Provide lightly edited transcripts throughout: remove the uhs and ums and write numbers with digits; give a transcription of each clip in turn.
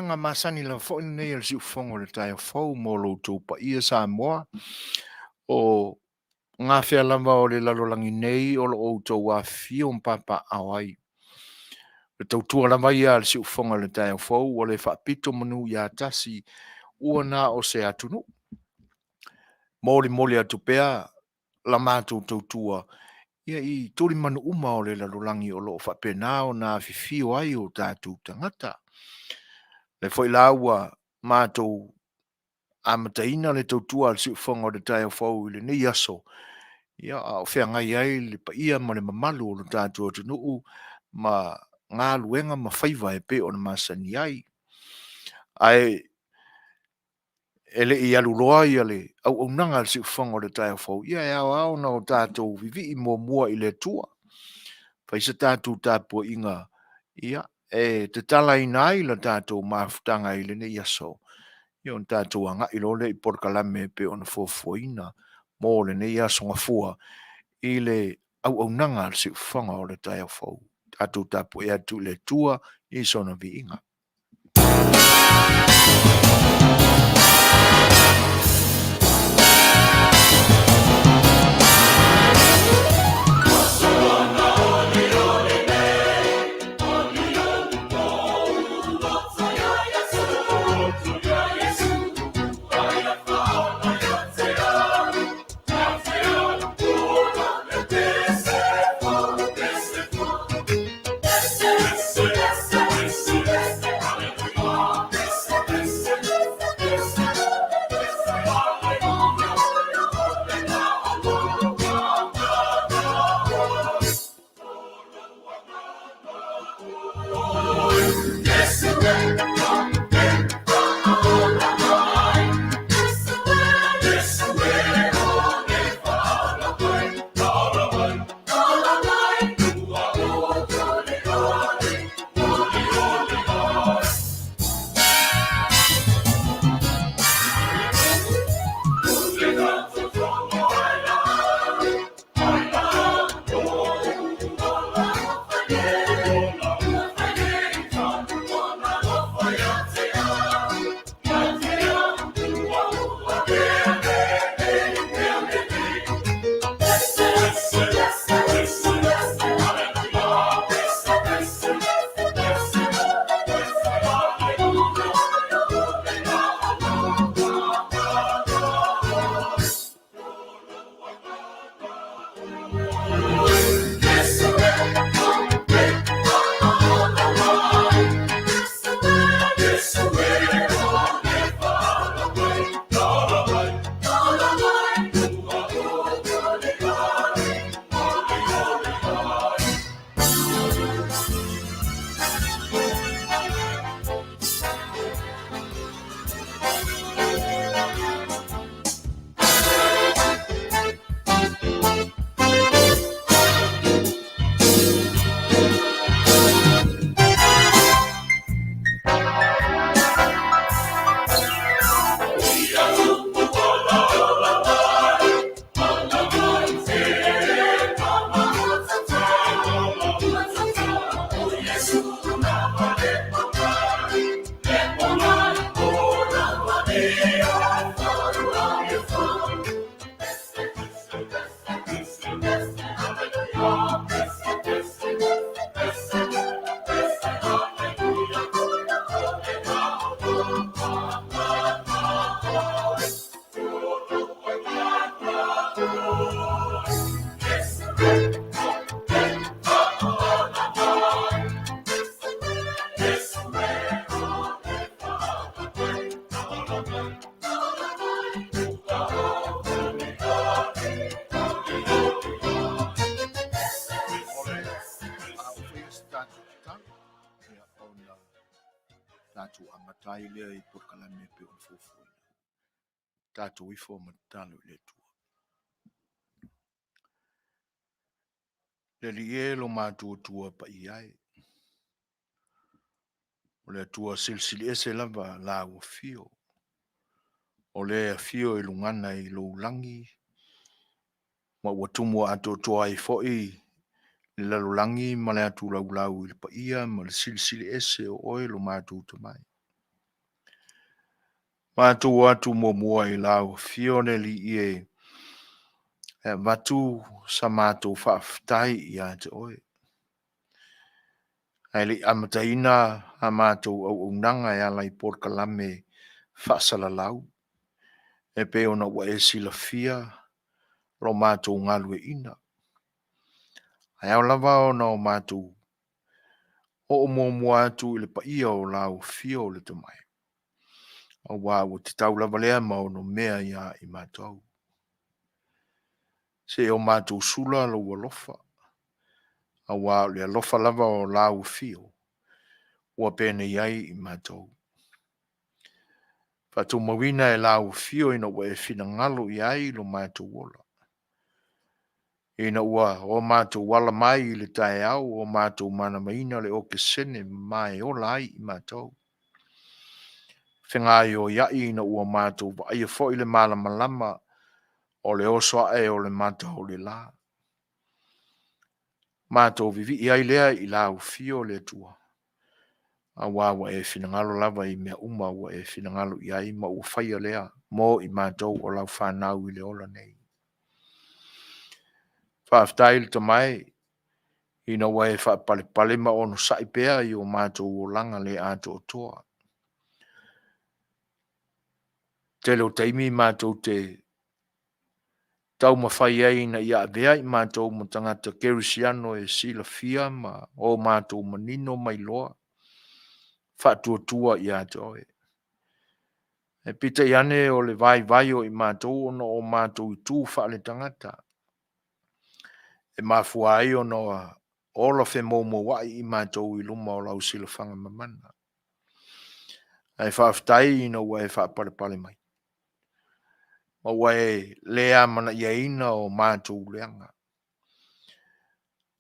auaunaga masani lava foi lenei a le Siufofoga o le Taeao Fou mo lo outou paia Samoa o gafea lava o le lalolagi nei o lo o outou afifio ma papaaao ai. O le tautua lava ia a le Siufofoga o le Taeao Fou ua le faapito manu ia tasi, ua na o se atunuu. Molimoli atu pea la matou tautua ia i tulimanu uma o le lalolagi o lo o faapena ona afifio ai o tatou tagata. O lea foi la ua matou amataina le tautua a le Siufofoga o le Taeao Fou i lenei aso, ia, a o feagai ai le paia ma le mamalu o le tatou atunuu ma galuega ma faiva e pei ona masani ai. Ae e le i aluloa le auaunaga a le Siufofoga o le Taeao Fou, ia e ao lava ona o tatou vivii muamua i le Atua, fai se tatou tapuaiga e tatalaina ai le tatou mafutaga i lenei aso, ia ona tatou agai loa lea i polokalame e pei ona fuafuaina mo lenei aso Gafua i le auaunaga a le Siufofoga o le Taeao Fou. Tatou tapuai atu i le Atua i sona viiga. Tatou amata ai lea i polokalame e pei ona fuafuaina. Tatou ifo ma tatalo i le Atua. Le Alii e, lo matou Atua Paia e, o le Atua Silisili Ese lava lau afio, o le afio i luga i lou lagi, ma ua tumu atoatoa ai foi le lalolagi ma le atu laulau i le paia ma le Silisili Ese o oe lo matou Tamai. Matou o atu muamua i lau Afio le Alii e, e avatu sa matou faafetai ia te oe. Ae le i amataina a matou auaunaga e ala i polokalame faasalalau, e pei ona ua e silafia lo matou galueaiina. Ae ao lava ona o matou oo muamua atu i le paia o lau Afio le Tama e, aua ua tatau lava lea ma onomea ia i matou. Se i o matou sula lou alofa, aua o le alofa lava o lau Afio ua penei ai i matou. Faatumauina e lau Afio ina ua e finagalo i ai lo matou ola. Ina ua o matou ala mai i le taeao ua matou manavaina le okesene ma e ola ai i matou. Fegaioiai ina ua matou vaaia foi le malamalama o le oso ae o le mata o le la. Matou vivii ai lea i lau Afio le Atua, aua ua e finagalo lava i mea uma ua e finagalo i ai ma ua faia lea mo i matou o lau fanau i le ola nei. Faafetai le Tama e, ina ua e faapalepale ma onosai pea i o matou olaga le atoatoa. Tele o taimi matou te taumafai ai ina ia avea i matou ma tagata kerisiano e silafia ma o matou manino ma iloa faatuatua ia te oe. Ae peitai ane o le vaivai o i matou ona o matou itu faaletagata, e mafua ai ona ola femoumouai i matou i luma o lau silafaga mamana. Ae faafetai ina ua e faapalepale mai, ma ua e le amanaiaina o matou leaga.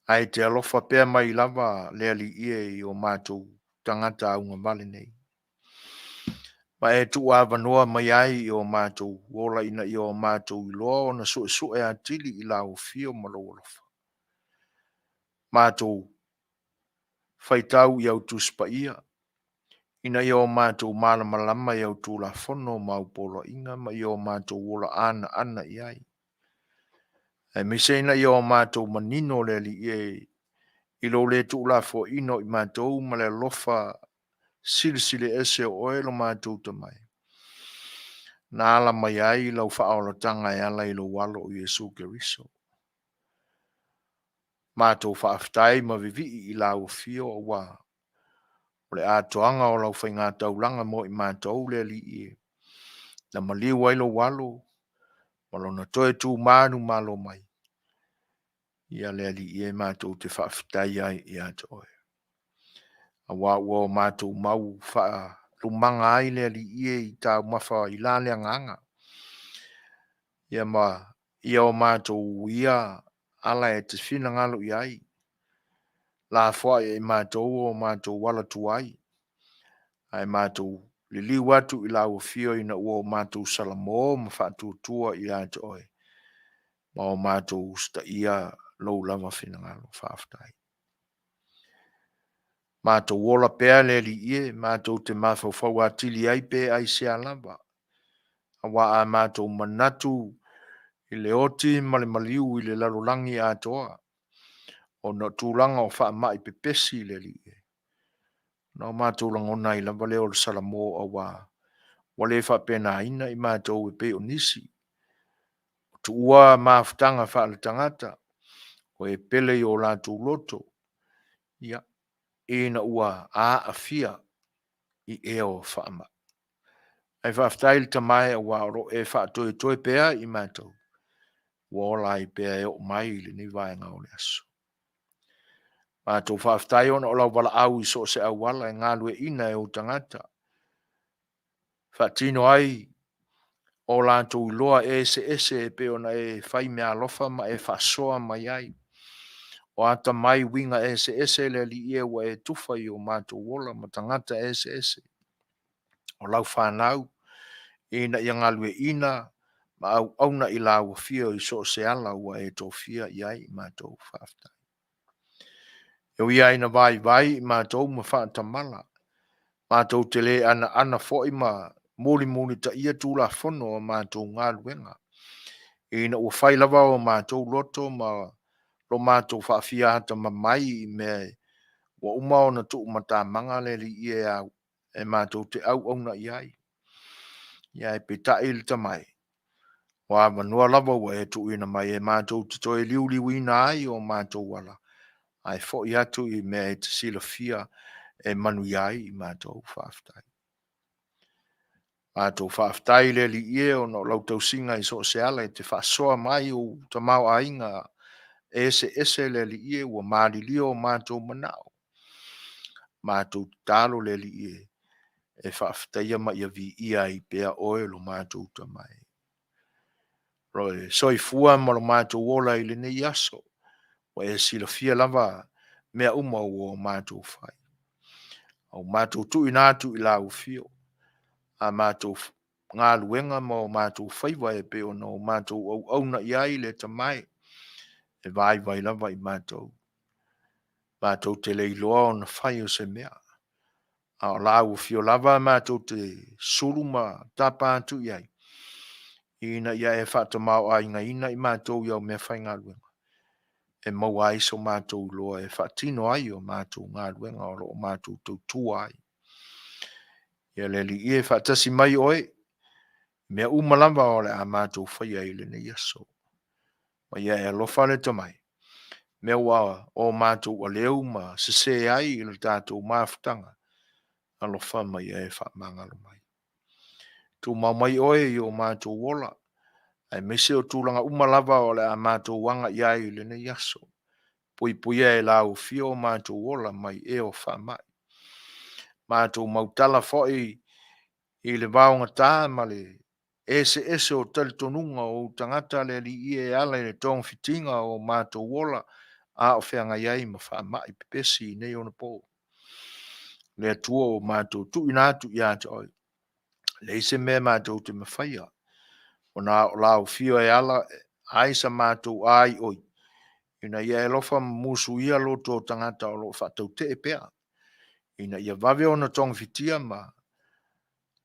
Ae te alofa pea mai lava le Alii e i o matou tagata augavale nei. Ma e tuuavanoa mai ai i o matou ola ina ia o matou iloa ona suesue atili i lau afio ma lou alofa. Matou faitau i au Tusi Paia, ina ia o matou malamalama i au Tulafono ma au poloaiga ma ia o matou ola anaana i ai. Aemaise ina ia o matou manino le Alii e i lou le tuulafoaiina o i matou ma le alofa silisili ese o oe lo matou Tama e, na ala mai ai lau faaolataga e ala i lou Alo o Iesu Keriso. Matou faafetai ma vivii i lau afio aua o le atoaga o lau faigataulaga mo i matou le Alii e, na maliu ai lou Alo ma lona toe tu manumalo mai. Ia le Alii e, matou te faafetai ai ia te oe. Aua ua o matou mau faalumaga ai le Alii e i taumafa i la le agaga. Ia ma ia o matou uia ala e te finagalo i ai. Lafoai e i matou o matou ala tuai, ae matou liliu atu i lau afio ina ua o matou salamo ma faatuatua ia te oe, ma o matou usitaia lou lava finagalo. Faafetai. Matou ola pea le Alii e, matou te mafaufau atili ai pe aisea lava, aua a matou manatu i le oti ma le maliu i le lalolagi atoa, ona o tulaga o faamai pepesi le Alii e, ona o matou lagona ai lava lea o le salamo aua ua le faapenaina i matou e pei o nisi. Ua tuua mafutaga faaletagata, ua e pele i o latou loto, ia, ina ua aafia i ea o faamai. Ae faafetai le Tama e aua o lo o e faatoetoe pea i matou, ua ola ai pea e oo mai i lenei vaega o le aso. Matou faafetai ona o lau valaau i so o se auala e galueaiina e ou tagata, faatino ai o latou iloa eseese e pei ona e fai meaalofa ma e faasoa mai ai. O atamai uiga eseese le Alii e ua e tufa i o matou ola ma tagata eseese o lau fanau ina ia galueaiina ma auauna i lau afio i so o se ala ua e tofia i ai i matou. Faafetai. E ui lava ina vaivai i matou ma faatamala, matou te le anaana foi ma mulimulitaia Tulafono o a matou galuega, ina ua fai lava o matou loto ma lo matou faafia atamamai i mea ua uma ona tuumatamaga le Alii e e matou te auauna i ai. Ia ae peitai le tamae, o avanoa lava ua e tuuina mai e matou te toe liuliuina ai o matou ala, ae foi atu i mea e te silafia e manuia ai i matou. Faafetai. Matou faafetai i le Alii e ona o lau tausiga i so o se ala e te faasoa mai ou tamaoaiga eseese le Alii e ua malilio o matou manao. Matou tatalo le Alii e, e faafetaia ma ia viia ai pea oe lo matou Tamae. Lo e soifua ma lo matou ola i lenei aso, ua e silafia lava mea uma ua o matou fai. A ua matou tuuina atu i lau Afio a matou galuega ma o matou faiva e pei ona o matou auauna i ai le Tamae, e vaivai lava i matou. Matou te le iloa ona fai o se mea, a o lau Afio lava matou te sulu ma tapa atu i ai, ina ia e faatamaoaigaina i matou i au meafaigaluega, e maua ai so matou iloa e faatino ai a matou galuega o lo o matou tautua ai. Ia le Alii e, faatasi mai oe i mea uma lava o le a matou faia i lenei aso. Ma ia e alofa le Tamae, mea ua o matou aleu ma sese ai i le tatou mafutaga, alofa ma ia e faamagalo mai. Tumau mai oe i o matou ola, aemaise o tulaga uma lava o le a matou aga i ai i lenei aso. Puipuia e lau Afio o matou ola mai e o faamai. Matou mautala foi i le vaogata ma le eseese o talitonuga o ou tagata le Alii e, e ala i le togafitiga o matou ola a o feagai ai ma faamai pepesi i nei ona po. Le Atua ua matou tuuina atu ia te Oe, e leai se mea matou te mafaia, ona o lau Afio e ala ai sa matou aioi, ina ia e alofa ma musuia loto o tagata o lo o faatautee pea, ina ia vave ona togafitia ma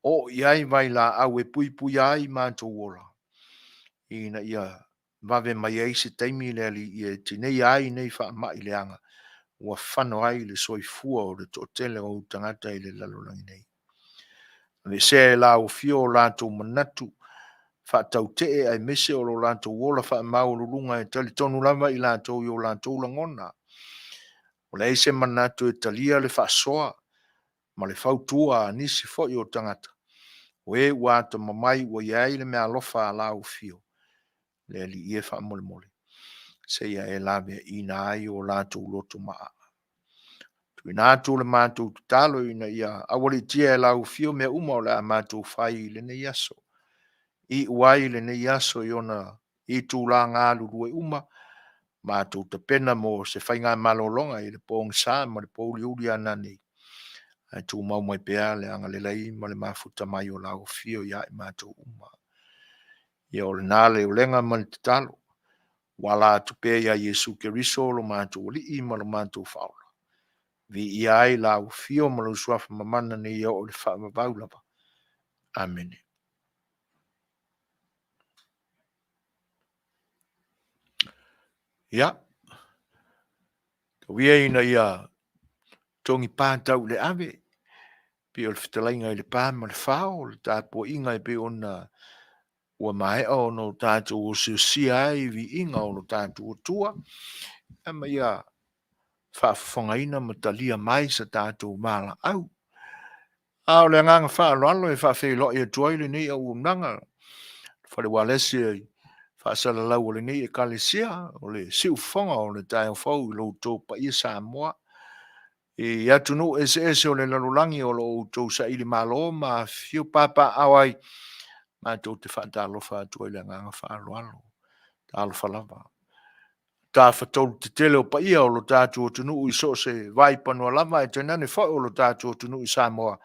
oo i ai vailaau e puipuia ai matou ola, ina ia vave mai ai se taimi le Alii e tineia ai nei faamai leaga ua fano ai le soifua o le toatele o ou tagata i le lalolagi nei. Aveesea e lau Afio o latou manatu faatautee aemaise o lo latou ola faamaualuluga e talitonu lava i latou i o latou lagona. Ua leai se manatu e talia le faasoa ma le fautua a nisi foi o tagata, o e ua atamamai ua i ai le meaalofa a lau Afio, le Alii e faamolemole, se i e laveaiina ai o latou loto maaa. Tuuina atu le matou tatalo ina ia aualiitia e lau Afio mea uma o le a matou fai i lenei aso. Iu ai lenei aso i ona itula galulue uma, matou tapena mo se faigamalologa i le pogisa ma le pouliuli a nanei, ae tumau mai pea le agalelei ma le mafuta mai o lau Afio ia i matou uma. Ia o lena le olega ma le tatalo, ua ala atu pea ia Iesu Keriso lo matou Alii ma lo matou Faaola. Viia ai lau Afio ma lou Suafa mamana nei e oo i le faavavau lava. Amene. Ia, tau ia ina ia togipa tau i le ave, pei o le fetalaiga i le pa ma le fao, o le tapuaiga e pei ona ua maea ona o tatou osiosia ai viiga o lo tatou Atua, ia ma ia faafofogaina ma talia mai sa tatou valaau. A o le agaga faaaloalo e faafeiloai atu ai lenei auaunaga Fale Ualesi faasalalau a lenei Ekalesia, o le siufofoga o le taeao fou i lo outou paia Samoa i atunuu eseese o le lalolagi o lo o outou sailimalo ma afifio papaaao ai, matou te faatalofa atu ai i le agaga faaaloalo. Talofa lava. Tafatolu tetele o paia o lo tatou atunuu i so o se vaipanoa lava ae tainane foi o lo tatou atunuu i Samoa,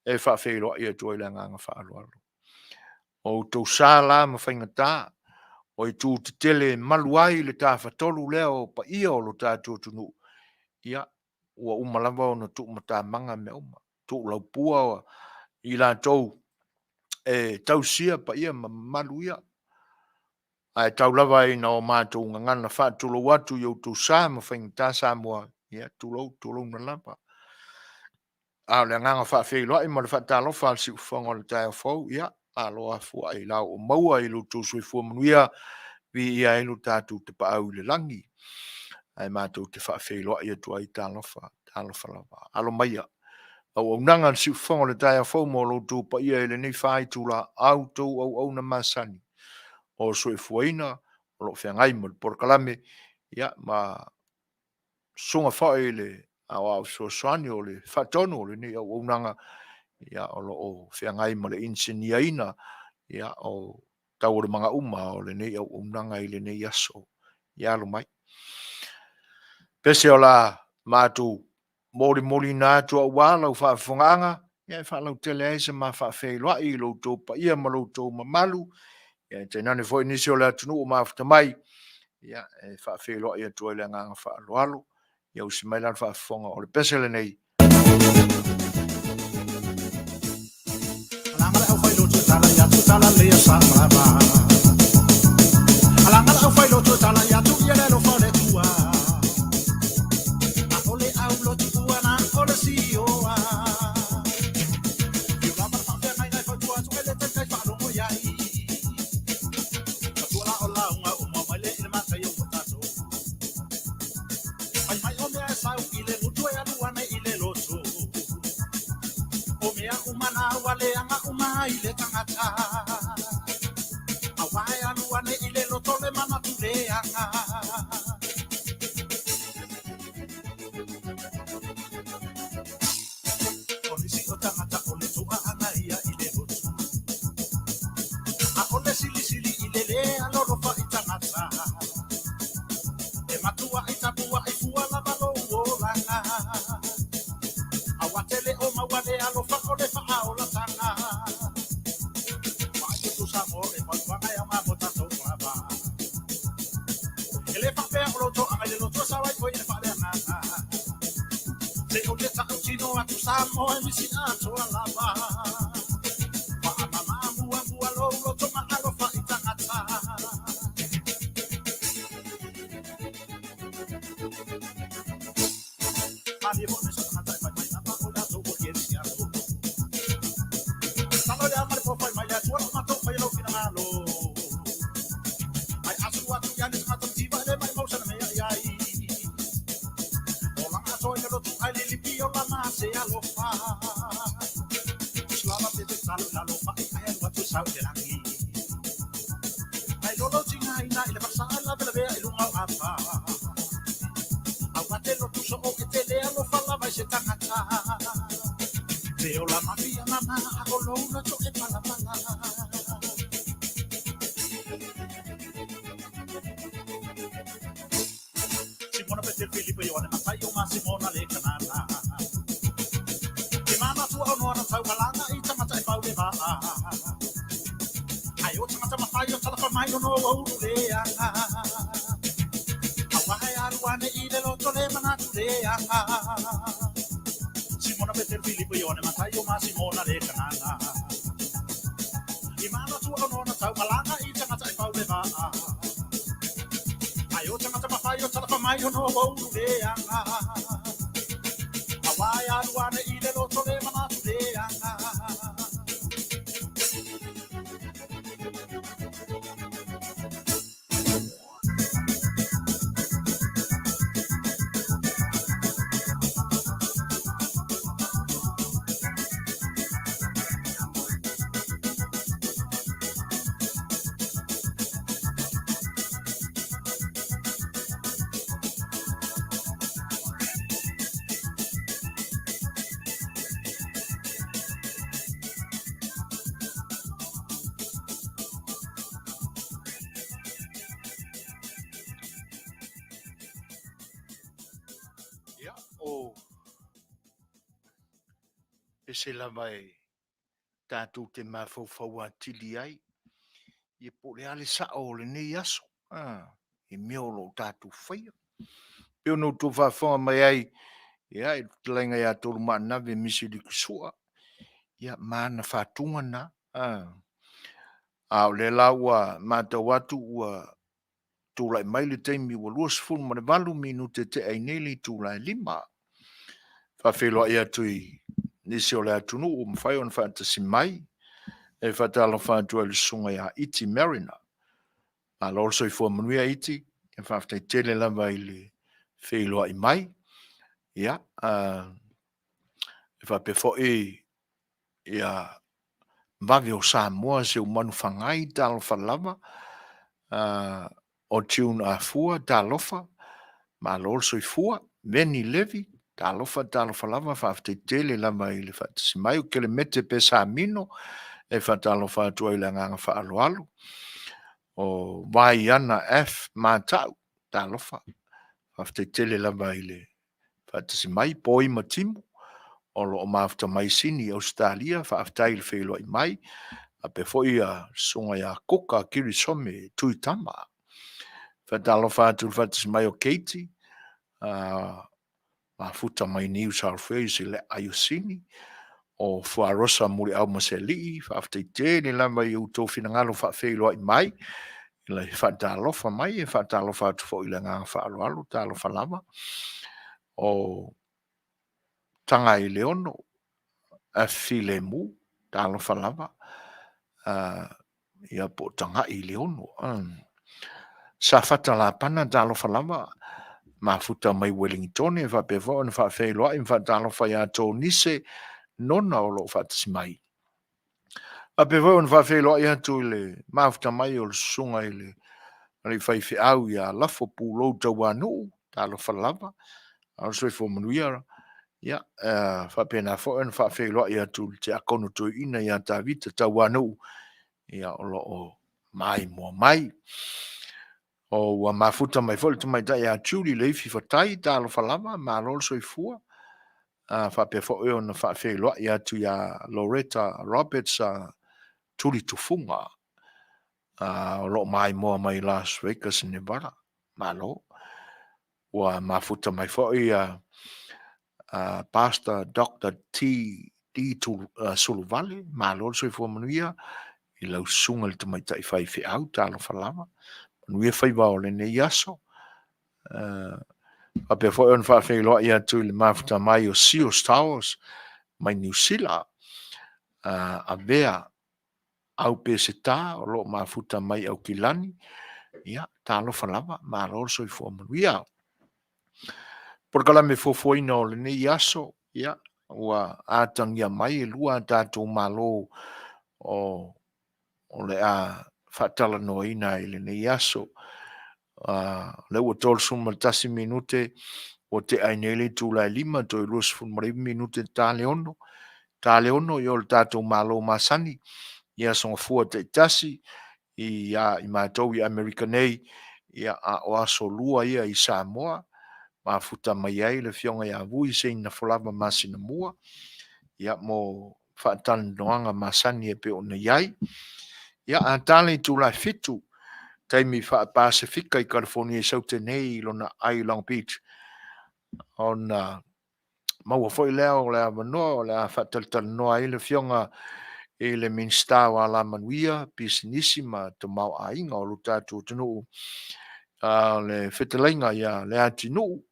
e faafeiloai atu ai le agaga faaaloalo. O outou sa la ma faigata, o itu tetele e malu ai le tafatolu lea o paia o lo tatou atunuu, ia, ua uma lava ona tuumatamaga mea uma, tuulaupua i latou. e tausia paia ma mamalu ia. Ae tau lava ina o matou gagana faatulou atu i outou sa ma faigata Samoa, ia tulou, tulouna lava. A o le agaga faafeiloai ma le faatalofa a le siufofoga o le taeao fou, ia, malo afuai i la ua maua i lo outou soifua manuia, viia ai lo tatou Tapaau i le lagi. Ae matou te faafeiloai atu ai, talofa, talofa lava. Alo maia, auaunaga a le siufofoga o le taeao fou ma lo outou paia i lenei faitula, a outou auauna masani o soifuaina o lo o feagai ma le polokalame, ia, ma susuga foi i le Aoao Fesoasoani o le Faatonu o lenei auaunaga, ia, o lo o feagai ma le inisiniaina, ia, o taualumaga uma o lenei auaunaga i lenei aso. Ia alo mai. Pese o la matou molimoliina atu aua lau faafofogaaga, ia e faalautele ai se ma faafeiloai i lo outou paia ma lo outou mamalu, ia tainane foi nisi o le atunuu ua mafuta mai, ia e faafeiloai atu ai i le agaga faaaloalo. Ia usi mai la le faafofoga, o le pese lenei. Ia, o pese lava e tatou te mafaufau atili ai, ia po o le a le sao o lenei aso, i mea o lo o tatou faia. E pei ona outou faafofoga mai ai, ia, i le fetalaiga ia Tolumaanave Misi Likusua, ia ma ana faatuga na. A o lea la ua matau atu ua tulai mai le taimi ua 28 minute tea ai nei le itula e 5. Faafeiloai atu i nisi o le atunuu ua mafai ona faatasi mai. E faatalofa atu ai i le susuga ia Iti Mariner. Malo le soifua manuia Iti, faafetai tele lava i le feiloai mai. Ia, e faapea foi ia Vave o Samoa, Seumanu Fagai, talofa lava. O June Afua, talofa, malo le soifua. Veni Levi, talofa, talofa lava, faafetai tele lava i le faatasi mai. O Kelemete Pesamino, e faatalofa atu ai i le agaga faaaloalo. O Vaiana F Matau, talofa, faafetai tele lava i le faatasi mai. Poi Matimu, o lo o mafuta mai Sini, Ausetalia, faafetai i le feiloai mai. Faapea foi le susuga ia Kuka Kirisome Tuitama. Faatalofa atu i le faatasi mai o Keiti, mafuta mai New South Wales i le aai o Sini, o Fuarosa Muliaumasealii, faafetai tele lava i outou finagalo faafeiloai mai, i le faatalofa mai, e faatalofa atu foi i le agaga faaaloalo, talofa lava. O Tagaileono F. Filemu, talofa lava, ia po o Tagai i le ono. Safata Lapana, talofa lava, mafuta mai Ueligitone, faapea foi ona faafeiloai ma faatalofa ia Tonise Nona o lo o faatasi mai. Faapea foi ona faafeiloai atu i le mafuta mai o le susuga i le alii faifeau ia Lafo Pulou Tauanuu, talofa lava, ao le soifua manuia. Ia, faapena foi ona faafeiloai atu i le tiakono toeaina ia Tavita Tauanuu, ia o lo o maimoa mai. O ua mafuta mai foi le tamaitai ia Julie Leifi Fatai, talofa lava, malo le soifua. Faapea foi ona faafeiloai atu ia Loretta Roberts Tulitufuga, o lo o maimoa mai Las Vegas, Nevada. Malo. Ua mafuta mai foi Pastor Dr. T. D. Suluvale, malo le soifua manuia i lau susuga i le tamaitai faifeau, talofa lava, manuia faiva o lenei aso. Faapea foi ona faafeiloai atu i le mafuta mai o Seals Towers mai Niu Sila, Avea Au Peseta o lo o mafuta mai Aukilani, ia, talofa lava, malo le soifua manuia. Polokalame fuafuaina o lenei aso, ia, ua atagia mai e lua a tatou Malo o le a faatalanoaina i lenei aso. O lea ua 31 minute ua tea ai nei le itula e 5 toe 29 minute ta le 6. Ta le 6 ia o le tatou Malo masani i aso Gafua taitasi ia i matou i Amerika nei, ia a o aso Lua ia i Samoa, mafuta mai ai le Afioga ia Vui Seinafolava Masinamua, ia mo faatalanoaga masani e pei ona i ai. Ia, a ta le itula e 7, taimi faa-Pasefika i Kalifonia i Saute nei i lona ai Long Beach, ona maua foi lea o le avanoa o le a faatalatalanoa ai le Afioga i le Minisita o Alamanuia, Pisinisi ma Tamaoaiga o lo tatou atunuu, le fetalaiga ia Leatinuu,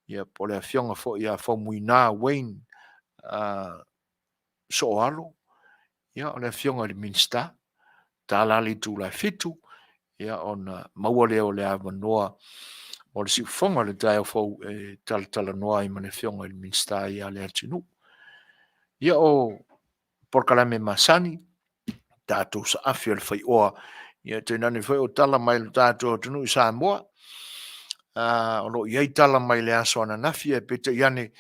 ia po o le Afioga foi ia Faumuina Wayne Sooalo, ia o le Afioga i le Minisita, ta la le itula e 7, ia ona maua lea o le avanoa o le siufofoga o le taeao fou e talatalanoa ai ma le Afioga i le Minisita ia Leatinuu. Ia o polokalame masani, tatou saafi o le faioa, ia tainane foi o tala mai le tatou atunuu i Samoa. O lo o i ai tala mai le aso ananafi, ae peitai ane,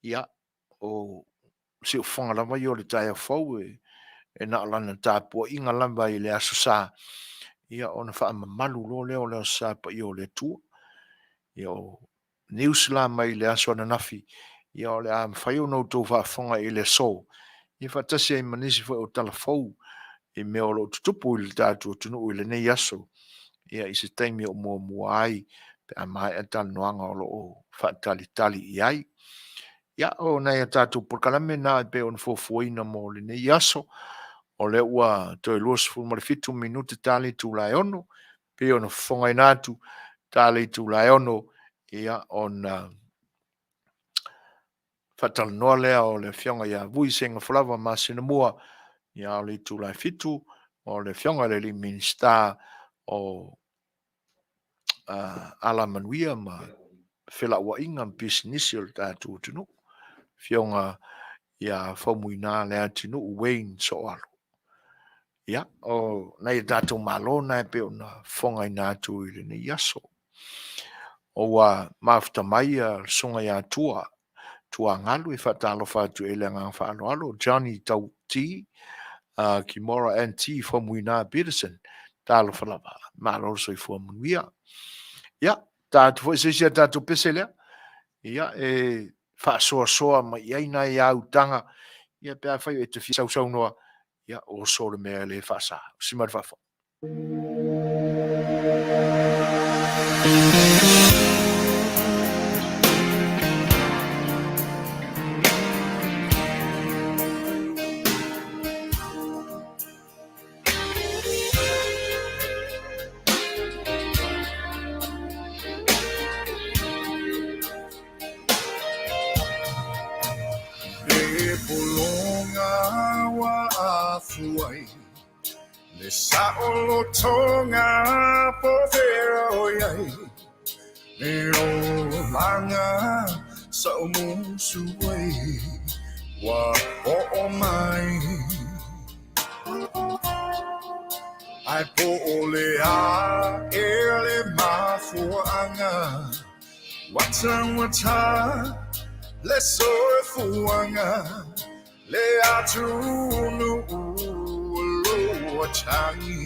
ia, o siufofoga lava ia o le taeao fou e na o lana tapuaiga lava i le Aso Sa, ia ona faamamalu loa lea o le Aso Sa paia o le Atua. Ia o news la mai le aso ananafi, ia o le a mafai ona outou faafofoga i le aso, ia faatasi ai ma nisi foi o tala fou i mea o lo o tutupu i le tatou atunuu i lenei aso, ia i se taimi o muamua ai pe a maea talanoaga o lo o faatalitali i ai. Ia, o nai a tatou polokalame na e pei ona fuafuaina mo lenei aso. O lea ua toe 27 minute ta le itula e 6, pei ona fofogaina atu ta le itula e 6, ia ona faatalanoa lea o le Afioga ia Vui Seugafolava Masinamua, ia o le itula e 7 o le Afioga i le alii Minisita o Alamanuia ma Felauaiga ma Pisinisi o le tatou atunuu, Afioga ia Faumuina Leatinuu Wayne Sooalo. Ia, o nai a tatou malo na e pei ona fofogaina atu i lenei aso. Ua mafuta mai le Susuga ia Tua, Tua Galu e faatalofa atu i le agaga faaaloalo, Johnny Tauti, Kimora NT Faumuina Peterson, talofa lava, malo le soifua manuia. Ia, ta atu foi se isi a tatou pese lea, ia, e faasoasoa mai i ai nai autaga, ia pe afai e te fia sausaunoa, ia, oso le mea e le faasa. Usi mai le faafofoga. E pologa ua afu ai Le saʻolotoga po fea o i ai Le olaga saʻomusu ai Ua oo mai Ae po o le a ea le mafuaaga Ua taugata le soifuaga Le atunuu o lo o tagi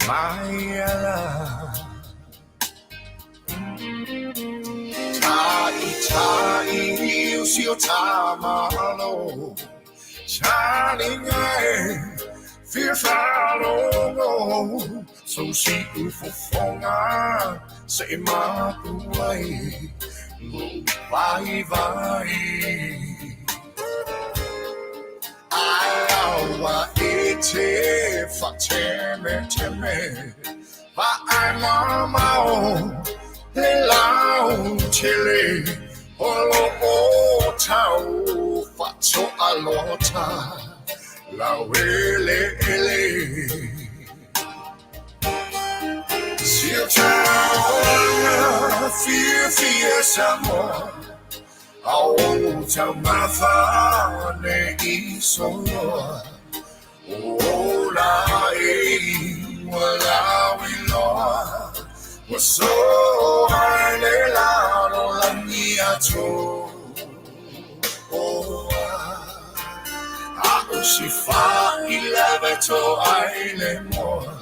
mai ala Ta'ita'i o si o ta malo Talinga e fia faalogo So si'u fofoga se i mapu ai Lo'u vaivai Ae aua e te faatemeteme Vaai mamao le lautele O lo o tau faatoalota laueleele Si o ta olaga fiafia Samoa A o taumafa ne i soloa Ola e ua lauiloa Ua soa i le lalolagi atoa A'u si fa'i lava e to'a i le moa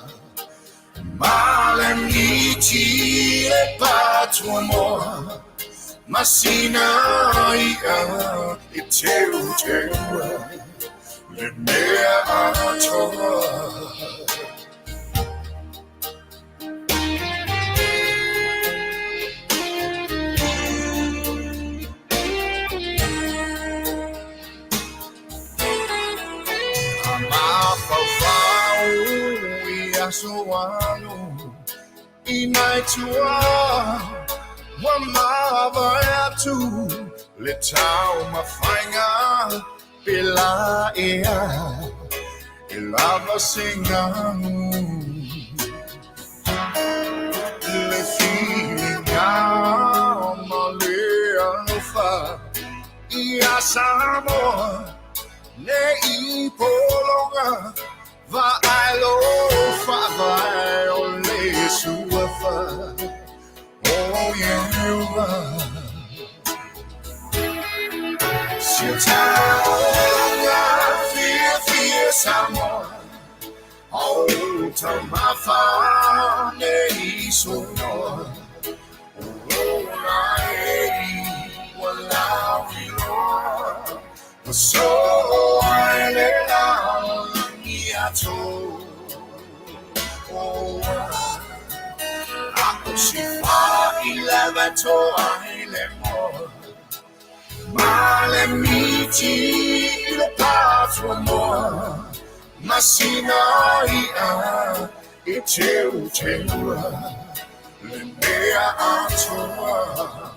Ma le miti le patuamoa Ma sina i'a e teuteua Le mea atoa. A mafaufau i aso alu I nai tua ua mavae atu Le taumafaiga pe la ea E lava se galu Le filiga ma le alofa Ia Samoa ne i pologa Vaai lo faavae o le suafa O Ieova Si o ta olaga fiafia Samoa A o taumafa ne i soloa Ola e ua lauiloa Ua soa i le lalolagi atoa A'u si fa'i lava e to'a i le moa Ma le miti i le patuamoa. Masina i'a e teuteua le mea atoa.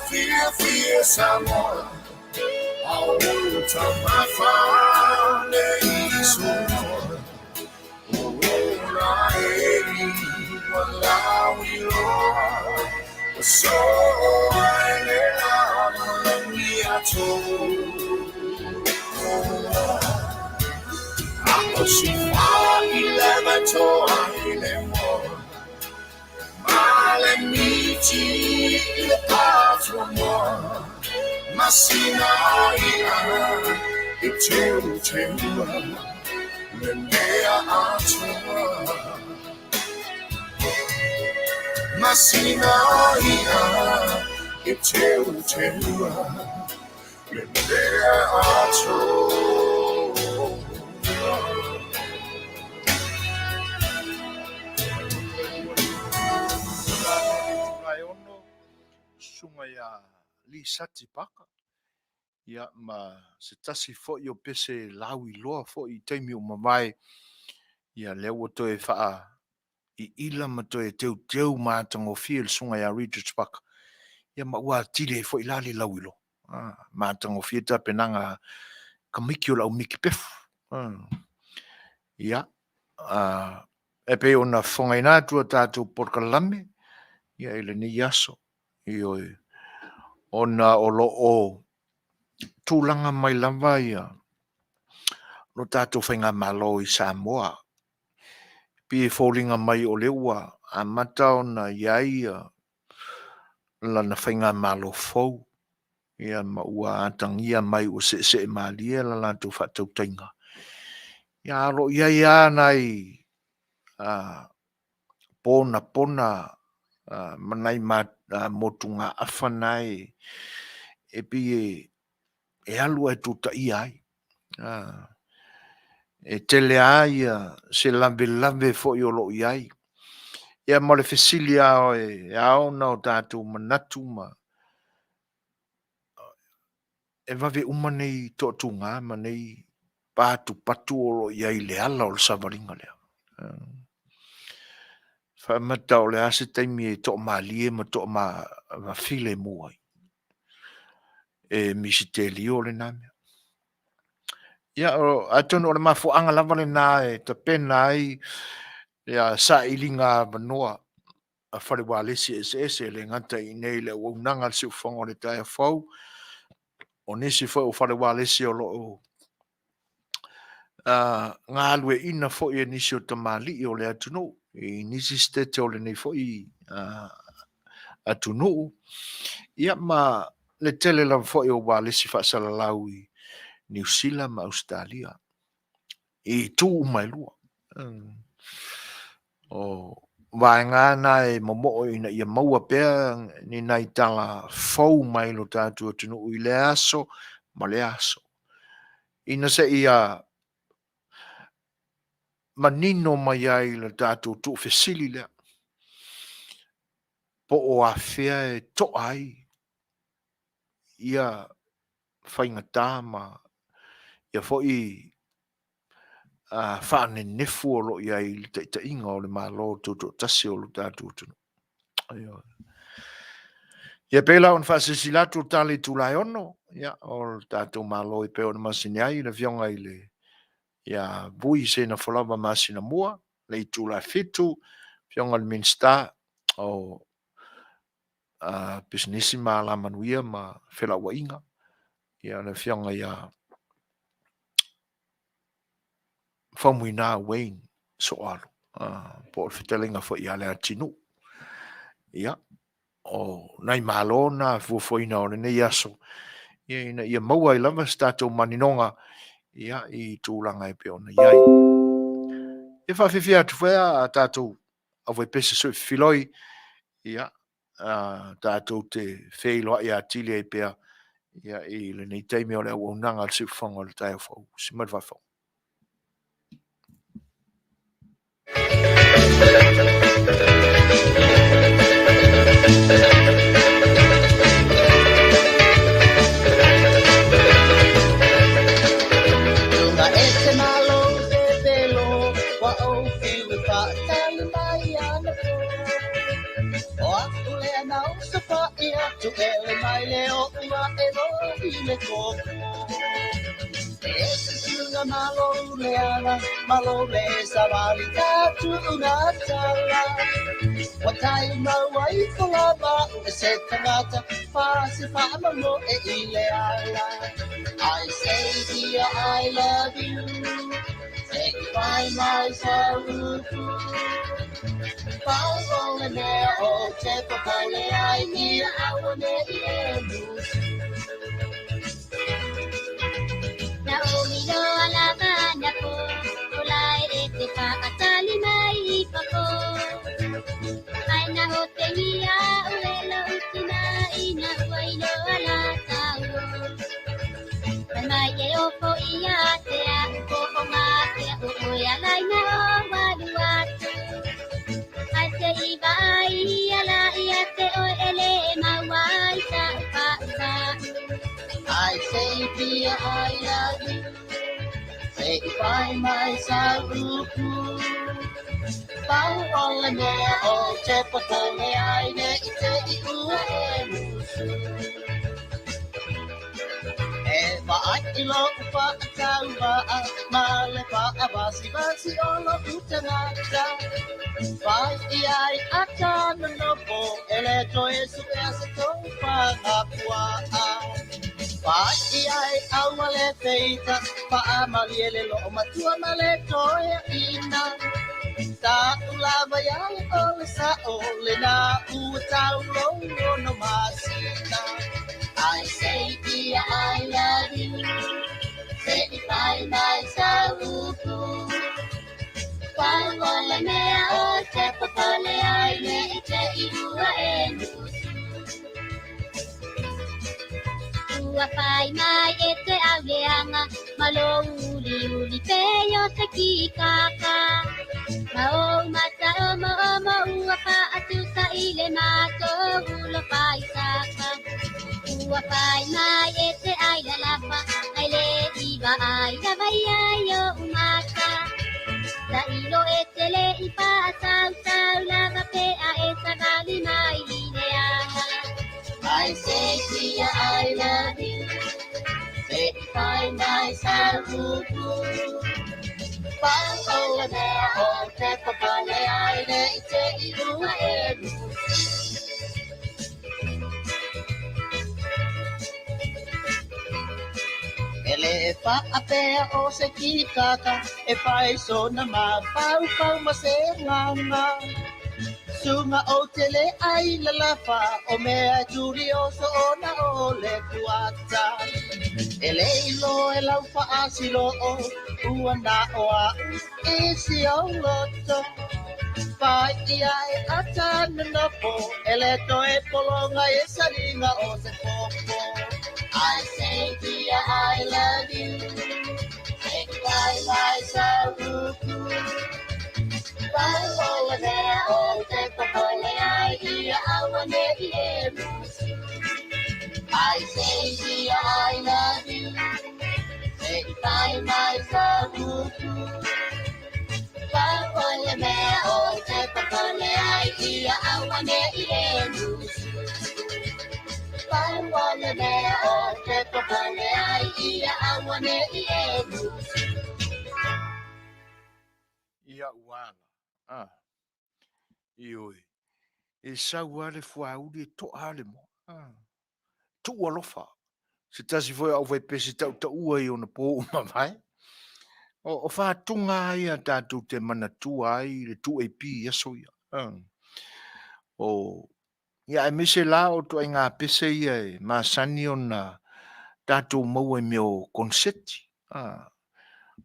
Fiafia Samoa, a o tamafa le isoa, o ola e ua lauiloa, o soa e le lalolagi atoa. A o si fa i leva toa i le moa, Ma le miti i le patuamoa, Masina i'a e teuteua le mea atoa. Masina i'a e teuteua le mea atoa. Susuga ia Lisati Paka, ia ma se tasi foi o pese lauiloa foi i taimi ua mavae, ia lea ua toe faaiila ma toe teuteu ma atagofie le susuga ia Richard Paka, ia ma ua atili ai foi la le lauiloa. Ah, matagofie tapenaga a tamaiti o le au miki pefu. Ah. Ia, ah, e pei ona fofogaina atu a tatou polokalame ia i lenei aso, ioe, ona o lo o tulaga mai lava ia lo tatou faigamalo i Samoa. Pei e foliga mai o lea ua amata ona i ai ia lana faigamalo fou, ia ma ua atagia mai ua seesee malie la latou faatautaiga. Ia a o lo o i ai lava nai ponapona ma nai motugaafa na e pei e alu ae tutaia ai. E tele lava ia se lavelave foi o lo o i ai. Ia ma le fesili lava e ao ona o tatou manatu ma e vave uma nei toatuga ma nei patupatu o lo o i ai i le ala o le savaliga lea. Faamata o le a se taimi e toamalie ma toafilemu ai. E misitelio lena mea. Ia, atonu o le mafuaaga lava lena e tapena ai ia sailiga avanoa a fale ualesi eseese, e le gata i inei i le auaunaga a le Siufofoga o le Taeao Fou, o nisi foi o fale ualesi o lo o galueaiina foi e nisi o tamalii o le atunuu i nisi sitete o lenei foi atunuu, ia ma le tele lava foi o ualesi faasalalau i Niu Sila ma Ausetalia i itu uma e lua. O vaega na e momoo ina ia maua pea ni nai tala fou mai lo tatou atunuu i lea aso ma lea aso, ina se i manino mai ai le tatou tuufesili lea, po o afea e toa ai ia faigata ma ia foi faanenefu o lo o i ai i le taitaiga o le Malo Tutoatasi o lo tatou atunuu. Ioe. Ia pei la ona faasilasila atu o tala i itula e 6, ia, o le tatou Malo e pei ona masani ai le Afioga i le ia Vui Seinefolava Masinamua, le itula e 7, Afioga i le Minisita o Pisinisi ma Alamanuia ma Felauaiga, ia le Afioga ia Faumuina Wayne Soalo, po o le fetalaiga foi ia Leatinuu. Ia, o nai malo na fuafuaina o lenei aso, ia, ina ia maua ai lava se tatou maninoga ia, i tulaga e pei ona i ai. E faafefea atu foi a tatou aufaipese soifiloi, ia, tatou te feiloai atili ai pea ia, i lenei taimi o le auaunaga a le siufofoga o le taeao fou. Si mai le faafofoga. I say dear I love you Take my I say dear I love you Say if I my I say dear I love you Say if I my saupu Pau le mea o te popole ai ne i te i ua e nusu. Ua whai mai e te auleanga, ma lo uli uli pe o te ki kaka. Ma o mata o mo o mo ua wha atu sa ile mato ulo whai saka. Ua whai mai e te ai la lafa, ai le iwa ai la vai ai o umaka. Sa ilo e te le i pa a sau sau lava pe a e sa vali mai i le aha. I say dear I love you Say if I my saupu Pau o le mea o te popole ai ne i te i ua e E le whaapea o se kikaka e whai sona ma pau pau ma se nganga. Sunga o te le ai la lafa o mea turi o so ona o le kuata. E le ilo e lau whaasilo o ua na o a i si o loto. Pai ia e ata nanapo e le toe polonga e saringa o se popo. I say dear I love you Take my my sauruku Pau o le mea o te popole ai ia aua ne i e musu. I say dear I love you Take my my sauruku Pau o le mea o te popole ai ia aua ne i e musu. Pau o le mea o te popole ai ia aua ne i e musu. Ia ua ala. Ah. Ioe. E sau lava le fuauli e toa lava le moa. Ah. Tuu alofa. Se tasi foi o aufaipese tautaua i ona po ua mavae. O fatuga ia tatou te manatua ai le 2AP i aso ia. O ia aemaise la o ituaiga pese ia e masani ona tatou maua i mea o koneseti,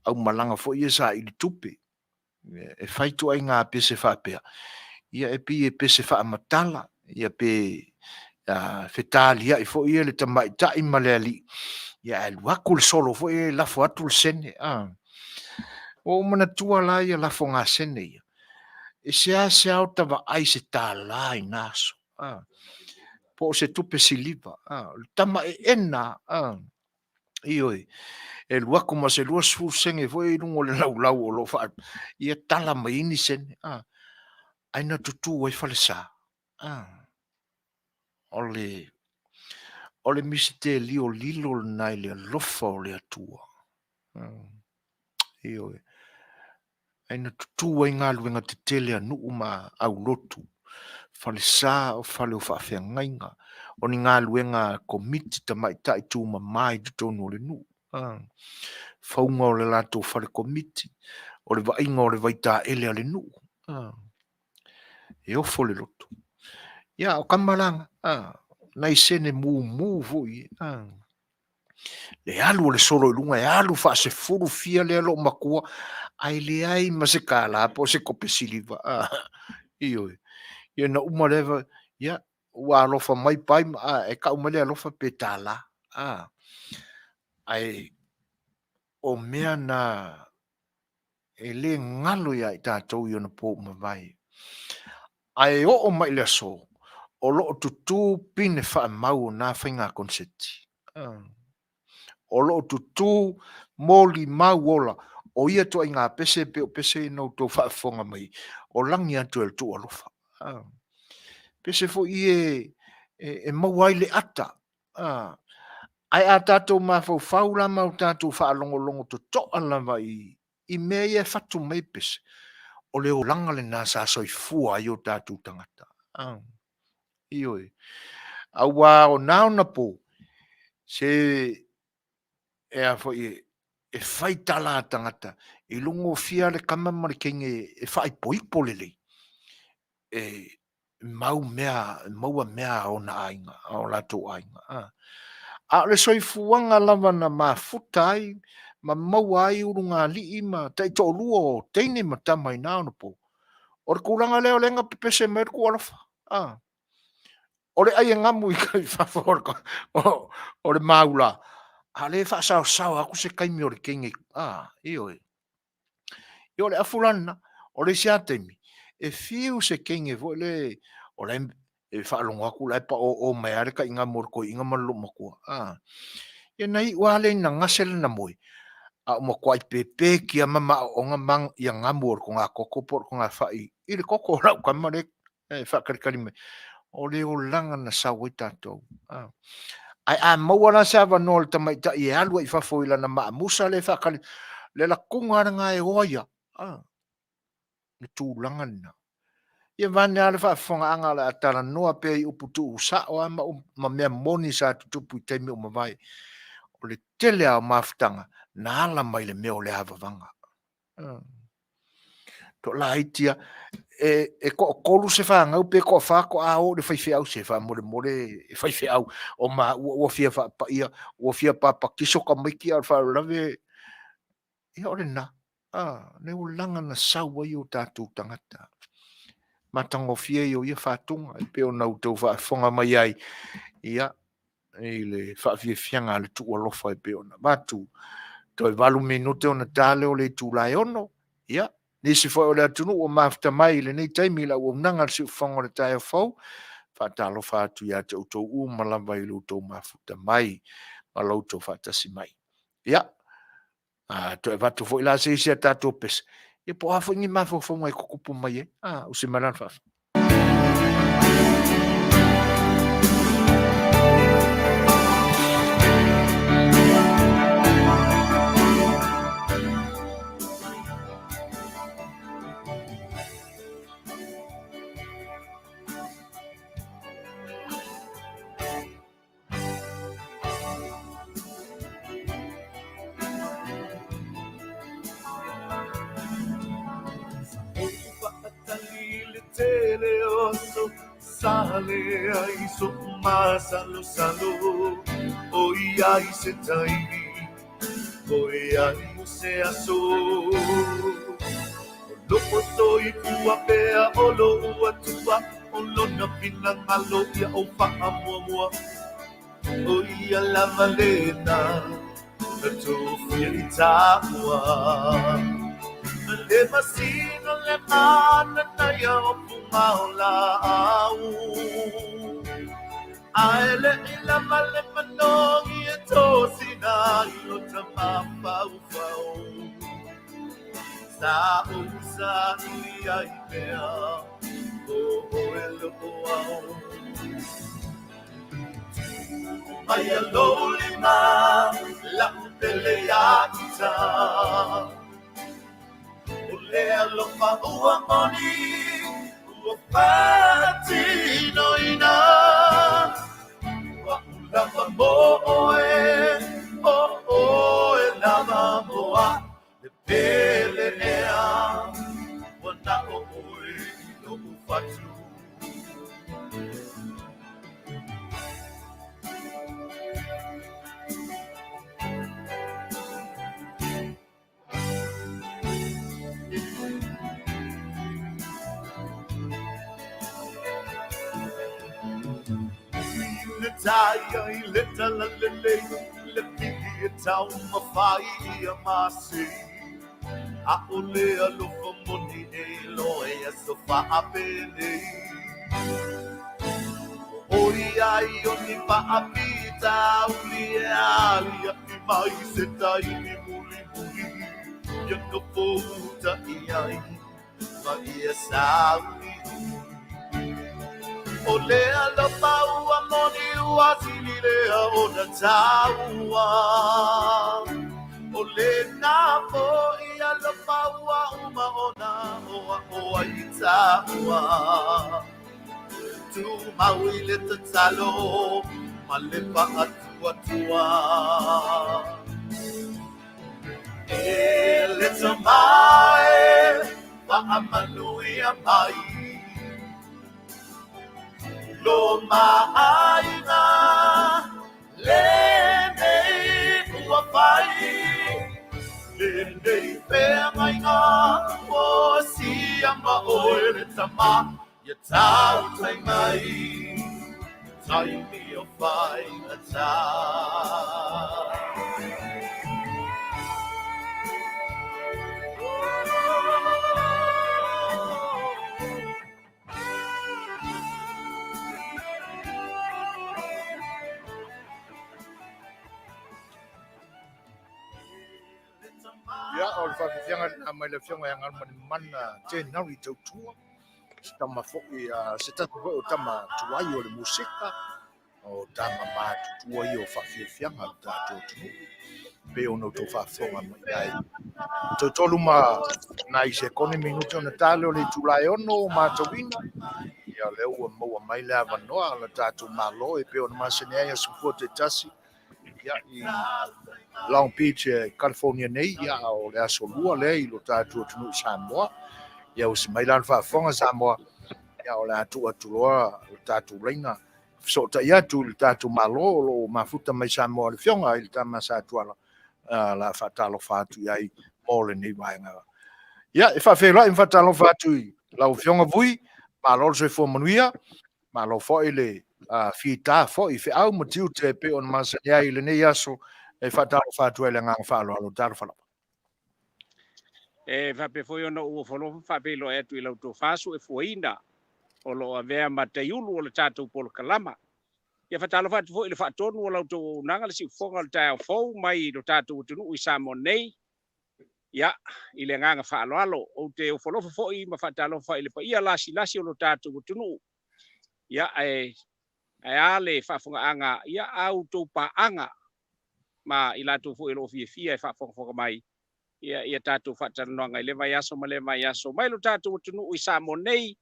aumalaga foi ia saili tupe, e fai ituaiga pese faapea, ia e pei e pese faamatala, ia pe fetaliai foi ia le tamaitai ma le alii, ia ae alu atu le solo foi lea e lafo atu le sene. Ua ou manatua la ia lafoga sene ia, e seasea ota vaai i se $1 i na aso, po o se tupe siliva, o le tama eena lava, ioe, e alu atu ma se 20 sene foi i luga o le laulau o lo o ia tala mai ai ni sene, ae na tutu ai falesa. O le misitelio lilo lena i le alofa o le Atua. Ioe. Ae na tutu ai galuega tetele a nuu ma aulotu, falesa o fale o faafeagaiga, o ni galuega a komiti tamaitai tumama i totonu o le nuu. Fauga o le latou fale komiti, o le vaaiga o le vaitaele a le nuu. E ofo le loto. Ia, o tama la na, nai sene mumu foi. Le alu o le solo i luga e alu faasefulu fia lea loomatua, ae leai ma se $1 po o se kope siliva. Ioe. Ia na uma lea, ia, ua alofa mai pai, e tau mai le alofa pe $1. Ae o mea na e le galo ia i tatou i ona po ua mavae. Ae oo mai i le aso, o lo o tutu pine faamau o na faiga koneseti. O lo o tutu molimau ola o ia ituaiga pese pei o pese ia na outou faafofoga mai, o lagi atu e le tuualofa. Pese foi ia e maua ai le ata. Ae a tatou mafaufau la ma o tatou faalogologo totoa lava i mea ia e fatu mai ai pese, o le olaga lena sa soifua ai o tatou tagata. Ioe. Aua o na ona po, se e a foi e fai tala a tagata i luga o fia le tama ma le teine e faaipoipo lelei, e mau mea, maua mea a ona aiga, a o latou aiga. A o le soifuaga lava na mafuta ai ma maua ai ulugalii ma taitoalua o teine ma tama i na ona po, o le tulaga lea o lea na pepese mai ai le tuualofa. O le ai e gamu i fafo o le maula, a o lea e faasaosao atu se taimi o le teine, ioe. Ia o le afu la lena. O le isi lava taimi, e fiu se teine foi le, o la e faalogo atu o la e paoo mai lava le taigamu a le toeaina ma le loomatua. Ia na iu lava lea ina gase lana moe, a ua matuai pepeti lava ma maoona ma ia gamu o le togatogo po o le togafai i le toto o lau tama lea e faatalitali mai. O le olaga na sau ai tatou. Ae a maua la se avanoa o le tamaitai e alu ai i fafo i lana maamusa lea e faatali, le alu atu lena e o ai lava. Le tulaga lena. Ia vaeane lava le faafofogaaga o le a talanoa pea i upu tuusao lava ma mea moni sa tutupu i taimi ua mavae. O le tele lava o mafutaga na ala mai le mea o le avavaga. Toalaiti lava, e toatolu se fanau pe toafa toa o i le faifeau, se faamolemole e faifeau o maua ua fia faapaia, ua fia papatiso tamaiti a o le faalavelave, ia o lena, le olaga na sau ai o tatou tagata. Matagofie ia o ia fatuga e pei ona outou faafofoga mai ai, ia, i le faafiafiaga a le tuualofa e pei ona avatu. Toe 8 minute ona ta lea o le itula e 6, ia, nisi foi o le atunuu ua mafuta mai i lenei taimi i le auaunaga a le siufofoga o le taeao fou, faatalofa atu ia te outou uma lava i lo outou mafuta mai ma lo outou faatasi mai. Ia, a toe avatu foi la se isi a tatou pese, ia po o a foi ni mafaufauga e tutupu mai ai. Ah, usi mai la le faafofoga. Sa leai soʻu masalosalo, ʻOiai se taimi, ʻOiai o se aso. O loʻu soifua pea o loʻu Atua, O lona finagalo iaʻu faamuamua. ʻO ia lava lena na tofia i taua. Le masina le mananaia o puga o laau. Ae leʻi lava le manogi e tosina ai lota mafaufau. Sa ou saili ai pea o oe loʻu ao. Mai a lou lima, laʻu pele iā ʻIta. O le alofa ua moni, ua faatinoina. O aʻu lava mo ʻoe, o ʻoe lava mo aʻu. Le pele ʻea, ua naʻo ʻoe i loʻu fatu. Le taia i le talalelei, le piʻi e taumafai ia masei. ʻAʻole alofa moni e loa i aso faapenei. ʻOiai o ni faafitauli e aliaʻi mai se taimi mulimuli ia nofo uta i ai ma ia sauli. O le alofa ua moni ua sili lea ona taua. O lena foʻi alofa ua uma ona aʻoaʻo ai i taua. Tumau i le tatalo ma le faatuatua. E le Tama e faamanuia mai lo maʻaiga lenei ua fai lenei feagaiga ua sia ma ʻoe le Tama ia tautai mai taimi o faigata. Ia, o le faafiafiaga lena mai le Afioga ia Galumalemana Jenary Tautua, se tama foi, se tasi foi o tama tuai o le musika, o tama matutua ia o faafiafiaga o le tatou atunuu, pei ona outou faafofoga mai ai. Toe tolu ma nai sekone minute ona ta lea o le itula e ono ua matauina, ia o lea ua maua mai le avanoa a le tatou Malo e pei ona masani ai aso fua taitasi, ia, i Long Beach e California nei, ia, o le aso lua lea i lo tatou atunuu i Samoa. Ia, ua si mai la le faafofoga Samoa, ia, o le a tuu atu loa le tatou laina fesootai atu i le tatou Malo o lo o mafuta mai Samoa le Afioga i le Tama Sa Tuala, la a faatalofa atu i ai mo lenei vaega. Ia, e faafeiloai ma faatalofa atu i lau Afioga Vui, malo le soifua manuia, Malo foi le fita foi feau ma tiute e pei ona masani ai i lenei aso e faatalofa atu ai le agaga faaaloalo. Talofa lava. E faapea foi ona ou ofo alofa ma faafeiloai atu i lau tofa suefuaina o lo o avea ma taiulu o le tatou polokalama. Ia faatalofa atu foi i le faatonu o la outou auaunaga, le siufofoga o le taeao fou mai lo tatou atunuu i Samoa nei. Ia, i le agaga faaaloalo, ou te ofo alofa foi ma faatalofa i le paia lasilasi o lo tatou atunuu. Ia, ae, ae a le faafogaaga, ia, a outou paaga ma i latou foi o lo o fiafia e faafogafoga mai, ia, i a tatou faatalanoaga i lea vaiaso ma lea vaiaso mai lo tatou atunuu i Samoa nei,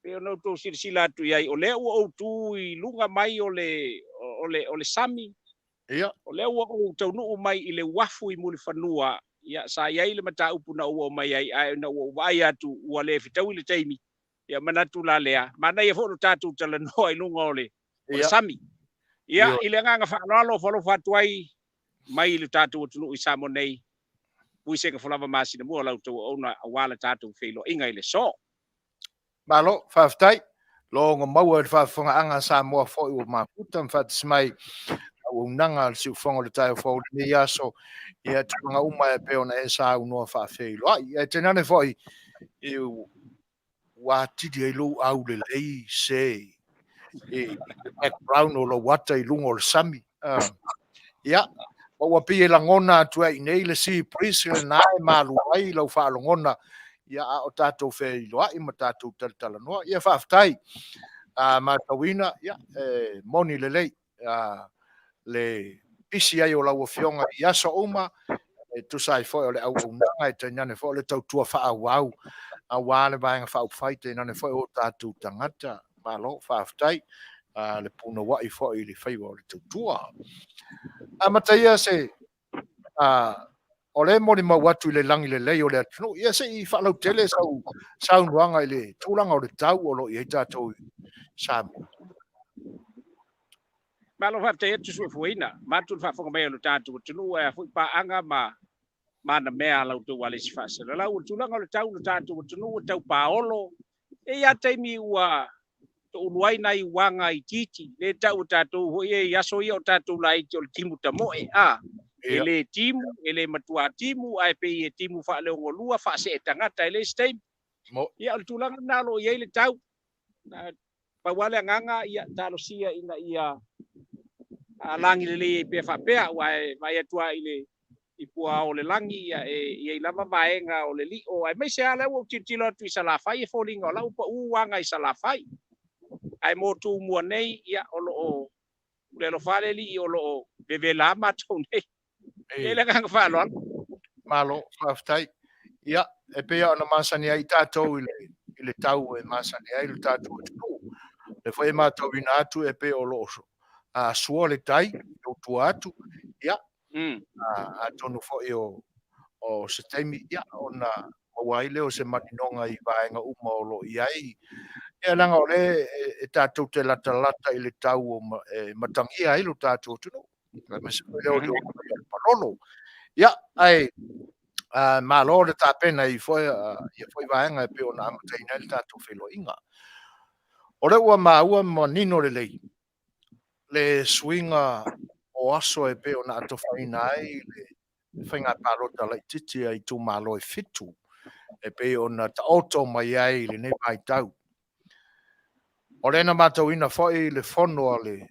pei ona outou silasila atu i ai, o lea ua ou tu i luga mai o le, o le, o le sami, Ia. O lea ua ou taunuu mai i le uafu i Mulifanua, ia, sa i ai le mataupu na ou oo mai ai, ae ina ua ou vaai atu ua le fetaui le taimi, Ia manatu la lea, manaia foi lo tatou talanoa i luga o le, o le sami. Ia, i le agaga faaaloalo, falofa atu ai mai i le tatou atunuu i Samoa nei, puisega folava masina mua o la outou auauna aua le tatou feiloaiga i le aso. Malo, faafetai. Logo maua i le faafofogaaga a Samoa foi ua mafuta ma faatasi mai auaunaga a le siufofoga o le taeao fou i lenei aso, ia tulaga uma e pei ona e saunoa faafeiloai. Ae tainane foi i ua atili ai lou aulelei se i background o lou ata i luga o le sami. Ia, ma ua pei e lagona atu ai i inei le sea breeze lena e malu ai lau faalogona, ia, a o tatou feiloai ma tatou talatalanoa. Ia, faafetai. A matauina, ia, e moni lelei le pisi ai o lau Afioga i aso uma, e tusa ai foi o le auaunaga, e tainane foi o le tautua faaauau aua le Vaega Faaupufai, tainane foi o tatou tagata. Malo faafetai le punouai foi i le faiva o le tautua. Amata ia se o le molimau atu i le lagi lelei o le atunuu. Ia se i faalautele sau saunoaga i le tulaga o le tau o lo o i ai tatou i Samoa. Malo faafetai atu Suefuaina, matu le faafofoga mai o lo tatou atunuu, ae a foi paaga ma ma ana mea a la outou alesi faasalalau. O le tulaga o le tau i lo tatou atunuu e tau paolo, e i ai lava taimi ua toulu ai nai uaga itiiti, lea e tau e tatou foi e i aso ia o tatou laiti o le timu tamoe, a, e le timu, e le matuā timu, ae pei e timu faaleogolua, faasee tagata i le isi taimi. Ia, o le tulaga lena o lo o i ai le tau. Pau lava le agaga, ia talosia ina ia lagi lelei ai pea faapea, aua e vaai atu lava i le i puaao o le lagi, ia e i ai lava vaega o le lio, aemaise lava lea ua ou tilotilo atu i Salafai, e foliga o la ua pau uaga i Salafai. Ae mo Tumua nei, ia o lo o le alofa lava le Alii o lo o vevela lava matou nei. E le agaga faaaloalo. Malo, faafetai. Ia, e pei ona masani ai tatou i le tau e masani ai lo tatou atunuu. Le foi e matauina atu e pei o lo o sua le tai i tua atu. Ia, atonu foi o se taimi, ia, ona maua ai lea o se maninoga i vaega uma o lo o i ai. Ia, leaga o lea e tatou te latalata i le tau e matagia ai lo tatou atunuu. Aemaise foi lea o le palolo. Ia, ae malo le tapena i foi ia foi vaega e pei ona amataina ai le tatou feiloaiga. O lea ua maua manino lelei le suiga o aso e pei ona atofaina ai le faiga palota laitiiti a itumalo e 7 e pei ona taoto mai ai i lenei vaitau. O lea na matauina foi le fono a le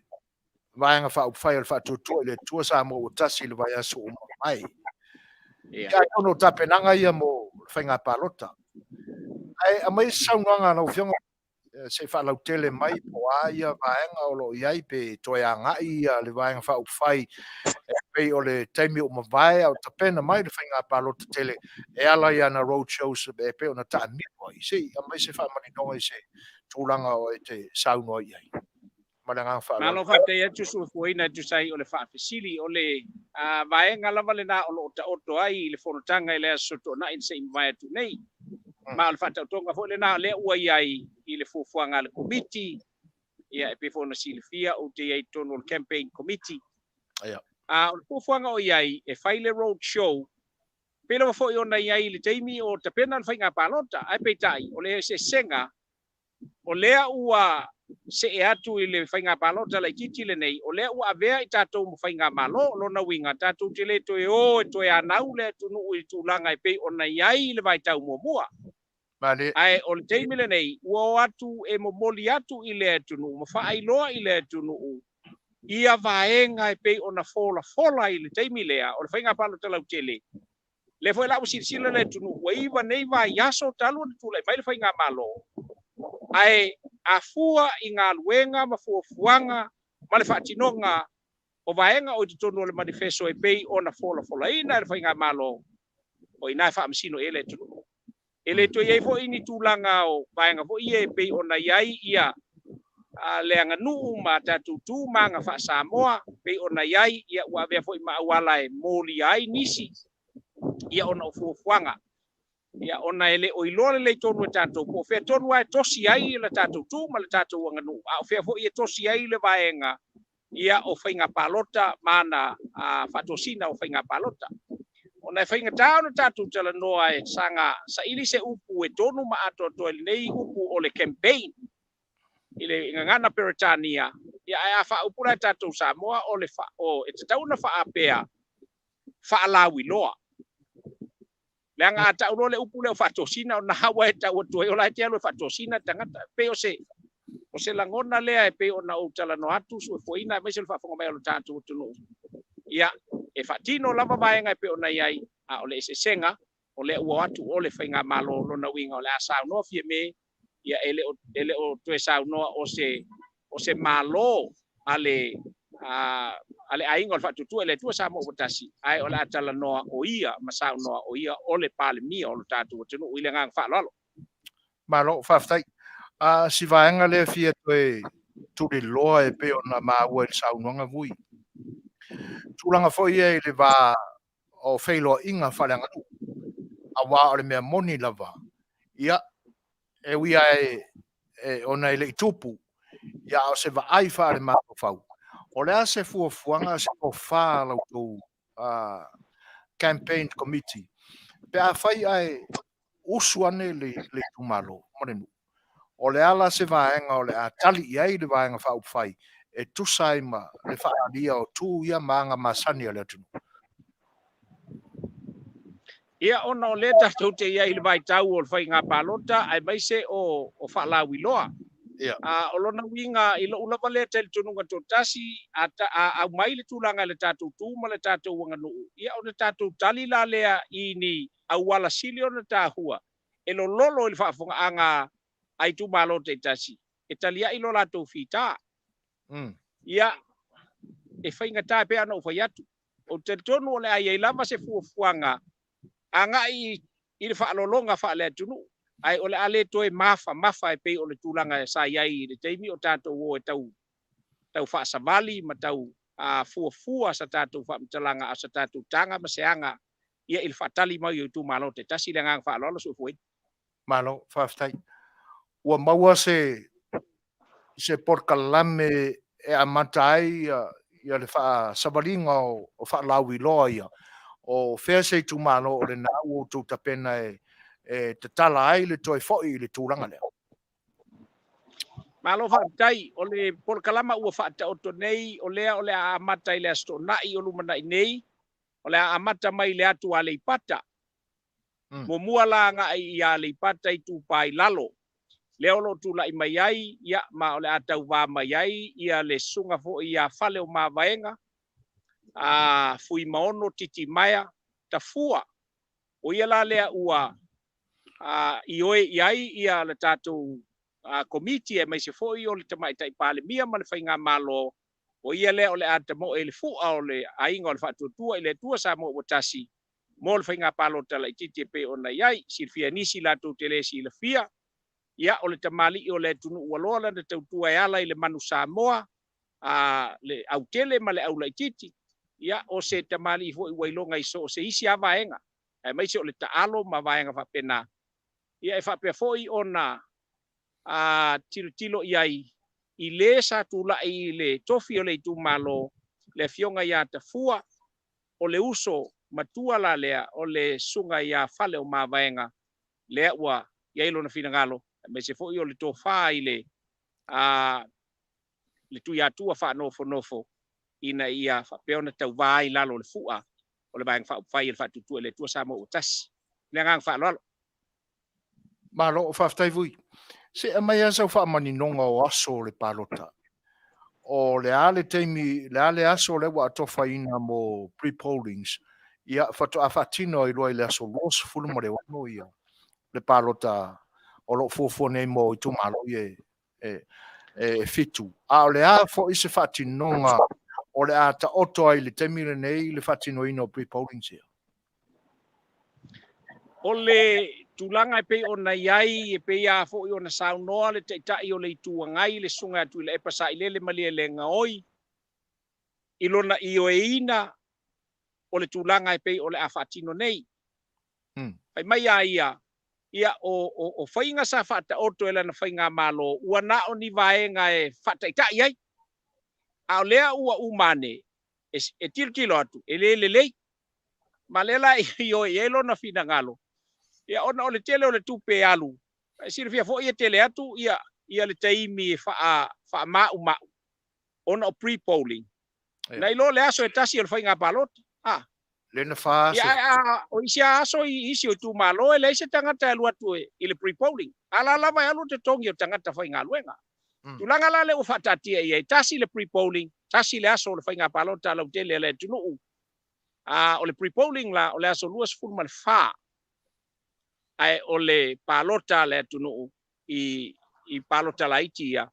Vaega Faaupufai o le Faatuatua i le Atua Samoa ua tasi i le vaiaso ua mavae. Ia atonu o tapenaga ia mo le faiga palota. Ae aumai se saunoaga a lau Afioga se i faalautele mai po o a ia vaega o lo o i ai pe toe agai ia le Vaega Faaupufai e pei o le taimi ua mavae a o tapena mai le faiga palota tele e ala i ana road shows e pei ona taamilo ai. Se i aumai se faamaninoga i se tulaga o e te saunoa i ai. Ma le agaga faaaloalo. Malo faafetai atu Suefuaina e tusa ai o le faafesili. O le vaega lava lena o lo o taoto ai i le fonotaga i le Aso Toonai na se i mavae atu nei. Ma o le faataotoga foi lena o lea ua i ai i le fuafuaga a le Komiti, ia e pei foi ona silafia ou te i ai i totonu o le Campaign Committee. A o le fuafuaga o i ai e fai le road show, pei lava foi ona i ai i le taimi o tapena le faiga palota, ae peitai o le eseesega o lea ua see atu i le faiga palota laitiiti lenei, o lea ua avea i tatou ma faigamalo. O lona uiga, tatou te le toe o e toe anau le atunuu i le tulaga e pei ona i ai i le vaitau muamua. Ae o le taimi lenei, ua o atu e momoli atu i le atunuu ma faailoa i le atunuu ia vaega e pei ona folafola i le taimi lea o le faiga palota lautele. Lea foi la ua silasila le atunuu, ua 9 nei vaiaso talu ona tulai mai le faigamalo, ae a fua i galuega ma fuafuaga ma le faatinoga o vaega o i totonu o le manifeso e pei ona folafolaina e le faigamalo, o i ina e faamasino i ai le atunuu. E le toe i ai foi ni tulaga o vaega foi ia e pei ona i ai ia le aganuu ma tatou tu ma aga faa-Samoa pei ona i ai, ia ua avea foi ma auala e molia ai nisi ia ona o fuafuaga. Ia, ona e le o iloa lelei tonu e tatou po o fea tonu lava e tosi ai le tatou tu ma le tatou aganuu, a o fea foi e tosi ai le vaega ia o faiga palota ma ana faatosina o faiga palota. Ona e faigata ona tatou talanoa e saga saili se upu e tonu ma atoatoa i lenei upu o le campaign i le gagana Peretania, ia ae a faaupu la e tatou Samoa o le fa, o, e tatau ona faapea faalauiloa. Leaga a tau loa le upu lea o faatosina, ona ua e tau atu ai, o la e te alu e faatosina tagata. E pei o se, o se lagona lea e pei ona ou talanoa atu, suefuaina aemaise o le faafofoga mai o le tatou atunuu. Ia, e faatino lava vaega e pei ona i ai, a o le eseesega, o lea ua o atu o le Faigamalo, lona uiga o le a saunoa Fiame, ia e le o, e le o toe saunoa o se, o se Malo a le, a, a le Aiga o le Faatuatua i le Atua Samoa ua Tasi, ae o le a talanoa o ia ma saunoa o ia o le Palemia o lo tatou atunuu. I le agaga faaaloalo. Malo, faafetai. A si vaega lea fia toe tuliloa e pei ona maua i le saunoaga Vui. Tulaga foi ia i le va o feiloaiga faaleaganuu, aua o le mea moni lava, ia, e ui lava e, e, ona e le i tupu, ia, a o se vaai faale-mafaufau, o le a se fuafuaga, se tofa a la outou campaign committee, pe afai ae usu ane le, le itumalo ma le nuu, o le a la se vaega o le a tali i ai le Vaega Faaupufai e tusa ai ma le faaalia o tu ia ma aga masani a le atunuu? Ia, ona o lea tatou te i ai i le vaitau o le faiga palota aemaise o, o faalauiloa. Ia. A, o lona uiga i lou lava lea talitonuga toatasi, a, ta, a aumai le tulaga i le tatou tu ma le tatou aganuu, ia ona tatou tali la lea i ni auala sili ona tahua e lololo i le faafofogaaga a itumalo taitasi e taliai lo latou fita. Ia, e faigata e pei ona ou fai atu. Ou te talitonu o le a i ai lava se fuafuaga agai i le faalologa faale-atunuu, ae o le a le toe mafamafa e pei o le tulaga sa i ai i le taimi o tatou o e tau tau faasavali ma tau fuafua sa tatou faamatalaga a o sa tatou taga ma se aga ia i le faatali mai o itumalo taitasi. Le agaga faaaloalo, Suefuaina. Malo, faafetai. Ua maua se se polokalame e amata ai ia le faasavaliga o faalauiloa ia, o fea se itumalo o lena ua outou tapena e e tatala ai le toe foi i le tulaga lea? Malo faafetai. O le polokalama ua faataoto nei, o lea o le a amata i le Aso Toonai o lumanai nei, o le a amata mai i le atu Aleipata. Muamua la agai i Aleipata Itupa i Lalo, lea o lo o tulai mai ai, ia, ma o le a tauva mai ai ia le susuga foi ia Faleomavaega, a Fuimaono Titimaea Tafua. O ia la lea ua ioe i ai ia le tatou Komiti aemaise foi o le Tamaitai Palemia ma le Faigamalo, o ia lea o le a tamoe i le fua o le Aiga o le Faatuatua i le Atua Samoa ua Tasi mo le faiga palota laitiiti e pei ona i ai. Silafia e nisi latou te le silafia, ia, o le tamalii o le atunuu ua loa lana tautua e ala i le manu Samoa, a le autele ma le aulaitiiti, ia, o se tamalii foi ua iloga i so o se isi lava vaega, aemaise o le taalo ma vaega faapena. Ia, e faapea foi ona a tilotilo i ai i le sa tulai i le tofi o le itumalo, le Afioga ia Tafua, o le uso matua la lea o le Susuga ia Faleomavaega, lea ua i ai lona finagalo, aemaise foi o le tofa i le a le Tuiatua faanofonofo ina ia faapea ona tauva ai i lalo o le fua o le Vaega Faaupufai e le Faatuatua i le Atua Samoa ua Tasi. Le agaga faaaloalo. Malo, faafetai Vui. Se aumai lava sau faamaninoga o aso o le palota. O le a le taimi, le a le aso lea ua atofaina mo pre-pollings, ia faatoa faatino ai loa i le aso 26 ia le palota o lo o fuafua nei mo itumalo ia e, e fitu. A o le a foi se faatinoga o le a taoto ai i le taimi lenei le faatinoina o pre-pollings ia? O le tulaga e pei ona i ai, e pei lava foi ona saunoa le Taitai o le Itu Agai, le Susuga ia Tuilaepa Sailele Malielegaoi, i lona ioeina o le tulaga e pei o le a faatino nei. Fai mai a ia, Ia, o, o, o faiga sa faataoto e lana faigamalo, ua na o ni vaega e faataitai ai. A o lea ua uma ane, e, e tilotilo atu, e le lelei. Ma lea la e ioe i ai lona finagalo, ia, ona o le tele o le tupe e alu, e silafia foi e tele atu ia, ia le taimi e faa, faamaumau ona o pre-polling. Nai lo le aso e tasi o le faiga palota. Ah. Le na fa aso. Ia, a, o isi aso i isi o itumalo e leai se tagata e alu atu e, i le pre-polling. A la lava e alu totogi o tagata faigaluega. Tulaga la lea ua faataatia i ai, tasi le pre-polling, tasi le aso o le faiga palota lautele a le atunuu. A, o le pre-polling la, o le aso 24, ae o le palota a le atunuu i, i palota laiti ia,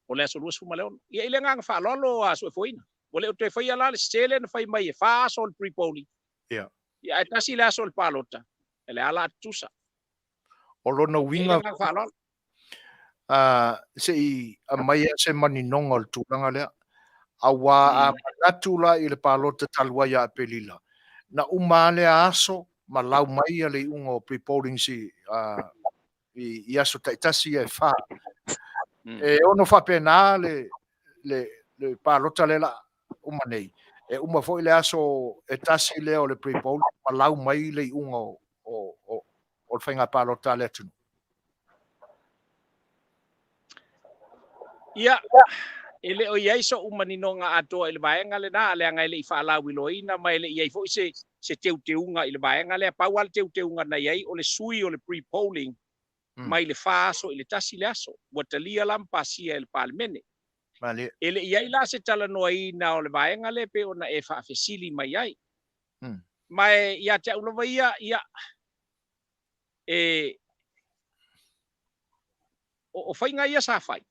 o le aso 26. Ia, i le agaga faaaloalo a Suefuaina, ua le o toe faia la le sese lea na fai mai e fa aso o le pre-polling. Ia. Ia, ae tasi le aso o le palota, e le ala tutusa. O lona Ia, i le uiga, agaga faaaloalo. se i aumai se maninoga o le tulaga lea. Aua a manatu la i le palota talu ai ia Aperila, na uma lava lea aso ma lau mai le iuga o pre-pollings i, i aso taitasi ia e fa. E ono faapena le, le, le palota lea la uma nei. E uma foi le aso e tasi lea o le pre-poll ma lau mai le iuga o, o, o, o le faiga palota a le atunuu. Ia, e le o i ai soʻu maninoga atoa i le vaega lena, leaga e le i faalauiloaina ma e le i i ai foi se, se teuteuga i le vaega lea. Pau lava le teuteuga na i ai, o le sui o le pre-polling mai le fa aso i le tasi le aso. Ua talia la ma pasia e le Palemene. Malie. E le i ai la se talanoaina o le vaega lea pei ona e faafesili mai ai. Ma e ia te au lava ia, ia, e, o, o faiga ia sa fai,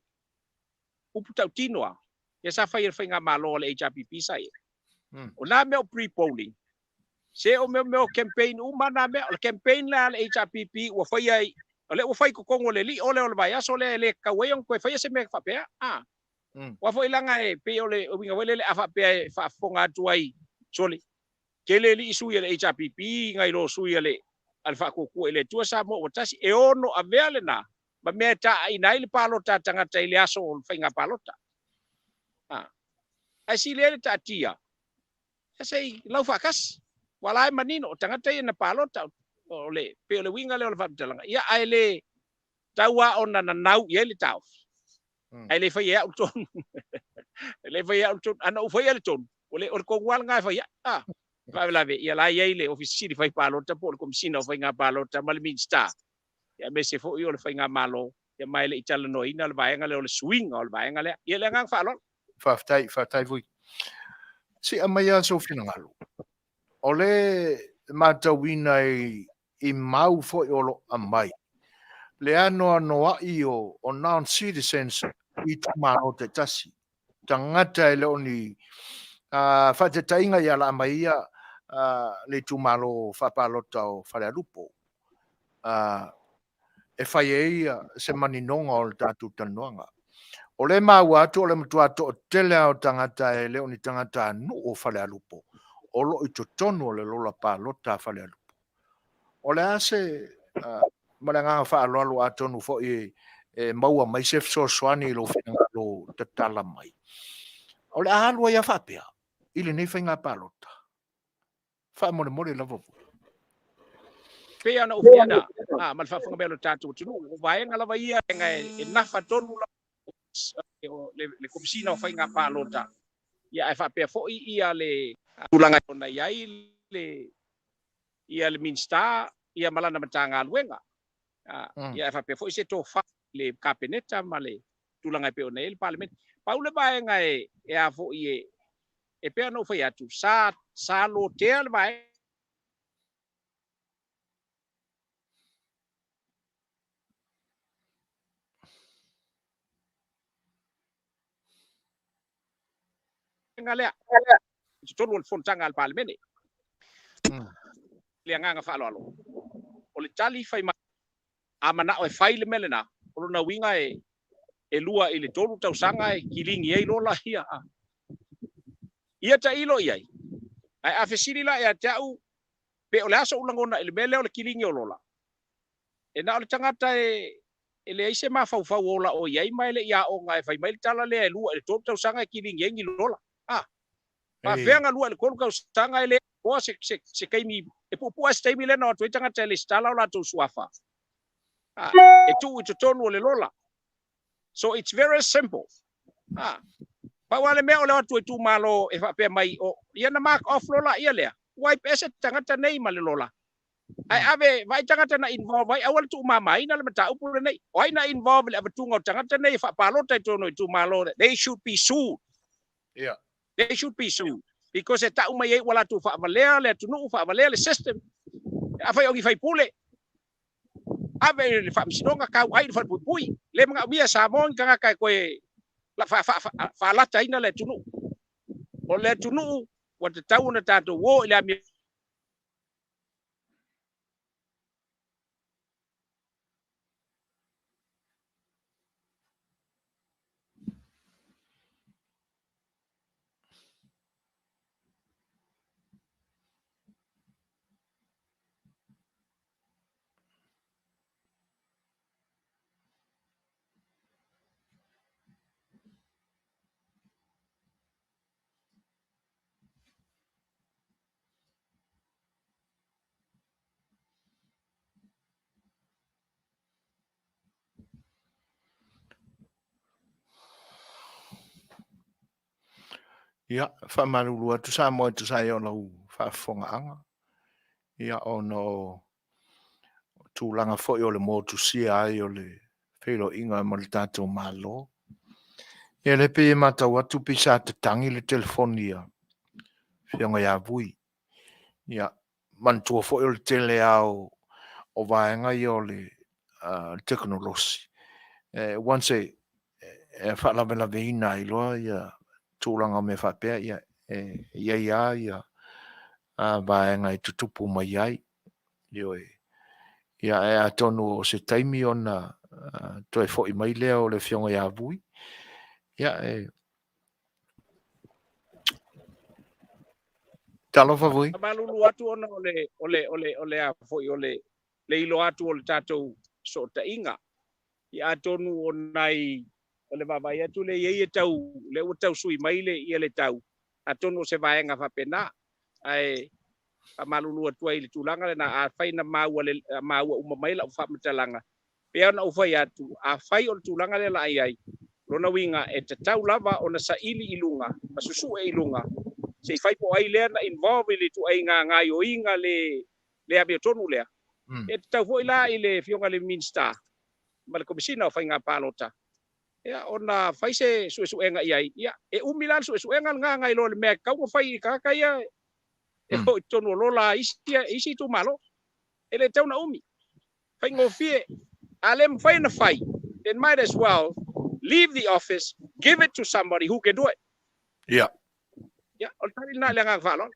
upu tautino lava, ia sa fai e le faigamalo a le HRPP sa i ai. O nā mea o pre-polling, se o mea mea o campaign uma nā mea, o le campaign lea a le HRPP ua faia i, o lea ua fai i totonu o le lio lea o le vaiaso lea e le tatau ai ona toe faia se mea faapea. A. Aua foi leaga e pei o le uiga foi lele a faapea e faafofoga atu ai, sole, tele alii sui a le HRPP nai lo sui a le a le Faatuatua i le Atua Samoa ua tasi, e ono avea lena ma mea e taaiina ai le palota a tagata i le aso o le faiga palota. A. Ae sili ai le taatia, ia se i lau faatasi. Ua la e manino, o tagata ia na palota, o le, pei o le uiga lea o le faamatalaga. Ia, ae le tau lava ona nanau i ai le taofi. Ae le faia e au le tonu. E le faia e au le tonu. A na ou faia le tonu, o le, o le tonu lava lena e fai ai. A. Faalavelave, ia la e i ai le Ofisa Sili fai palota po o le Komesina o Faiga Palota ma le Minisita, ia aemaise foi o le Faigamalo, ia ma e le i talanoaina le vaega lea o le suiga o le vaega lea. Ia le agaga faaaloalo. Faafetai, faafetai foi. Se i aumai lava sou finagalo. O le matauina i, i mau foi o lo o aumai, le anoanoai o, o non-citizens i itumalo taitasi. Tagata e le o ni faataitaiga ia laa mai ia le itumalo faapalota o Falealupo e fai ai se maninoga o le tatou talanoaga. O lea e maua atu o le matua toatele lava o tagata e le o ni tagatanuu o Falealupo o lo o i totonu o le lola palota a Falealupo. O le a se, ma le agaga faaaloalo atonu foi e maua mai se fesoasoani i lou finagalo tatala mai, o le a alu ai lava faapea i lenei faiga palota? Faamolemole lava foi. Pei ona ou fia ma le faafofoga mai a lo tatou atunuu, o vaega lava ia e nafa tonu lava le Komesina o Faiga Palota, ia ae faapea foi ia le tulaga ona i ai le ia le Minisita ia ma lana Matagaluega, ia ae faapea foi se tofa i le Kapeneta ma le tulaga e pei ona i ai le Palemene. Pau le vaega e e a foi e e pei ona ou fai atu, sa sa lotea le vaega lea i totonu o le fonotaga a le Palemene. Le agaga faaaloalo, o le tali fai mai, a manao e fai le mea lena, o lona uiga e e lua i le tolu tausaga e kiligi ai lola ia. Ia tailo i ai. Ae a fesili la ia te au, pe o le a soʻu lagona i le mea lea o le kiligi o lola? E na o le tagata e e leai se mafaufau ola o i ai ma e le i aoga e fai mai le tala lea e 2 i le 3 tausaga e kiligi ai ni lola. A faapefea na 2 i le 3 tausaga e le atoa se, se, se taimi e puupuu lava se taimi lea na o atu ai tagata e lesitala o latou suafa a e tuu i totonu o le lola. So it's very simple. A pau lava le mea o le o atu o itumalo e faapea mai o ia na mark off lola ia lea, wipe ese tagata nei ma le lola. Ae ave vaai tagata na involve ai, aua le tuumamaina le mataupu lenei. O ai na involve i le avatuga o tagata nei e faapalota i totonu o itumalo, they should be sued. Yeah. They should be sued because e tau mai ai ua latou faavalea le atunuu, faavalea le system. Afai o ni faipule, ave i le faamasinoga, tau ai le falepuipui. Le manaomia e Samoa ni tagata e toe faalataina le atunuu. O le atunuu ua tatau ona tatou o i le amio Ia, faamalulu atu Samoa e tusa ai o lau faafofogaaga, ia ona o tulaga foi o le motusia ai o le feiloaiga ma le tatou Malo. Ia lea pei e matau atu pei sa tatagi le telefoni a Afioga ia Vui. Ia, manatua foi o le tele lava o vaega ia o le tekonolosi, once e faalavelaveina ai loa ia tulaga o mea faapea, ia e i ai lava ia vaega e tutupu mai ai. Ioe. Ia ae atonu o se taimi ona toe foi mai lea o le Afioga ia Vui. Ia e Talofa Vui. Faamalulu atu ona o le o le o le o le a foi o le le iloa atu o le tatou fesootaiga. Ia atonu o nai o le vaavaai atu lea i ai e tau lea ua tau sui mai le ia le tau, atonu o se vaega faapena. Ae faamalulu atu ai i le tulaga lena, afai na maua le maua uma mai lau faamatalaga, pei ona ou fai atu, afai o le tulaga lea la a i ai, lona uiga e tatau lava ona saili i luga ma susue i luga se i fai po o ai lea na involve i le ituaiga gaoioiga le le amiotonu lea. E tatau foi la i le Afioga i le Minisita ma le Komesina o Faiga Palota ia ona fai se suesuega i ai. Ia, e umi la le suesuega lena nai lo le mea e tatau ona fai i tagata ia e o i totonu o lola a isi, isi itumalo. E le tatau ona umi. Faigofie. A le mafai ona fai, then might as well leave the office, give it to somebody who can do it. Ia. Ia, o le tali lena i le agaga faaaloalo.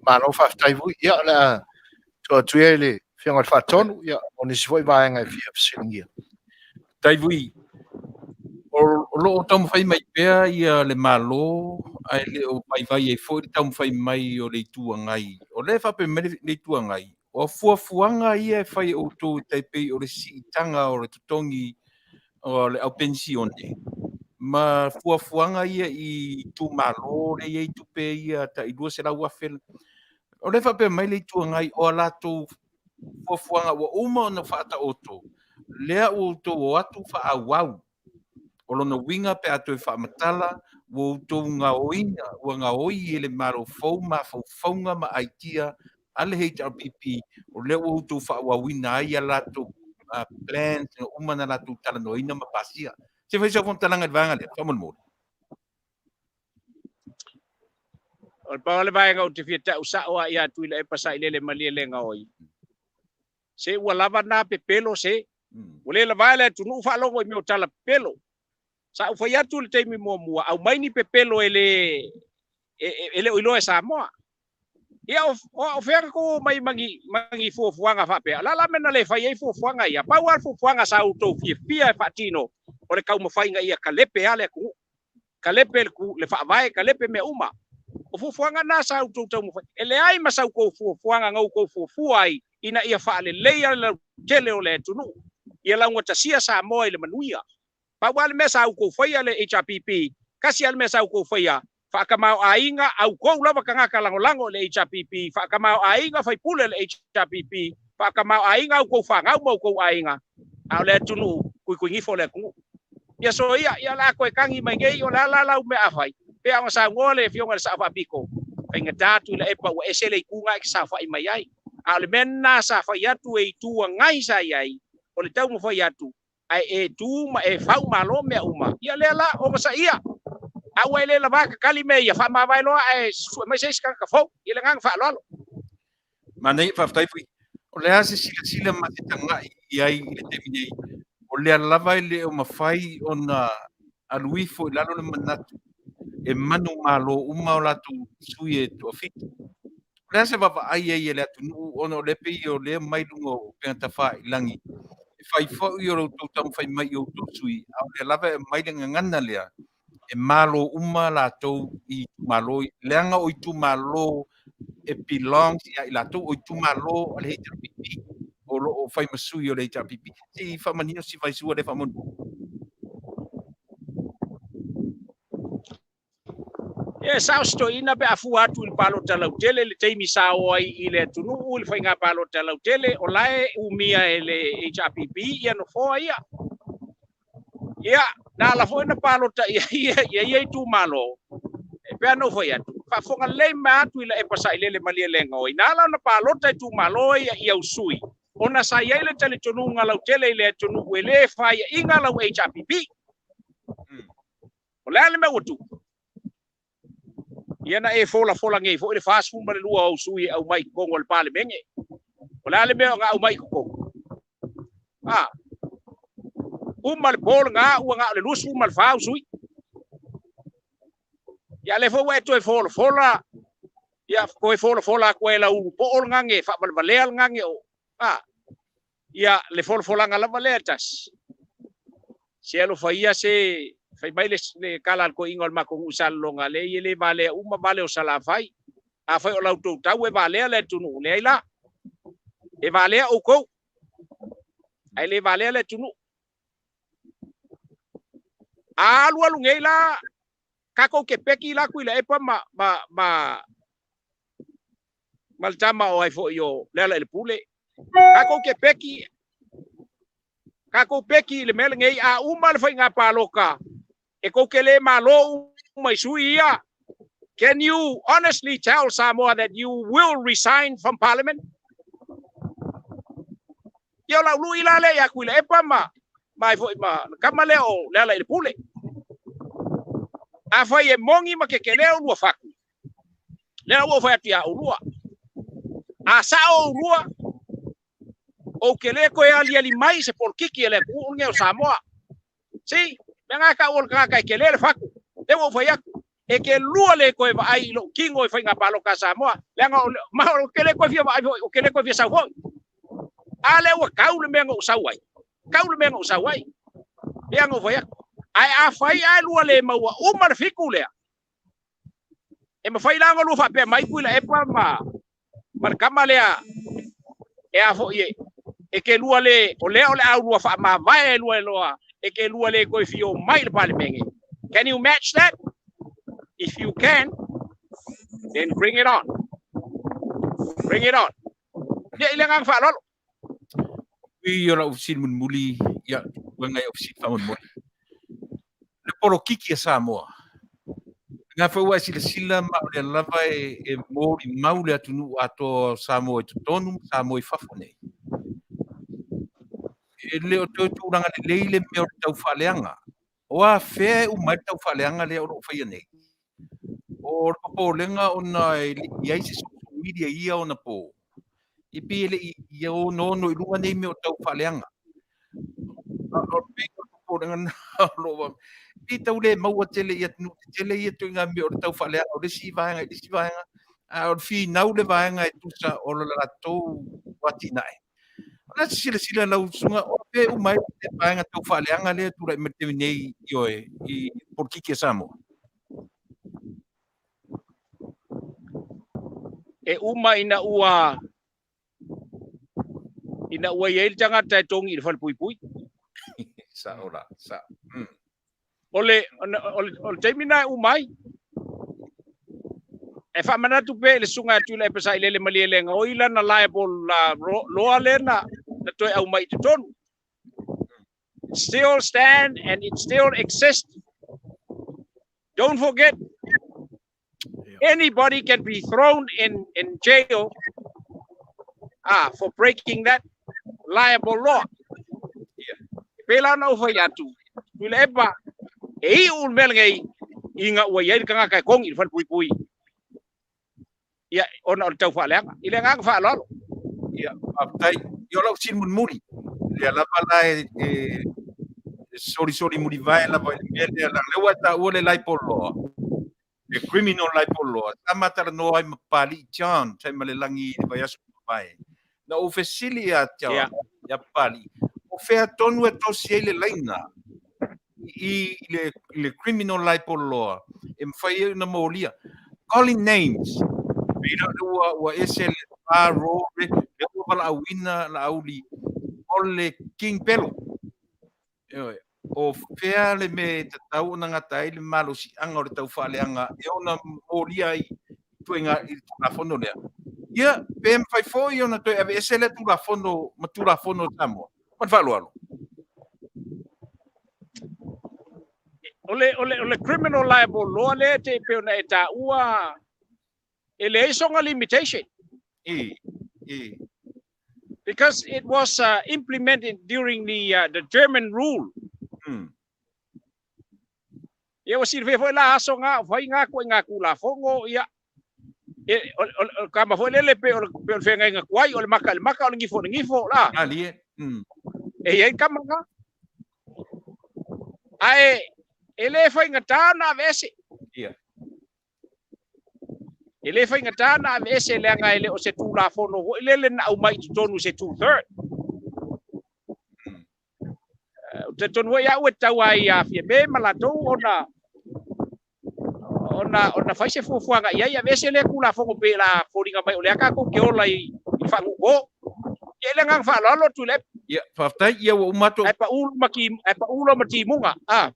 Malo faafetai foi. Ia, o le a tuu atu ia i le Afioga i le Faatonu, ia, o nisi foi vaega e fia fesiligia. Tai Vui, o lo o taumafai mai pea ia le Malo, ae le o vaivai ai foi le taumafai mai o le Itu Agai. O lea e faapea mai le Itu Agai, o fuafuaga ia e fai e outou e tai pei o le siitaga o le totogi o le au penisione, ma fuafuaga ia i itumalo lea e i ai tupe ia tai 200,000. O lea e faapea mai le Itu Agai, o a latou fuafuaga ua uma ona faataoto, lea ua outou o atu faaauau. O lona uiga pe a toe faamatala, ua outou gaoina, ua gaoi e le Malo fou mafaufauga ma aitia a le HRPP, o lea ua outou faaauauina ai a latou plans na uma na latou talanoaina ma pasia. Se fai sau faamatalaga i le vaega lea, faamolemole. O le pau o le vaega ou te fia tau sao lava ia Tuilaepa Sailele Malielegaoi, se ua lava na pepelo se, ua le lava e le atunuu faalogo i mea o tala pepelo. Sa ou fai atu i le taimi muamua, aumai ni pepelo e le e le o iloa e Samoa. Ia o, o, o fea na tou omai ma ni, ma ni fuafuaga faapea? O le a la mea na le fai ai fuafuaga ia? Pau lava le fuafuaga sa outou fiafia e faatino, o le taumafaiga ia kalepe lava le atunuu. Kalepe le, le faavae, kalepe mea uma. O fuafuaga na sa outou taumafai. E leai ma sa outou fuafuaga na outou fuafua ai ina ia faaleleia le lautele o le atunuu, ia laugatasia Samoa i le manuia. Pau lava le mea sa outou faia le HRPP, tasi lava le mea sa outou faia, faatamaoaiga a outou lava tagata lagolago i le HRPP, faatamaoaiga faipule o le HRPP, faatamaoaiga a outou fanau ma outou aiga, a o le atunuu, tuituigifo le atunuu. Ia soia, ia o le a toe tagi mai nei, o le a la lau mea a fai? Pei ona saunoa le Afioga i le Sao Faapito, faigata Tuilaepa ua ese le itu lena e te saofai mai ai. A o le mea lena sa fai atu e Itu Agai sa i ai, o le taumafai atu, ae e tu ma e fau malo mea uma, ia lea la, onosaia. A ua e le lava tatali mea ia, faamavae loa ae sue mai se isi tagata fou. I le agaga faaaloalo. Manaia, faafetai foi. O le a se silasila ma se tagai i ai i le taimi nei? O lea lava e le o mafai ona alu ifo i lalo le manatu e manumalo uma o latou sui e toafitu. O le a se vaavaai ai a le atunuu ona o lea pei o lea mai luga o upega tafailagi e fai foi o lo outou taumafai mai i outou sui, a o lea lava e aumai le gagana lea e malo uma latou i itumalo, leaga o itumalo e belongs ia i latou, o itumalo a le HRPP o lo o fai ma sui o le HRPP. Se i faamanino si vaisua lea faamolemole. E sao se toeaina pe a fua atu i le palota lautele i le taimi sa o ai i le atunuu i le faiga palota lautele, o la e umia e le HRPP ia nofoa ia. Ia, na ala foi ona palota i ai ia ia itumalo, e pei ona ou fai atu, faafofoga lelei mai atu i Laepa Sailele Malielegaoi, na ala ona palota itumalo ia i au sui, ona sa i ai le talitonuga lautele i le atunuu e le faiaina lau HRPP. O le a le mea ua tupu? Ia na e folafola nei foi le 42 o au sui e aumai i totonu o le Palemene. O le a le mea na aumai i totonu? A, uma le po lena ua na o le 24 au sui. Ia lea foi ua e toe folafola, ia toe folafola atu ai e lau ulupoo le gage, faavalevalea le gage o, a, ia le folafolaga lava lea e tasi. Se alofa ia se fai mai le, le tala a le toeaina o le matou nuu i Salelologa, leai e le valea uma vale o Salafai. Afai o la outou tau e valea le atunuu, leai la. E valea outou, ae le valea le atunuu. A alualu nei la, tatou te peki la Tuilaepa ma, ma, ma, ma le tama o ai foi o Lealailepule. Tatou te peki, tatou peki i le mea lenei, a uma le faiga palota, e tou te le malo uma i sui ia. Can you honestly tell Samoa that you will resign from parliament? Ia o lau lui la lea ia Tuilaepa ma ma ai foi ma le tama lea o Lealailepule. Afai e moni ma kekelē oulua fatu, lea ua ou fai atu iā oulua. A sao oulua, ou te le toe aliali mai se polokiki a le atunuu lenei o Samoa. See, mea na e tau o le tagata e kele le fatu. Lea ua ou fai atu, e te lua le toe vaai i lou tino i faiga palota a Samoa, leaga o, ma ou te le toe fia vaai foi, ou te le toe fia sau foi. A lea ua tau le mea na ou sau ai, tau le mea na ou sau ai. Lea na ou fai atu. Ae afai ae lua le maua uma le fitu lea, e mafai la ona lua faapea mai Tuilaepa ma ma le tama lea e a foi e e te lua le o lea o le a lua faamavae e lua e loa e te lua le toe fia omai i le Palemene. Can you match that? If you can, then bring it on. Bring it on. Ia i le agaga faaaloalo. Ui o lau fesili mulimuli, ia, uaga i au fesili faamolemole. Le polokiki a Samoa. Ngā foi ua e silasila ma o lea lava e, e molimau le atunuu atoa o Samoa i totonu ma Samoa i fafo nei. E le o toe tulaga lelei le mea o le taufaaleaga. O a fea e uma ai le taufaaleaga lea o lo o faia nei? O le popolega ona e le i ai se social media i ia ona po, e pei e le i onoono i luga nei mea o taufaaleaga. O pei o le popolega lena o lo o pei tau le maua tele i atunuu tetele ia ituaiga mea o le taufaaleaga o le isi vaega i le isi vaega, a o le finau le vaega e tusa o le latou atinae. O le a se silasila lau susuga, o fea e uma ai le vaega tau faaleaga lea e tulai mai i le taimi nei ioe i polokiki a Samoa? E uma ina ua Ina ua i ai le tagata e togi i le falepuipui. Sao la, sao. O le, o le, o le taimi na e uma ai. E faamanatu pea i le susuga ia Tuilaepa Sailele Malielegaoi lana liable la loa lea na, na toe aumai i totonu. Still stand and it still exists. Don't forget, anybody can be thrown in, in jail ah, for breaking that liable law. E pēlā ona ou fai atu, Tuilaepa, e iu le mea lenei ina ua i ai le tagata e kogi i le falepuipui, ia, ona o le taufaaleaga. I le agaga faaaloalo. Ia, faafetai. Ia, o lau fesili mulimuli, lea lava la e, e, e solisoli mulivae lava i le mea lea, leaga lea ua e taua le libel law, le criminal libel law, sa ma talanoa ai ma Papalii John Taimalelagi i le vaiaso ua mavae. Na ou fesili ia John, yeah. ia Papalii, o fea tonu e tosi ai le laina i, i, le, i le criminal libel law e mafai ai ona molia. Calling names, pei la ua, ua ese le faro, le, le ua valaauina Laauli o le King Pelo. Ioe. O fea le mea e tatau ona gata ai le malosiaga o le taufaaleaga e ona molia ai i ituaiga i le Tulafono lea? Ia, pe mafai foi ona toe aveese lea Tulafono ma Tulafono a Samoa? Ma le faaaloalo. O le, o le, o le criminal liable law lea te pei ona e taua, e leai sona limitation. E, e. Because it was uh, implemented during the, uh, the German rule. Mm. Ia ua silafia foi la aso ngā, o whai ngā koe ngā kūlafono, ia, e, o, o, o, kama foi lele pe o le, pe o le whengainga kuai, o le maka i le maka, o le ngifo i le ngifo, la. Alie. Mm. E iai kama ngā. Ae, e le whaingatā ona aveese. Ia. E le faigata ona aveese leaga e le o se Tulafono foi lele na aumai i totonu se two third. Ou te talitonu foi au e tatau lava ia Fiame ma latou ona ona ona fai se fuafuaga i ai, aveese lea Tulafono pei o le a foliga mai o lea tatou te ola i le faanuuo. Ia, i le agaga faaaloalo Tuilaepa. Ia, faafetai. Ia ua uma atu. Ae pau ma ti, ae pau loa ma timuga. Ah.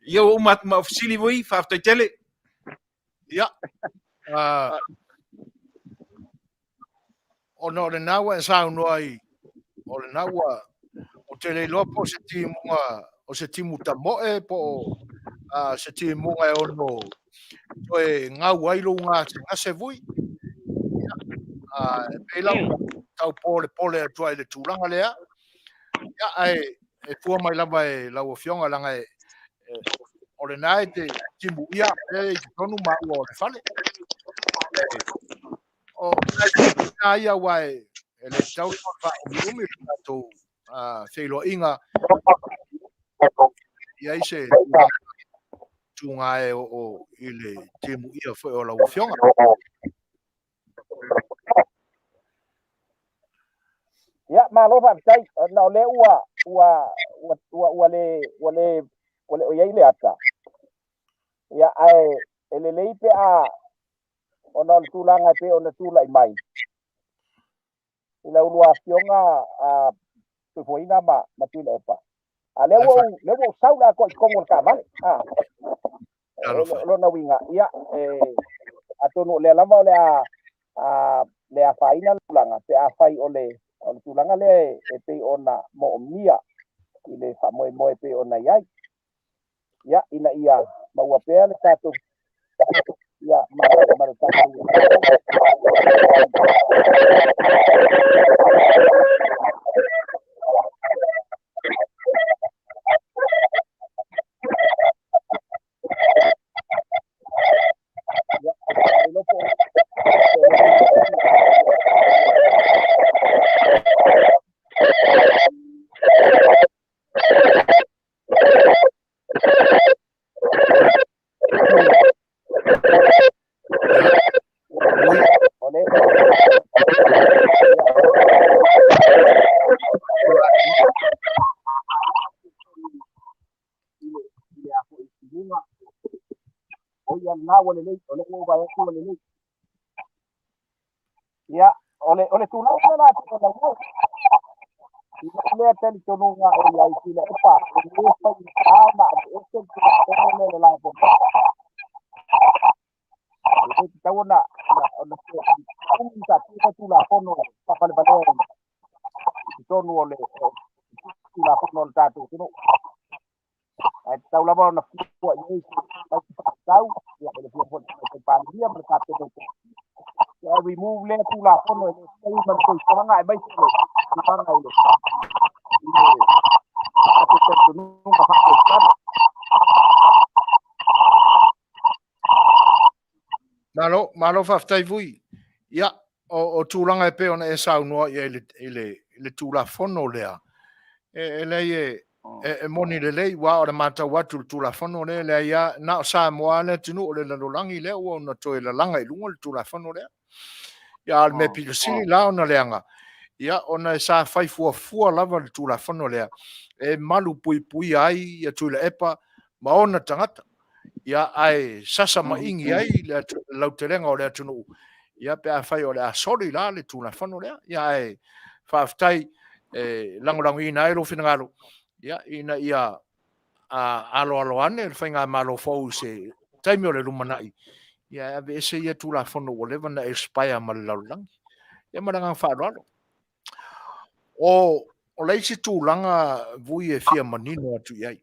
Ia ua uma atu ma au fesili foi, faafetai tele. Ia. Uh, ona o lena ua e saunoa ai, o lena ua, ou te le iloa po o se timuga, o se timu tamoe po o uh, se timuga e ono toe gau ai lou gasegase vui. Ia, uh, e pei la tau polepole atu ai i le tulaga lea. Ia, ae e fua mai lava e lau afioga leaga e, e, o lena e te timuia e i totonu maua o le fale. E, o nai ia aua e, e le tatau ona faaumiumi le tatou uh, feiloaiga i ai se tulaga e oo i le timuia foi o lau afioga. Ia, malo faafetai. Ona o lea ua ua ua ua ua le ua le ua le o i ai le ata. Ia, ae e lelei pe a ona o le tulaga e pei ona tulai mai i la ulua afioga a Tuifoina ma ma Tuilaepa. A lea ua ou lea ua ou sau le atoa i totonu o le taavale. A. O lona uiga, ia, e, atonu o lea lava o le a, a le afaina le tulaga, pe afai o le, o le tulaga lea e, e pei ona moomia i le faamoemoe e pei ona i ai. Ia, ina ia maua pea le tatou, ia, ma, ma le tatou I le a foi i luga. O ia lena ua lelei, o lea ua ou vaai atu ua lelei. Ia, O le tulaga lea la e pei ona i ai, i lou lea talitonuga o i ai Tuilaepa, e le faigata ona aveese le Tulafono lea i le lapopoa. E le tatau ona umi ma faatino Tulafono faavalevalea i totonu o le Tulafono a le tatou atunuu. Ae tatau lava ona fua i ai se faatatau, ia, i le Afioga foi i le Tamaitai Palemia ma le Kapeneta, ia ae remove lea Tulafono e le fai ma le soifuaga aemaise le tulaga i le tatou talitonuga faa-Kerisiano. Malo, malo faafetai Vui. Ia, o tulaga e pei ona e saunoa i ai i le Tulafono lea, e leai e moni lelei, aua o le matau atu i le Tulafono lea, e leai lava, na o Samoa lava le atunuu o le lalolagi lea ua ona toe lalaga i luga le Tulafono lea. Ia, a o le mea pito sili la ona leaga, ia, ona sa fai fuafua lava le Tulafono lea e malupuipuia ai ia Tuilaepa ma ona tagata. Ia, ae sasa maigi ai le lautelega o le atunuu, ia, pe afai o le a soli la le Tulafono lea. Ia, ae faafetai e lagolagoina ai lou finagalo, ia, ina ia aloalo ane le faigamalo fou i se taimi o le lumanai, ia, e aveese ia Tulafono ua leva ona expire ma le lalolagi. Ia, ma le agaga faaaloalo. O le isi tulaga Vui e fia manino atu i ai,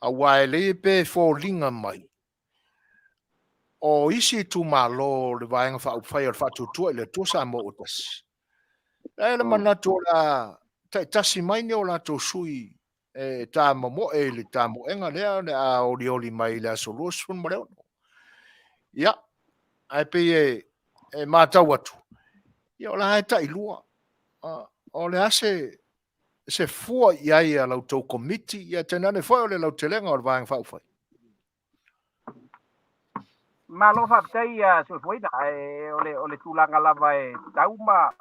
aua e lelei pe foliga mai o isi itumalo o le Vaega Faaupufai o le Faatuatua i le Atua Samoa ua Tasi, e le manatu o le a taitasi mai ni o latou sui e tamomoe i le tamoega lea o le a olioli mai i le aso 26. Ia, ae pei e matau atu, ia o la e tailua. O le a se fua i ai a la outou Komiti, ia tainane foi o le lautelega o le Vaega Faaupufai? Malo faafetai Soifuaina. O le tulaga lava e tau ma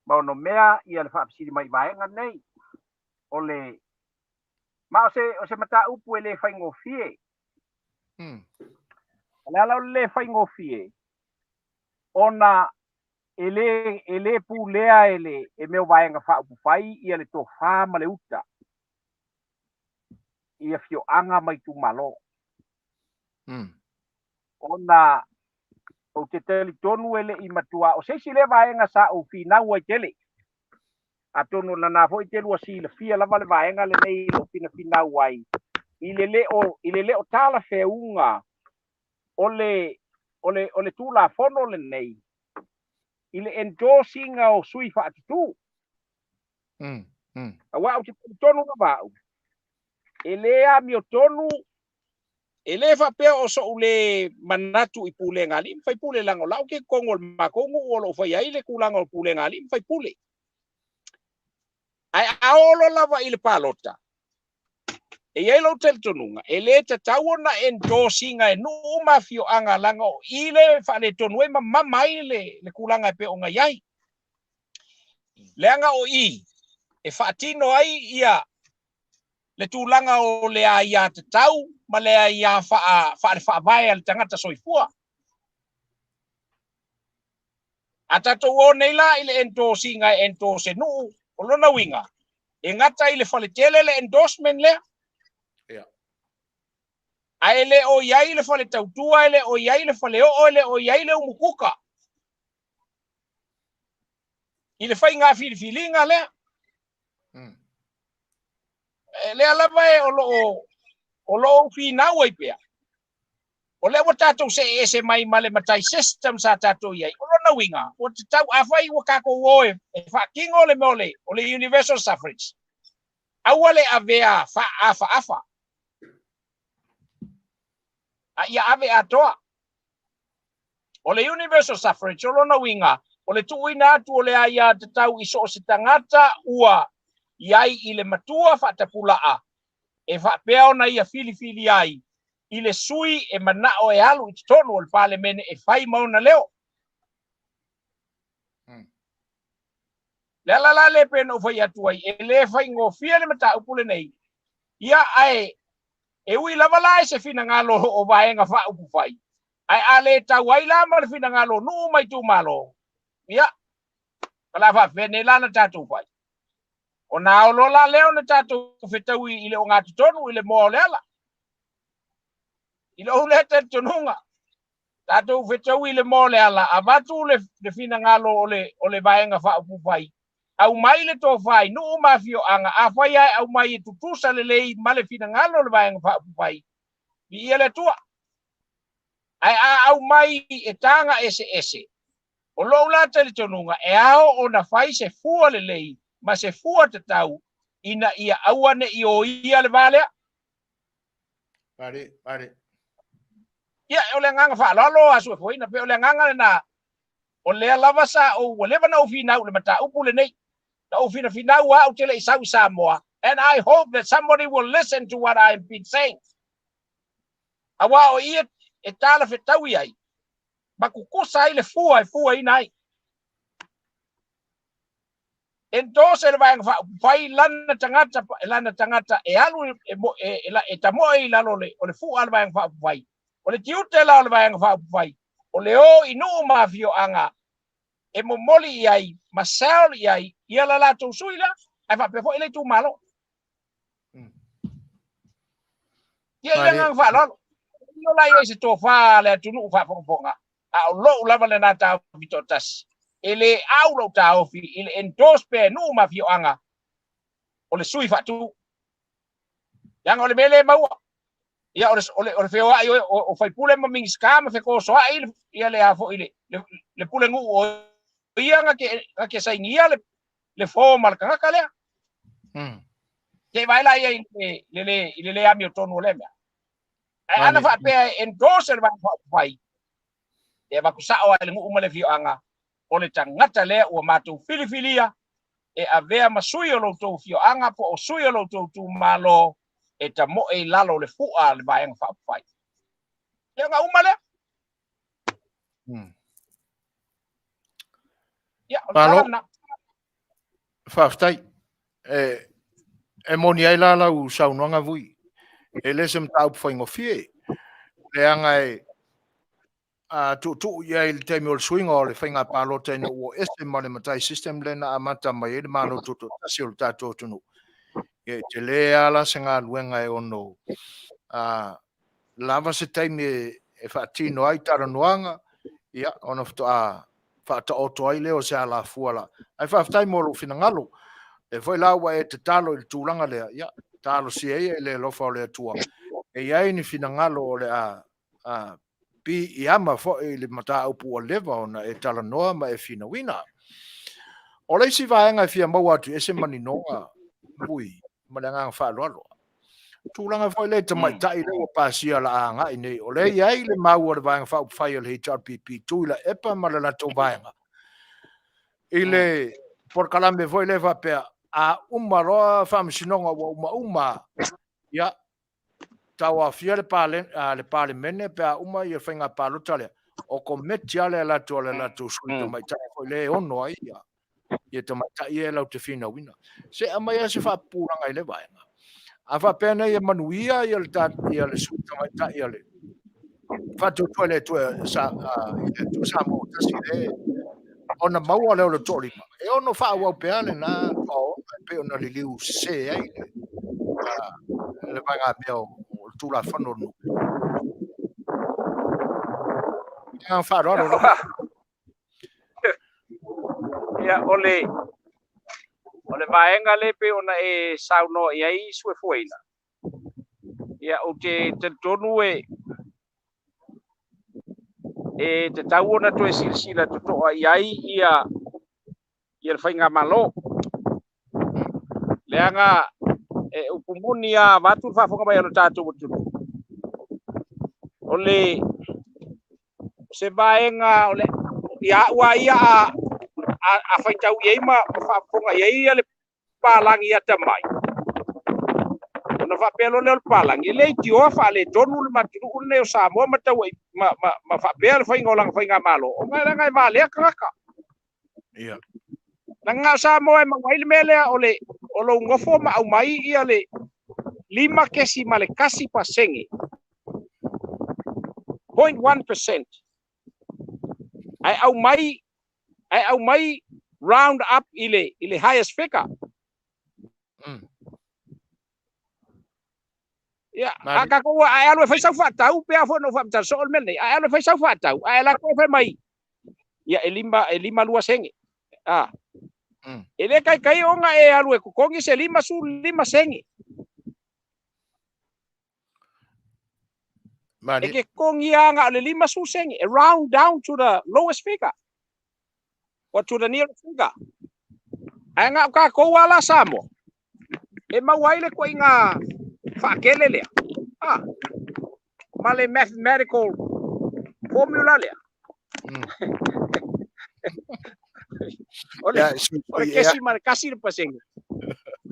onomea ia le faafesili mai vaega nei. O le ma o se mataupu e le faigofie. O le ala o le le faigofie, ona e le pulea e le e mea o Vaega Faaupufai ia le tofa ma le uta i afioaga ma itumalo. Ona ou te talitonu e le i matua o se isi lea vaega sa ou finau ai tele. Atonu na na foi te lua silafia lava le vaega lenei i lou finafinau ai i le le o talafeauga o le Tulafono lenei i le endorsinga o sui faatutu. Aua ou te talitonu lava au, e le amiotonu, e le faapea o sou le manatu i pulega a alii ma faipule, leaga o lau ke totonu o le matou nuu o loo fai ai le tulaga o pulega a alii ma faipule. Ae a oo loa lava i le palota, e i ai lou talitonuga, e le tatau ona endorsinga e nuu ma afioaga, leaga o i le faaletonu ai ma mama ai le tulaga e pei ona i ai. Leaga o i e faatino ai ia le tulaga o le aia tatau ma le aia faale-faavae a le tagata soifua. A tatou o nei la i le endorsinga e endorse nuu, o lona uiga, e gata i le faletele le endorsement lea. Ae le o i ai le fale tautua, e le o i ai le fale oo, e le o i ai le umukuka i le faiga filifiliga lea. Lea lava e o loo finau ai pea. O lea ua tatou see ese mai ma le matai system sa tatou i ai. O lona uiga, ua tatau, afai ua tatou o e faatino le mea o le universal suffrage, aua le avea faaafaafa, a ia ave atoa. O le universal suffrage, o lona uiga, o le tuuina atu o le aia tatau i so o se tagata ua i ai i le matua faatapulaa, e faapea ona ia filifili ai i le sui e manao e alu i totonu o le Palemene e fai ma ona leo. Le ala la le pe na ou fai atu ai, e le faigofie le mataupu lenei. Ia ae e ui lava la e se finagalo o Vaega Faaupufai, Ae a le tau ai la ma le finagalo o nuu ma itumalo, ia, o le a faapefea nei la ona tatou fai? Ona ao loa la lea ona tatou fetaui i le ogatotonu i le moa o le ala. I lou lea talitonuga, tatou fetaui i le moa o le ala, avatu le, le finagalo o le, o le Vaega Faaupufai, aumai le tofa i nuu ma afioaga, afai lava e aumai e tutusa lelei ma le finagalo o le Vaega Faaupufai, viia le Atua. Ae a aumai e taga eseese, o lou la talitonuga e ao ona fai se fua lelei ma se fua tatau ina ia aua ne i oia le va lea. Pare, pare. Ia, o le agaga faaaloalo a Suefuaina, pei o le agaga lena, o lea lava sa ou, ua leva ona ou finau i le mataupu lenei. Na ou finafinau lava ou te le i sau i Samoa, and I hope that somebody will listen to what I have been saying. Aua o ia e talafetaui ai ma kukusa ai le fua e fuaina ai. Endorse e le Vaega Faaupufai lana tagata, lana tagata e alu e, e, e, e tamoe i lalo o le fua a le Vaega Faaupufai. O le tiute la o le Vaega Faaupufai, o le o i nuu ma afioaga e momoli i ai ma sell i ai ia la latou sui lea, ae faapea foi le itumalo. Ia i le agaga faaaloalo. Ilo la i ai se tofa a le atunuu faafogafoga, a o lou lava lena taofi toatasi. E le au lou taofi i le endorse pea e nuu ma afioaga o le sui faatu. Leaga o le mea lea e maua, ia o le, o le, o le feoai o, o, o faipule ma Minisita ma fekosoai ia le a foi le, le, le pulenuu o ia na te, na te sainia le, le form a le tagata lea. Se i vaai la ia i le, le, le, i le le amiotonu o lea mea. Ae ana faapea e endorse e le Vaega Faaupufai, e avatu sao lava i le nuu ma le afioaga, o le tagata lea ua matou filifilia e avea ma sui o lo outou afioaga po o sui o lo outou itumalo e tamoe i lalo o le fua a le Vaega Faaupufai. Ia ona uma lea. Ia, o le tala lena. Faafetai. E, e moni ai la lau saunoaga Vui. E le se mataupu faigofie. Leaga e a tuutuu i ai i le taimi o le suiga o le faiga palota ina ua ese ma le matai system lea na amata mai ai le Malo Tutoatasi o le tatou atunuu. Ia e tele lava la se galuega e ono a, lava se taimi e faatino ai talanoaga, ia, ona faatoa faataoto ai lea o se alafua la. Ae faafetai mo lou finagalo. O lea foi la ua e tatalo i le tulaga lea, ia, talosia ia i le alofa o le Atua. E i ai ni finagalo o le a, a piiama foi i le mataupu ua leva ona e talanoa ma e finauina. O le isi vaega e fia maua atu i se maninoga, Vui, ma le agaga faaaloalo. Tulaga foi lea i tamaitai lea ua pasia la agai nei, o lea e i ai le mau a le Vaega Faaupufai a le HRPP, Tuilaepa ma le latou vaega, i le polokalame foi lea faapea, a uma loa faamasinoga ua uma uma, ia, tauaofia le, pale, le Palemene pe a uma ia faiga palota lea, o kometi lava le latou a le latou sui tamaitai foi lea e ono ai ia, ia tamaitai ia e latou te finauina. Se aumai lava se faapupulaga i lea vaega. A faapea nei e manuia ia le, ta, ia le sui tamaitai a le faatuatua i le Atua sa, i le Atua Samoa tasi le ona maua lea o le toalima, e ono faaauau pea lena toaono e pei ona liliu sese ai le, le vaega mea o, o le Tulafono o le nuu. Ia, faaaloalo lava. Ia, o le, o le vaega lea pei ona e saunoa i ai Suefuaina, ia, ou te talitonu e, e tatau ona toe silasila totoa i ai ia, ia le faigamalo. Leaga e upu moni lava vaeatu le faafofoga mai a lo tatou atunuu, o le o se vaega o le ia au lava ia a, a, a faitau i ai ma, ma faafofoga i ai ia le palagi atamai, ona faapea loa lea o le palagi, e leitioa faaletonu le atunuu lenei o Samoa ma, tau, ma, ma, ma faapea le faiga o lana faigamalo, ona leaga e valea tagata. Ia. Leaga o Samoa e maua ai le mea lea o le o lou nofo ma aumai ia le 5.1% 0.1%. Ae aumai, ae aumai round up i le, i le highest figure. Ia, a tatou a e alu e fai sau faatau, pei lava foi ona ou faamatala soo le mea lenei, a e alu e fai sau faatau, ae alu atu e fai mai, ia e lima, e 52 sene. A. E le taitai ona e alu e totogi se 55 sene. E te totogi lava na o le 50 sene, e round down to the lowest figure. Or to the nearest figure. Ae na o tatou lava la Samoa, e maua ai le ituaiga faatele lea, a, ma le mathematical formula lea. O le, o le kesi ma le kasi le pasene.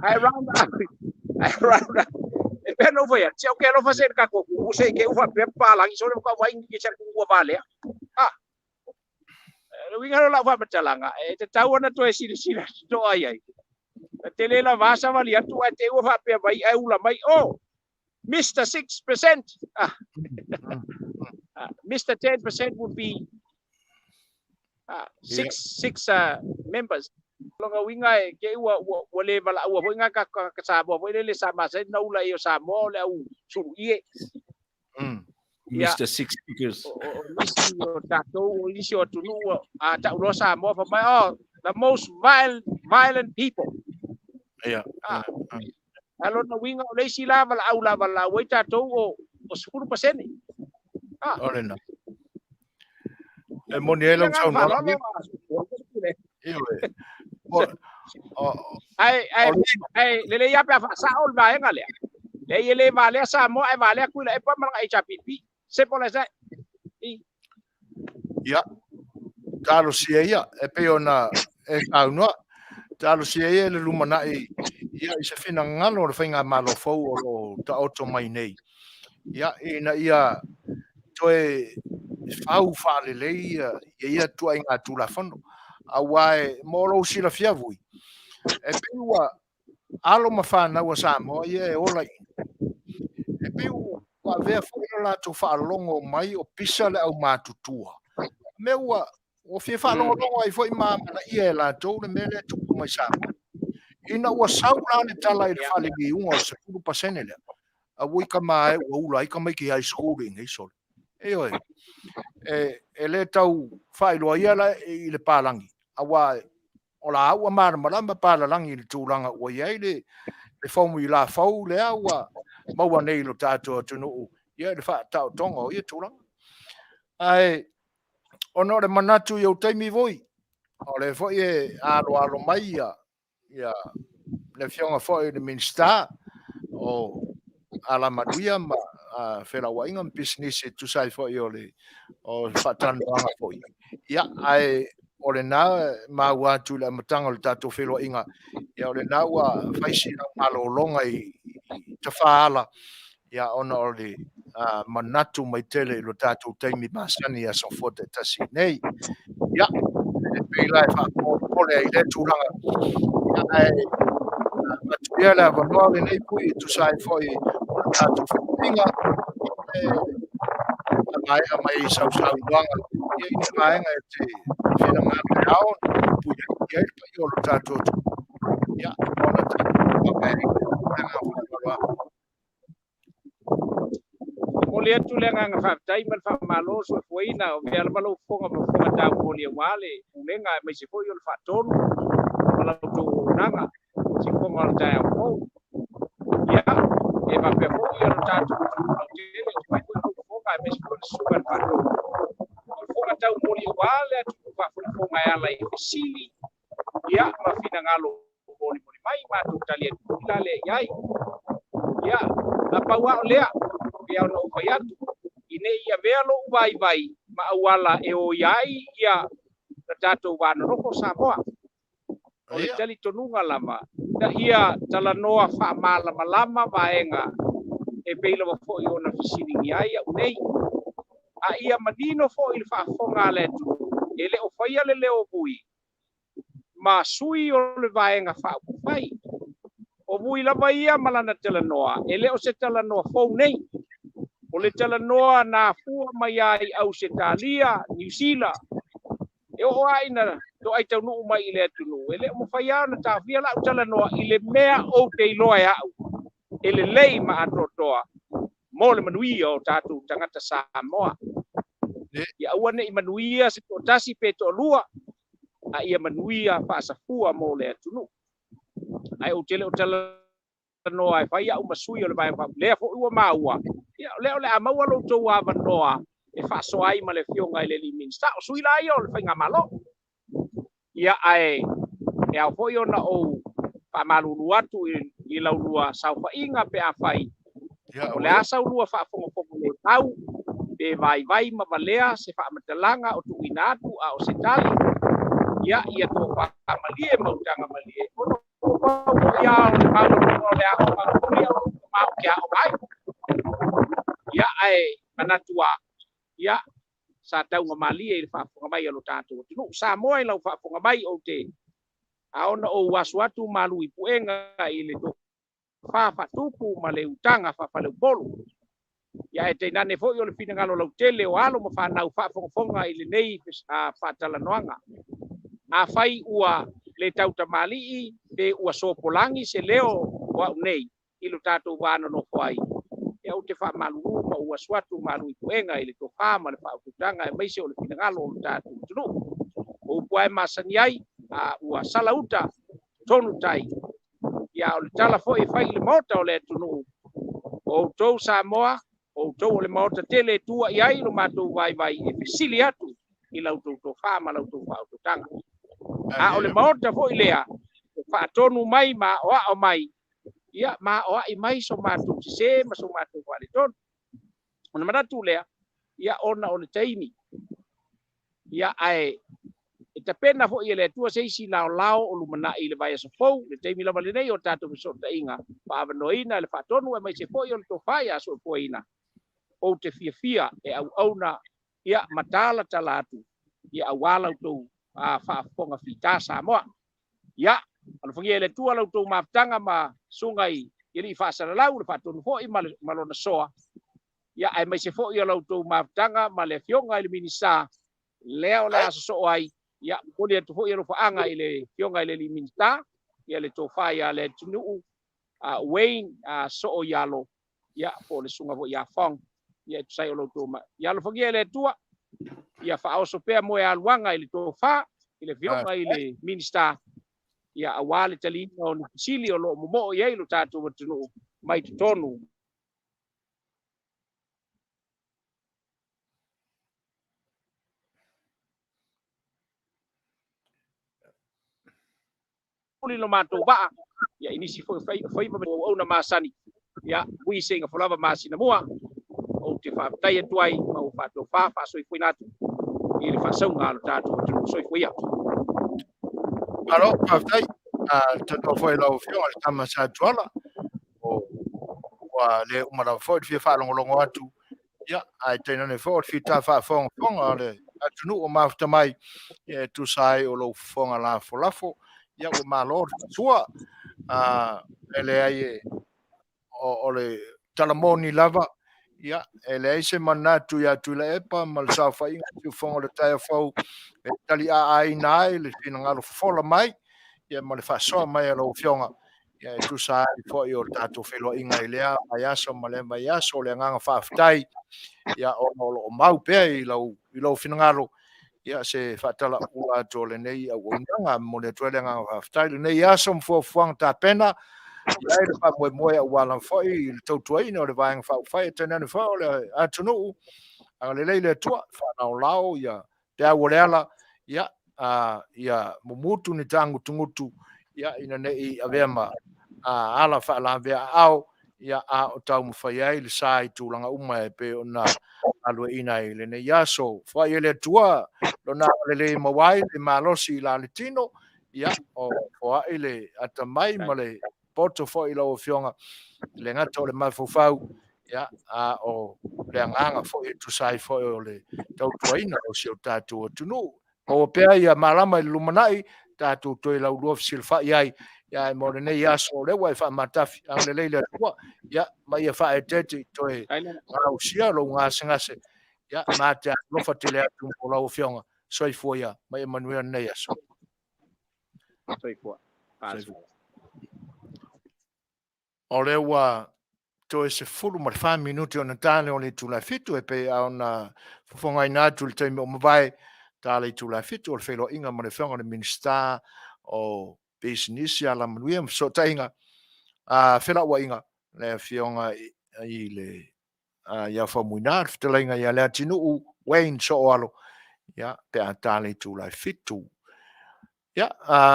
Ae round up, ae round up. E pei ona ou fai atu, se ou te alofa se i le tatou atunuu se i te i ua faapea papalagi sole faatoa vaai ni se atunuu ua valea. A, le uiga lea o lau faamatalaga, e tatau ona toe silasila totoa i ai. Na tele lava savali atu ae te i ua faapea mai ae ula mai, oh, Mister 6%, ah, Mister 10% would be six members. Lona uiga e te i ua, ua, ua le valaua foi ngā ka Samoa foi lele sa masani na ula i o Samoa o le au suluie. Ia, Mister Six Figures. O, o, o nisi o tatou, o nisi o atunuu, a tau loa Samoa, fai mai, oh, the most violent people. Ah. A lona uiga o le isi la valaau la valaau ai tatou o, o 10%. Ah. O lena. E moni ai lau saunoaga. Ioe. Ae, ae, ae lelei lava pe a faasao le vaega lea. Leai e le valea Samoa ae valea Tuilaepa ma lana HRPP. Simple as that. I. Ia, talosia ia, e pei ona e saunoa, talosia ia i le lumanai ia i se finagalo o le faigamalo fou o lo o taoto mai nei. Ia, ina ia toe fau faalelei ia ia ituaiga Tulafono. Aua e, mo lou silafia vui, e pei ua alo ma fanau a Samoa ia e ola i inei. E pei ua avea foi lo latou faalogo mai o pisa le aumatutua. Mea ua ua fia faalogologo ai foi ma amanaia e latou le mea lea e tupu mai Samoa. Ina ua sau la le tala i le faleliuga o le 10% lea, auoi tama e ua ula ai tamaiti high school i inei sole. Ioe, e le tau faailoa ia la i le palagi, aua o la ua malamalama palalagi i le tulaga ua i ai le formula fou lea ua maua nei i lo tatou atunuu ia i le faataotoga o ia tulaga. Ae ona o le manatu i ou taimi voi, o lea foi e aloalo mai ia ia le afioga foi i le Minisita o Alamanuia ma Felauaiga ma Pisinisi e tusa ai foi o le o le faatalanoaga foi. Ia, ae o lena maua atu i le amataga o le tatou feiloaiga, ia o lena ua fai sina malologa i tafaala, ia ona o le manatu mai tele i lo tatou taimi masani i aso fua taitasi nei. Ia, e pei la e faapolepole ai i lea tulaga. Ia, ae avatu ia le avanoa lenei pui e tusa ai foi o le tatou feiloaiga, e maea mai i sau saunoaga ia i ni vaega e te finagalo e ao ona pui ai le paia o lo tatou atunuu. Ia, ona tatou faapea ai le agaga faaaloalo lava. Momoli atu le agaga faafetai ma le faamalo o soifuaina o mea lava lau fofoga ma fofoga taumoli aua le pulega aemaise foi o le faatonu ma la outou auaunaga i siufofoga o le taeao fou. Ia, e faapea foi ia lo tatou atunuu lautele o fai foi lau fofoga aemaise foi o le susuga i le faatonu. O le fofoga taumoli aua le atunuu faafogafoga e ala i fesili ia ma finagalo molimoli mai matou tali atu foi la lea i ai. Ia, na pau lava o lea, pei ona ou fai atu, ina ne i avea lou vaivai ma auala e oia ai ia le tatou va nonofo o Samoa. O le talitonuga lava, ina ia talanoa faamalamalama vaega e pei lava foi ona fesiligia ai au nei, a ia manino foi le faafofoga a le atunuu, e le o faia le leo o Vui ma sui o le Vaega Faaupufai. O Vui lava ia ma lana talanoa, e le o se talanoa fou nei. O le talanoa na afua mai lava i Ausetalia, Niu Sila, e oo lava ina toai taunuu mai i le atunuu, e le o mafai lava ona taofia la'u talanoa i le mea ou te iloa e a'u e lelei ma atoatoa mo le manuia o tatou tagata Samoa. Ia aua ne i manuia se toatasi pe toalua, a ia manuia faasafua mo le atunuu. Ae ou te le o talanoa e fai a'u ma sui o le Vaega Faaupufai, lea foi ua maua, ia o lea o le a maua lo outou avanoa e faasoa ai ma le Afioga i le alii Minisita. O sui la ia o le Faigamalo. Ia, ae e ao foi ona ou faamalulu atu i lau lua saofaiga pe afai o le a sau lua faafogafoga le tau pe vaivai ma valea se faamatalaga o tuuina atu a o se tali, ia, ia toafamalie ma utaga malie, ona ua pau foi lava o le maualuga o le aoga ia o lou tama ou te aoga ai. Ia, ae manatu lava, ia, sa taugamalie i le faafofoga mai a lo tatou atunuu. Samoa i lau faafofoga mai ou te a ona ou asu atu malu i puega i le tofa faatupu ma le utaga faafaleupolu. Ia ae tainane foi o le finagalo lautele o alo ma fanau faafogafoga i lenei faatalanoaga. Afai ua le tautamalii pe ua sopolagi se leo o au nei, i lo tatou va nonofo ai, ia ou te faamalulu ma ou asu atu malu i puega i le tofa ma le faautautaga aemaise o le finagalo o lo tatou atunuu. O upu lava e masani ai, a ua sala uta, tonu tai. Ia a o le tala foi e fai i le Maota o le atunuu, o outou Samoa, o outou o le Maota tele e tua i ai lo matou vaivai e fesili atu i la outou tofa ma la outou faautautaga. A o le Maota foi lea e faatonu mai ma aoao mai ia ma aoai mai so matou sese ma so matou faaletonu. Ona manatu lea, ia ona o le taimi, ia ae e tapena foi e le Atua se isi laolao o lumanai i le vaiaso fou, le taimi lava lenei o tatou fesootaiga, faaavanoaina e le faatonu aemaise foi o le tofa ia soifuaina, ou te fiafia e auauna ia ma talatala atu ia aua la outou faafofoga fita Samoa. Ia, alofagia e le Atua la outou mafutaga ma susuga i alii faasalalau, le faatonu foi ma, le, ma lona soa, ia, aemaise foi o la outou mafutaga ma le Afioga i le Minisita, lea o le a sosoo ai, ia, momoli atu foi alofaaga i le Afioga i le alii Minisita, ia le tofa ia Leatinuu, Wayne Soo Ialo, ia, po o le susuga foi ia Fong, ia, e tusa ai o lo outou ma... Ia alofagia e le Atua, ia faaoso pea moealuaga i le tofa, i le Afioga i le Minisita, ia, aua le taliina o ni fesili o lo o momoo i ai lo tatou atunuu mai totonu. Muli lo matou vaa, ia, i nisi foi o faiva ma auauna masani, ia, ui se iga folava masina mua, ou te faafetai atu ai ma ua faatofa faasoifuaina atu i le faasauga a lo tatou atunuu. Soifua ia. Malo, faafetai. Tanoa foi lau Afioga i le tama Sa Tuala. O, ua le uma lava foi le fia faalogologo atu Ia, ae tainane foi o le fita faafogafoga o le atunuu o mafuta mai, ia e tusa ai o lou fofoga lafolafo. Ia, ua malo le faasoa. E leai e, o le tala moni lava, ia, e leai se manatu ia Tuilaepa ma le saofaiga o siufofoga o le taeao fou e taliaaina ai le finagalo fofola mai, ia ma le faasoa mai a lau Afioga ia e tusa ai foi o le tatou feiloaiga i lea vaiaso ma lea vaiaso. O le agaga faafetai, ia ona o lo o mau pea i lau, i lou finagalo, ia se faatalaula atu o lenei auaunaga. E momoli atu ai le agaga faafetai i lenei aso ma fuafuaga tapena i ai le faamoemoe aua lava foi i le tautuaina o le Vaega Faaupufai, e tainane foi o le atunuu. Agalelei le Atua, faalaolao ia peau o le ala, ia, ia mumutu ni tāgutugutu, ia, ina ne i avea ma ala faalavea aao, ia, a o taumafai ai le sa i tulaga uma e pei ona galueaiina ai i lenei aso. Foai e le Atua lona agalelei e maua ai le malosi i la le tino, ia, o foai le atamai ma le poto foi i lau Afioga, e le gata o le mafaufau, ia, a o le agaga foi e tusa ai foi o le tautuaina o si o tatou atunuu. Maua pea ia malama i le lumanai, tatou toe laulua fesilafai ai. Ia, ae mo lenei aso, o lea ua e faamatafi, agalelei le Atua, ia, ma ia faaeteete i toe gausia lou gasegase. Ia, ma te alofa tele atu mo lau Afioga. Soifua ia, ma ia manuia lenei aso. Soifua. Soifua. O lea ua toe 14 minute ona tale o le itula e 7 e pei ona fofogaina atu i le taimi o mavae, ta le itula e 7 o le feiloaiga ma le Afioga i le Minisita o Pisinisi, Alamanuia ma Fesootaiga, a Felauaiga, le Afioga i le ia Faumuina, le fetalaiga ia Leatinuu Wayne Sooalo, ia, pe a ta le itula e 7. Ia,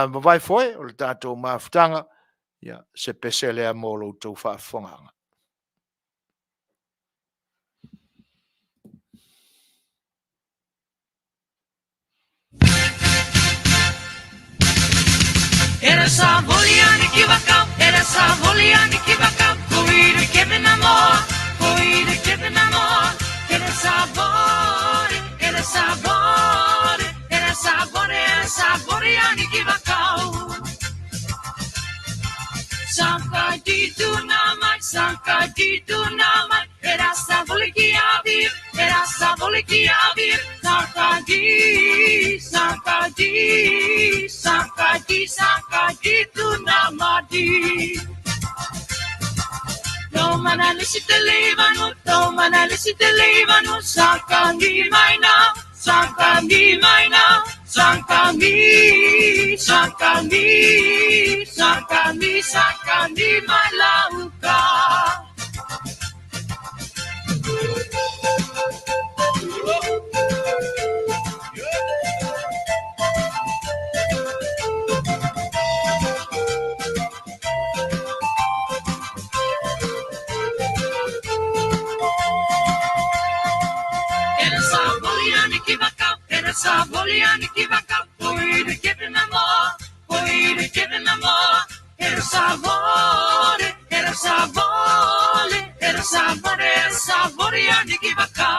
vavae foe o le tatou mafutaga, ia, se pese lea mo lo outou faafofogaaga. Era sa voli ani ki waka, era sa voli ani ki waka, ko i kevina mo, ko i kevina mo, era sa voli, era sa voli, era sa voli, era sa voli ani ki waka. Sanka di tu na mai, sanka di tu na mai, era sa voli ki avir, era sa voli ki avir, sanka di, sanka di, sanka di, sanka di tu na ma di. No mana lisi te levanu, no mana lisi te levanu, sanka ni mai na, sanka ni mai na, sanka ni, sanka ni, sanka ni, sanka ni mai lauka. Era sa voli ani ki waka, era sa voli ani ki waka, poi de kevina mo, poi de kevina mo, era sa voli, era sa voli, era sa voli, era sa voli ani ki waka.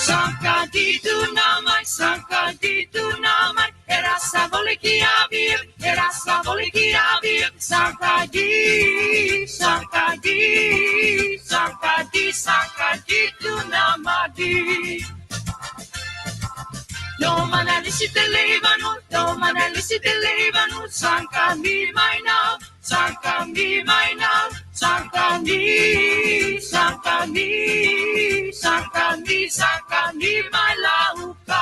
Sanka di tu na mai, sanka di tu na mai, era sa voli ki avir, era sa voli ki avir, sanka di, sanka di, sanka di, sanka di tu na ma di. No mana lisi te levanu, no mana lisi te levanu, sanka mi mai na, sanka mi mai na, sanka mi, sanka mi, sanka mi, sanka mi mai lauka.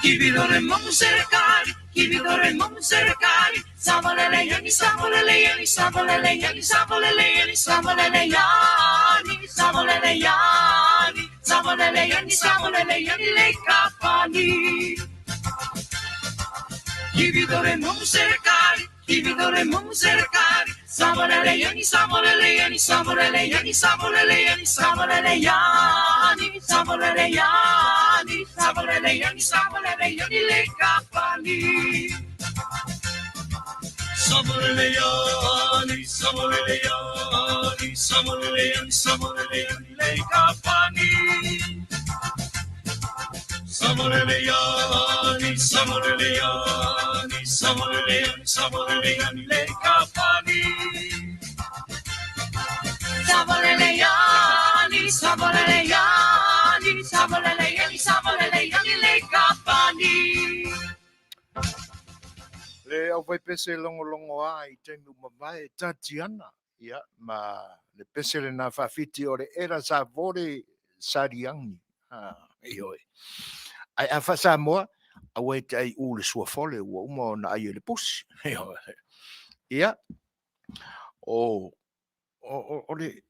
Kividore mong serkari, kividore mong serkari, samolele yani, samolele yani, samolele yani, samolele yani, samolele yani, samolele yani, samolele yani, samolele yani, le kapani. Kividore mong serkari, kividore mong serkari, samolele yani, samolele yani, samolele yani, samolele yani, samolele yani, samolele yani, samolele yani, samolele yani, le kapani. Samolele yani, samolele yani, samolele yani, samolele yani, le kapani. Samolele yani, samolele yani, samolele yani, samolele yani, le kapani. Samolele yani, samolele yani, samolele yani, samolele yani, le kapani. Le aufaipese logologo a i taimi ua mavae e Tatiana, ia, ma le pese lena faafiti o le Era Savore Sariangi. Ah, ioe. Ai a faa-Samoa, aua e te ai u le suafole, ua uma ona ai e le pusi. Ioe. Ia, o, o, o, o le,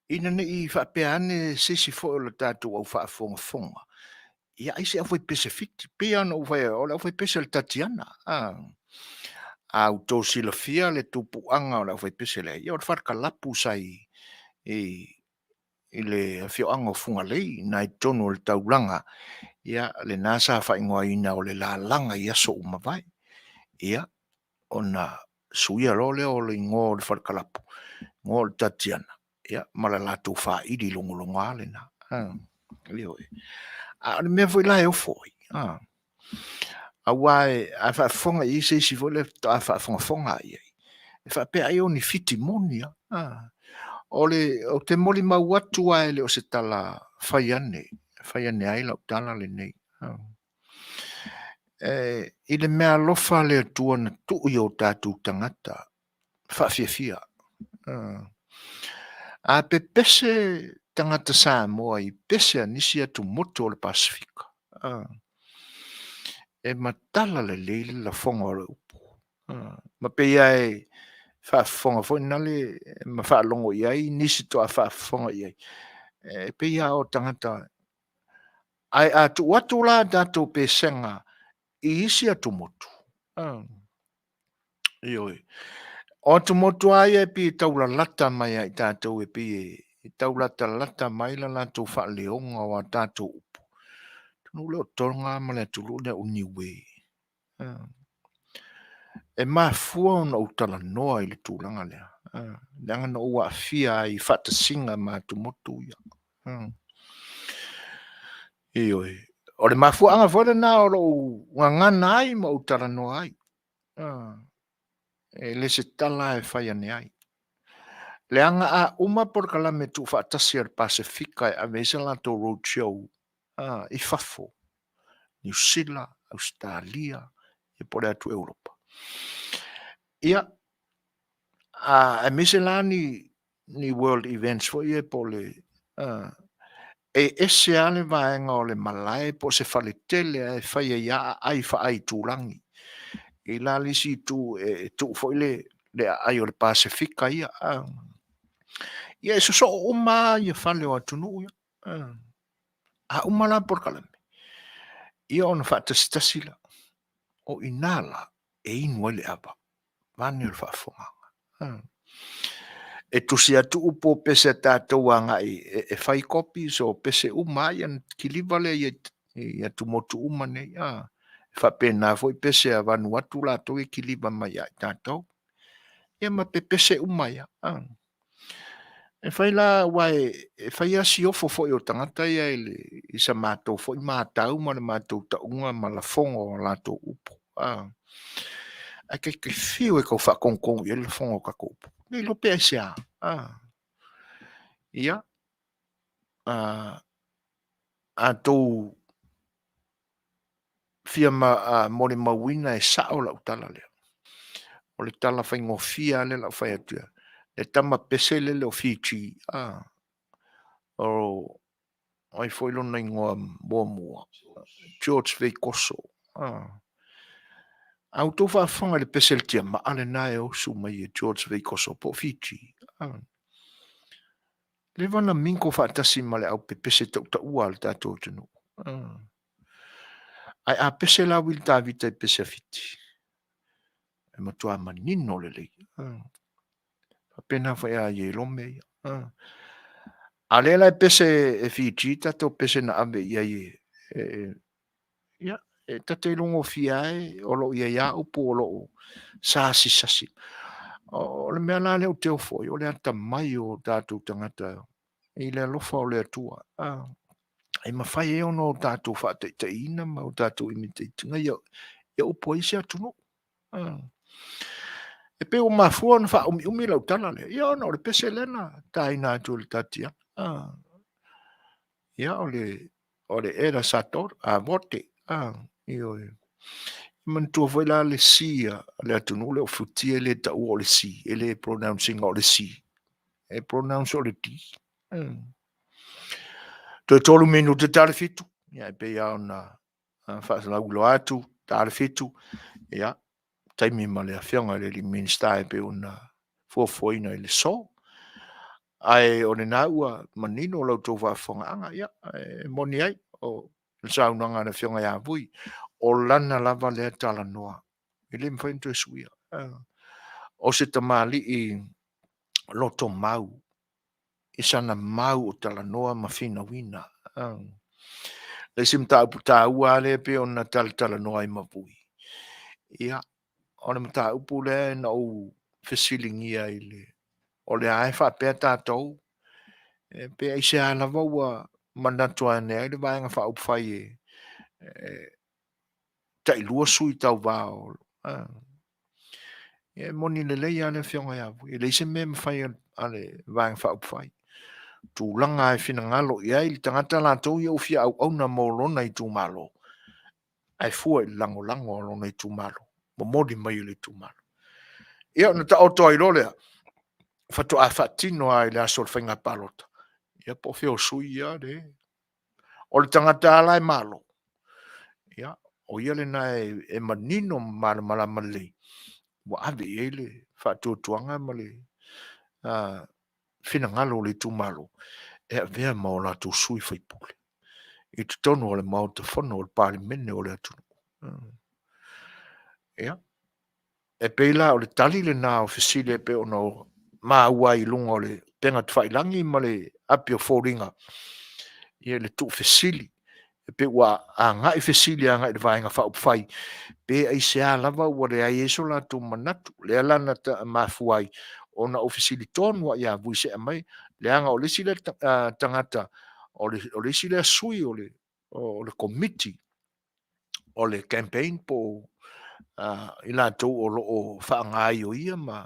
ina ne i faapea ane se isi foi o le tatou au faafogafoga, ia ai se aufaipese fiti, pei lava ona ou fai atu, o le aufaipese o le Tatiana. A, a outou silafia le tupuaga o le aufaipese lea, ia o le falekalapu sa i, i, i le afioaga o Fugalei, i na i totonu o le taulaga, ia, lena sa faaigoaina o le lalaga i aso ua mavae. Ia, ona suia loa lea o le igoa o le falekalapu, igoa o le Tatiana, ia, ma le latou faili logologoa lena. Ioe. A o le mea foi la e ofo ai, a, aua e, a faafofoga i ai se isi foi lea faatoa faafogafoga i ai, e faapea ai o ni fiti moni lava. A, o le, ou te molimau atu lava e le o se tala fai ane, fai ane ai lau tala lenei. A. E, i le meaalofa a le Atua na tuu i o tatou tagata, faafiafia. A pepese tagata Samoa i pese a nisi atumotu o le Pasefika, e matala lelei le lafoga o le upu. Ma pei lava e faafofoga foi nale ma faalogo i ai nisi faatoa faafofoga i ai, e pei lava o tagata. Ae a tuu atu la a tatou pesega i isi atumotu, Ioe. O atumotu lava ia e pei e taulalata mai ia i tatou e pei e taulatalata mai le latou faaleoga o a tatou upu, atunuu lea o Tonga ma le atunuu lea o Niue. E mafua ona ou talanoa i le tulaga lea, leaga na ou aafia ai i faatasiga ma atumotu ia. Ioe. O le mafuaaga foi lena o lou gagana ai ma ou talanoa ai. E le se tala e fai ane ai. Leaga a uma polokalame tuufaatasi a le Pasefika e ave ai se latou road show i fafo, Niu Sila, Ausetalia, ia po o le atu Europa. Ia, aemaise la ni ni world events foi ia po o le e ese lava le vaega o le malae po o se fale tele ae fai ai lava aai faaitulagi. I la le isi itu e tuu foi le aai o le Pasefika ia. Ia e sosoo uma lava ia fale o atunuu ia. A uma la polokalame, ia ona faatasitasi lea. O i ina la e inu ai le ava, vaeane le faafofogaaga. E tusi atu upu o pese a tatou agai e fai copies o pese uma lava ia ona kiliva lea i atumotu uma nei. E faapena foi pese a Vanuatu latou e kiliva mai ia i tatou. Ia ma pepese uma ai lava. E fai la, aua e fai lava si ofo foi o tagata ia i, le, i sa matou foi matau ma le matou tauga ma lafoga o latou upu. Ah. Ae kai te fiu e tau faatogitogi i ai le lafoga o tatou upu. Le iloa pe aisea. Ah. Ia, ah, a tou fia molimauina e sao lau tala lea. O le tala faigofie lava lea o le a ou fai atu ia. Le tama pese lele o Fiji, a, o ai foi lona igoa muamua, George Veikoso. A, a outou faafofoga i le pese le tiamaa lena e osu mai e George Veikoso po o Fiji. A, leva na mingo faatasi ma le au pepese tautaua a le tatou atunuu. Ae a pese la Wili Tavita i pese a Fiti, e matua manino lelei. Faapena foi a Ierome ia. A lea la e pese e Fiji tatou pese na ave i ai e, e, ia, e ta te ilogofia ai o lo o i ai lava upu o lo o sasisasi. O le mea la lea ou te ofo ai, o le atamai o tatou tagata i le alofa o le Atua. E mafai ai ona o tatou faataitaiina ma o tatou imitate ina ia, ia upu ai isi atunuu. E pei ua mafua ona faaumiumi lau tala lea, ia ona o le pese lea na taina atu e le Tatiana. Ia o le, o le Eda Sator, a Vote, ioe. Manatua foi la le C a le atunuu lea o Futia e le taua o le C, e le pronounce ina o le C. E pronounce o le D. Toe 3 minute ta le 7, ia e pei lava ona faasalauiloa atu, ta le 7, ia, taimi ma le afioga i le alii Minisita e pei ona fuafuaina i le so. Ae o lena ua manino la outou faafofogaaga, ia, e moni ai, o le saunoaga a le afioga ia Vui, o lana lava lea talanoa, e le mafai ona toe suia. O se tamalii loto mau, i sana mau o talanoa ma finauina. Le isi mataupu taua lava lea e pei ona talatalanoa ai ma Vui, ia, o le mataupu lea na ou fesiligia i le, o lea lava e faapea tatou, pe aisea lava ua manatu ane ai le Vaega Faaupufai e, e tailua sui tauva o, Ia e moni lelei lava le Afioga ia Vui, e leai se mea e mafai a le Vaega Faaupufai. Tulaga e finagalo i ai le tagata latou ia ua fia auauna mo lona itumalo, ae fua i le lagolago a lona itumalo, momoli mai e le itumalo. Ia ona taoto ai loa lea, faatoa faatino lava i le aso o le faiga palota, ia po o fea o sui ia le O le tagata lava la e malo, ia, o ia lena e manino ma malamalama lelei, ua ave i ai le faatuatuaga ma le finagalo o le itumalo e avea ma o latou sui faipule i totonu o le Maota Fono o le Palemene o le atunuu. Ia, E pei la o le tali lena o fesili e pei ona maua ai i luga o le upega tafailagi ma le api o foliga, ia le tuufesili, e pei ua agai fesili agai i le Vaega Faaupufai, pe aisea lava ua leai ai so latou manatu. O lea la na mafua ai ona ou fesili tonu lava ia Vui se aumai, leaga o le isi lea tagata, o le isi lea sui o le Komiti o le campaign po o i latou o lo o faagaioia ma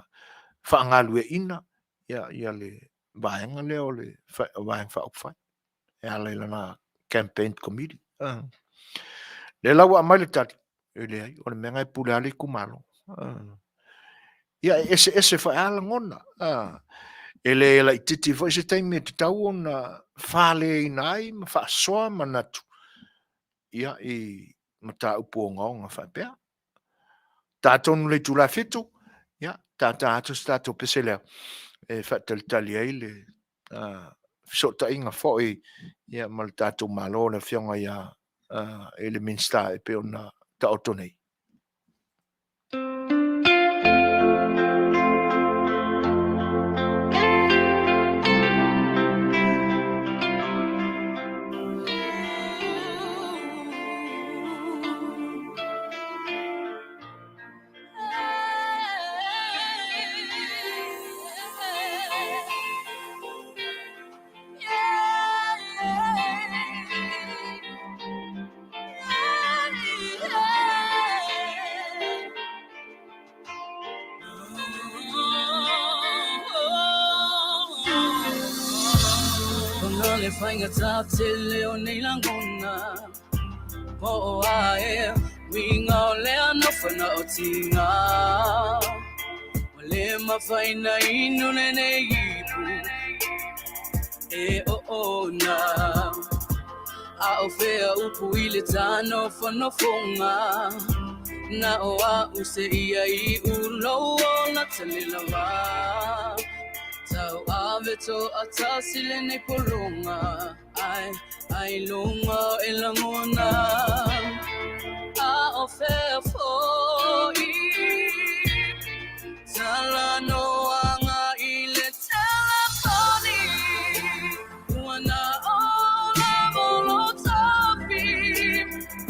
faagalueaiina ia le vaega lea o le Vaega Faaupufai e ala i lana campaign committee. Lea la ua aumai le tali, e leai, o le mea lena e pule lava le itumalo. Ia e eseese foi lava lagona. E le laitiiti foi se taimi e tatau ona faleina ai ma faasoa manatu ia, i mataupu ogaoga faapea. Ta tonu le itula 7, ia, tata atu se tatou pese lea e faatalitali ai le fesootaiga foi ia, ma le tatou Malo, le Afioga ia i le Minisita e pei ona taoto nei. Le faigata tele o nei lagona Po o a e uiga o lea nofo na o tiga Ua le mafai na inu lenei ipu e oona A o fea upu i le tanofonofoga Na o a'u se ia i ulou o lata le lava Tau ave to'atasi lenei pologa Ai, ai luga e lagona A o fea fo'i Talanoaga i le telefoni Ua na o lava lou tofi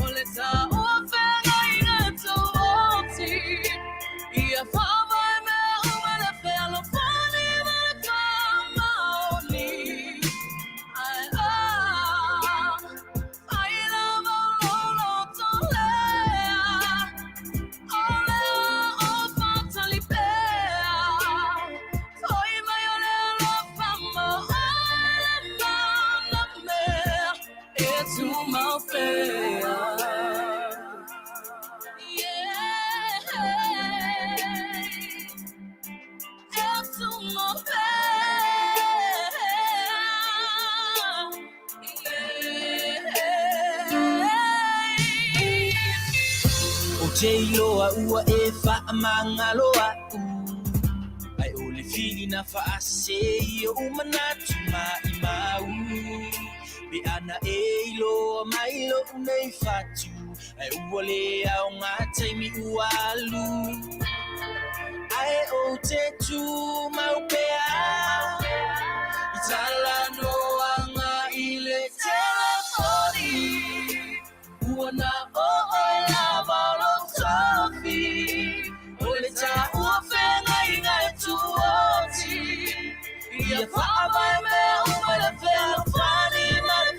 O le taua feagaiga e tuoti Ia faavae mea uma le fealofani ma le faamaoni Ae a fai lava lou loto lea O lea o faatali pea Foi mai o le alofa ma oe na mea E tumau pea Yeah E tumau pea Ou te iloa ua e faamagalo a'u Ae o le filina faasese i o'u manatu maimau Pe ana e iloa mai lo'u nei fatu Ae ua le aoga taimi ua alu Ae ou te tumau pea I talanoaga i le telefoni Ua na o oe lava lou tofi O le taua feagaiga e tuoti Ia faavae mea uma i le fealofani ma le.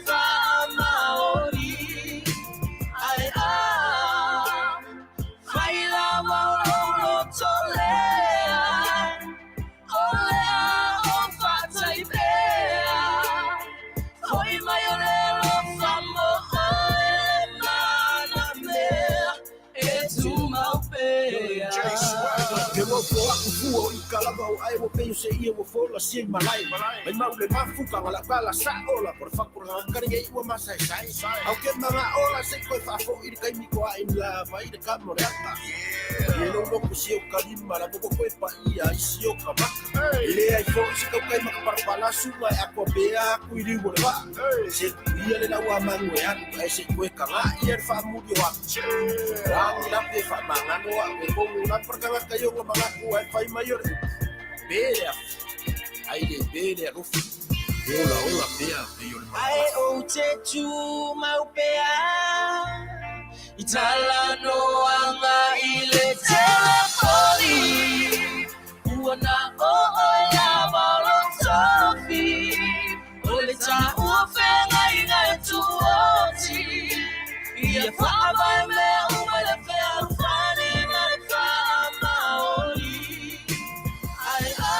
O aku fua o ika lava o ae ua pei o se ia ua fola sia i malae. Mai mau le mafuta nga la bala sa ola por fakura kare ngai ua masaesae. Au ke manga ola se koe faafoi le kaimi ko ae ni la vai le kamo le ata. E lo loko si o kalima la koko koe pa ia i si o ka maka. E le ai fo se kau kai maka parapala sunga e akua pea aku i riu o le waa. Se ia le lau a mangu e alu ae se koe ka ngā ia le faamuli o aku. Rangi lape whaamangano a e kongu la parkanga kayo nga mangaku ai whai mai o le upu. Pere a ai le pere a lofi. Ola ola pea pei o le Ae ou te tumau pea i talanoaga i le telefoni Ua na o oe lava o lou tofi O le taua feagaiga e tuoti Ia faavae mea uma i le fealofani ma le faamaoni Ae a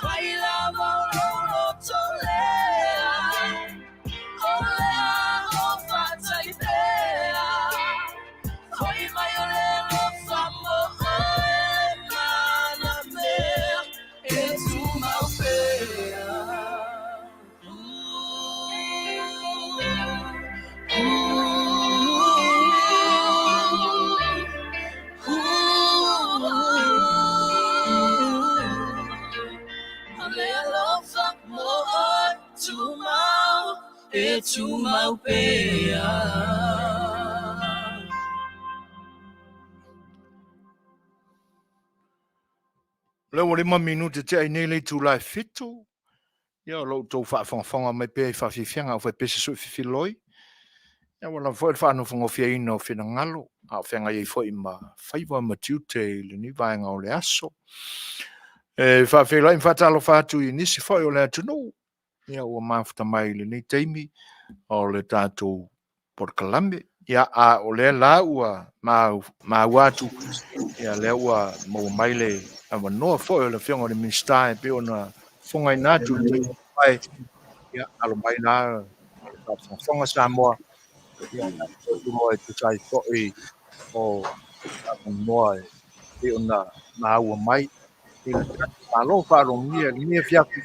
fai lava o lou loto lea O le a o faatali pea Foi mai o le alofa mo oe Mana mea e tumau pea E tumau pea. Lea ua 5 minute tea i nei le itula e 7. Ia, o lo outou faafogafoga mai pea i faafiafiaga au faipese sui fifiloi. Ia, ua lava foi le faanofogofiaina o finagalo, a o feagai ai foi ma faiva ma tiute i lenei vaega o le aso. E faafeiloai ma faatalofa atu i nisi foi o le atunuu, ia ua mafuta mai i lenei taimi o le tatou polokalame. Ia, a o lea la ua maua atu, ia lea ua maua mai le avanoa foi o le Afioga i le Minisita e pei ona fofogaina atu i le taimi mai. Ia, alo mai la le faafogafoga Samoa, ia, tatou e tusa ai foi o avanoa e pei ona maua mai i le tatou Malo faalogia i lenei afiafi.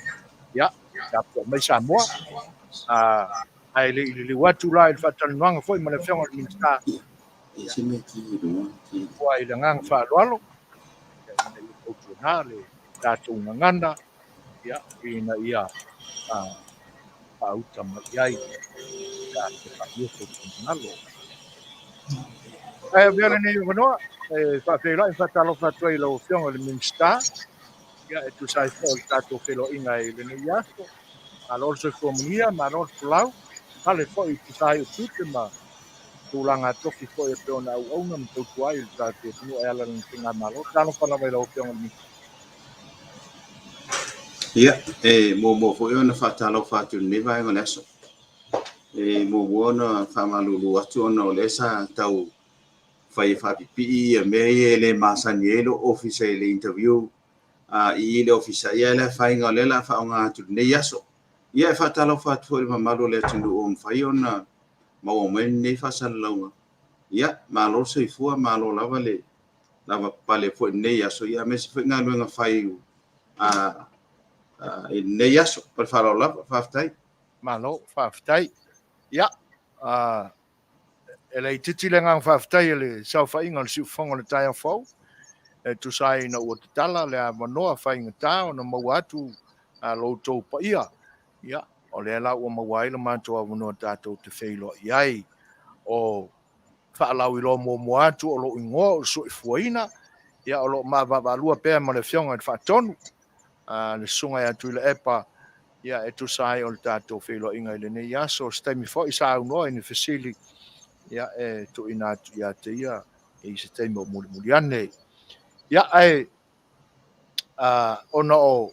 Ia, tapuai mai Samoa. Ae le i liliu atu la i le faatalanoaga foi ma le Afioga i le Minisita, ua i le agaga faaaloalo, ia, ina ia tautuana le tatou gagana, ia, ina ia faauta mai i ai ta te faia sou finagalo. Ae avea lenei avanoa e faafeiloai ma faatalofa atu ai i lau Afioga i le Minisita, ia, e tusa ai foi o le tatou feiloaiga i lenei aso. Malo le soifua manuia, malo le folau, pale foi i tusa ai o tiute ma tulaga tofi foi e pei ona auauna ma tautua ai i le tatou atunuu e ala i lana faigamalo. Talofa lava i lau Afioga i le Minisita. Ia, e muamua foi ona faatalofa atu i lenei vaega o le aso. E muamua ona faamalulu atu ona o lea sa tau fai e faapipii ia mea ia e le masani ai lou ofisa i le interview i i le ofisa. Ia, le afaina o lea o le a faaaoga atu i lenei aso. Ia, e faatalofa atu foi i le mamalu o le atunuu ua mafai ona maua mai lenei faasalalauga. Ia, malo le soifua, malo lava le lavapapale foi i lenei aso, ia aemaise foi galuega fai i lenei aso. Ma le faaaloalo lava, faafetai. Malo, faafetai. Ia, e le itiiti le agaga faafetai i le saofaiga o le siufofoga o le taeao fou, e tusa ai ina ua tatala le avanoa faigata ona maua atu lo outou paia. Ia, o lea la ua maua ai le matou avanoa tatou te feiloai ai. O faalauiloa muamua atu o lou igoa o le Soifuaina, ia o lo o maavaavaalua pea ma le Afioga i le Faatonu, le Susuga ia Tuilaepa, ia e tusa ai o le tatou feiloaiga i lenei aso. O se taimi foi saunoa i ni fesili, ia e tuuina atu ia te ia i se taimi o mulimuli ane. Ia, ae ona o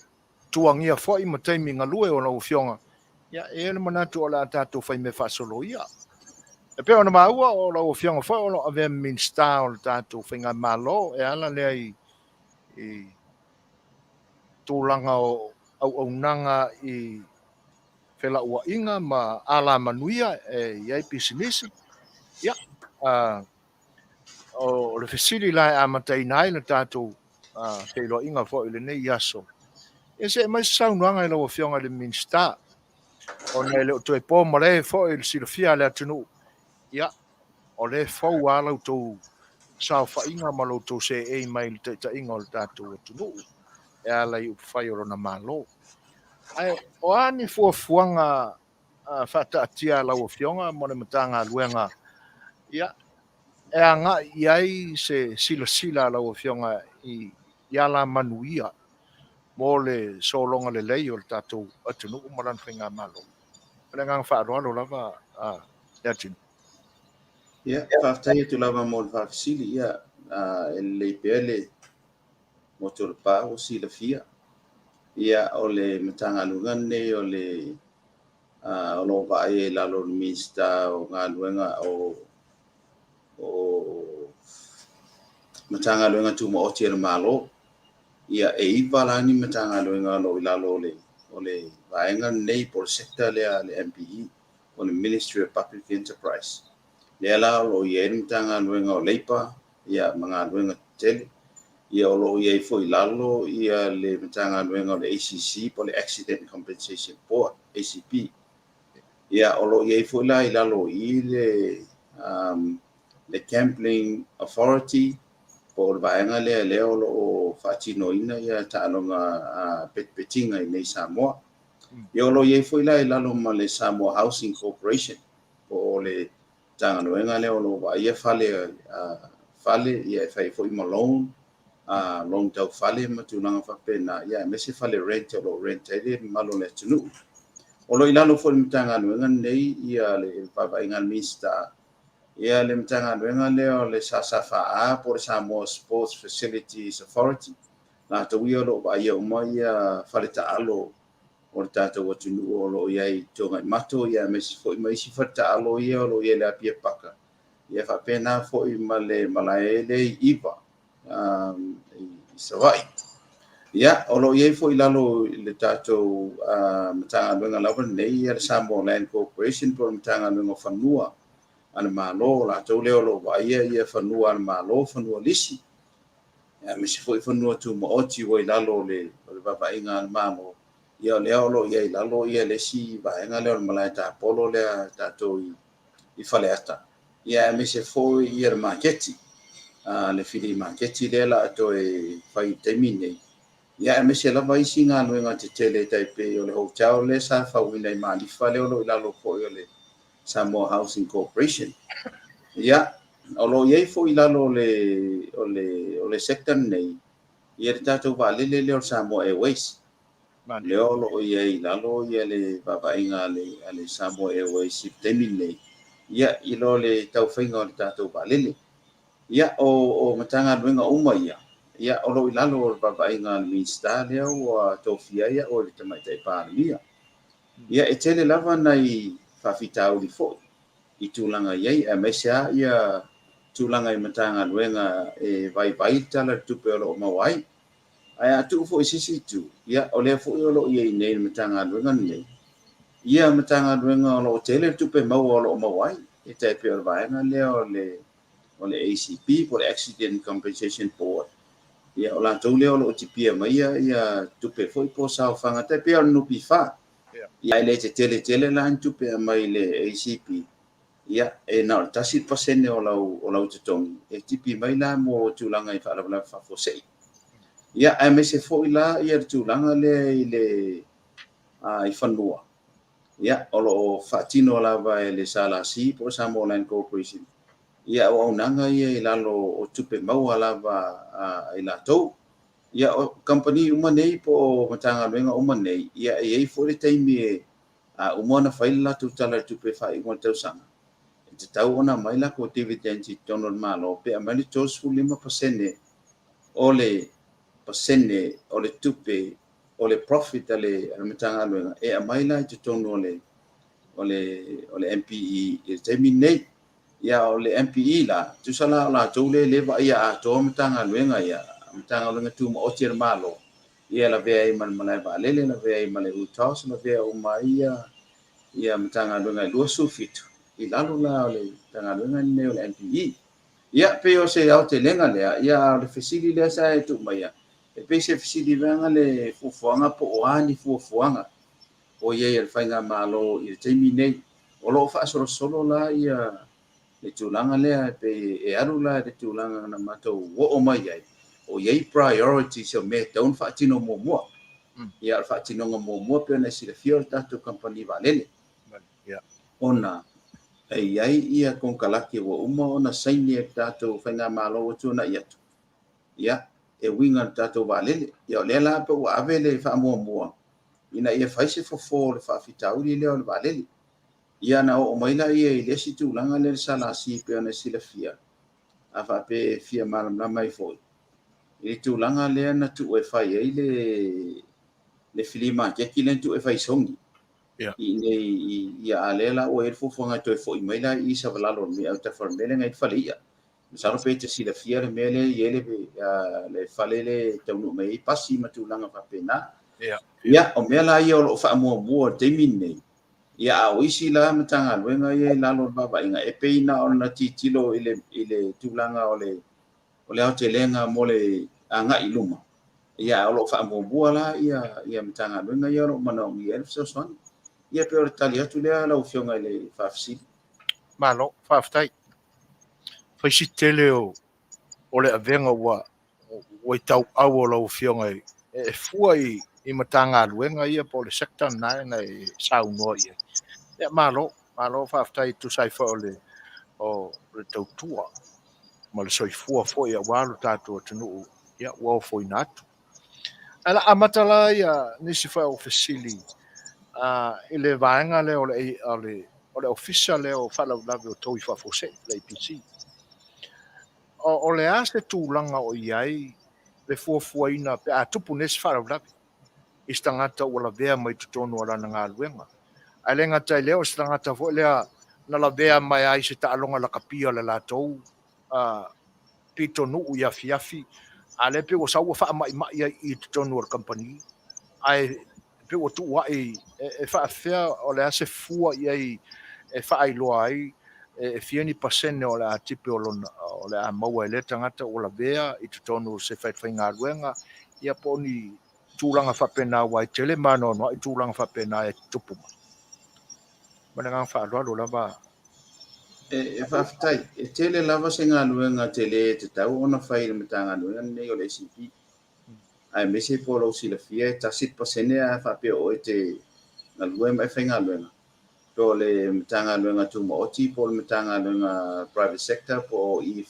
tuagia foi ma taimi galue o lau Afioga, ia e i ai le manatu o le a tatou faimea faasolo ia. E pei ona maua o lau Afioga foi o lo o avea ma Minisita o le tatou Faigamalo e ala lea i tulaga o auaunaga i felauaiga ma alamanuia e i ai pisinisi. Ia, O le fesili la e amataina ai le tatou feiloaiga foi i lenei aso, ia se i aumai se saunoaga i lau Afioga i le Minisita, ona e le o toe po malae foi i le silafia a le atunuu, ia, o lea e fou lava la outou saofaiga ma lo outou seei mai i le taitaiga o le tatou atunuu e ala i upufai o lona Malo. Ae o a ni fuafuaga faataatia a lau Afioga ma le Matagaluega ia, e agai i ai se silasila a lau Afioga i alamanuia mo le sologa lelei o le tatou atunuu ma lana faigamalo? Ma le agaga faaaloalo lava Leatinuu. Ia, faafetai atu lava mo le faafesili. Ia, e lelei pea le motu o Lepa ua silafia. Ia, o le Matagaluega lenei o le o lo o vaaia i lalo o le Minisita o Galuega o Matagaluega Tumaoti a le Malo. Ia, e 9 la ni Matagaluega o lo o i lalo o le vaega lenei po o le sector lea a le MPE, o le Ministry of Public Enterprise. Lea la o lo o i ai le Matagaluega o Leipa ia, ma Galuega Tetele. Ia, o lo o i ai foi i lalo ia le Matagaluega o le ACC po o le Accident Compensation Board, ACB. Ia, o lo o i ai foi la i lalo i i le Gambling Authority po o le vaega lea lea o lo o faatinoina ia taaloga petipetiga i nei Samoa. Ia, o lo o i ai foi la i lalo ma le Samoa Housing Corporation po o le Matagaluega lea o lo o vaaia fale, fale ia e fai foi ma loan, loan tau fale ma tulaga faapena, ia aemaise fale rent o lo o rent ai le mamalu o le atunuu. O lo o i lalo foi o le Matagaluega lenei ia le vaavaaiga a le Minisita, ia le Matagaluega lea o le SSFA po o le Samoa Sports Facilities Authority, latou ia o lo o vaaia uma ia fale taalo o le tatou atunuu o lo o i ai i Tuanaimato, ia aemaise foi ma isi faletaalo ia o lo o i ai i le Apia Paka, ia faapena foi ma le malae lea i Iva i Savaii. Ia, o lo o i ai foi i lalo i le tatou Matagaluega lava lenei ia le Samoa Land Corporation po o le Matagaluega o Fanua a le Malo, o latou lea o lo o vaaia ia fanua a le Malo, fanua lisi, aemaise foi fanua tumaoti ua i lalo o le vaavaaiga a le Malo. Ia o lea o lo o i ai i lalo ia le isi vaega lea o le malae tapolo lea tatou i Faleata, ia aemaise foi ia le maketi, le fili maketi lea la a toe fai i le taimi nei. Ia aemaise lava isi galuega tetele tai pei o le hotel lea sa fauina i Malifa lea o lo o i lalo foi o le Samoa Housing Corporation. Ia, o lo o i ai foi i lalo o le, o le, o le sector lenei, ia le tatou vaalele lea o le Samoa Airways. Lea o lo o i ai i lalo ia le vaavaaiga a le, a le Samoa Airways i le taimi lenei, ia, i lo le taufaiga o le tatou vaalele. Ia, o, o Matagaluega uma ia, ia, o lo o i lalo o le vaavaaiga a le Minisita lea ua tofia ai au e le Tamaitai Palemia. Ia, e tele lava nai faafitauli foi i tulaga i ai, aemaise lava ia tulaga i Matagaluega e vaivai le Tala o le Tupe o lo o maua ai. Ae a tuu foi i se isi itu, ia, o lea foi o lo o i ai nei i le Matagaluega lenei, ia Matagaluega o lo o tele le tupe maua o lo o maua ai, e tai pei o le vaega lea o le o le ACB po o le Accident Compensation Board, ia o latou lea o lo o tipia maia ia tupe foi po o saofaga tai pei o le NPF. Ia e le tetele tele la ni tupe e aumai i le ACB, ia e na o le 1% o lau o lau totogi e tipi mai la mo tulaga i faalavelave faafuasei. Ia aemaise foi la ia le tulaga lea i le i fanua. Ia, o lo o faatino lava e le SLC po o le Samoa Land Corporation ia auaunaga ia i lalo o tupe maua lava a i latou. Ia, o kamupani uma nei po o Matagaluega uma nei, ia e i ai foi le taimi e a uma ona fai le latou Tala o le Tupe faaiuga o le tausaga, e tatau ona aumai latou dividends i totonu o le Malo pe aumai le 35% o le pasene o le tupe o le profit a le Matagaluega e aumai la i totonu o le o le o le MPE i le taimi lenei. Ia o le MPE la, tusa la o latou lea e le vaaia atoa Matagaluega ia, Matagaluega Tumaoti a le Malo, ia lavea ai ma le malae vaalele, lavea ai ma le UTOS, lavea uma ai ia ia Matagaluega e 27 i lalo la o le Matagaluega lenei o le MPE. Ia, pei o se aotelega lea, ia a o le fesili lea sa e tuu maia, e pei se fesili vaega le fuafuaga po o a ni fuafuaga o i ai a le Faigamalo i le taimi nei. O lo o faasolosolo la ia le tulaga lea e pei e alu la i le tulaga na matou oo mai ai, o i ai priorities o mea e tatau ona faatino muamua. Ia, o le faatinoga muamua pei ona e silafia o le tatou kamupani vaalele. Ona e i ai ia konekarate ua uma ona saini e le tatou Faigamalo ua tuanai atu, ia, e uiga i le tatou vaalele. Ia o lea la pe ua ave le faamuamua ina ia fai se fofo o le faafitauli lea o le vaalele. Ia ona oo mai lea i le isi tulaga lea le SLC pei ona e silafia, a faapea e fia malamalama ai foi, i le tulaga lea na tuu e fai ai le le flea maketi lea na tuu e fai i Sogi. I inei i, ia a lea la ua i ai le fuafuaga e toe foi mai la i Savalalo i le mea autafa o le mea lea na i ai le fale i'a. Masalo pe te silafia le mea lea e i ai le, le fale lea e taunuu mai ai pasi ma tulaga faapena. Ia, o mea la ia o lo o faamuamua i le taimi lenei. Ia, a o isi la Matagaluega ia i lalo o le vaavaaiga, e pei na ona tilotilo i le, i le tulaga o le, o le aotelega mo le agai i luma. Ia, a o lo o faamuamua la ia, ia Matagaluega ia o lo o manaomia ai le fesoasoani. Ia, pei o le tali atu lea lau Afioga i le faafesili. Malo, faafetai. Fai si tele o, o le avega ua, ua i tauau o lau Afioga e, e fua i, i Matagaluega ia po o le sector lena na e saunoa i ai. Ia, malo, malo faafetai e tusa ai foi o le, o le tautua ma le soifua foi aua lo tatou atunuu, ia, ua ofoina atu. Ae o le a amata la ia nisi foi o fesili i le vaega lea o le, o le, o le Ofisa lea o Faalavelave o Taui Faafuasei, le APC. O, o le a se tulaga o i ai le fuafuaina pe a tupu nei se faalavelave i se tagata ua lavea mai totonu o lana galuega? Ae le gata i lea, o se tagata foi lea na lavea mai ai i se taaloga lakapi a le latou pitonuu i afiafi, a lea pei ua sau ua faamaimai ai i totonu o le kamupani, ae pei ua tuuai e faafefea, o le a se fua i ai e faailoa ai e fia ni pasene o le a tipe o lona, o le a maua e lea tagata ua lavea i totonu o se falefaigaluega, ia po o ni tulaga faapena, aua e tele ma anoanoai tulaga faapena e tutupu mai. Ma le agaga faaaloalo lava. E faafetai. E tele lava se galuega tele e tatau ona fai i le Matagaluega lenei o le ACP. Aemaise po o lou silafia e 1% a faapea o oe e te galue ma e faigaluega, po o le Matagaluega Tumaoti po o le Matagaluega Private Sector po o i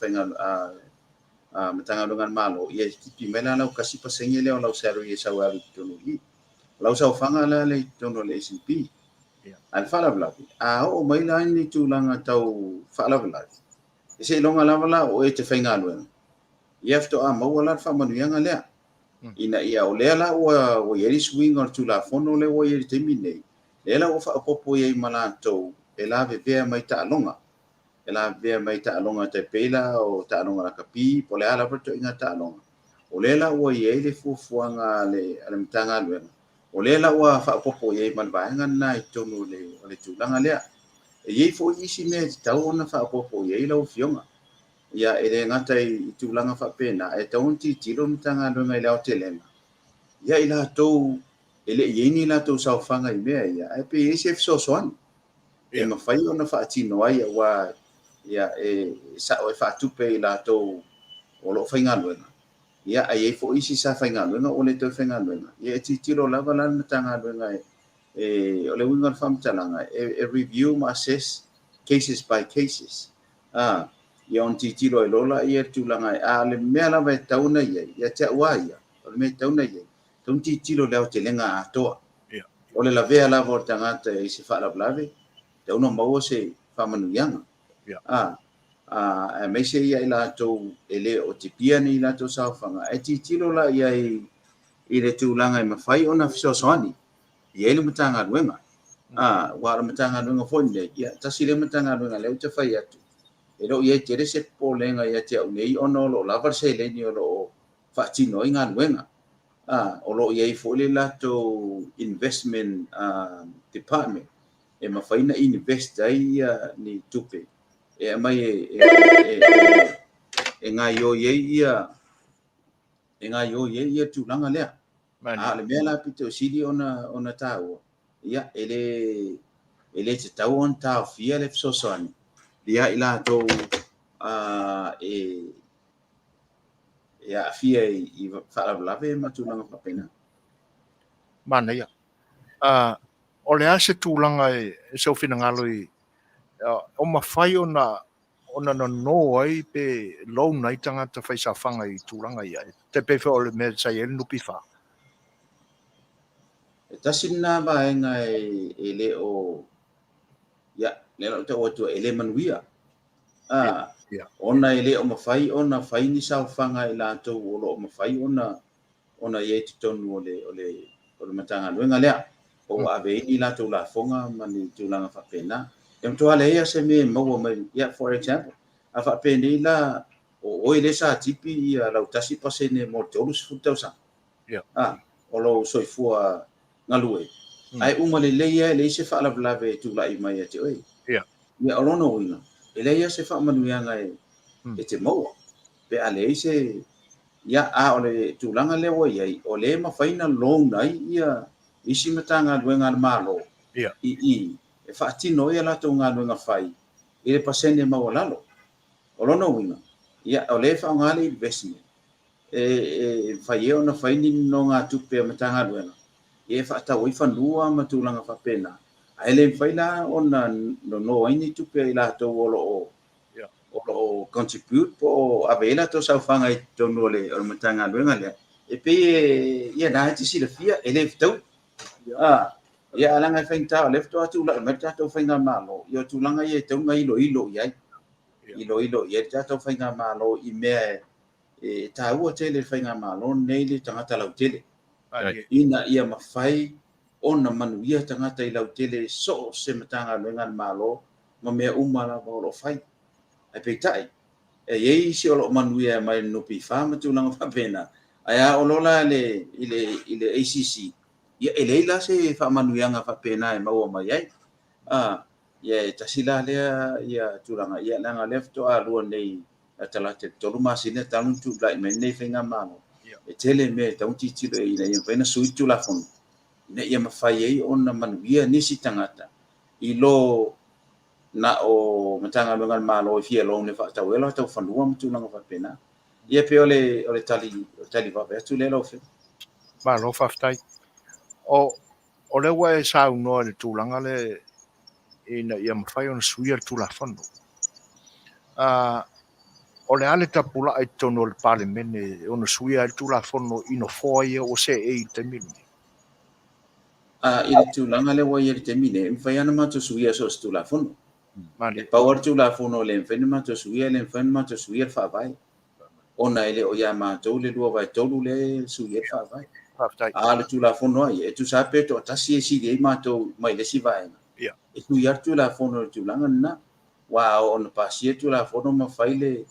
Matagaluega a le Malo, ia e tipi mai la lau 1% lea o lau salary e sau e alu i totonu i i. O lau saofaga la lea i totonu o le ACP. A o le faalavelave, a oo mai la ni tulaga tau faalavelave, e seiloga lava la o oe e te faigaluega, ia faatoa maua la le faamanuiaga lea. Ina ia, o lea la ua, ua i ai le suiga o le Tulafono lea ua i ai i le taimi lenei, lea la ua faaopoopo i ai ma latou e lavevea mai taaloga. E lavevea mai taaloga tai pei la o taaloga lakapi po o le a lava le ituaiga taaloga. O lea la ua i ai le fuafuaga a le, a le Matagaluega, o lea la ua faaopoopo i ai ma le vaega lena i totonu o le, o le tulaga lea. E i ai foi isi mea e tatau ona faaopoopo i ai lau Afioga. Ia, e le gata i tulaga faapena, ae tatau ona tilotilo le Matagaluega i le aotelega, ia i latou e le i i ai ni latou saofaga i mea ia, ae pe i ai se fesoasoani e mafai ona faatino ai, aua ia, e sao e faatupe i latou o lo o faigaluega, ia, ae i ai foi isi sa faigaluega ua le toe faigaluega. Ia, e tilotilo lava la le Matagaluega e, o le uiga o le faamatalaga, e review ma assess cases by cases. A, ia ona tilotilo ai loa lea i le tulaga, a o le mea lava e tatau ona i ai, ia te au lava ia, o le mea e tatau ona i ai, e tatau ona tilotilo i le aotelega atoa. O le lavea lava o le tagata i se faalavelave, e tatau ona maua se faamanuiaga. A, aemaise ia i latou e le o tipia ni latou saofaga, ae tilotilo la i ai i le tulaga e mafai ona fesoasoani i ai le Matagaluega. A, aua o le Matagaluega foi lenei, ia, tasi lea Matagaluega lea ou te fai atu, e le o i ai tele se popolega ia te au nei ona o lo o lava le seleni o lo o faatino ai galuega. A, o lo o i ai foi le latou investment department e mafai ona invest ai ni tupe e aumai e, e, e, e, e gaoioi ai ia e gaoioi ai ia tulaga lea. A o le mea la pito sili ona taua, ia e le tatau ona taofia le fesoasoani ia i latou e aafia i faalavelave ma tulaga faapena. Manaia. O le a se tulaga e sou finagalo i o mafai ona nono ai pe loan ai tagata faisaofaga i tulaga ia? E pei foi o le mea sa i ai le NPF. E tasi lena vaega e le o, ia, lea la ou tau atu e le manuia. Ona e le o mafai ona fai ni saofaga i latou o lo o mafai ona i ai totonu o le Matagaluega lea, po ua ave ai ni latou lafoga ma ni tulaga faapena. E matua leai lava se mea e maua mai, ia, for example, a faapenei la o oe lea sa tipi ia lau 1% mo le 30 tausaga, o lou soifua galue, ae uma lelei lava e leai se faalavelave e tulai mai ia te oe. Ia, o lona uiga, e leai lava se faamanuiaga e te maua, pe a leai se. Ia, a o le tulaga lea ua i ai, o lea e mafai ona loan ai ia isi Matagaluega a le Malo i i e faatino ai a latou galuega fai i le pasene maualalo. O lona uiga, ia, o lea e faaaoga le investment e mafai ai ona fai ni nonogatupe a Matagaluega e faatau ai fanua ma tulaga faapena, ae le mafai la ona nono ai ni tupe a i latou o lo o contribute po o ave ai latou saofaga i totonu o le Matagaluega lea. E pei e, ia, na e te silafia, e le fetaui. Ia, ae leaga e faigata o lea faatoa tulai mai le tatou faigamalo, ia o tulaga ia e tatau ona iloilo i ai. Iloilo i ai le tatou faigamalo i mea e taua tele i le faigamalo lenei le tagata lautele. Ina ia mafai ona manuia tagata i lautele so o se Matagaluega a le Malo ma mea uma lava o lo o fai. Ae peitai, e i ai isi o lo o manuia mai le NPF ma tulaga faapena, ae a oo loa la i le ACC, ia e leai la se faamanuiaga faapena e maua mai ai. Ia e tasi la lea ia tulaga, ia leaga o lea faatoa lua nei talata i le 3 masina talu ona tulai mai lenei faigamalo. E tele mea e tatau ona tilotilo i ai ina ia mafai ona sui le Tulafono, ina ia mafai ai ona manuia nisi tagata i lo na o Matagaluega a le Malo e fia loan e faatau ai o latou fanua ma tulaga faapena. Ia pei o le tali vave atu lea lau Afioga. Malo faafetai. O lea ua e saunoa i le tulaga lea ina ia mafai ona suia le Tulafono. O le a le tapulaa i totonu o le Palemene e ono suia ai le Tulafono i nofoa ia ua seei i le taimi lenei? I le tulaga lea ua i ai i le taimi lenei, e mafai lava ona matou suia so o se Tulafono. E pau lava le Tulafono e le mafai ona matou suia, e le mafai ona matou suia le Faavae, ona e le o ia matou le 2/3 lea e sui ai le Faavae. A o le Tulafono lava ia, e tusa lava pe toatasi e sili ai matou mai le isi vaega, e sui lava le Tulafono i le tulaga lena. Aua a oo ina pasia le Tulafono ma fai le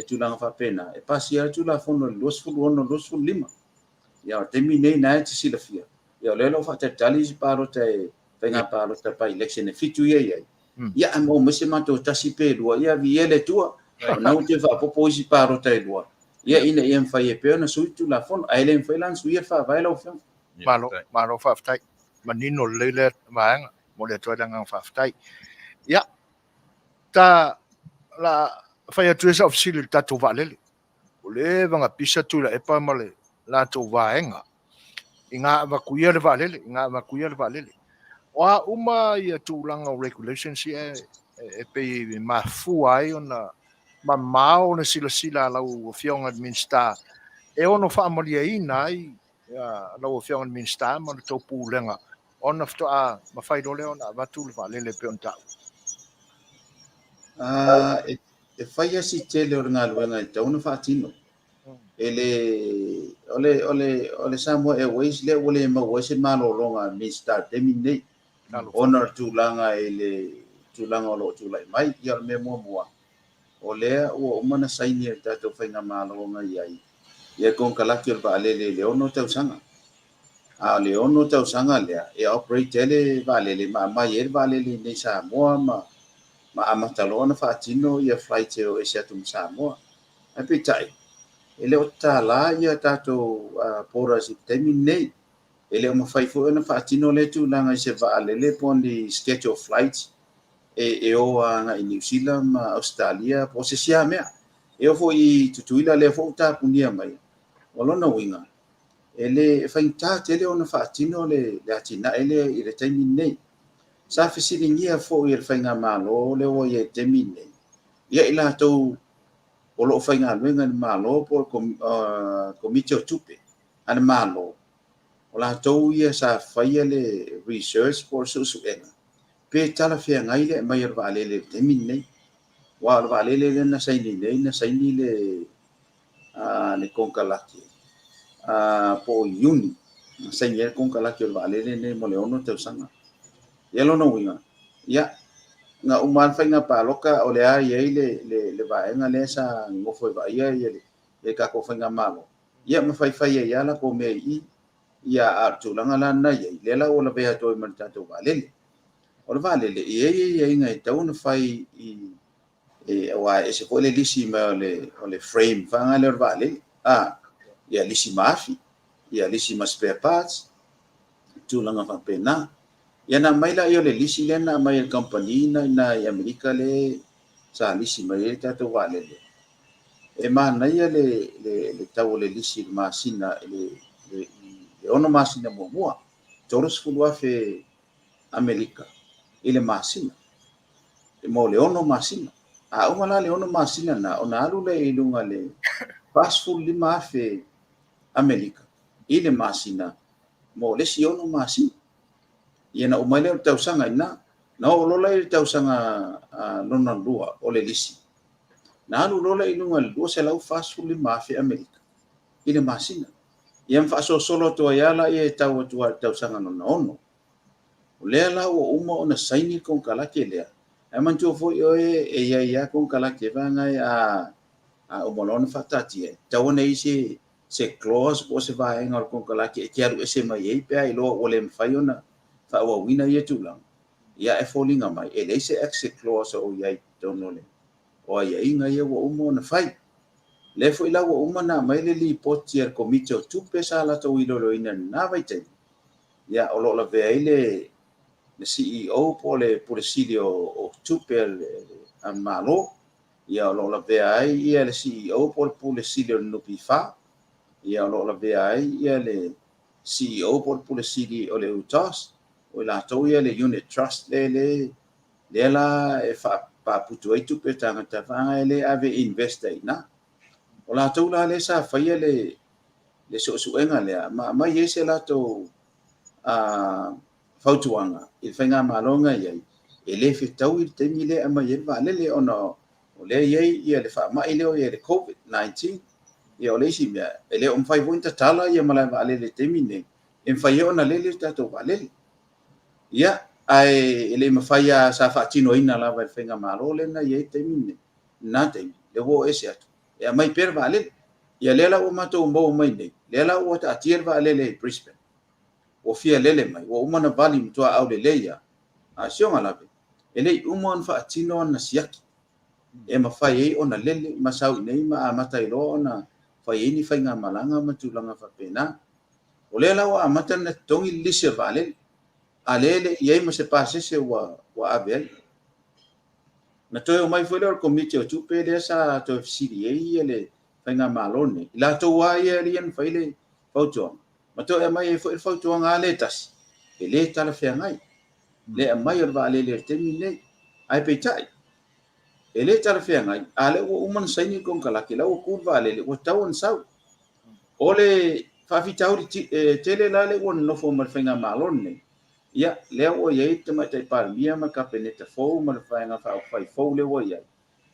tulaga faapena, e pasia lava le Tulafono i le 26, 25. Ia, o le taimi lenei na e te silafia, ia o lea o lo o faatalitali isi palota e faiga palota by election e 7 ia i ai. Ia, a maua mai se matou tasi pe lua, ia viia le Atua. O lena ua toe faaopoopo isi palota e lua, ia ina ia mafai ai pea ona sui le Tulafono. Ae le mafai la ona suia le Faavae lau Afioga. Malo, malo faafetai. Manino lelei lea vaega. Momoli atu ai le agaga faafetai. Ia, ta la fai atu ia sau fesili i le tatou vaalele. Ua leva ona pisa Tuilaepa ma le latou vaega i ga avatu ia le vaalele, i ga avatu ia le vaalele. O a uma ia tulaga o regulations ia e pei e mafua ai ona mamao le silasila a lau Afioga i le Minisita e ono faamalieina ai lau Afioga i le Minisita ma le tou Pulega ona faatoa mafai loa lea ona avatu le vaalele e pei ona taua? E fai lava si tele o le galuega e tatau ona faatino. E le, o le, o le, o le Samoa Airways lea ua le maua ai se malologa a le Minisita i le taimi lenei, ona o le tulaga i le tulaga o lo o tulai mai. Ia o le mea muamua, o lea ua uma ona saini e le tatou faigamalo na i ai ia le konekarate o le vaalele i le 6 tausaga. A o le 6 tausaga lea e operate ai le vaalele ma aumai ai le vaalele i inei i Samoa ma amata loa ona faatino ia flights e o ese atu ma Samoa. Ae peitai, e le o tatala ia tatou borders i le taimi lenei. E le o mafai foi ona faatino lea tulaga i se vaalele po o ni schedule flights e o agai i Niu Sila ma Ausetalia po o se isi lava mea. E oo foi i Tutuila lea foi ua tapunia mai. O lona uiga, e le e faigata tele ona faatino le atinae lea i le taimi lenei. Sa fesiligia foi e le faigamalo lea ua i ai i le taimi lenei, ia i latou o lo o faigaluega i le Malo po o le Komiti o Tupe a le Malo, o latou ia sa faia le research po o le suesuega, pe talafeagai le aumai o le vaalele i le taimi lenei. Aua o le vaalele lea na saini nei, na saini le le konekarate po o Iuni na saini ai le konekarate o le vaalele lenei mo le 6 tausaga. Ia lona uiga, ia, na uma lava le faiga palota o lea i ai le vaega lea sa nonofo e vaaia le tatou faigamalo, ia ma faifai ai lava latou mea i i. Ia, a o le tulaga la lena e i ai, lea la ua lavea atu ai ma le tatou vaalele. O le vaalele, e i ai aiaiga e tatau ona fai i aua e ese foi le lisi mai o le frame foi lea o le vaalele, ia lisi ma afi, ia lisi ma spare parts, tulaga faapena. Ia na aumai lea o le lisi lea na aumai e le kamupani na i ina i Amerika lea sa lisi mai ai le tatou vaalele. E manaia le tau o le lisi i le masina, i le 6 masina muamua, $30,000 Amerika i le masina, mo le 6 masina. A uma la le 6 masina na, ona alu lea i luga le $45,000 Amerika i le masina mo le isi 6 masina. Ia na uma ai lea o le tausaga i ina. Na oo loa la i le tausaga lona lua o le lisi, na alu loa lea i luga i le $245,000 Amerika i le masina. Ia ma faasolosolo atu ai lava lea e tau atu lava i le tausaga lona 6. O lea la ua uma ona saini le konekarate lea, ae manatua foi oe e i ai lava konekarate vaega e a uma loa ona faataatia, e tatau ona i ai se clause po o se vaega o le konekarate e te alu ese mai ai pe a iloa ua le mafai ona faaauauina ia tulaga. Ia e foliga mai e leai se exit clause o i ai i totonu o aiaiga ia ua uma ona fai. Lea foi la ua uma ona aumai le lipoti a le Komiti o Tupe sa latou iloiloina i lena vaitaimi, ia o lo o lavea ai le CEO po o le Pule Sili o Tupe a le Malo, ia o lo o lavea ai ia le CEO po o le Pule Sili o le NPF, ia o lo o lavea ai ia le CEO po o le Pule Sili o le UTOS, o i latou ia le Unit Trust lea la e faaputu ai tupe a tagata vaega e le ave e invest ai i ina. O latou la lea sa faia le suesuega lea ma aumai ai se latou fautuaga i le faigamalo na i ai, e le fetaui le taimi lea e aumai ai le vaalele ona o lea e i ai ia le faamai lea o i ai le COVID-19. Ia o le isi mea, e le o mafai foi ona tatala ia malae vaalele i le taimi lenei, e mafai ai ona lele le tatou vaalele. Ia, ae e le i mafai lava, sa faatinoina lava e le faigamalo lea na i ai le taimi lenei, lena taimi, lea ua oo ese atu, e aumai pea le vaalele. Ia lea la ua matou maua mai nei, lea la ua taatia le vaalele i Brisbane, ua fia lele mai, ua uma ona vali matua aulelei lava, a o si ona lave, e le i uma ona faatino ana siaki e mafai ai ona lele ma sau i inei ma amata ai loa ona fai ai ni faigamalaga ma tulaga faapena. O lea la ua amata ona totogi le lisi o le vaalele, a o lea e le i i ai ma se pasese ua ave ai. Na toe omai foi lea o le Komiti o Tupe lea sa toe fesili ai le faigamalo lenei, i latou lava ia lea na fai le fautuaga, ma toe aumai ai foi le fautuaga lava lea e tasi, e le talafeagai le aumai o le vaalele i le taimi lenei. Ae peitai, e le talafeagai, a o lea ua uma ona saini le konekarate, la ua tu le vaalele, ua tatau ona sau. O le faafitauli tele la lea ua nonofo ma le faigamalo lenei, ia, lea ua i ai le Tamaitai Palemia ma le Kapeneta fou ma le Vaega Faaupufai fou lea ua i ai,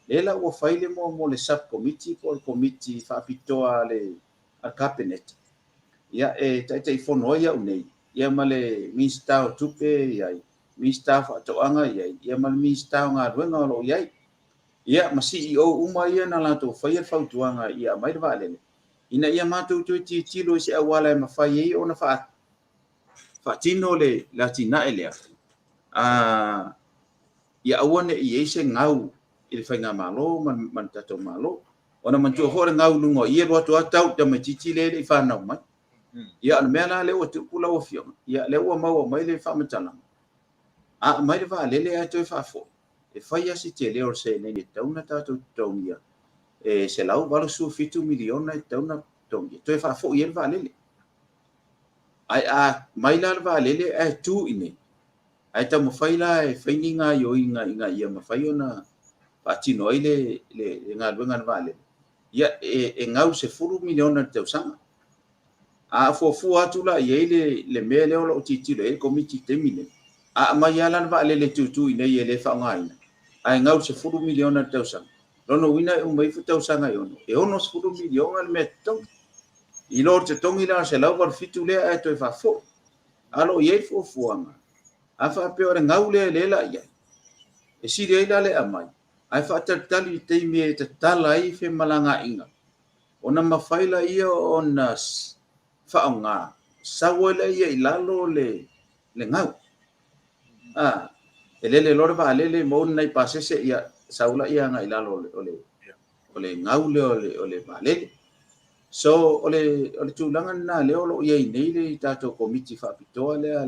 lea la ua fai le mo le sub-committee po o le komiti faapitoa a le Kapeneta, ia, e taitaifono ai au nei, ia ma le Minisita o Tupe e i ai, Minisita o Faatoaga e i ai, ia ma le Minisita o Galuega o lo o i ai. Ia ma CEO uma ia na latou faia le fautuaga ia aumai le vaalele, ina ia matou toe tilotilo i se auala e mafai ai ona faatino le atinae lea, ia aua ne i i ai se gau i le faigamalo ma le tatou Malo. Ona manatua foi o le gau i luga o i e alu atu lava tau i le tamaitiiti lea e le i fanau mai. Ia o le mea la lea ua tupu lau Afioga, ia lea ua maua mai le faamatalaga, a aumai le vaalele ae toe faafoi, e fai lava si tele o le seleni e tatau ona tatou totogia, e $187 miliona e tatau ona totogi e toe faafoi ai le vaalele. Ae a aumai la le vaalele ae tu i inei, ae taumafai la e fai ni gaoioiga ina ia mafai ona faatino ai le galuega a le vaalele, ia e gau $10 miliona i le tausaga. A fuafua atu la i ai le mea lea o lo o tilotilo i ai le Komiti i le taimi lenei, a aumai lava la le vaalele e tutu i inei e le faaaogaina, ae gau i le $10 miliona i le tausaga, lona uiga e uma ifo tausaga e ono, e $60 miliona le mea e totogi. I lo le totogi la o le 187 lea ae toe faafoi. A o lo o i ai le fuafuaga, a faapea o le gau lea lea o le a i ai, e sili ai la le aumai ae faatalitali i le taimi e tatala ai femalagaaiga, ona mafai lea ona faaaoga, sau ai lea i lalo le gau. A, e lele loa le vaalele, maua ni nai pasese, ia sau lea agai i lalo o le gau lea o le vaalele. So, o le tulaga lena lea o lo o i ai nei le tatou Komiti Faapitoa lea,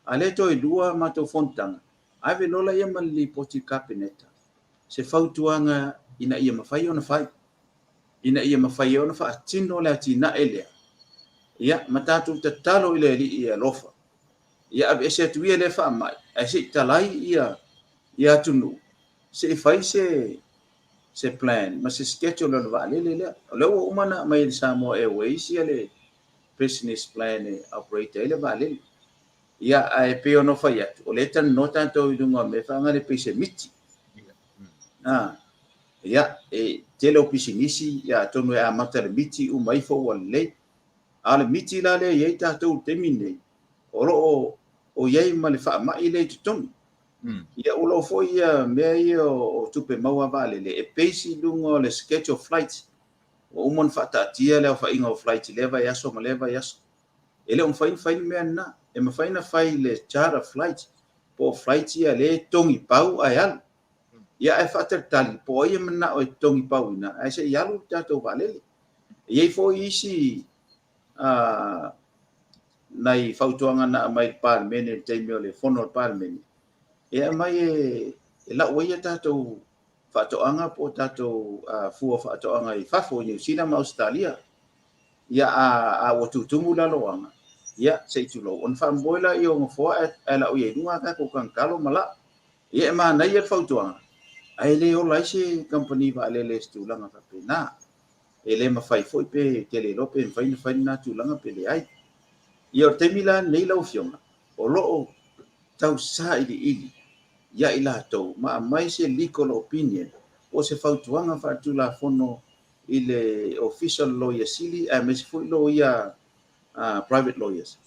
a lea toe lua matou fonotaga, ave loa lea ma le lipoti i le Kapeneta, se fautuaga ina ia mafai ona fai, ina ia mafai ai ona faatino le atinae lea, ia, ma tatou tatalo i le Alii e alofa, ia aveese atu ia lea faamai, ae se i talai ia atunuu, se i fai se plan ma se schedule o le vaalele lea. O lea ua uma ona aumai e le Samoa Airways ia le business plan e operate ai le vaalele. Ia, ae pei ona fai atu, o lea e talanoa tatou i luga o mea faagale pei se miti. Ia, e tele o pisinisi, ia, atonu e amata i le miti uma ifo ua lelei. A o le miti la lea e i ai tatou i le taimi lenei, o lo o i ai ma le faamai lea i totonu. Ia, o lo o foi ia mea ia o tupe maua a vaalele, e base i luga o le schedule flights. Ua uma ona faataatia le aofaiga o flights i lea vaiaso ma lea vaiaso. E le o mafai ona fai le mea lena. E mafai ona fai le charter flight, po o flights ia lea e togi pau ae alu. Ia ae faatalitali po o ai e manao e togi pauina ae se i alu le tatou vaalele. E i ai foi isi nai fautuaga na aumai i le Palemene i le taimi o le fono a le Palemene, e aumai e lau ai a tatou faatoaga po o tatou fua faatoaga i fafo i Niu Sila ma Ausetalia. Ia a ua tutumu laloaga, ia se i tulou, ona faamoe lea o nofoa ae lau i ai i luga a tatou tagitalo ma lau. Ia e manaia le fautuaga, ae le ola ai se kamupani vaalele i se tulaga faapena. E le mafai foi pe te le iloa pe mafai ona fai lena tulaga pe leai. Ia o le taimi la lenei lau Afioga, o lo o tau sailiili ia i latou ma aumai se legal opinion po o se fautuaga faaletulafono i le Ofisa o le Loia Sili aemaise foi loia private lawyers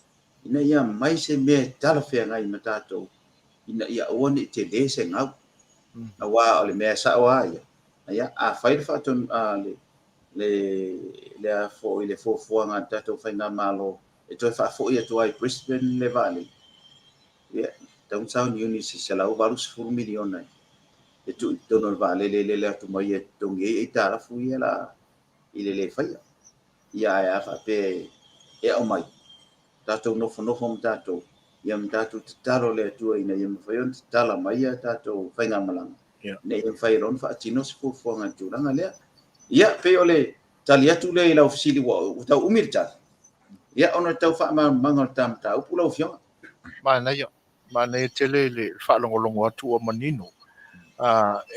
ina ia aumai se mea e talafeagai ma tatou ina ia aua ne i tele se gau. Aua o le mea sao lava ia, ia a fai le faatonu, le le a foi le fuafuaga a le tatou faigamalo e toe faafoi atu ai i Brisbane le vaalele, ia, tatau ona sauniuni i se $180 miliona e tuu i totonu o le vaalele e lele atu ma ia e totogi ai aitalafu ia la i le le faia. Ia ae a faapea e aumai, tatou nofonofo ma tatou, ia ma tatou tatalo i le Atua ina ia mafai ona tatala mai a tatou faigamalaga, ina ia mafai loa ona faatino se fuafuaga i le tulaga lea. Ia, pei o le tali atu lea i lau fesili ua tau umi le tali, ia ona tau faamalamalamaga o le ta mataupu lau Afioga. Manaia, manaia tele le faalogologo atu ua manino.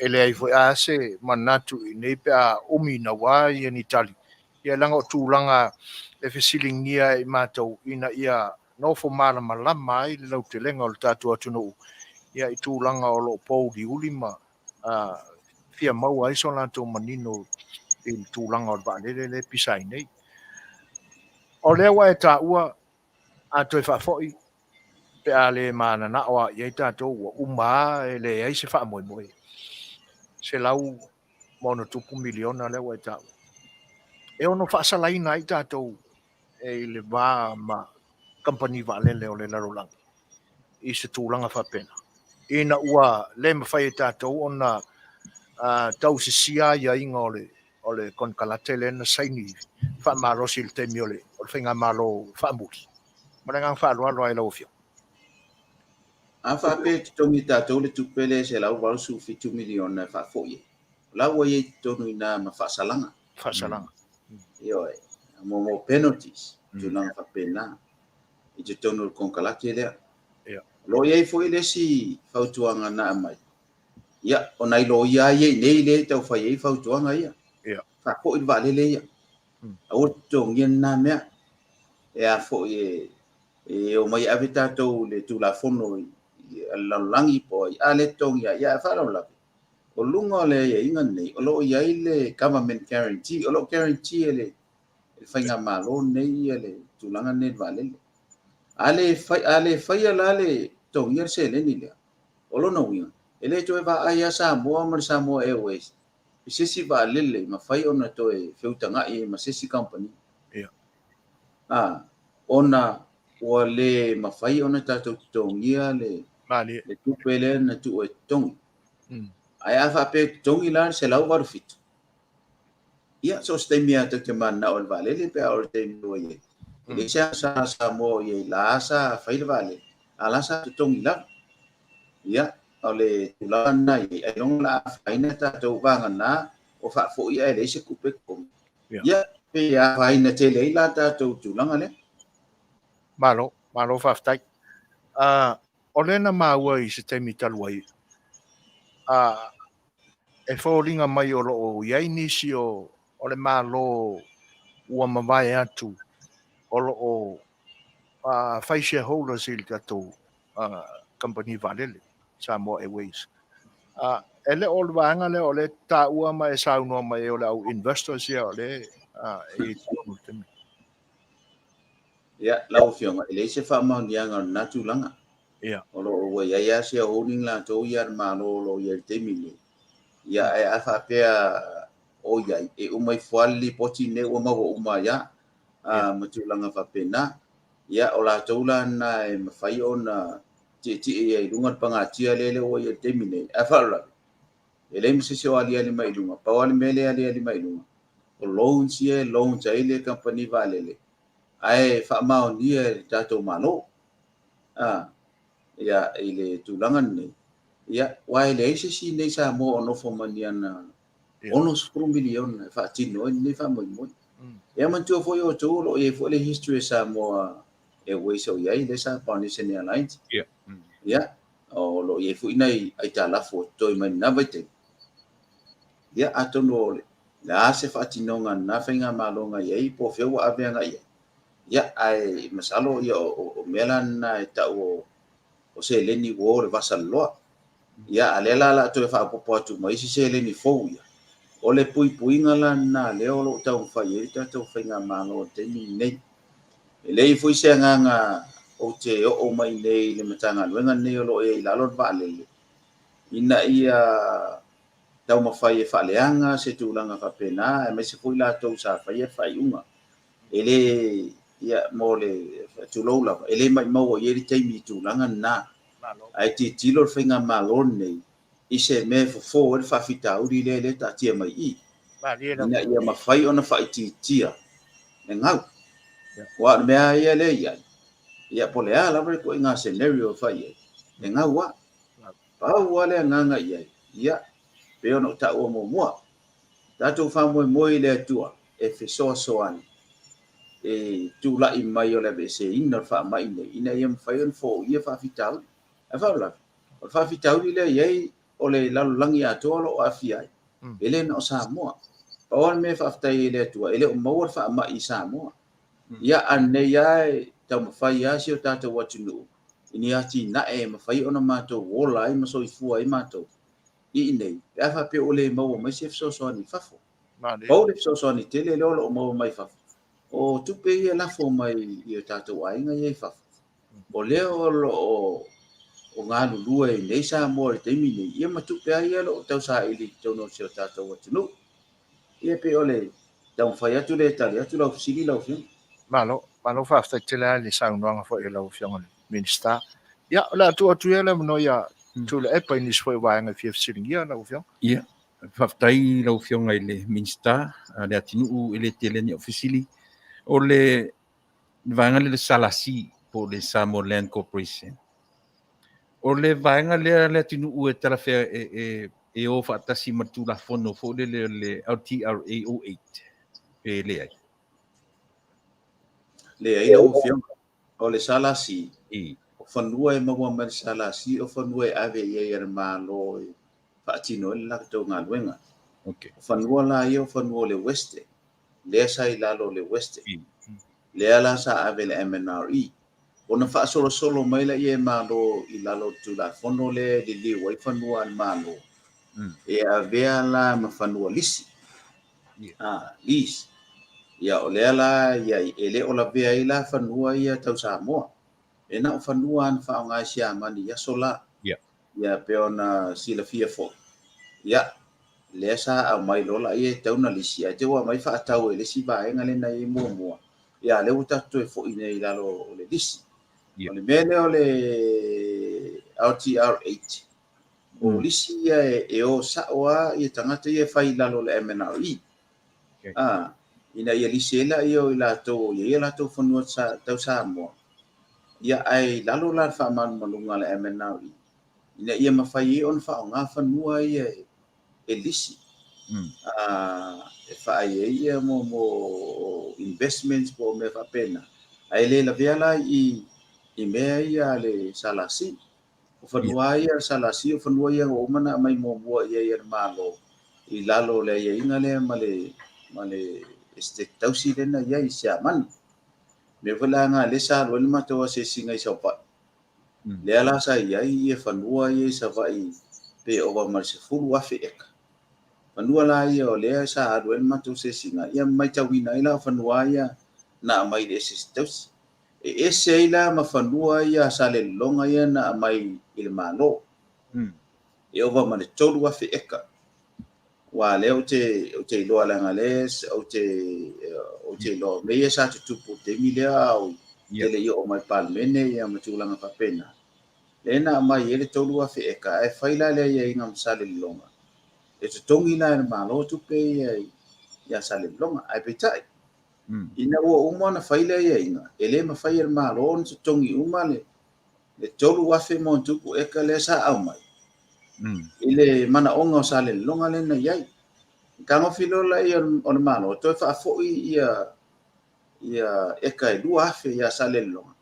E leai foi lava se manatu i inei pe a umi naua ia ni tali, ia leaga o tulaga e fesiligia e i matou ina ia nofo malamalama ai le lautelega o le tatou atunuu ia i tulaga o lo o pouliuli ma fia maua ai so latou manino i le tulaga o le vaalele lea e pisa ai nei. O lea ua e taua a toe faafoi pe a le mananao lava i ai tatou ua uma lava e leai se faamoemoe. $160 miliona lea ua e taua. E ono faasalaina ai tatou i le va ma kamupani vaalele o le lalolagi i se tulaga faapena, ina ua le mafai e tatou ona tausisia aiaiga o le o le konekarate lea na saini faamalosi i le taimi o le o le faigamalo faamuli. Ma le agaga faaaloalo lava i lau Afioga. A faapea e totogi e tatou le tupe lea e $187 miliona e faafoi ai, o la ua i ai i totonu i ina ma faasalaga. Faasalaga. Ioe, mo penalties, tulaga faapena i totonu o le konekarate lea. O lo o i ai foi le isi fautuaga na aumai, ia, o nai loia lava ia i inei lea e tau fai ai fautuaga ia. Faafoi le vaalele ia. Aua le totogia lena mea. E a foi e e omai e ave tatou i le Tulafono a le lalolagi po o ai, a le totogia, ia ae faalavelave, o luga o le aiaiga lenei, o lo o i ai le government guarantee, o lo o guarantee e le Faigamalo lenei ia le tulaga lenei i le vaalele. A le, a le faia la le totogia le seleni lea, o lona uiga, e le toe vaai lava Samoa ma le Samoa Airways i se isi vaalele e mafai ona toe feutagai ai ma se isi kamupani. Ona ua le mafai ona tatou totogia le tupe lea na tuu e totogi. Ae a faapea e totogi la le 187, ia, so o se taimi lava tatou te mananao i le vaalele pe a oo i le taimi ua i ai. E leai se aga Samoa o i ai, la sa fai le vaalele, a la sa totogi lava. Ia, o le tulaga lena e i ai, ailoga o le a afaina tatou vagana o faafoi ae leai se tupe totogi. Ia, pe afaina tele ai la tatou tulaga lea. Malo, malo faafetai. O lea na maua i se taimi talu ai, e foliga mai o lo o i ai nisi o le Malo ua mavae atu o lo o fai shareholders i le tatou kamupani vaalele, Samoa Airways. E le o le vaega lea o lea e taua ma e saunoa mai ai o le au investors ia o lea e i totonu i le taimi. Ia, lau Afioga, e leai se faamaoniaga o lena tulaga. O lo o ua i ai lava shareholding latou ia a le Malo o lo o i ai i le taimi lenei. Ia, ae a faapea o i ai, e uma ifo lava le lipoti lenei ua maua uma ai lava ma tulaga faapena. Ia, o latou la lena e mafai ona tietie ai i luga le pagatia lea ua i ai i le taimi lenei. Ae faalavelave, e leai ma se isi o aliali mai i luga. Pau lava le mea lea e aliali mai i luga, o loans ia e loans ai le kamupani vaalele, ae faamaonia e le tatou Malo. A, ia, i le tulaga lenei, ia, aua e leai se isi i inei i Samoa o nofo ma ni ana $60 miliona e faatino ai lenei faamoemoe. Ia manatua foi outou o lo o i ai foi le history a Samoa Airways o i ai, lea sa Polynesian Airlines. Ia, o lo o i ai foi nai aitalafu o totoe mai lena vaitaimi. Ia, atonu o le a se faatinoga a lena faigamalo na i ai, po o fea ua ave agai i ai. Ia, ae masalo ia o mea la lena e tau o seleni ua o i le vasaloloa. Ia, a o lea la o le a toe faaopoopo atu ma isi seleni fou ia. O le puipuiga la lena lea o lo o taumafai ai le tatou faigamalo i le taimi lenei. E leai foi se agaga ou te oo mai nei i le Matagaluega lenei o lo o i ai i lalo le vaalele, ina ia taumafai e faaleaga se tulaga faapena, aemaise foi latou sa faia le faaiuga. E le, ia, mo le, tulou lava, e le maumau i ai le taimi i tulaga lena. Ae tilotilo le faigamalo lenei i se mea e fofo ai le faafitauli lea e taatia mai i i, ina ia mafai ona faaitiitia le gau. Aua o le mea lava ia lea e i ai, ia po o le a lava le ituaiga scenario e fai i ai, e gau lava. Pau lava le agaga i ai, ia, pei ona ou taua muamua, tatou faamoemoe i le Atua e fesoasoani e tulai mai o le aveeseina o le faamai lenei ina ia mafai ona foia faafitauli. Ae faalavelave, o le faafitauli lea e i ai o le lalolagi atoa o lo o aafia ai, e le na o Samoa. Pau lava le mea e faafetai ai i le Atua, e le o maua le faamai i Samoa. Ia, a nei lava e taumafai lava si o tatou atunuu i ni atinae e mafai ona matou ola ai ma soifua ai matou i inei, pe a faapea ua le maua mai se fesoasoani i fafo. Pau le fesoasoani tele lea o lo o maua mai fafo, o tupe ia e lafo mai i o tatou aiga ia i fafo. O lea o lo o galulue ai nei Samoa i le taimi nei, ia ma tupe lava ia o lo o tausaili i totonu o si o tatou atunuu. Ia pei o le taumafai atu lea e tali atu lau fesili lau Afioga. Malo, malo faafetai tele lava i le saunoaga foi a lau Afioga i le Minisita. Ia, o le a tuu atu ia le avanoa ia Tuilaepa i nisi foi o vaega e fia fesiligia lau Afioga. Ia. Faafetai i lau Afioga i le Minisita Leatinuu, e le tele ni au fesili. O le vaega lea le SLC po o le Samoa Land Corporation. O le vaega lea Leatinuu e talafea e o faatasi ma le Tulafono foi lele o le LTRA 08 pe leai? Leai lau Afioga. O le SLC, o fanua e maua mai le SLC o fanua e ave i ai e le Malo e faatino ai le latou galuega. Okay. O fanua la ia o fanua o le WESTEC, lea sa i lalo o le WESTEC. Lea la sa ave i le MNRE. Ona faasolosolo mai lea e Malo i lalo o le Tulafono lea e liliu ai fanua a le Malo, e avea la ma fanua lisi. Lease. Ia, o lea la i ai, e le o lavea ai la fanua ia tau Samoa. E na o fanua lava na faaaoga e Siamani i aso la. Ia, pei ona silafia foi. Ia, lea sa aumai loa laia e tatau ona lisi, ae te i ua aumai faatau e le isi vaega lea na i ai muamua. Ia, a lea ua tatou toe foi nei i lalo o le lisi. O le mea lea o le LTR 8, O lisi ia e o sao lava ia tagata ia e fai i lalo o le MNRE. A, ina ia lisi ai laia o i latou o i ai o latou fanua tau Samoa, ia ae i lalo la le faamalumaluga a le MNRE, ina ia mafai ai ona faaaoga fanua ia e lisi. A, e faaai ai ia mo investments po o mea faapena, ae le lavea la i mea ia a le SLC. O fanua lava ia a le SLC, o fanua ia ua uma ona aumai muamua i ai e le Malo i lalo o le aiaiga lea ma le ma le Esetete Tausi lea na i ai i Siamani. Mea foi la na lea sa alu ai le matou asiasiga i Savaii, lea la sa i ai ia fanua ia i Savaii pe ova ma le 10,000 eka. Fanua la ia o lea sa alu ai le matou asiasiga, ia matauina ai la o fanua ia na aumai i le Esetete Tausi. E ese ai la ma fanua ia a Salelologa ia na aumai i le Malo. E ova ma le 3,000 eka. Aua lea ou te, ou te iloa leaga lea ou te, ou te iloa mea ia sa tutupu i le taimi lea a o te le i oo mai i le Palemene ia ma tulaga faapena. Lea na aumai ai le 3,000 eka, ae fai la le aiaiga ma Salelologa, e totogi la e le Malo tupe ia ia Salelologa. Ae peitai, Ina ua uma ona fai le aiaiga, e le mafai e le Malo ona totogi uma le 3,000 ma ona tupu eka lea sa aumai i le manaoga o Salelologa lea na i ai. Tagofi loa lea o le Malo toe faafoi ia eka e 2,000 ia Salelologa,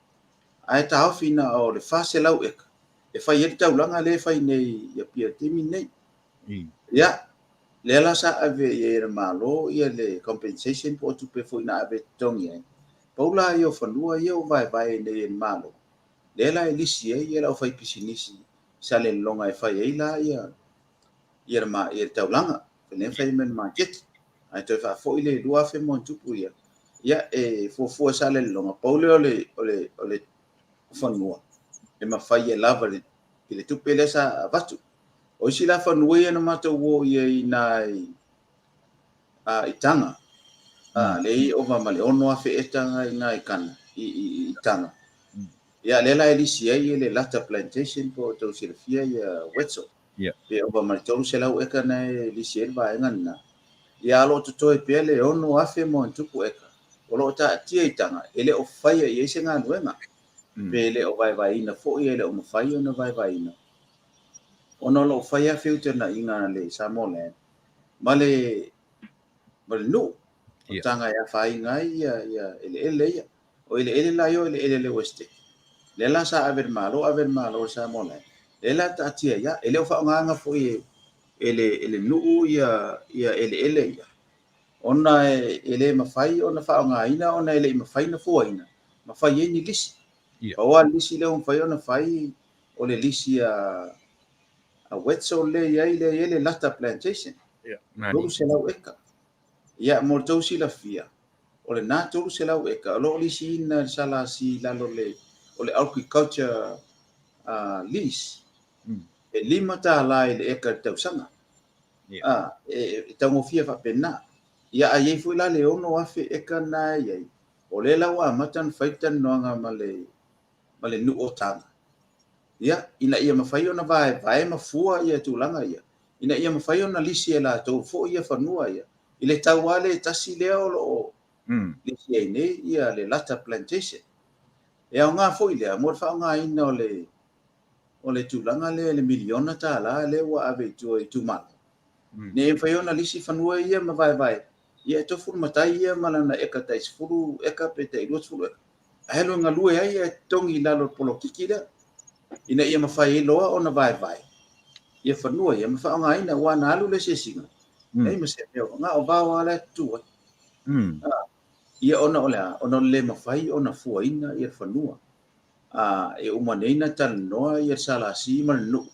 ae taofi na o le 400 eka e fai ai le taulaga lea e fai nei i Apia i le taimi lenei. Ia, lea la sa ave i ai e le Malo ia le compensation po o tupe foi na ave e totogi ai. Pau la ia o fanua ia ua vaevae nei e le Malo, lea la e lisi ai ia le aufaipisinisi i Salelologa e fai ai la ia ia le taulaga, lea e fai mai le maketi. Ae toe faafoi le 2,000 ma ona tupu ia, ia e fuafua e Salelologa, pau lea o le o le o le fanua e mafai e lava i le tupe lea sa avatu. O isi la fanua ia na matou o i ai i ina i Taga, lea e ova ma le 6,000 eka i ina i Kana, i Taga. Ia, lea la e lisi ai le Lata Plantation po o tou silafia ia Wetzel. Pe ova ma le 300 eka na e lisi ai le vaega lena. Ia, a o lo o totoe pea le 6,000 ma ona tupu eka o lo o taatia i Taga, e le o faia i ai se galuega. Pe le o vaevaeina foi, e le o mafai ona vaevaeina. Ona o lo o fai lava feutagaiga a le Samoa Land ma le ma le nuu o Taga e afaina ai ia ia eleele ia. O eleele la ia o eleele a le Westec. Lea la sa ave e le Malo, ave e le Malo i le Samoa Land. Lea la e taatia ai lava. E le o faaaogaina foi e e le e le nuu ia ia eleele ia ona e le mafai ona faaaogaina ona e le i mafai ona fuaina ma fai ai ni lisi. Pau lava le lisi lea ua mafai ona fai o le lisi a a Wetzel lea i ai, lea i ai le Lata Plantation. 300 eka. Ia, mo le tou silafia, o lena 300 eka o lo o lisiina e le SLC i lalo le, o le Agriculture uh, Lease. E $5 i le eka i le tausaga. Yeah. E, e taugofie faapena. Ia, a i ai foi la le 6,000 eka na e i ai, o lea la ua amata ona fai talanoaga ma le ma le nuu o Taga, ia, ina ia mafai ona vaevae ma fua ia tulaga ia, ina ia mafai ona lisi e latou foi ia fanua ia i le tau lava lea e tasi lea o lo o lisi ai nei ia le Lata Plantation. E aoga foi lea mo le faaaogaina o le o le tulaga lea i le miliona tala lea ua ave i tua i itumalo. Ne i mafai ona lisi fanua ia ma vaevae, ia e tofu le matai ia ma lana eka tai 10 eka pe tai 20 eka. Ae alu e galue ai ae totogi i lalo o le polokiki lea ina ia mafai ai loa ona vaevae ia fanua ia ma faaaogaina aua na alu le asiasiga, leai ma se mea, na o vao lava la e tutu ai. Ia ona o le a? Ona o le le mafai ona fuaina ia le fanua. E uma nei na talanoa ia le SLC ma le nuu,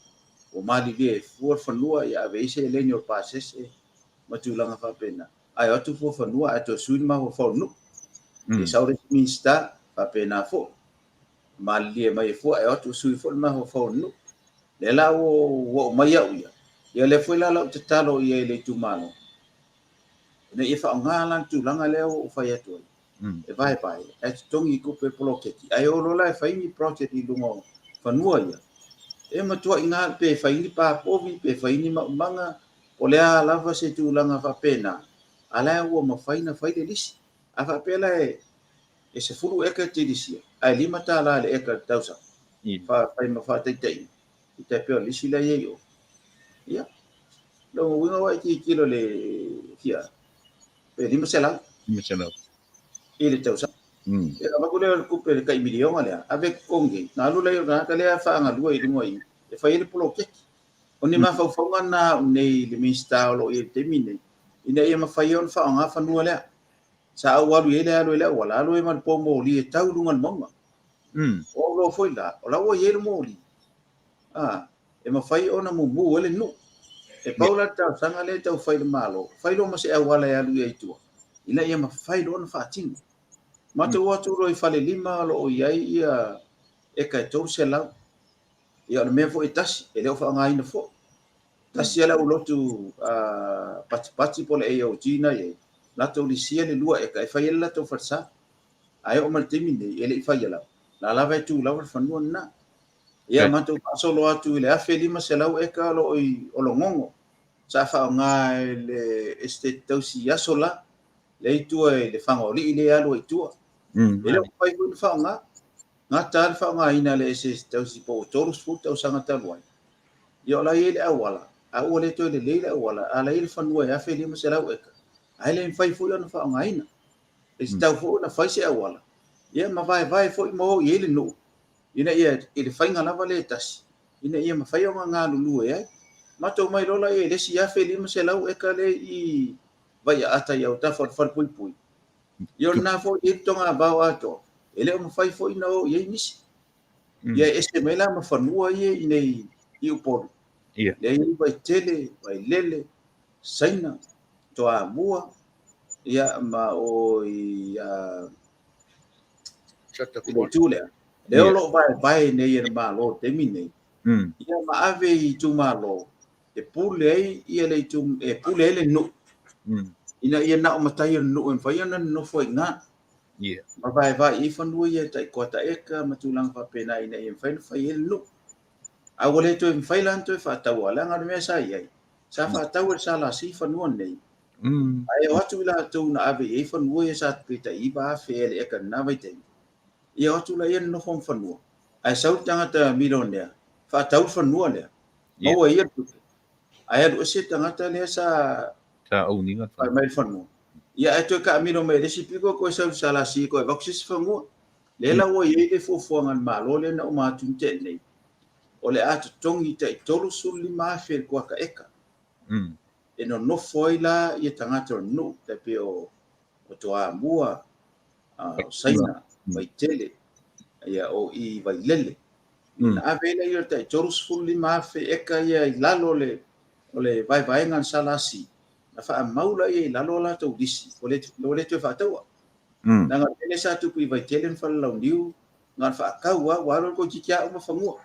ua malilie e fua le fanua ia ave i ai seleni o le pasese ma tulaga faapena. Ae o atu fua fanua ae toe sui le mafaufau o le nuu. Ia sau le isi Minisita, faapena foi. Malilie mai e fua ae o atu sui foi le mafaufau o le nuu. Lea la ua oo mai au ia, ia lea foi la lau tatalo i ai i le itumalo, ina ia faaaoga la le tulaga lea ua ou fai atu ai, e vaevae ae totogi i tupe poloketi, ae o loa la e fai ni project i luga o fanua ia, e matuai na pe fai ni pa povi, pe fai ni maumaga, po o le a lava se tulaga faapena, a la ua mafai ona fai le lisi. A faapea la e 10 eka e te lisia, ae $5 i le eka i le tausaga, fai ma faataitaiga, i tai pei o le lisi la e i ai o. Ia, lona uiga ua e tilotilo i le fia, pe 500. 500. I le tausaga. Ia, avatu lea o le tupe le tai miliona lea, ave e totogi ai, ona alu lea o le tagata lea faagalue i luga i, e fai ai le poloketi. O ni mafaufauga na a au nei i le Minisita o lo o i ai i le taimi lenei, ina ia mafai ai ona faaaoga fanua lea. Sa ou alu i ai le alu i le auala, alu ai ma le pou moli e tau i luga o le mauga. O au loa foi la, o la ua i ai le moli, e mafai ona mumu ai le nuu. E pau la le talosaga lea e tau fai i le Malo, fai loa ma se auala e alu i ai i tua, ina ia mafai loa ona faatino. Matou o atu loa i Falelima o lo o i ai ia eka e 300. Ia o le mea foi e tasi, e le o faaaogaina foi. Tasi lava le aulotu patipati po o le AOG na i ai, latou lisia le 2 eka e fai ai le latou falesa. Ae oo mai le taimi lenei, e le i faia lava. La lava e tu lava le fanua lena. Ia matou faasolo atu i le 1500 eka o lo o i Ologogo, sa faaaoga e le Estate tausi i aso la, lea i tua i le Fagaolii lea e alu ai i tua. E le o mafai foi ona faaaoga. Gata lava le faaaogaina e le Estate tausi po ua 30 tausaga talu ai. Ia o la e i ai le auala, a ua le toe lelei le auala, a la e i ai le fanua e 1500 eka, ae le mafai foi ona faaaogaina. E tatau foi ona fai se auala, ia ma vaevae foi ma o i ai le nuu, ina ia, i le faiga lava lea e tasi, ina ia mafai ona galulue ai. Matou mai loa laia i le isi 1500 eka lea i Vaiaata i autafa o le falepuipui, ia o lena foi e i ai le togavao atoa, e le o mafai foi ona o i ai nisi. Ia e ese mai la ma fanua ia i inei i Upolu, lea e i ai Vaitele, Vailele, Saina, Toamua, ia ma o i i le itu lea, lea o lo o vaevae nei e le Malo i le taimi nei, ia ma ave i itumalo e pule ai ia le itu, e pule ai le nuu, ina ia na o matai o le nuu e mafai ona nonofo ai i ina. Ma vaevae i ai fanua ia e tai kuata eka ma tulaga faapena ina ia mafai ona fai ai le nuu. A ua le toe mafai la ona toe faataua, leaga o le mea sa i ai, sa faatau e le SLC fanua nei, ae o atu i latou na ave i ai fanua ia sa pe tai 9,000 ea le eka i lena vaitaimi, ia o atu laia nonofo ma fanua, ae sau le tagata milionea, faatau le fanua lea, maua e ia le tupe, ae alu ese le tagata lea sa Sa own ina fai mai le fanua. Ia ae toe taamilo mai i le isi pito toe sau i le SLC toe avatu se isi fanua. Lea la ua i ai le fuafuaga a le Malo lea na uma atu na tea nei, o le a totogi tai 35,000 i le kuata eka. E nonofo ai la ia tagata o le nuu, tai pei o Toamua, o Saina, Vaitele, ia o i Vailele. Ona ave ai lea o le tai 35,000 eka ia i lalo o le vaevaega a le SLC, na faamau laia i lalo o latou lisi, ua le toe faataua. Leaga o le mea lea sa tupu i Vaitele ma Falelauniu, na o le faatau lava, ua alu alu toeitiiti lava uma fanua.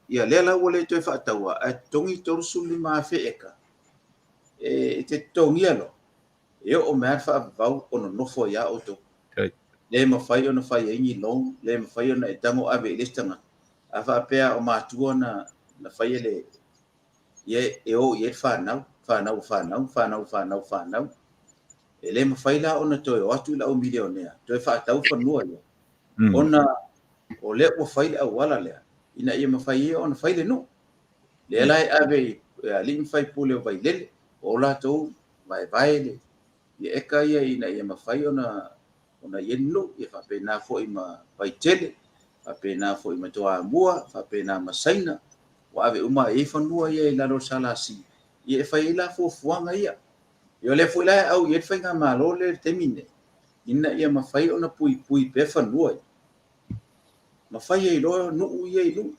Ia lea la ua le toe faataua, ae totogi 35,000 eka, e te totogia loa, e oo mai lava le faavavau o nonofo ai lava outou. Le mafai ona fai ai ni loan, le mafai ona e tago ave i le isi tagata, a faapea o matua na faia le Ia e o i ai le fanau, fanau o fanau, fanau o fanau o fanau. E le mafai la ona toe o atu le au milionea toe faatau fanua ia, ona o lea ua fai le auala lea ina ia mafai ai ona fai le nuu. Lea la e ave i alii ma faipule o Vailele, o latou vaevae le eka ia ina ia mafai ona i ai le nuu, ia faapena foi ma Vaitele, faapena foi ma Toamua, faapena ma Saina, ua ave uma i ai fanua ia i lalo o le SLC, ia e fai ai la fuafuaga ia. Ia o lea foi la e au i ai le faigamalo lea i le taimi lenei, ina ia mafai ona puipui pea fanua ia, ma fai ai loa nuu ia i luga.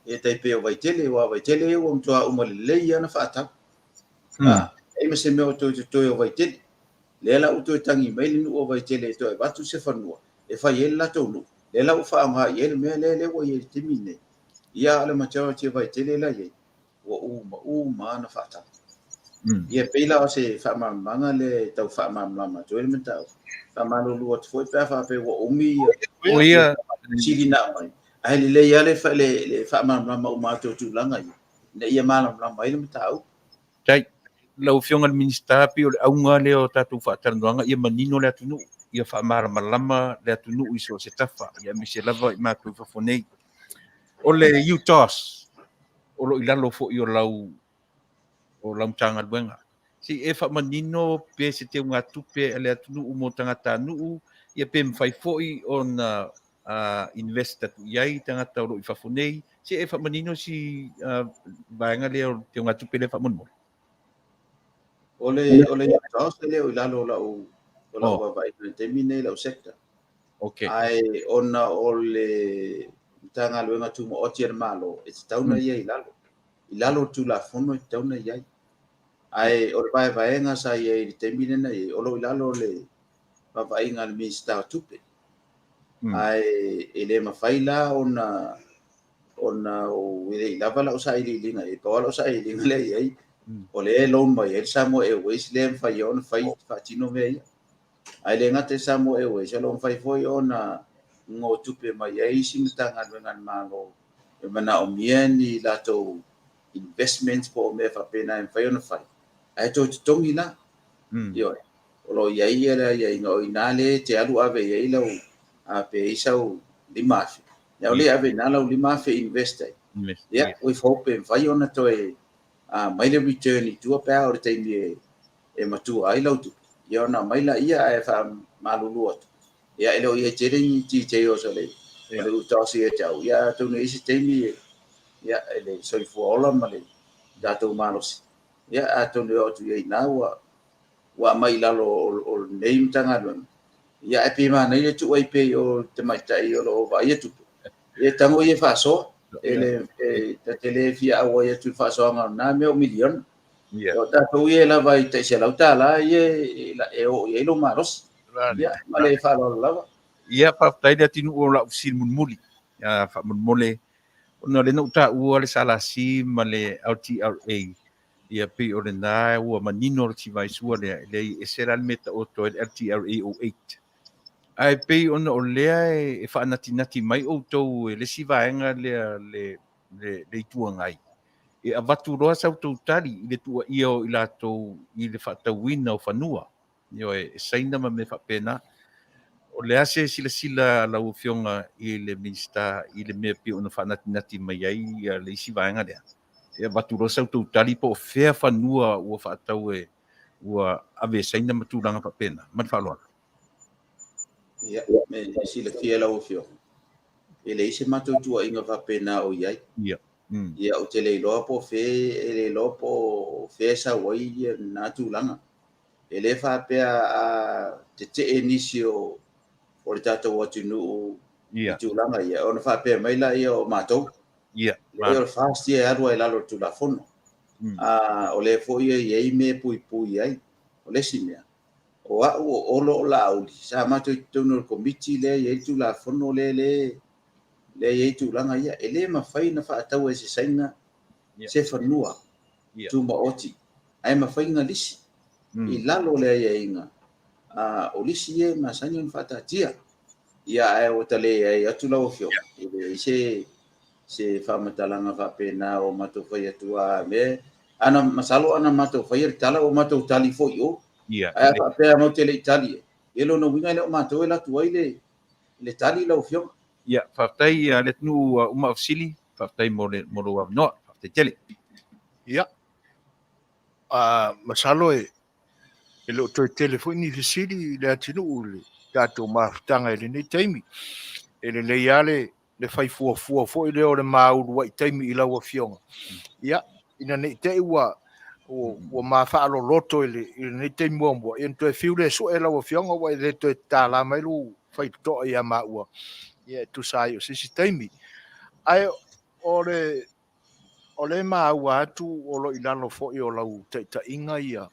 E tai pei o Vaitele, aua o Vaitele ia ua matua uma lelei lava ona faatau. E leai ma se mea o toe totoe o Vaitele. Lea la ua toe tagi mai le nuu o Vaitele e toe avatu se fanua e fai ai le latou nuu. Lea la ua faaaoga i ai le mea lea ua i ai i le taimi lenei. Ia a o le majority o Vaitele la e i ai, ua uma uma ona faatau. Ia pei la o se faamalamalamaga lea e tau faamalamalama atu ai le mataupu. Faamalulu atu foi pe a faapea ua umi ia fesili na aumai, ae lelei lava le faamalamalama uma atu o tulaga ia, ina ia malamalama ai le mataupu. Faafetai. Lau Afioga i le Minisita, pei o le auga lea o tatou faatalanoaga, ia manino le atunuu, ia faamalamalama le atunuu i so o se tafa, ia aemaise lava i matou i fafo nei. O le UTOS, o lo o i lalo foi o lau o lau Matagaluega. Se i e faamanino pe se teugatupe a le atunuu mo tagatanuu, ia pe mafai foi ona invest atu i ai tagata o lo o i fafo nei. Se i e faamanino si vaega lea o le teugatupe lea faamolemole. O le o le UTOS e le o i lalo o lau o lau vaavaaiga i le taimi lenei i lau sector. Ae ona o le Matagaluega Tumaoti a le Malo, e tatau ona ia i lalo. I lalo o le Tulafono e tatau ona i ai. Ae o le vaevaega sa i ai i le taimi lea na i ai, o lo o i lalo o le vaavaaiga a le Minisita o Tupe. Ae e le mafai la ona e le i lava lau sailiiliga i ai, pau lava lau sailiiliga lea i ai, o lea e loan mai ai le Samoa Airways lea e mafai ai ona fai faatino mea ia. Ae le gata i Samoa Airways, o lo o mafai foi ona gogotupe mai ai isi Matagaluega a le Malo e manaomia ni latou investments po o mea faapena e mafai ona fai, ae toe totogi la. Ioe. O lo o i ai le aiaiga, o i ina lea e te alu ave i ai lau, pe i ai sau $5,000, ia o lea e ave i ina lau $5,000 invest ai. Ia, with hope e mafai ona toe aumai le return i tua pe a oo i le taimi e matua ai lau tupe, ia ona aumai laia ae faamalulu atu, ia e le o i ai tele ni details o le UTOS ia te au, ia atonu e i ai se taimi ia e le soifua ola ma le tatou malosi, ia atonu e oo atu i ai i ina ua aumai i lalo o lenei Matagaluega, ia ae pei e manaia le tuu ai pea i o i le tamaitai o lo o vaaia tupe, ia tago ia e faasoa, e ta te le fia auai atu i le faasoaga o lena mea o miliona. O tatou ia e lava i tai $100 ia e oo i ai lou malosi. Ia, ma le faaaloalo lava. Ia, faafetai le atinuu o lau fesili mulimuli. Faamolemole, ona o lea na ou taua le SLC ma le LTRA, ia pei o lena ua manino le tivaisua lea, e leai e ese la le mea e taoto ai le LTRA 08. Ae pei ona o lea e faanatinati mai outou e le isi vaega lea le Itu Agai, e avatu loa sa outou tali i le tuuaia o i latou i le faatauina o fanua, ioe, e Saina ma mea faapena. O le a se silasila a lau Afioga i le Minisita i le mea pei ona faanatinati mai ai le isi vaega lea? E avatu loa sa outou tali po o fea fanua ua faatau e ua ave e Saina ma tulaga faapena. Ma le faaaloalo. Ia, e silafia e lau Afioga, e leai se matou tuuaiga faapena o i ai. Ia. Ia, ou te le iloa po o fea, e le iloa po o fea e sau ai lena tulaga. E le faapea a tetee nisi o le tatou atunuu i tulaga ia, ona faapea mai laia o matou. Leai, o le FAST ia e alu lava i lalo o le Tulafono. O lea foi e i ai mea e puipui ai. O le isi mea, o au o Olo o Laauli, sa matou i totonu o le Komiti lea e i ai le Tulafono lea lea e i ai tulaga ia. E le mafai ona faataua e se Saina se fanua tumaoti, ae mafai ona lisi i lalo o le aiaiga o lisi ia e masani ona faataatia. Ia, ae ua ta leai atu lau Afioga, e leai se faamatalaga faapena o matou fai atu a mea. Ana masalo ana matou faia le tala ua matou tali foi i o. Ae a faapea matou te le i tali ai, ia lona uiga e le o matou e alu atu ai le le tali lau Afioga. Ia, faafetai Leatinuu, ua uma au fesili, faafetai mo le mo lou avanoa. Faafetai tele. Ia, masalo e le o toe tele foi ni fesili i Leatinuu i le tatou mafutaga i lenei taimi. E lelei lava le le fai fuafua foi lea o le ma uluai taimi i lau Afioga, ia, ina ne i te i ua ua ma faaloloto i lenei taimi muamua, ia ona toe fiu lea e sue lau Afioga ua e le toe tatala mai lou faitotoa ia maua, ia e tusa ai o se isi taimi. Ae o le o le maua atu o lo o i lalo foi o lau taitaiga ia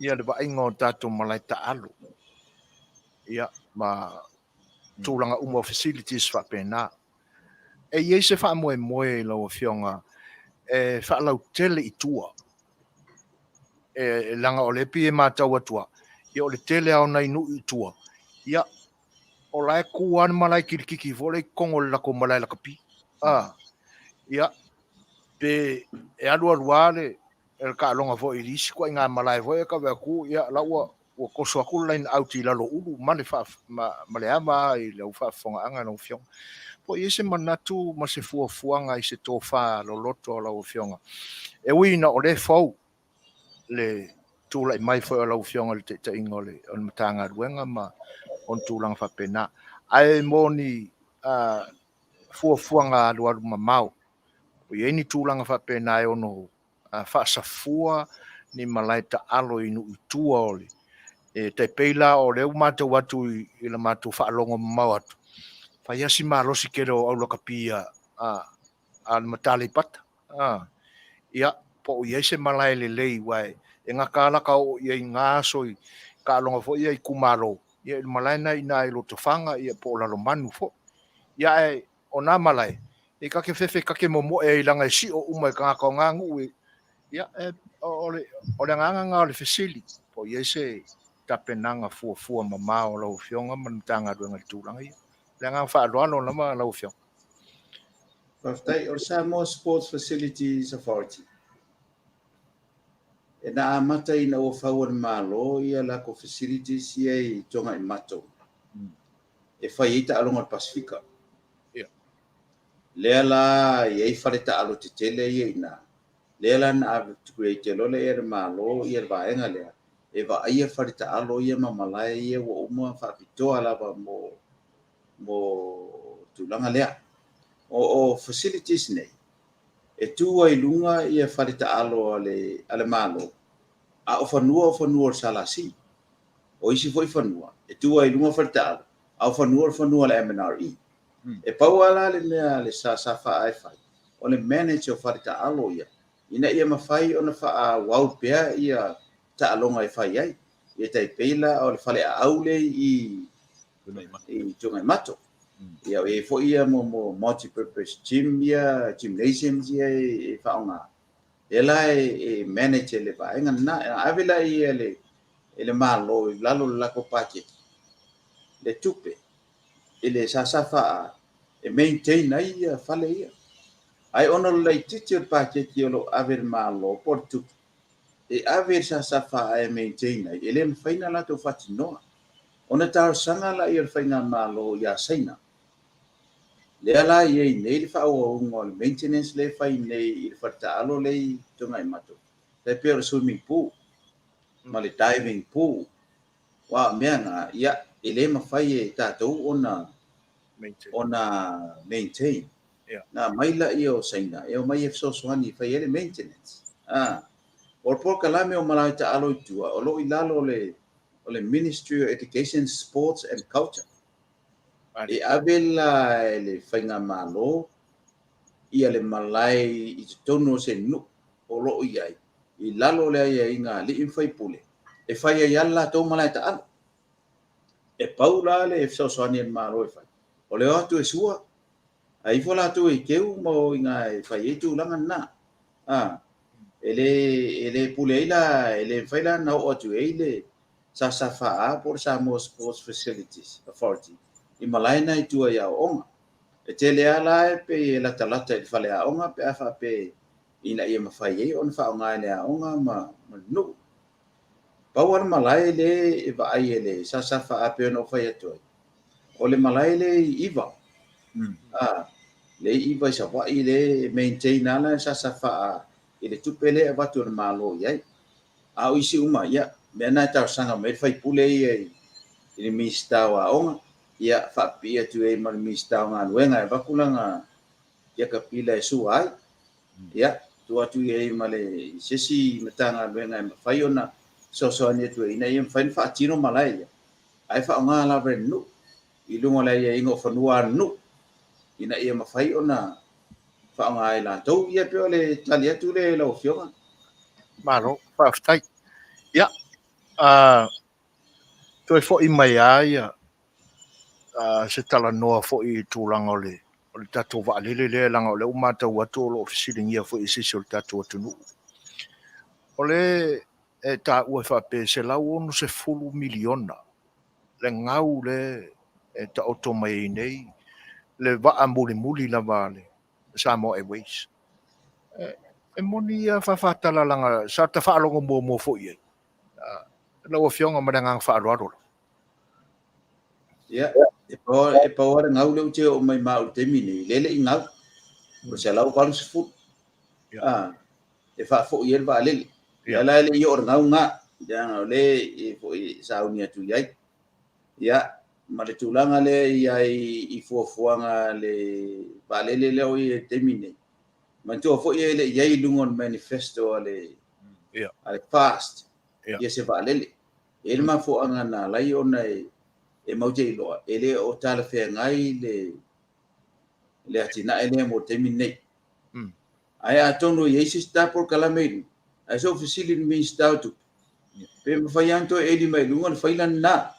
ia le vaaiga o tatou malae taalo, ia, ma tulaga uma o facilities faapena. E i ai se faamoemoe i lau Afioga e faalautele i tua, e leaga o lea e pei e matau atu lava, ia o le tele lava o nai nuu i tua, ia o la e tu lava le malae kilikiki foi lea i totonu o le latou malae lakapi. Ia, pe e alu alu lava le taaloga foi i le isi ituaiga malae foi e tau atu, ia la ua ua toso atu le line out i lalo o ulu ma le ma le ava i lau faafofogaaga lau Afioga. Po o i ai se manatu ma se fuafuaga i se tofa loloto a lau Afioga, e ui ina o lea e fou le tulai mai foi o lau Afioga i le taitaiga o le Matagaluega ma ona tulaga faapena, ae mo ni fuafuaga alualu mamao, o i ai ni tulaga faapena e ono faasafua ni malae taalo i nuu i tua o le e tai pei la o lea ua matau atu i la matou faalogo mamao atu, fai lava si malosi tele o au lakapi a le Mata Aleipata. Ia, po o i ai se malae lelei, aua e gata lava la ta oo i ai i na aso i taaloga foi ia itumalo, ia i le malae lena i ina i Lotofaga, ia po o Lalomanu foi. Ia ae o nā malae, e ta te fefe ta te momoe ai leaga e sio uma e tagata o nā nuu e, ia, e, o le, o le agaga na o le fesili, po o i ai se tapenaga fuafua mamao a lau Afioga ma le Matagaluega i le tulaga ia. Le agaga faaaloalo lava lau Afioga. Faafetai. O le Samoa Sports Facilities Authority, e na amata ina ua fau e le Malo ia latou facilities ia i Togaimato, e fai ai taaloga o le Pasefika. Lea la e i ai fale taalo tetele ia i ina. Lea la na ave create loa lea e le Malo ia le vaega lea e vaaia fale taalo ia ma malae ia ua uma faapitoa lava mo mo tulaga lea. O facilities nei e tu ai i luga ia fale taalo a le Malo, a o fanua o fanua o le SLC. O isi foi fanua e tu ai i luga faletaalo, a o fanua o le fanua a le MNRE. E pau lava la le mea a le SSFA e fai, o le manage o faletaalo ia, ina ia mafai ona faaauau pea ia taaloga e fai ai. Ia tai pei la o le faleaau lea i Tuanaimato. Ia o i ai foi ia mo multi-purpose gym ia, gymnasiums ia e faaaoga. Lea la e manage e le vaega lena. E ave la ia e le Malo i lalo o le latou paketi le tupe i le SSFA e maintain ai ia fale ia. Ae ona o le laitiiti o le paketi o lo o ave e le Malo po o le tupe e ave i le SSFA e maintain ai, e le mafai ona latou faatinoa. Ona talosaga lea o le Faigamalo ia Saina, lea la e i ai nei le faaauauga o le maintenance lea e fai nei i le faletaalo lea i Togaimato, tai pei o le swimming pool ma le diving pool. Aua o mea na, ia, e le mafai e tatou ona ona maintain. Na aumai lea o Saina e omai e fesoasoani e fai ai le maintenance. O le polokalame o malae taalo i tua, o lo o i lalo o le Ministry of Education, Sports and Culture. E ave la e le Faigamalo ia le malae i totonu o se nuu o lo o i ai i lalo o le aiaiga a alii ma faipule e fai ai lava le latou malae taalo. E pau la le fesoasoani a le Malo e fai, o le o atu e sua, ae ifo latou e keu ma o i ina e fai ai tulaga lena. E le pule ai la, e le mafai la ona oo atu i ai le SSFA po o le Samoa Sports Facilities Authority i malae na i tua i aoaoga. E tele lava la e pei e latalata i le faleaoga pe a faapea ina ia mafai ai ona faaaoga e le aoga ma le nuu. Pau lava le malae lea e vaai e le SSFA pei ona ou fai atu ai, o le malae lea i Iva. A, lea i Iva i Savaii lea e maintain lava la e SSFA i le tupe lea e avatu e le Malo i ai. A o isi uma, ia, mea na e talosaga mai ai le sui usufono ia i le Minisita o Aoga, ia faapipii atu i ai ma le Minisita o Galuega e avatu lana tiakapila e sua ai. Ia, tuu atu i ai ma le se isi Matagaluega e mafai ona fesoasoani atu ai ina ia mafai ona faatino malae ia, ae faaaoga lava e le nuu i luga o le aiaiga o fanua a le nuu ina ia mafai ona faaaoga e latou. Ia pei o le tali atu lea i lau Afioga. Malo, faafetai. Ia, a toe foi mai lava ia se talanoa foi i tulaga o le o le tatou vaalele lea, leaga o lea ua matau atu o lo o fesiligia foi e se isi o le tatou atunuu. O le e taua e faapea e $160 miliona le gau le e taoto mai ai nei le vaa mulimuli lava a le Samoa Airways. E moni ia faafatala leaga sa ta faalogo muamua foi i ai lau Afioga ma le agaga faaaloalo lava. Ia, e pau e pau lava le gau lea ou te oo mai ma au i le taimi lenei, lea e le i gau, o le 180. Ah, e faafoi ai le vaalele. Ia la e le i oo i le gau lena, leaga o lea e foi sauni atu i ai. Ia, ma le tulaga lea i ai i fuafuaga a le vaalele lea o i ai i le taimi lenei, manatua foi e le i i ai i luga o le manifesto a le a le FAST ia se vaalele. E i ai le mafuaaga na ala ai ona e matou te iloa e le o talafeagai le atinae lea mo le taimi lenei. Ae atonu e i ai se isi ta polokalame i luga, ae se i ou fesili i le Minisita o Tupe, pe mafai lava ona toe eli mai i luga le faila lena.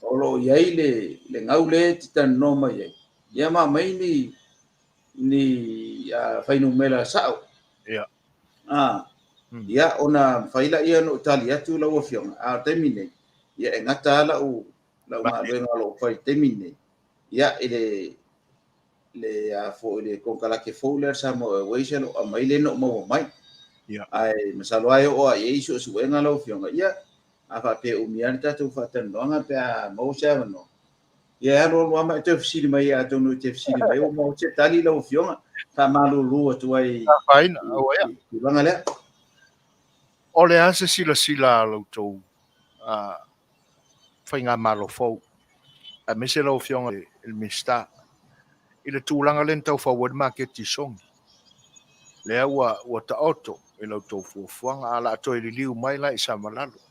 O lo o i ai le gau lea e te talanoa mai ai, ia ma aumai ni fuainumera sao. Ia, ona mafai lea ona ou tali atu lau Afioga, a o le taimi nei, ia e gata lava lau lau galuega o lo o fai i le taimi lenei, ia, i le le a foi le konekarate fou lea a le Samoa Airways o lo o aumai lea na ou maua mai. Ae masalo lava e oo lava i ai suesuega lau Afioga, ia, a faapea e umi lava le tatou faatalanoaga pe a maua se avanoa, Ia e alu alu lava ma e toe fesili mai atonu e te fesili mai ua maua se tali lau Afioga. Faamalulu atu ai i le tulaga lea. O le a se silasila a la outou faigamalo fou, aemaise lau Afioga i le Minisita, i le tulaga lea na tau fau ai le maketi i Sogi, lea ua taoto i la outou fuafuaga, ae o le a toe liliu mai la i Savalalo.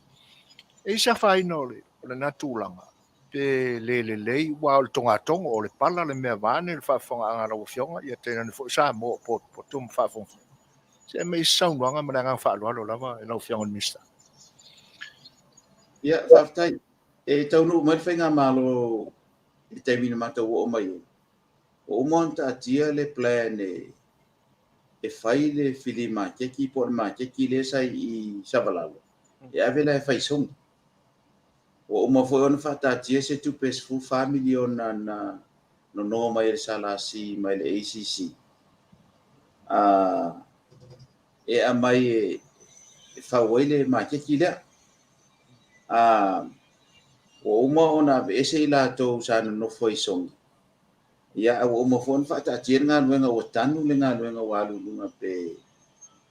E i ai se afaina o lena tulaga? Pe le lelei, aua o le togatogo, o le pala le mea vaeane le faafofogaaga a lau Afioga, ia tainane foi Samoa o potopoto ma faafogafoga. Se aumai se saunoaga ma le agaga faaaloalo lava i lau Afioga i le Minisita. Ia, faafetai. E taunuu mai le faigamalo i le taimi na matou oo mai ai, ua uma ona taatia le plan e fai le fili maketi po o le maketi lea sa i Savalalo, e ave la e fai i Sogi. Ua uma foi ona faataatia se tupe e $14 miliona na nono mai e le SLC mai le ACC e aumai e fau ai le maketi lea. Ua uma ona aveese i latou sa nonofo ai i Sogi, ia, ae ua uma foi ona faataatia le galuega, ua tanu le galuega ua alu i luga pe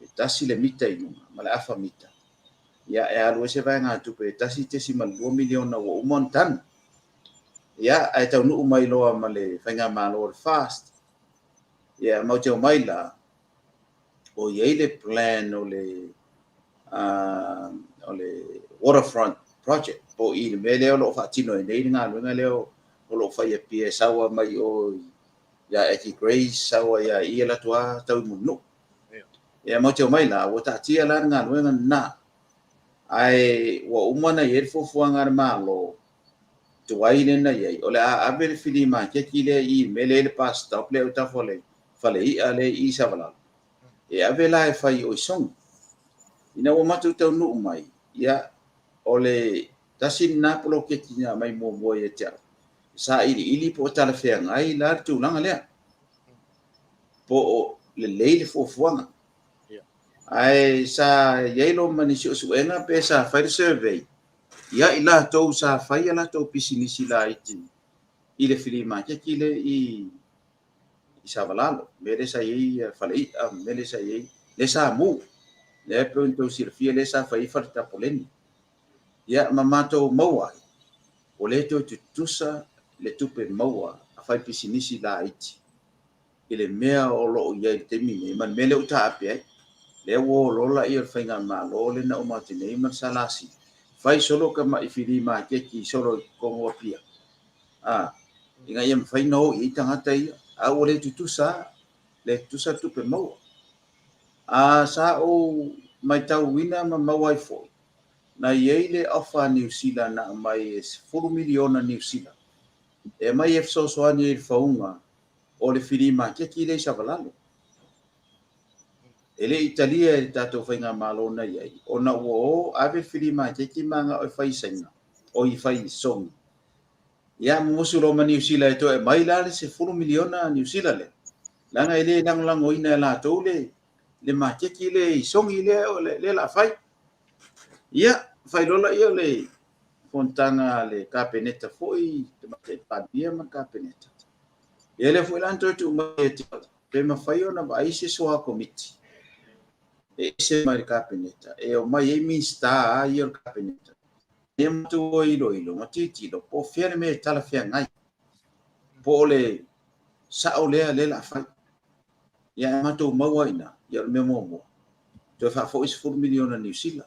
1 le mita i luga ma le afa mita. Ia, e alu ai se vaegatupe e $1.2 miliona ua uma ona tanu. Ia, ae taunuu mai loa ma le faigamalo o le FAST. Ia, matou te omai la, o i ai le plan o le o le waterfront project po o i le mea lea o lo o faatino ai nei le galuega lea o lo o fai i Apia e sau lava mai o ia Aki Grace, sau lava ia i alu atu lava tau i Mulinuu. Ia matou te omai la, ua taatia la le galuega lena. Ae ua uma ona i ai le fuafuaga a le Malo tuai lea na i ai, o le a ave le fili maketi lea i i le mea lea e i ai le bus stop lea i autafa o le fale i'a lea i Savalalo, e ave la e fai i o i Sogi. Ina ua matou taunuu mai, ia, o le tasi lena poloketi na aumai muamua ia te au, e sailiili po o talafeagai la le tulaga lea, po o lelei le fuafuaga. Ae sa i ai loa ma ni suesuega pe sa fai le survey ia i latou sa fai a latou pisinisi laiti i le filimaketi lea i i Savalalo, mea lea sa i ai falei'a, mea lea sa i ai, lea sa mu, lea pei ona tou silafia lea sa fai ai fale tapoleni. Ia ma matou maua ai, ua le toe tutusa le tupe maua a faipisinisi laiti i le mea o lo o i ai i le taimi nei ma le mea lea ua taape ai. Lea ua o loa lea o le faigamalo lea na uma atu nei ma le SLC, fai solo tamai fili maketi solo i totonu o Apia, a, ina ia mafai ona o i ai tagata ia, a ua le tutusa, le tutusa le tupe maua. A sa ou matauina ma maua ai foi, na i ai le offer a Niu Sila na aumai e 10 miliona Niu Sila e aumai e fesoasoani ai i le fauga o le fili maketi lea i Savalalo. E le i talia e le tatou faigamalo na i ai, ona ua o ave le fili maketi ma agao e fai i Saina, oi e fai i Sogi. Ia, mumusu loa ma Niu Sila e toe aumai la le 10 miliona Niu Sila lea, leaga e le lagolagoina e latou le le maketi lea i Sogi lea o le lea o le a fai. Ia, fai loa lea o le fonotaga a le Kapeneta foi, Tamaitai Palemia ma le Kapeneta. Ia lea foi la na toe tuu mai ia te au, pe mafai ona vaai se soa komiti e ese mai le Kapeneta, e omai ai Minisita a ia o le Kapeneta, ia matou o e iloilo ma tilotilo po o fea le mea e talafeagai, po o le sao lea lea o le a fai. Ia ae matou maua ai i ina, ia o le mea muamua, toe faafoi $10 miliona Niu Sila,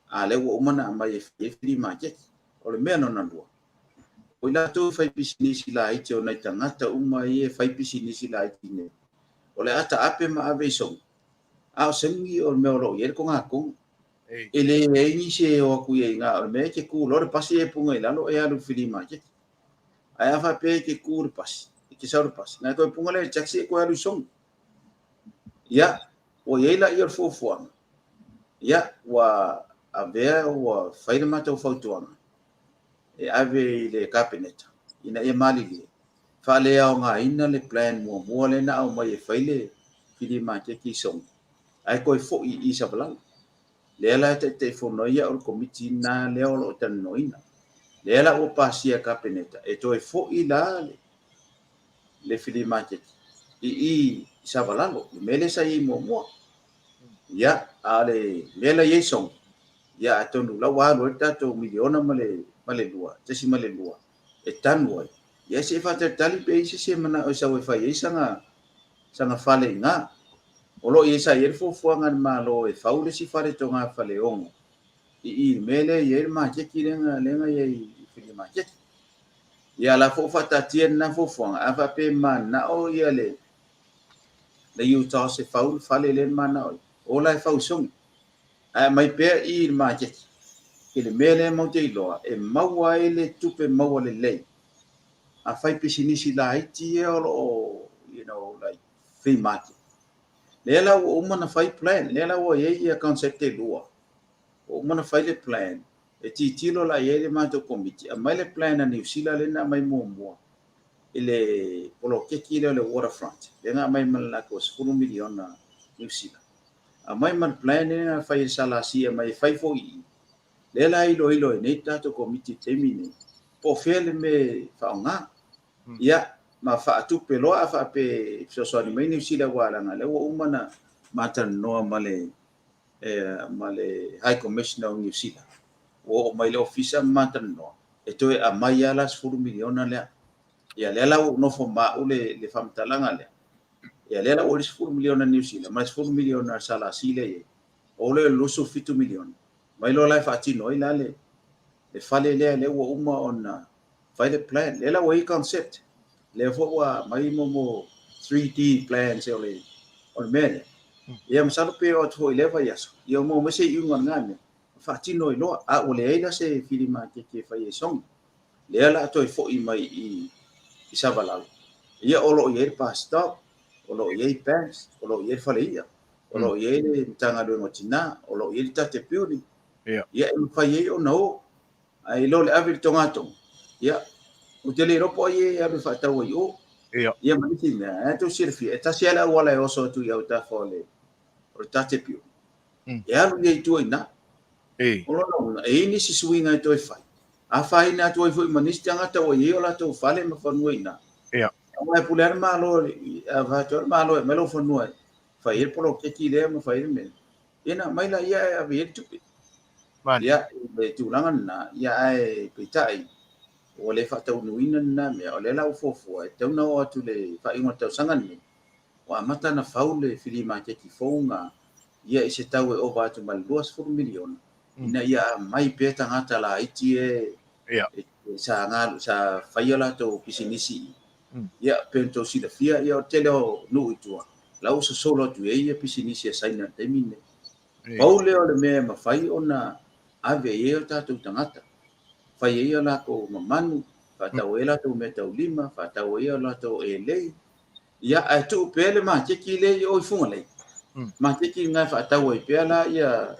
a lea ua uma ona aumai e fai ai flea market. O le mea lona lua, o i latou e fai pisinisi laiti, o nai tagata uma ia e fai pisinisi laiti nei, o le a taape ma ave i Sogi, a o Sogi o le mea o lo o i ai le togatogo. E leai nisi e o atu i ai i ina, o le mea e te tu loa le pasi e puna i lalo e alu i le flea market. Ae a faapea e te tu i le pasi, e te sau i le pasi, ona e toe puna lea i le taxi e toe alu i Sogi. Ia, ua i ai laia o le fuafuaga, ia, ua avea ua fai le matou fautuaga e ave i le Kapeneta ina ia malilie, faaleaogaina le plan muamua lea na aumai e fai le filimaketi i Sogi, ae toe foi i Savalalo. Lea la e Taitaifono ai au i le Komiti lena lea o lo o talanoaina. Lea la ua pasia e le Kapeneta e toe foi la le flea market i i i Savalalo, le mea lea sa i ai muamua. Ia, a o le mea la i ai Sogi, ia atonu la ua alu ai le tatou miliona ma le, ma le lua, tasi ma le lua, e tanu ai. Ia se i faatalitali pe i ai se isi e manao e sau e fai ai sana, sana fale i ina. O lo o i ai sa i ai le fuafuaga a le Malo e fau le isi fale togafale ono i i le mea lea e i ai le maketi lea na, lea na i ai i flea market. Ia la foi ua faataatia lena fuafuaga, a faapea e mananao ia le le UTOS e fau le fale lea na mananao ai, o la e fau i Sogi. Ae aumai pea i i le maketi i le mea lea matou te iloa e maua ai le tupe maua lelei a fai pisinisi laiti ia o lo o, you know, like flea market. Lea la ua uma ona fai plan, lea la ua i ai ia concept e lua. Ua uma ona fai le plan, e tilotilo la i ai le matou komiti, aumai le plan a Niu Sila lea na aumai muamua i le poloketi lea o le waterfront, lea na aumai ma le latou $10 miliona Niu Sila. Aumai ma le plan lea na fai e le SLC, aumai e fai foi i i. Lea la e iloilo ai nei le tatou komiti i le taimi lenei, po o fea le mea e faaaoga. Ia, ma faatupe loa a faapea e fesoasoani mai Niu Sila aua leaga o lea ua uma ona ma talanoa ma le ma le High Commissioner o Niu Sila. Ua oo mai i le ofisa ma ma talanoa, e toe aumai lava la $10 miliona lea. Ia lea la ua ou nofo ma au le, le faamatalaga lea. Ia lea la ua i ai le $10 miliona Niu Sila ma le $10 miliona a le SLC lea e i ai. O lea o le $27 miliona. Mai loa la e faatino ai la le, le fale lea, lea ua uma ona fai le plan. Lea la ua i ai concept. Lea foi ua aumai mo 3D plans o le, o le mea lea. Ia masalo pe oo atu foi i lea vaiaso, ia ua maua mai se iuga o lena mea, faatino ai loa. A ua leai la se fili maketi e fai ai Sogi. Lea o le a toe foi mai i i Savalalo. Ia o lo o i ai le bus stop, o lo o i ai banks, o lo o i ai le fale i'a, o lo o i ai le Matagaluega o Tina, o lo o i ai le Tate Building. Ia e mafai ai ona o. Ae i lo le ave i le togatogo, ia, ou te le iloa po o ai e alu e faatau ai i o. Ia ma nisi mea, ae tou silafia, e tasi lava le auala e oso atu i autafa o le o le Tate Building, e alu ia i tua i ina. O lona uiga, e i ai nisi suiga e toe fai, afaina atu ai foi ma nisi tagata ua i ai o latou fale ma fanua i ina. Aua e pule lava le Malo, a fai atu lava le Malo e aumai lou fanua e fai ai le poloketi lea ma fai ai le mea, ia ona aumai laia ae ave i ai le tupe. Ia, le tulaga lena, ia ae peitai, ua le faataunuuina lena mea, o lea la ua fuafua, e tatau ona oo atu i le faaiuga o le tausaga lenei, ua amata ona fau le filimaketi fou lena, ia i se tau e ova atu ma le $20 miliona, ina ia aumai pea tagata laiti e sa sa fai a latou pisinisi i i. Ia, pei ona outou silafia, ia o le tele o nuu i tua, la ua sosolo atu i ai ia pisinisi a Saina i le taimi lenei. Pau lea o le mea e mafai ona ave i ai o tatou tagata, fai ai a latou mamanu, faatau ai a latou meataulima, faatau ai a latou elei, ia ae tuu pea le maketi lea i o i Fugalei. Maketi lena e faatau ai pea la ia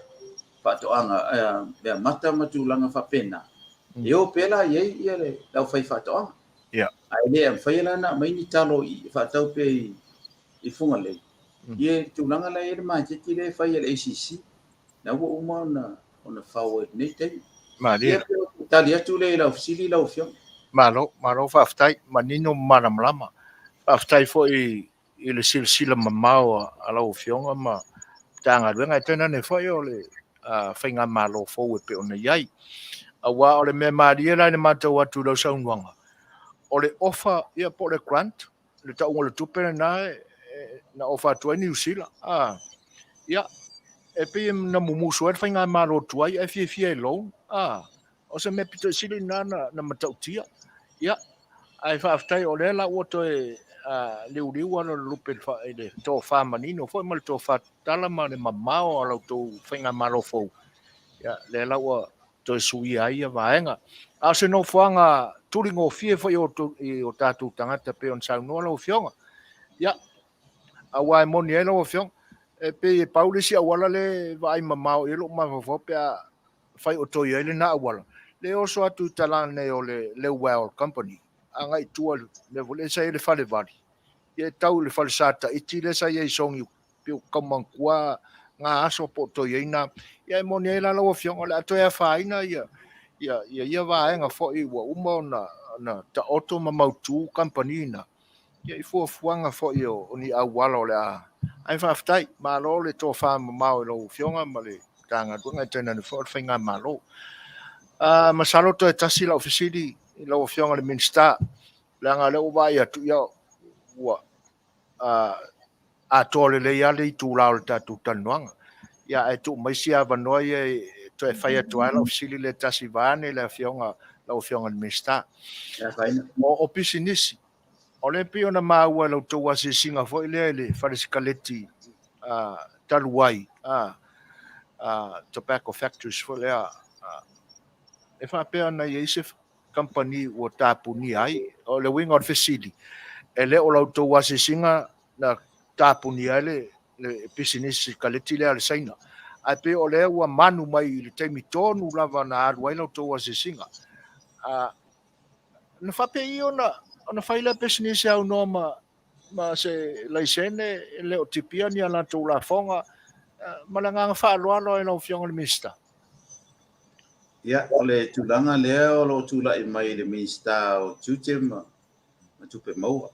faatoaga, meamata ma tulaga faapena. E o pea la i ai ia le aufaifaatoaga. Ae le mafai la ona aumai ni talo i faatau pea i Fugalei. Ia i le tulaga la e i ai le maketi lea e fai e le ACC, na ua uma ona fao ai i lenei taimi. Malie. Ia pe o tali atu lea i lau fesili lau Afioga. Malo, malo faafetai, manino ma malamalama. Faafetai foi i le silasila mamao a lau Afioga ma Matagaluega, e tainane foi o le faigamalo fou e pei ona i ai. Aua o le mea malie la i le matau atu i lau saunoaga, o le ofa ia po o le grant, le tauga o le tupe lena na ofa atu ai Niu Sila. A, ia, e pei na mumusu ai le faigamalo tuai ae fiafia e loan. A, o se mea pito i sili lena na matautia. Ia, ae faafetai o lea la ua toe liuliu ala o le lupe i le tofa manino foi ma le tofa tatala ma le mamao o la outou faigamalo fou. Ia, lea la ua toe suia ai ia vaega. A o se nofoaga tuligofie foi i o tatou tagata pei ona saunoa lau Afioga. Ia, aua e moni ai lau Afioga, e pei e pau le isi auala lea e vaai mamao i ai lou mafaufau pe a fai o toe i ai lena auala, le oso atu i talaane nei o le Leuwell Company, agai i tua i le mea foi lea sa i ai le falevali, ia e tau i le falesa Taiti lea sa i ai i Sogi pei ua tau manatua na aso po o toe i ai na. Ia e moni ai la lau Afioga, o le a toe afaina ia ia vaega foi ua uma ona taoto ma mautu kamupani na, ia i fuafuaga foi o ni auala o le a. Ae faafetai, malo le tofa mamao i lau Afioga ma le Matagaluega e tainane foi o le Faigamalo. Masalo toe tasi lau fesili i lau Afioga i le Minisita, leaga o lea ua vaai atu, ia ua atoa lelei lava le itula o le tatou talanoaga. Ia, ae tuu mai si avanoa ia e toe fai atu ai lau fesili lea tasi vaeane le afioga, lau Afioga i le Minisita. O pisinisi, o lea pei ona maua i la outou asiasiga foi lea i le fale sikaleti talu ai, tobacco factories foi lea, e faapea ona i ai se kamupani ua tapunia ai. O le uiga o le fesili, e le o la outou asiasiga na tapunia ai le pisinisi sikaleti lea a le Saina, ae pei o lea ua manu mai i le taimi tonu lava na alu ai la outou asiasiga. Na faapei ona fai lea pisinisi aunoa ma se laisene, e le o tipia ni a latou lafoga? Ma le agaga faaaloalo i lau Afioga i le Minisita. Ia, o le tulaga lea o lo o tulai mai i le Minisita o Tiute ma Tupe Maua,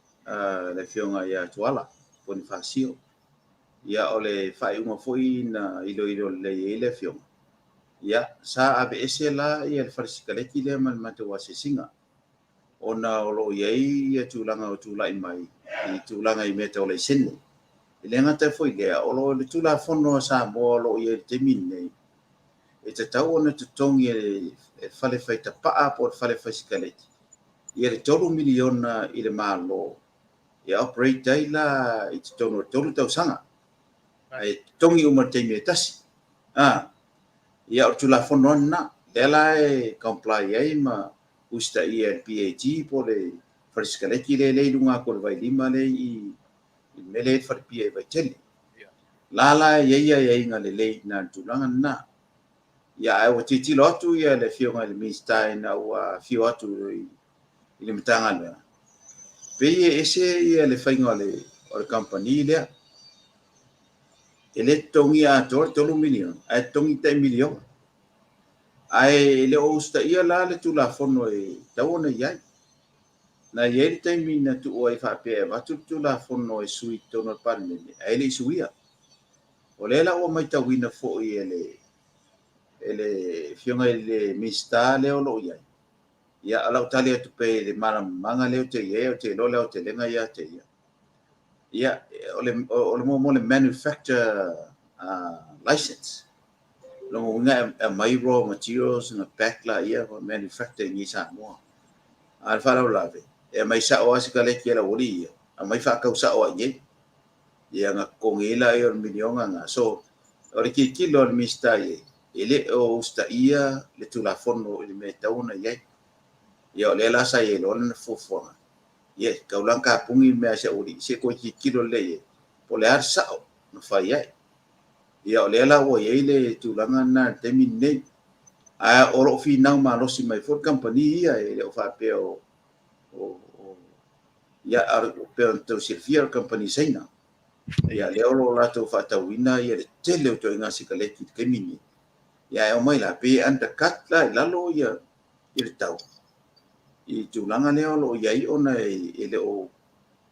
le Afioga ia Tuala Ponifasio. Ia, o le faaiuga foi na iloilo lelei ai le Afioga, ia, sa aveese la ia le fale sikaleti lea ma le matou asiasiga, ona o lo o i ai ia tulaga o tulai mai i tulaga i mea tau laisene. E le gata foi i lea, o lo o le Tulafono a Samoa o lo o i ai i le taimi lenei, e tatau ona totogi e le fale fai tapaa po o le fale fai sikaleti ia le $3 miliona i le Malo e operate ai la i totonu o le 3 tausaga, ae totogi uma i le taimi e tasi. Ia, o le Tulafono lava lena, lea la e comply ai ma usitaia e le PAG po o le fale sikaleti lea i luga atu o le Vailima lea i le mea lea i le falepia i Vaitele. La la e i ai aiaiga lelei i le tulaga lena. Ia, ae ua tilotilo atu ia le Afioga i le Minisita ina ua afio atu i le Matagaluega, pei e ese ia le faiga o le kamupani lea. E le totogia atoa le $3 miliona, ae totogi tai miliona. Ae e le o usitaia la le Tulafono e tatau ona i ai. Na i ai le taimi na tuu ai faapea e avatu le Tulafono e sui i totonu o le Palemene, ae le i suia. O lea la ua matauina foi e le e le Afioga i le Minisita lea o lo o i ai, ia, o lau tali atu pea i le malamalamaga lea ou te i ai, ou te iloa le aotelega ia te ia. Ia, o le, o le mo le manufacture license. Lona uiga e aumai raw materials na pack laia ma manufacture i inei i Samoa. A o le faalavelave, e aumai sao lava sikaleti a le aualii ia, aumai faatau sao lava i inei. Ia ona totogi ai lea o le miliona lena. So, o le tilotilo a le Minisita i ai, e le o usitaia le Tulafono i le mea e tatau ona i ai. Ia o lea la sa i ai loa lana fuafuaga, ia e tatau la ona tapuni le mea a si aualii, se i toe tilotilo lelei i ai, po o le a le sao na fai ai. Ia o lea la ua i ai le tulaga lena i le taimi lenei. Ae o lo o finau malosi mai foi le kamupani ia, e le o faapea o, o, o ia, a pei ona outou silafia o le kamupani Saina. Ia lea o lo o latou faatauina ia le tele o ituaiga sikaleti i le taimi lenei. Ia ae omai la, pei e undercut la i lalo ia i le tau i tulaga lea o lo o i ai ona e le o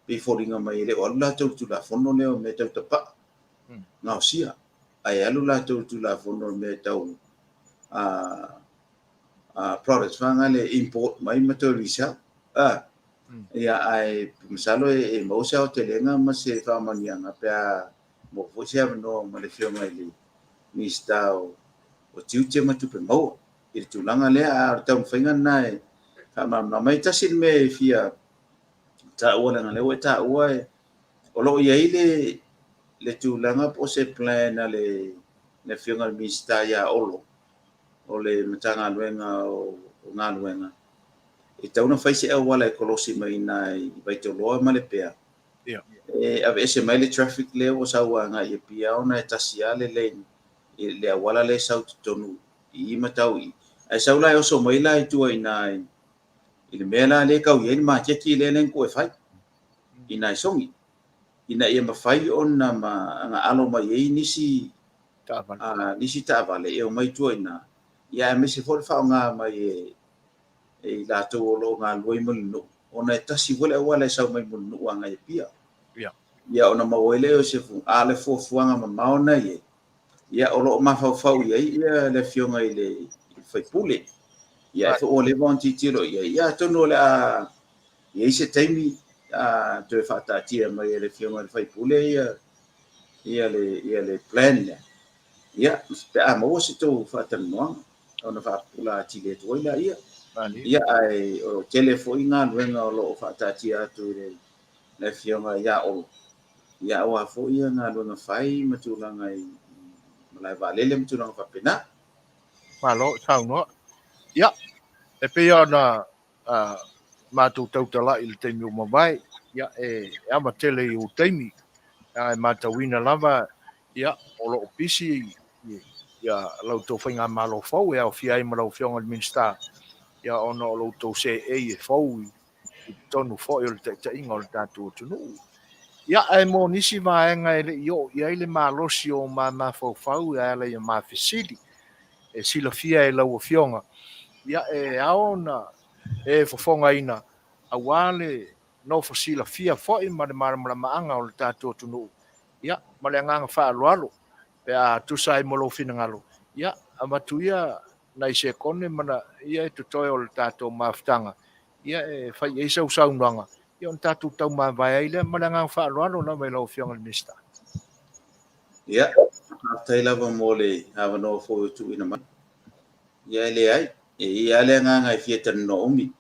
pei e foliga mai e le o alu latou i le Tulafono lea o mea tau tapaa gaosia, ae alu latou i le Tulafono o mea tau products fa nga le import mai ma toe resell. Ia ae masalo e maua se aotelega ma se faamanuiaga pe a maua foi se avanoa ma le Afioga i le Minisita o Tiute ma Tupe Maua i le tulaga lea, a o le taumafaiga lena e faamalamalama ai. Tasi le mea e fia taua leaga o lea ua e taua o lo o i ai le tulaga po o se plan a le Afioga i le Minisita ia Olo o le Matagaluega o Galuega e tatau ona fai se auala e kolosi mai i ina i Vaitoloa ma Lepea e aveese mai le traffic lea ua sau agai i Apia ona e tasi lava le lane i le auala lea e sau i totonu i i ma tau i i. Ae sau la e oso mai la i tua i ina i le mea la lea e tau i ai le maketi lea na tuu e fai i ina i Sogi ina ia mafai ona alo mai ai nisi nisi taavale e omai i tua i ina, ia aemaise foi le faaaoga mai e i latou o lo o galulue i Mulinuu, ona e tasi foi le auala e sau mai Mulinuu agai i Apia. Ia ona maua ai lea o se, a o le fuafuaga mamao na i ai, ia o lo o mafaufau i ai ia le Afioga i le sui usufono. Ia e foi ua leva ona tilotilo i ai, ia atonu o le a i ai se taimi toe faataatia mai e le Afioga i le sui usufono ia le plan lea. Ia, pe a maua se tou faatalanoaga ona faapupula atili atu ai laia. Ia, ae o tele foi galuega o lo o faataatia atu i le Afioga ia Olo, ia aua foi ia galuega fai ma tulaga i malae vaalele ma tulaga faapena. Malo saunoa. Ia, e pei ona matou tautalai i le taimi ua mavae, ia, e ava tele i ou taimi, ae matauina lava, ia, o lo o pisi ia la outou faigamalo fou e aofia ai ma lau Afioga i le Minisita, ia, ona o lo outou seei e fou i totonu foi o le taitaiga o le tatou atunuu. Ia, ae mo nisi vaega e le i oo i ai le malosi o ma mafaufau e ala i ma fesili e silafia e lau Afioga, ia, e ao ona e fofogaina aua le nofo silafia foi ma le malamalamaaga o le tatou atunuu, ia, ma le agaga faaaloalo, pe a tusa ai ma lou finagalo, ia, avatu ia nai sekone ma na, ia e totoe o le tatou mafutaga, ia e fai i ai sau saunoaga, ia ona tatou taumavae ai lea ma le agaga faaaloalo lava i lau Afioga i le Minisita. Ia, faafetai lava mo le avanoa foi ua tuuina mai. Ia e leai, e i ai lava le agaga e fia talanoa umi.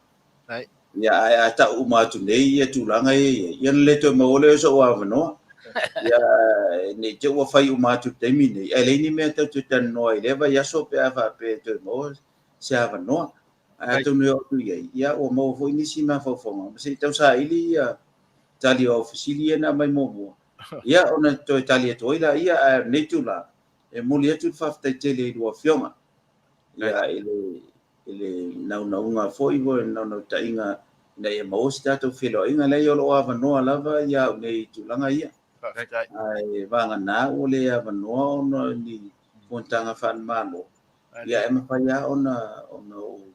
Ia, ae a tau uma atu nei ia tulaga ia e i ai, ia ona le toe maua lea o sou avanoa. Ia, ne i te i ua fai uma atu i le taimi lenei, ae leai ni mea tatou te talanoa ai i lea vaiaso pe a faapea e toe maua se avanoa. Ae atonu e oo atu i ai, ia ua maua foi nisi mafaufauga, ma se i tausaili ia tali o au fesili ia na aumai muamua, ia ona toe tali atu ai laia. Ae o lenei itula, e momoli atu le faafetai tele i lua Afioga, ia, i le i le naunauga foi po o le naunautaiga ina ia maua se tatou feiloaiga. Leai, o lo o avanoa lava ia au nei i tulaga ia. Faafetai. Ae vagana ua le avanoa ona o ni fonotaga faale-Malo, ia e mafai lava ona ona ou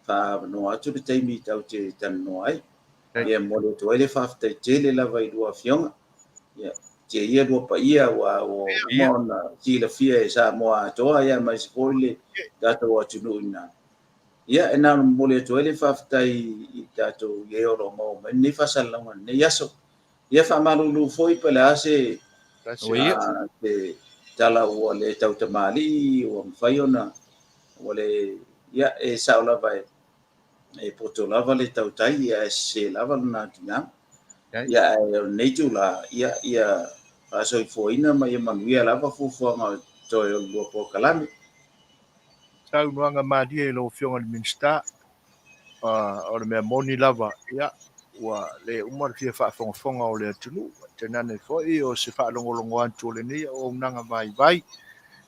faaavanoa atu le taimi tatou te talanoa ai. Ia e momoli atu ai le faafetai tele lava i lua afioga. Ia tia ia lua paia aua ua uma ona silafia e Samoa atoa ia aemaise foi le tatou atunuu i ina. Ia e na ona momoli atu ai le faafetai i tatou i e o lo o maua mai lenei faasalalauga i lenei aso. Ia faamalulu foi pe o le a se se tala ua le tautamalii ua mafai ona ua le ia e sao lava e e poto lava le tautai ia ae sese lava lona atugaga. Ia ae o lenei itula ia ia faasoifuaina ma ia manuia lava fuafuaga o totoe o le lua polokalame. Saunoaga malie i lau Afioga i le Minisita. O le mea moni lava, ia, ua le uma le fia faafogafoga o le atunuu, tainane foi o se faalogologo atu o lenei auaunaga vaivai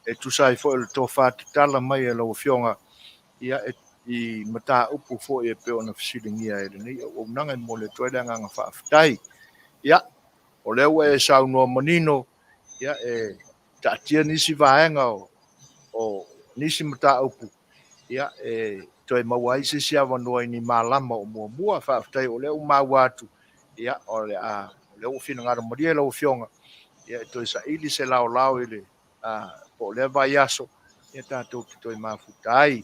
e tusa ai foi o le tofa tatala mai e lau Afioga, ia, i mataupu foi e pei ona fesiligia e lenei auaunaga e momoli atu ai le agaga faafetai. Ia, o lea ua e saunoa manino, ia, e taatia nisi vaega o nisi mataupu, ia, e toe maua ai se isi avanoa i ni malama o muamua. Faafetai o lea ua maua atu, ia, o le a, o lea ua finagalo malie lau Afioga, ia, e toe saili se laolao i le, po o lea vaiaso, ia, tatou te toe mafuta ai.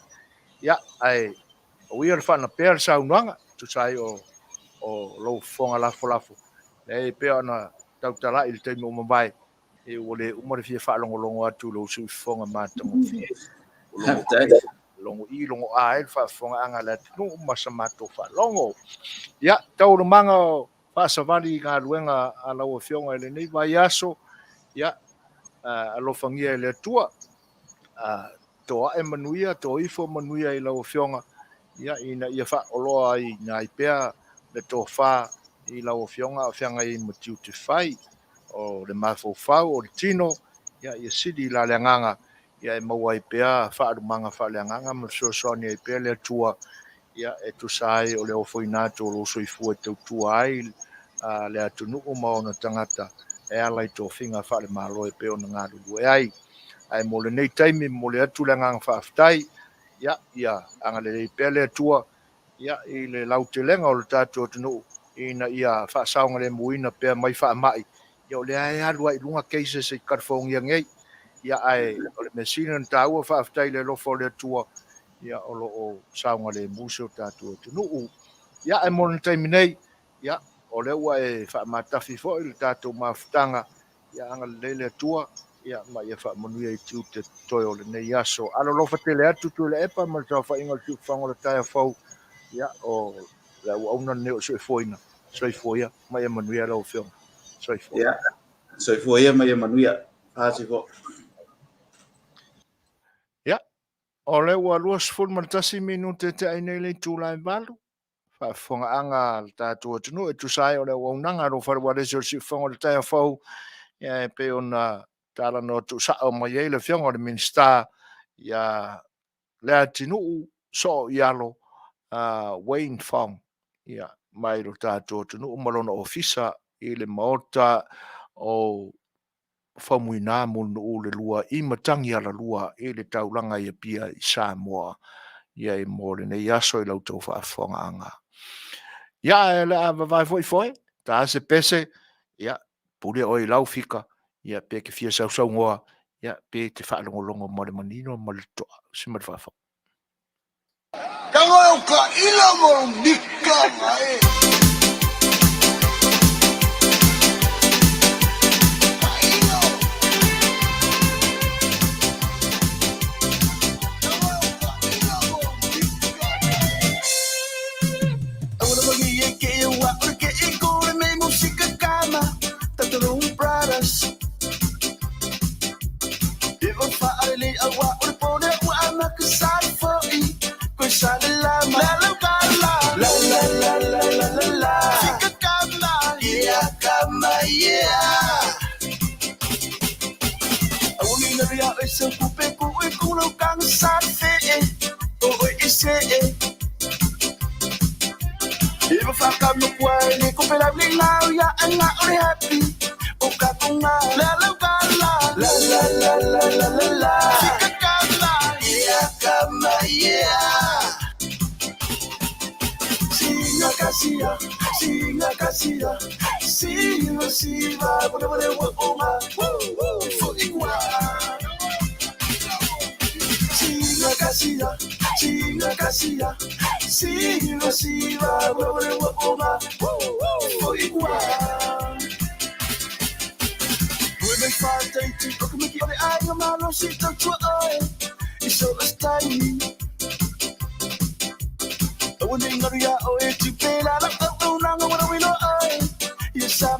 Ia, ae o ia le faanapea le saunoaga, tusa ai o, o lou fofoga lafolafo, e pei ona tautalai i le taimi ua mavae, E ua le uma le fia faalogologo atu i lou siufofoga matagofie. Logo i, logo a ai le faafofogaaga a le atunuu ma sa matou faalogo. Ia, taualumaga o faasavali i galuega a lau Afioga i lenei vaiaso, ia, alofagia e le Atua, toae manuia, toifo manuia i lau Afioga, ia, ina ia faaoloa ai ai pea le tofa i lau Afioga a o feagai ai ma tiute fai. O le mafaufau, o le tino, ia, ia sili i la le agaga, ia e maua ai pea faalumaga faaleagaga ma fesoasoani ai pea le Atua, ia, e tusa ai o le ofoina atu o lou soifua e tautua ai le atunuu ma ona tagata e ala i tofiga faale-Malo e pei ona galulue ai. Ae mo lenei taimi, e momoli atu le agaga faafetai, ia, ia agalelei pea le Atua, ia, i le lautelega o le tatou atunuu ina ia faasaogalemuina pea mai faamai, ia o lea e alu lava i luga cases i California nei. Ia ae o le mea sili ona taua, faafetai i le alofa o le Atua, ia o lo o saogalemu si o tatou atunuu. Ia ae mo le taimi nei, ia o lea ua e faamatafi foi le tatou mafutaga, ia agalelei le Atua, ia ma ia faamanuia i tiute totoe o lenei aso. Alolofa tele atu Tuilaepa ma le saofaiga o le Siufofoga o le Taeao Fou, ia o le auauna lenei o Soifuaina. Soifua ia ma ia manuia lau Afioga. Soifua. Ia, soifua ia ma ia manuia. Faasi foi. Ia, o lea ua 21 minute tea ai nei le itula e 8. Faafofogaaga a le tatou atunuu e tusa ai o le auaunaga a lou fale ualesi o le Siufofoga o le Taeao Fou, ia e pei ona talanoa tuusao mai ai le Afioga i le Minisita ia Leatinuu Sooialo Wayne Fong, ia, mai lo tatou atunuu ma lona ofisa i le Maota o Faumuina Mulinuu le Lua i Matagialalua i le taulaga i Apia i Samoa, ia e mo lenei aso i la outou faafofogaaga. Ia, ae o le a vavae foi foe, ta se pese, ia, pule oe i lau fika, ia, pe te fia sausaunoa, ia, pe te faalogologo ma le manino ma le totoa, se ma le faafofoga. Tago e o ka ila mo mika e. unga La la la la la la la la la la Fika kama yeah kama yeah Singa kasia, singa kasia, siva siva, bole bole wa unga, fo ingwa. Singa kasia, singa kasia, siva siva, bole bole wa unga, fo ingwa. Women fight ti o kumiki o le aiga malo si tautua oe i so astai. Aua nei ngaru ia oe tupe la la au au nanga wana wilo oe. Yes I'm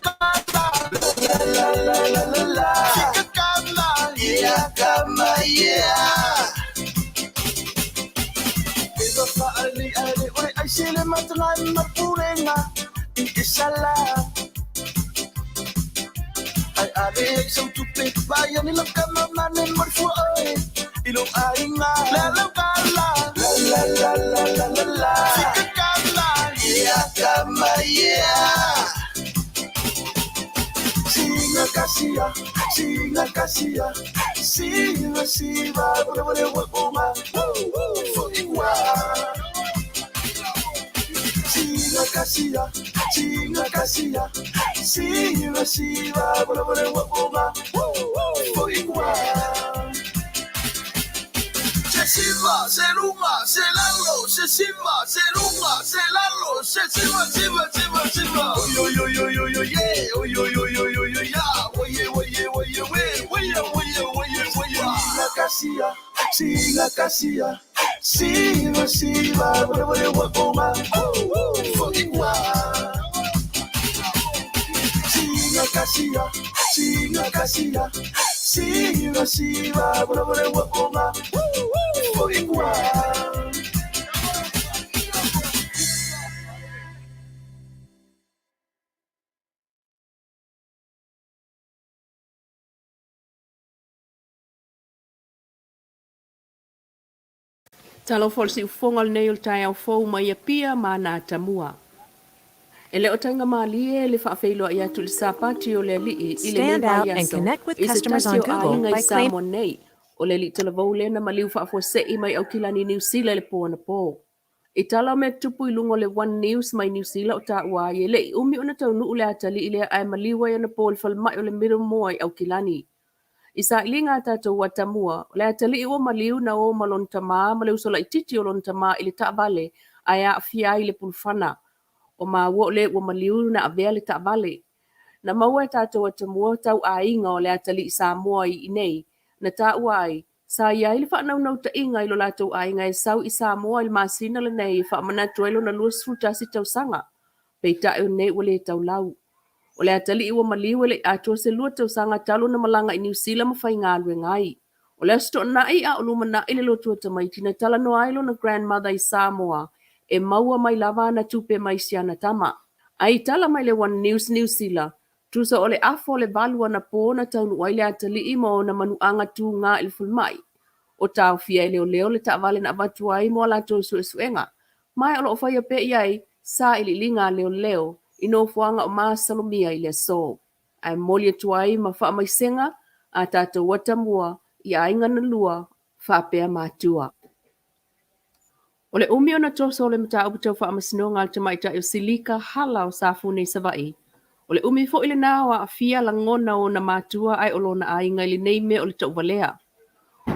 la la la la la la. Fika kama yeah kama yeah. Eva faali ale ore ai sele matanga mapurenga i isala. Ai ale ai sau tupe vai ani la kama mane morfu oe. I lo aiga la la la la la la la la la la. Fika kama yeah kama yeah. Singa kasia, singa kasia, siva siva, bole bole wa unga, fo ingwa. Singa kasia, singa kasia, siva siva, bole bole wa unga, fo ingwa. Se siva, se lunga, se lalo, se siva, se lunga, se lalo, se siva, siva, siva, siva. Oy oy oy oy oy oy yeah, oy oy oy oy oy oy ya, oye oye oye we, oye oye oye oye. Singa kasia, singa kasia, siva siva, bole bole wa unga, fo ingwa. Singa kasia, singa kasia, siva siva, bole bole wa unga, fo ingwa. Talofa o le siufoga o lenei o le taeao fou mai Apia ma Natamua. E le o taigamalie le faafeiloai atu i le Sapati o le Alii i lenei Stand out and vaiaso connect with i se customers tasi on o Google aiga i by claiming Samoa nei. O le alii talavou lea na maliu faafuasei mai Aukilani Niu Sila i le po anapo. I tala o mea tupu i luga o le One News mai Niu Sila o taua ai e le i umi ona taunuu le atalii lea ae maliu ai anapo i le falemai o le Middlemore i Aukilani. I sailiga a tatou atamua, o le atalii ua maliu na o ma lona tamā ma le uso laitiiti o lona tamā i le taavale ae aafia ai i le pulufana. O maua o le ua maliu na avea le taavale. Na maua e tatou atamua tau aiga o le atalii Samoa i inei, na taua ai, sa i ai le faanaunautaiga i lo latou aiga e sau i Samoa i le masina lenei e faamanatu ai lona 21 tausaga. Peitai o lenei ua le taulau. O le atalii ua maliu e le i atoa se lua tausaga talu ona malaga i Niu Sila ma faigaluega ai. O le Aso Toonai a o lumanai le lotu o tamaiti na talanoa ai lona grandmother i Samoa e maua mai lava ana tupe mai si ana tama. Ai i tala mai le One News Niu Sila, tusa o le afa o le valu anapo na taunuu ai le atalii ma ona manuaga tuga i le falemai. O taofia e leoleo le taavale na avatu ai mo a latou suesuega. Ma o lo o faia pea i ai sailiiliga a leoleo i nofoaga o masalomia i le aso. Ae momoli atu ai ma faamaisega a tatou atamua i aiga na lua faapea matua. O le umi ona toso o le mataupu tau faamasinoga a le tamaitai o Silika Hala o Safune i Savaii. O le umi foi lena o aafia lagona o ona matua ae o lona aiga i lenei mea o le tauvalea.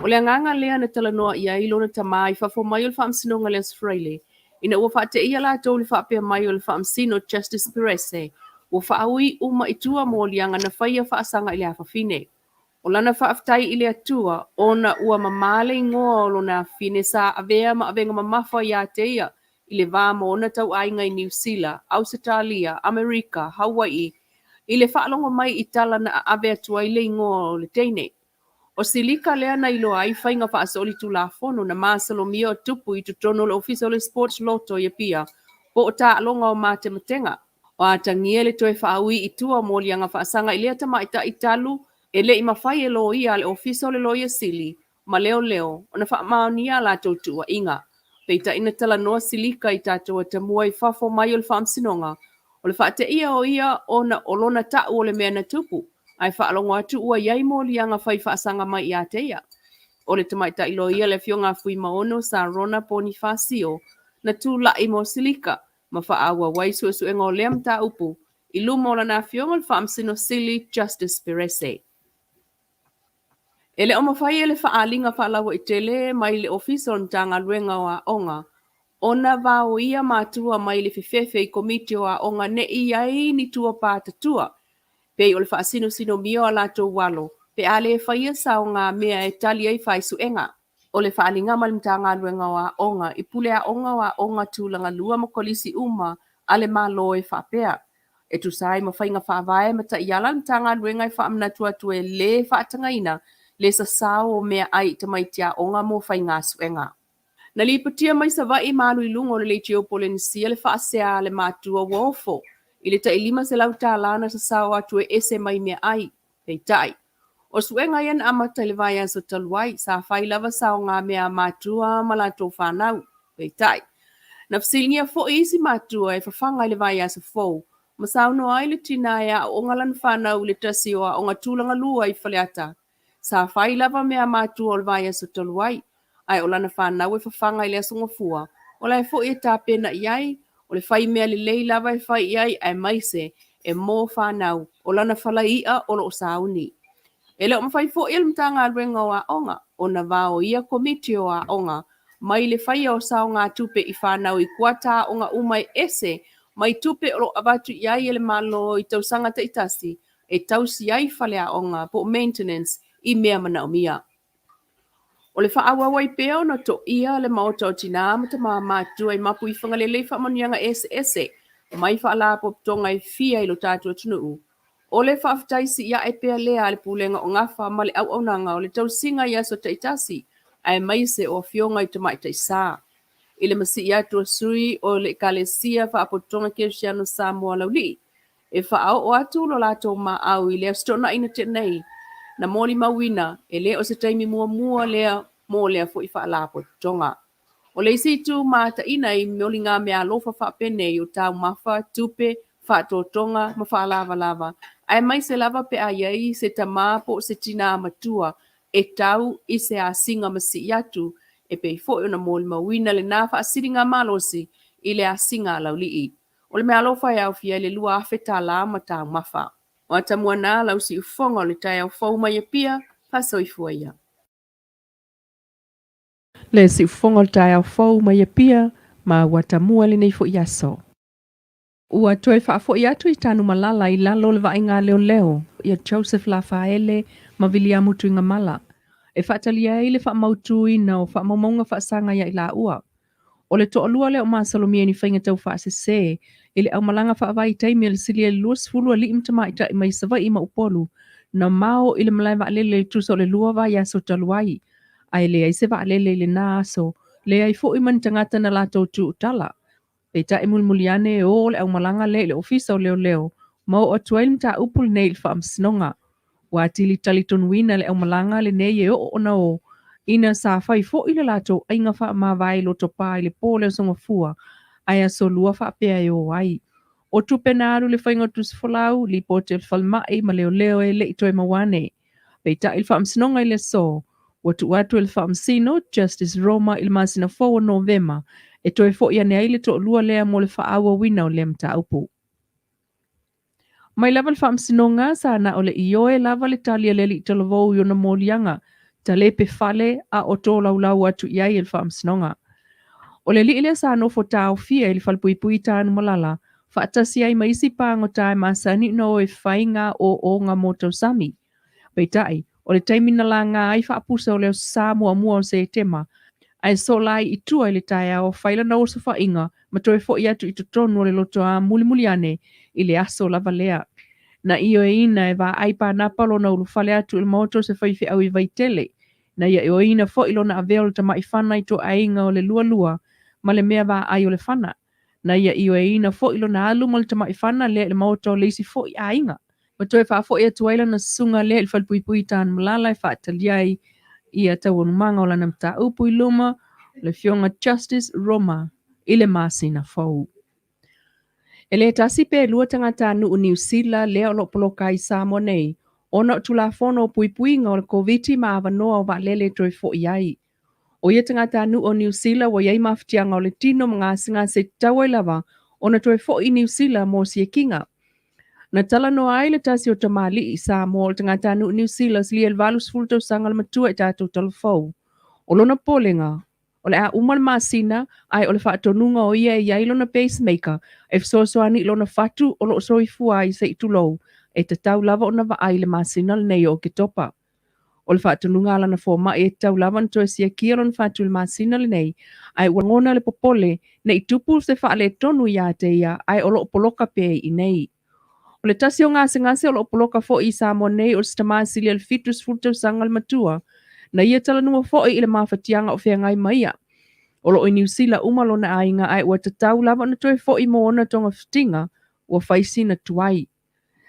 O le agaga lea na talanoa i ai lona tamā i fafo mai o le faamasinoga i le Aso Faraile, ina ua faateia latou i le faapea mai o le Faamasino Justice Perese ua faaui uma i tua moliaga na faia faasaga i le afafine. O lana faafetai i le Atua ona ua mamā le igoa o lona afine sa avea ma avega mamafa iā te ia i le va ma ona tauaiga i Niu Sila, Ausetalia, Amerika, Hawai'i, i le faalogo mai i tala na aave atu ai le igoa o le teine. O Silika lea na iloa ai faiga faasolitulafono na masalomia o tupu i totonu o le Ofisa o le Sports Lotto i Apia po o taaloga o matematega. O atagia le toe faaui i tua o moliaga faasaga i lea tamaitai talu e le i mafai e loia a le Ofisa o le Loia Sili ma Leoleo ona faamaonia a latou tuuaiga. Peitai na talanoa Silika i tatou atamua i fafo mai o le Faamasinoga, O le faateia o ia ona o lona ta'u o le mea na tupu, ae faalogo atu ua i ai moliaga fai faasaga mai ia te ia. O le tamaitai loia le Afioga a Fuimaono Sarona Ponifasio na tula'i mo Silika ma faaauau ai suesuega o lea mataupu i luma o lana Afioga le Faamasino Sili Justice Perese. E le o mafai e le faaaliga faalauaitele mai le Ofisa o le Matagaluega o Aoga ona vaoia matua mai le fefefe i Komiti o Aoga ne i i ai ni tuapā tatua, pei o le faasinosinomia o a latou alo pe a le faia saogamea e tali ai faisuega. O le faaaliga mai le Matagaluega o Aoga i pule aoga o aoga tulaga lua ma kolisi uma a le Malo e faapea, E tusa ai ma faiga faavae ma taiala a le Matagaluega e faamanatu atu e lē faatagaina le sasao o meaai i tamaiti aoga mo faigasuega. Na lipotia mai Savaii ma alu i luga o le leitio Polenisia le faasea a le matua ua ofo i le tai $500 na sasao atu e ese mai meaai. Peitai, o suega ia na amata i le vaiaso talu ai, sa fai lava saogamea a matua ma latou fanau. Peitai, na fesiligia foi isi matua e fafaga i le vaiaso fou, ma saunoa ai le tina e aooga lana fanau i le tasi o aoga tulaga lua i Faleata. Sa fai lava mea a matua o le vaiaso talu ai, ae o lana fanau e fafaga i le Aso Gafua, o la e foi e tapena i ai, o le fai mea lelei lava e fai i ai aemaise e mo fanau, o lana falai i'a o lo o sauni. E le o mafai foi e le Matagaluega o Aoga ona vaoia Komiti o Aoga mai le faia o saogatupe i fanau i kuata aoga uma e ese mai tupe o lo o avatu i ai e le Malo i tausaga taitasi e tausi ai faleaoga po o maintenance i mea manaomia. O le faaauau ai pea ona toia le Maota o Tinā ma Tamā Matutua i Mapuifagalele i faamanuiaga eseese mai faalapotopotoga e fia i lo tatou atunuu. O le faafetai siiae pea lea a le Pulega o Gafa ma le Auaunaga o le Tausiga i aso taitasi aemaise o Afioga i Tamaitai Sa. I le masii atu o sui o le Ekalesia Faapotopotoga Kerisiano Samoa Laulii e faaoo atu lo latou maau i le Aso Toonai na tea nei, na molimauina e le o se taimi muamua lea mo lea foi faalapotopotoga. O le isi itu mataina i moligameaalofa faapenei o taumafa, tupe, faatotoga ma faalavalava, aemaise lava pe a i ai se tama po o se tinā matua e tau i se asiga masii atu, e pei foi ona molimauina lena faasiligamalosi i le asiga a Laulii. O le meaalofa e aofia ai le $2,000 ma taumafa. O atamua na lau siufofoga o le taeao fou mai Apia, faasoifua ia. Le siufofoga o le taeao fou mai Apia ma ua tamua lenei foi aso. Ua toe faafoi atu i Tanumalala i lalo o le vaaiga a leoleo ia Joseph Lafaele ma Viliamu Tuigamala e faatalia ai le faamautuina o faamaumauga faasaga ia i laua. O le toalua lea o masalomia i ni faiga taufaasese i le aumalaga faavaitaimi a le silia i le 20 alii ma tamaitai mai Savaii ma Upolu na mao i le malae vaalele i le tusa o le lua vaiaso talu ai, ae leai se vaalele i lena aso, leai foi ma ni tagata na latou tuutala. Peitai mulimuli ane e o le aumalaga lea i le Ofisa o Leoleo ma oo atu ai le mataupu lenei i le Faamasinoga. Ua atili talitonuina le aumalaga lenei e oo ona o ina sa fai foi le latou aiga faamavae i Lotopa i le po o le Aso Gafua ae Aso Lua faapea e o ai. O tupe na alu i le faiga o tusi folau, lipoti a le falemai ma leoleo e le i toe maua ane. Peitai le Faamasinoga i le aso, ua tuu atu e le Faamasino, Justice Roma i le masina fou o Novema e toe foi ane ai le toalua lea mo le faaauauina o lea mataupu. Mai lava le Faamasinoga, sa na o le ioe lava le tali a le alii talavou i ona moliaga, talepe fale a o tolaulau atu i ai e le Faamasinoga. O le alii lea sa nofo taofia i le falepuipui i Tanumalala, faatasi ai ma isi pagota e masani ona o e fai ngā ooooga mo tausami. Peitai, o le taimi na laga ai faapusa o le Aso Sa muamua o Setema, ae sola ai i tua i le taeao, fai lana osofaiga ma toe foi atu i totonu o le lotoa mulimuli ane i le aso lava lea. Na ioeina e vaai panapa lona ulufale atu i le maota o se faifeau i Vaitele. Na ia ioeina foi lona avea o le tamai fana i toaiga o le lualua ma le mea vaai o le fana. Na ia ioeina foi lona alu ma le tamai fana lea i le maota o le isi foi aiga. Ma toe faafoi atu ai lana susuga lea i le falepuipui i Tanumalala e faatalia ai ia taualumaga o lana mataupu i luma o le Afioga Justice Roma i le masina fou. E le tasi pe lua tagatanuu Niu Sila lea o lo o poloka ai i Samoa nei ona o Tulafono o Puipuiga o le Koviti ma avanoa o vaalele e toe fo'i ai. O ia tagatanuu o Niu Sila ua i ai mafatiaga o le tino ma gasegase e tatau ai lava ona toe fo'i i Niu Sila mo siekiga. Na talanoa ai le tasi o tamalii Samoa o le tagatanuu Niu Sila silia i le 80 tausaga le matua i tatou talafou. O lona popolega, o le a uma le masina ae o le faatonuga o ia e i ai lona pacemaker e fesoasoani i lona fatu o lo o soifua ai se i tulou, e tatau lava ona vaai i le masina lenei o Oketopa. O le faatonuga a lana fomai e tatau lava ona toe siakia lona fatu i le masina lenei, ae ua lagona le popole ne i tupu se faaletonu ia te ia ae o lo o poloka pea i inei. O le tasi o gasegase o lo o poloka foi i Samoa nei o se tama silia i le 70 tausaga le matua, na ia talanoa foi i le mafatiaga o feagai ma ia. O lo o i Niu Sila uma lona aiga ae ua tatau lava ona toe foi mo ona togafitiga ua fai sina tuai.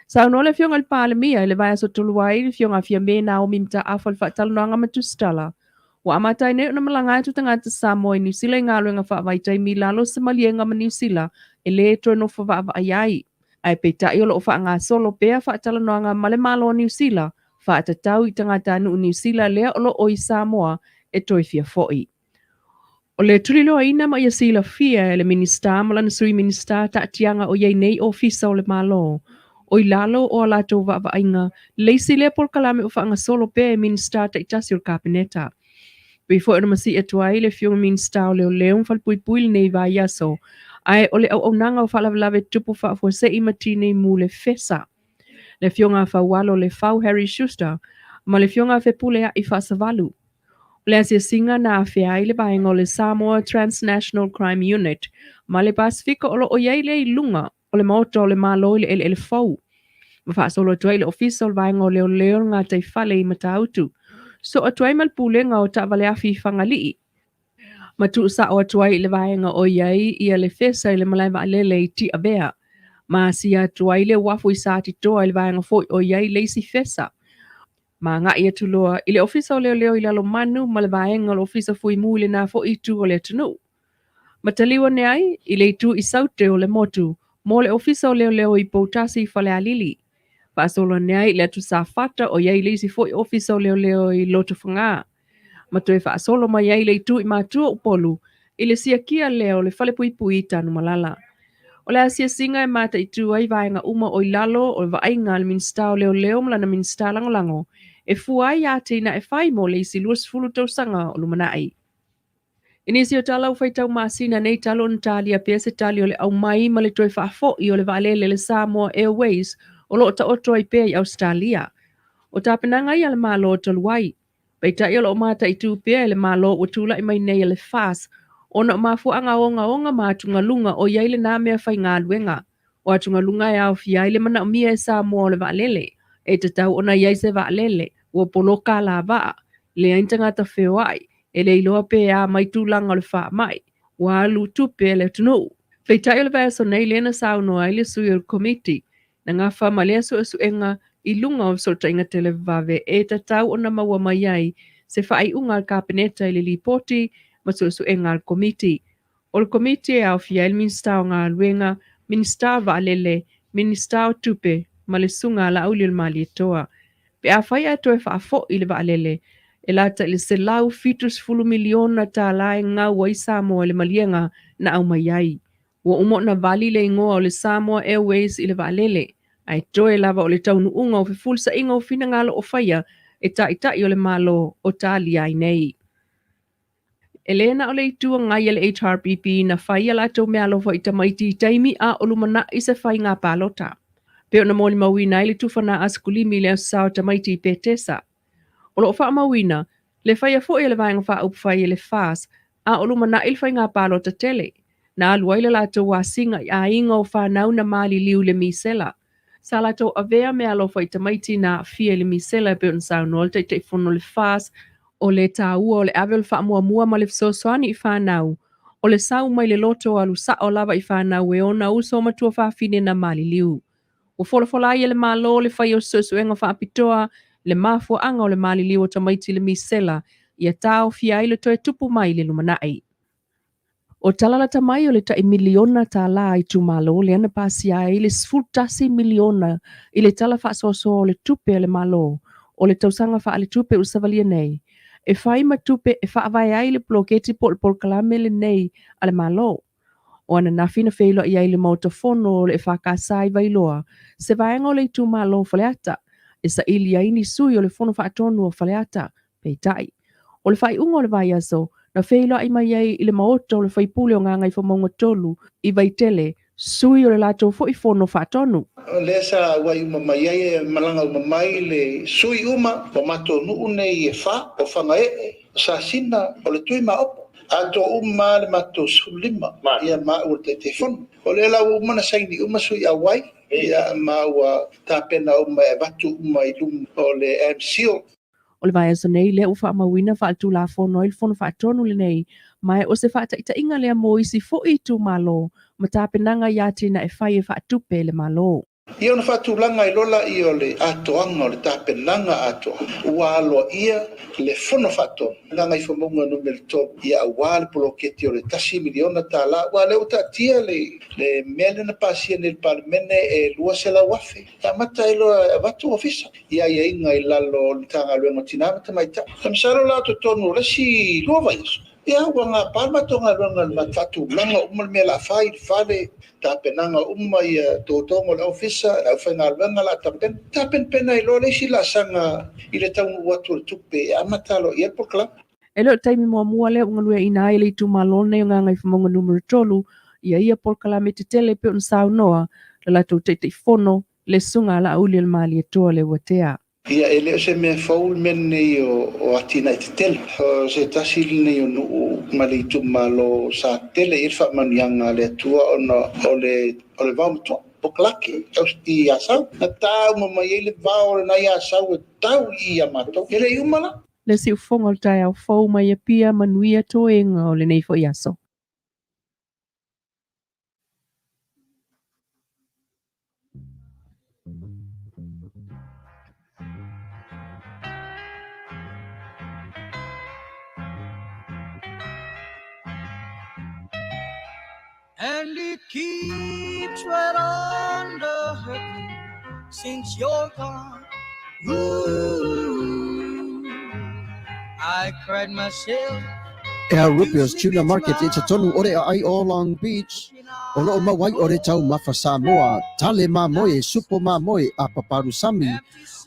Saunoa le Afioga i le Palemia i le vaiaso talu ai, le Afioga a Fiame Naomi Mataafa i le faatalanoaga ma Tusitala, ua amata ai nei ona malaga atu tagata Samoa i Niu Sila i galuega faavaitaimi i lalo o se maliega ma Niu Sila e lē toe nofo vaavaai ai. Ae peitai o lo o faagasolo pea faatalanoaga ma le Malo o Niu Sila faatatau i tagatanuu Niu Sila lea o lo o i Samoa e toe fia fo'i. O le tuliloaina ma ia silafia e le Minisita ma lana Sui Minisita taatiaga o i ai nei Ofisa o le Malo, o i lalo o a latou vaavaaiga le isi lea polokalame o faagasolo pea e Minisita taitasi o le Kapeneta. Pei foi ona masii atu ai le Afioga Minisita o Leoleo ma Falepuipui i lenei vaiaso, ae o le auaunaga o faalavelave tutupu faafuasei ma tinei mu le FESA, le Afioga a Faualo Lefau Harry Schuster ma le Afioga a Fepuleai Faasavalu. O le asiasiga na afea ai le vaega o le Samoa Transnational Crime Unit ma le Pasefika o lo o i ai lea i luga o le Maota o le Malo i le eleele fou, ma faasolo atu ai i le Ofisa o le Vaega o Leoleo o le Gataifale i Matautu, soo atu ai ma le Pulega o Taavaleafi i Fagalii, ma tuusao atu ai i le vaega o i ai ia le Fesa i le malae vaalele i Tiavea, ma asia atu ai le uafu i Satitoa i le vaega foi o i ai le isi Fesa. Ma agai atu loa i le Ofisa o Leoleo i Lalomanu ma le vaega o le Ofisa Fuimu i lena foi itu o le atunuu. Ma taliu ane ai i le itu i Saute o le motu mo le Ofisa o Leoleo i Poutasi i Falealili. Faasolo ane ai i le atu Safata o i ai le isi foi Ofisa o Leoleo i Lotofaga. Ma toe faasolo mai ai le itu i Matua Upolu i le siakia lea o le Falepuipui i Tanumalala. O le asiasiga e mataitu ai vaega uma o i lalo o le vaaiga a le Minisita o Leoleo ma lana Minisita Lagolago e fua ai atinae fai mo le isi 20 tausaga o lumanai. I nisi o tala ua faitau masina nei talu ona talia pea se tali o le aumai ma le toe faafoi o le vaalele le Samoa Airways o lo o taoto ai pea i Ausetalia. O tapenaga ia a le Malo talu ai, Peitai o lo o mataitu pea e le Malo ua tulai mai nei e le FAS ona o mafuaaga ogaoga ma atugaluga o i ai lena mea faigaluega. O atugaluga e aofia ai le manaomia e Samoa o le vaalele. E tatau ona i ai se vaalele, ua poloka alavaa, leai ni tagata feoai, e le iloa pe a mai tulaga o le faamai, ua alu tupe a le atunuu. Peitai o le vaiaso nei lea na saunoa ai le sui o le Komiti Na gafa ma lea suesuega i luga o fesootaiga televavave e tatau ona maua mai ai se faaiuga a le Kapeneta i le Lipoti ma suesuega a le Komiti. O le Komiti e aofia ai le Minisita o Galuega, Minisita o Vaalele, Minisita o Tupe ma le Susuga a Laauli o le Malietoa. Pe afai ae toe faafoi le vaalele, e lata i le $170 miliona tala e gau ai Samoa i le maliega na aumai ai. Ua uma ona vali le igoa o le Samoa Airways i le vaalele, ae toe lava o le taunuuga o fefulisaiga o finagalo o faia e Taitai o le Malo o talia ai nei. E le na o le Itu Agai a le HRPP na fai a latou meaalofa i tamaiti i taimi a o lumanai se faiga palota. Pei ona molimauina ai le tufa na Asikulimi i le Aso Sa o Tamaiti i Petesa. O lo o faamauina le faia foi e le Vaega Faaupufai e le FAS a o lumanai le faiga palota tele. Na alu ai le latou asiga i aiga o fanau na maliliu i le misela. Sa latou avea meaalofa i tamaiti na aafia i le misela e pei ona saunoa le Taitaifono o le FAS, o le taua o le ave o le faamuamua ma le fesoasoani i fanau, o le sau mai le loto alu sao lava i fanau e ona uso ma tuafafine na maliliu. Ua folafola ai e le Malo le fai o se suesuega faapitoa le mafuaaga o le maliliu o tamaiti i le misela ia taofia ai le toe tupu mai i le lumanai. O tala lata mai o le tai miliona tālā a itumalo lea na pasia ai le 11 miliona i le Tala Faasoasoa o le Tupe a le Malo o le tausaga faaletupe ua savalia nei, e fai ma tupe e faavae ai le poloketi po o le polokalame lenei a le Malo. O ananafi na feiloai ai le Maota Fono o le EFKS i Vailoa, se vaega o le itumalo o Faleata, e saili ai ni sui o le Fono Faatonu o Faleata. Peitai, o le faaiuga o le vaiaso, na feiloai mai ai i le Maota o le Faipule o Gagaifomauga 3 i Vaitele, sui o le latou foi Fono Faatonu. O lea sa auai uma mai ai e malaga uma mai le sui uma o matou nuu nei e fa, o Fagaee, o Sasina, o Letui ma Aopo. Atoa uma lava le matou 15 ia ma au o le Taitaifono. O lea la ua uma ona saini uma sui auai ia ma ua tapena uma e avatu uma i luma o le MCIL. O le vaiaso nei lea ua faamauina faaletulafono ai le Fono Faatonu lenei, ma o se faataitaiga lea mo isi foi itumalo ma tapenaga i atinae fai e faatupe e le Malo. Ia ona faatulaga ai loa laia o le atoaga o le tapenaga atoa ua aloaia le Fono Faatonu Gagaifomauga Numera 3 ia aua le poloketi o le $1 miliona aua o lea ua taatia le mea lea na pasia nei e le Palemene e $200,000 e amata ai loa e avatu ofisa i aiaiga i lalo o le Matagaluega o Tina ma Tamaitai. Masalo la o totonu o le isi 2 vaiaso, ia ua gapa le matou galuega i le faatulaga uma le mea o le a fai i le fale, tapenaga uma ia totoga o le ofisa, le aufaigaluega o le a tapena. Tapenapena ai loa le isi laasaga i le taunuu atu o le tupe e amata aloaia ai le polokalame. E le o le taimi muamua lea ua galueaiina ai le itumalo lenei o Gagaifomauga Numera 3 ia ia polokalame tetele e pei ona saunoa le latou Taitaifono le Susuga a Laauli o le Malietoa Leuatea. Ia, e le o se mea fou le mea lenei o atinae tetele. O se tasi lenei o nuu ma le itumalo sa tele i ai le faamanuiaga a le Atua ona o le o le vaomatua, pokalake, i Asau. Na ta uma mai ai le vao lena i Asau e tau i i a matou. E le i uma la. Le siufofoga o le taeao fou mai Apia, manuia toega o lenei foi aso. And it keeps right on the hurting since you're gone. Ooh, I cried myself. Al Rupio's Tuna Market i totonu o le aai o Long Beach, o loo maua ai o le taumafa Samoa, tale mamoe, supo mamoe, apa palusami,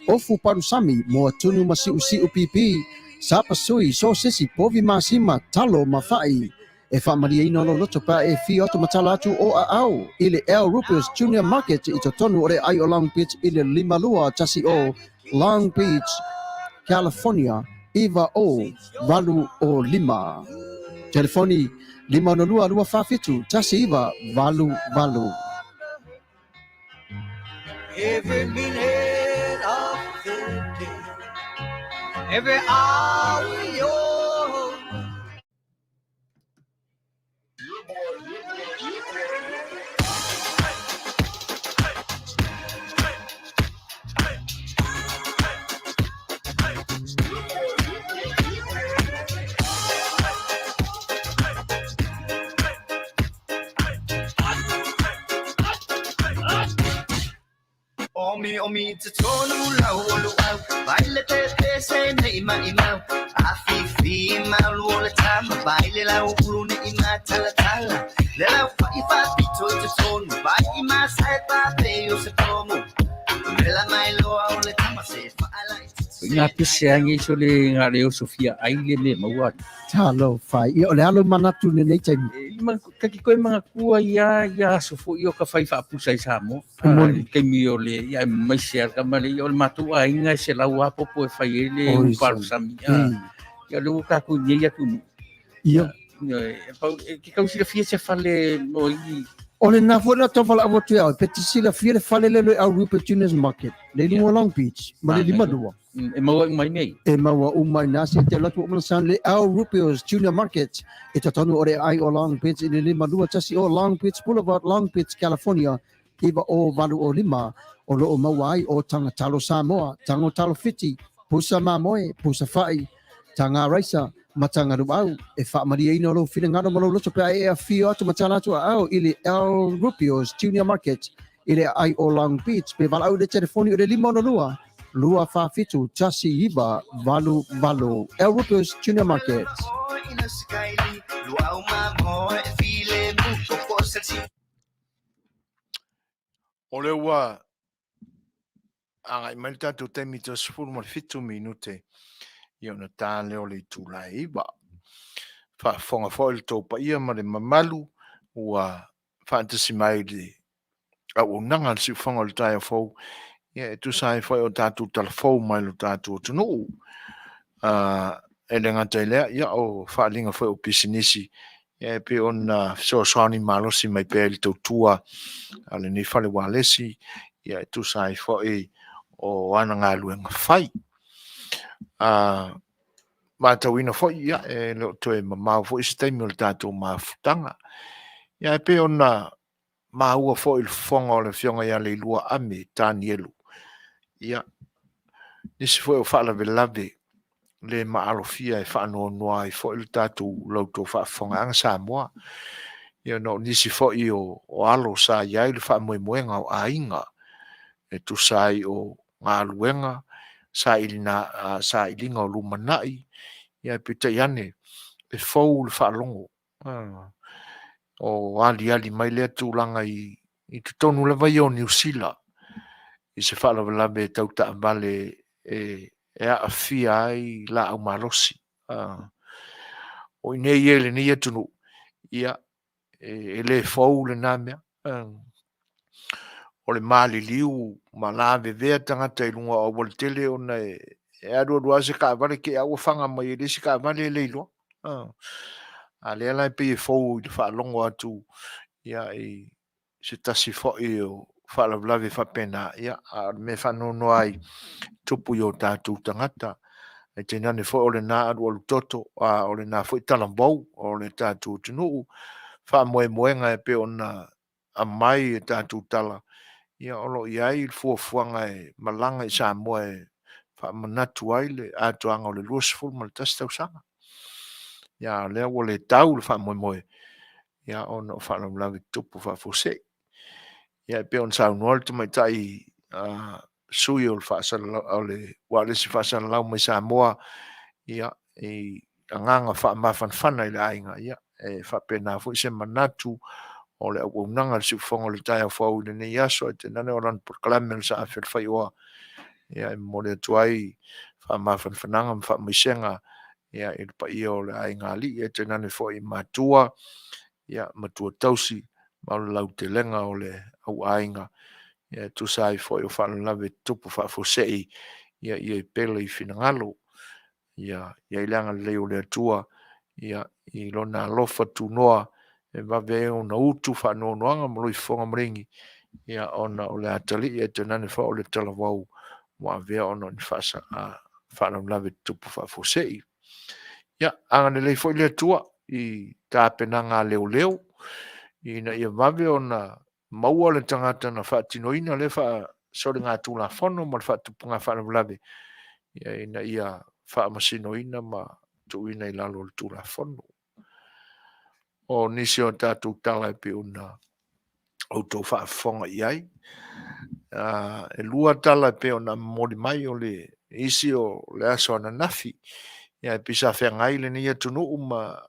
ofu palusami, moa tunu ma siusiu pipi, sapasui, sosesi, povi masima, talo ma fa'i. E faamalieina lou loto pe a e fia atu ma tala atu o aao i le Al Rupio's Junior Market i totonu o le aai o Long Beach i le 5210 Long Beach, California 90805. Telefoni 562 247 1988. Every minute of the day, every hour you're Omi omi te tonu lau o luau Vai le te te se nei mai mau A fi fi mau lu o le tama Vai le lau ulu nei ma tala tala Le lau fa i fa pito i te tonu Vai i ma sae pa pe o se tomu Le la mai loa o le tama se fa ala i te Ngā pese angi so le ngā leo Sofia ai le me maua. Talofa. Ia, o le a lou manatu i lenei taimi? E, kaki koe manatua ia ia aso foi o ka fai faapusa i Samoa. E moni. I taimi o le, ia e maise a kama le, ia o le matou aiga e 100 apopo e fai ai le Oi, upalosami. A, ia le ua tatou i nei atunuu. Ia. Ia, e pau, e ke kau silafia se fale mo i O lena foi na tau valaau atu ia oe, pe te silafia le fale lea i Arupa Juniors Market, le i luga o Long Beach, ma le 52. E maua uma i nei. E maua uma i nā se te alu atu o Manasan le Al Rupio's Junior Market i totonu o le aai o Long Beach i le 521 o Long Beach Boulevard, Long Beach, California, 90805, o lo o maua ai o taga talo Samoa, tago talo Fiti, pusa mamoe, pusa fa'i, taga raisa, Matagaluau, e faamalieina lou finagalo ma lou loto pe a e afio atu ma tala atu aao i le El Rubio's Junior Market i le aai o Long Beach pe valaau i le telefoni o le 562 247 1988. El Rubio's Junior Market. O lea ua agai mai le tatou taimi toe 17 minute ia ona ta lea o le itula e 9. Faafofoga foi le tou paia ma le mamalu ua faatasi mai le auaunaga a le siufofoga o le taeao fou ia e tusa ai foi o tatou talafou mai lo tatou atunuu. E le gata i lea, ia o faaaliga foi o pisinisi ia e pei ona fesoasoani malosi mai pea i le tautua a lenei fale ualesi ia e tusa ai foi o ana galuega fai. Matauina foi ia e le o toe mamao foi se taimi o le tatou mafutaga. Ia e pei ona maua foi i le fofoga o le Afioga ia Leilua Ame Tanielu, ia, nisi foi o faalavelave le maalofia e faanoanoa ai foi le tatou la outou faafofogaaga Samoa. Ia ona o nisi foi o alo sa i ai le faamoemoega o aiga e tusa ai o galuega, sailiga o lumanai, ia peitai ane e fou le faalogo o aliali mai lea tulaga i totonu lava ia o Niu Sila i se faalavelave tau taavale e aafia ai laau malosi. O i inei ia i lenei atunuu, ia, e le fou lena mea. O le maliliu ma lavevea tagata i luga o aualatele ona e alualu lava se taavale te i lava ua faga mai e le isi taavale e le iloa. A lea la e pei e fou i le faalogo atu ia, i se tasi foi o faalavelave faapena, ia, a o le mea e faanoanoa ai, tupu i o tatou tagata. Ae tainane foi o lena alualu toto, a o lena foi talavou o le tatou atunuu, faamoemoega e pei ona aumai e tatou tala, ia o lo o i ai le fuafuaga e malaga i Samoa e faamanatu ai le atoaga o le 21 tausaga. Ia, a o lea ua le tau le faamoemoe, ia ona o faalavelave tutupu faafuasei. Ia e pei ona saunoa le tamaitai sui o le faasalalau o le ualesi faasalalau mai Samoa, ia i agaga faamafanafana i le aiga, ia e faapena foi se manatu o le auaunaga a le siufofoga o le taeao fou i lenei aso, ae tainane o lana polokalame o le Saafi o le Faioa, ia e momoli atu ai faamafanafanaga ma faamaisega ia i le paia o le aiga alii, ae tainane foi i matua, ia matua tausi ma o le lautelega o le auaiga, ia e tusa ai foi o faalavelave tutupu faafuasei, ia ia i pele i finagalo. Ia i ai le agalelei o le Atua ia i lona alofa tunoa e vave ai ona utu faanoanoaga ma loifofoga maligi ia ona o le atalii ae tainane foi o le talavou ua avea ona o ni faalavelave tutupu faafuasei. Ia, agalelei foi le Atua i tapenaga a leoleo ina ia vave ona maua le tagata na faatinoina lea faasoligatulafono ma le faatupuga faalavelave ina ia faamasinoina ma tuuina i lalo o le Tulafono. O nisi o tatou tala e pei ona outou faafofoga i ai. E lua tala e pei ona momoli mai o le isi o le aso ananafi. Ia e pei sa feagai lenei atunuu ma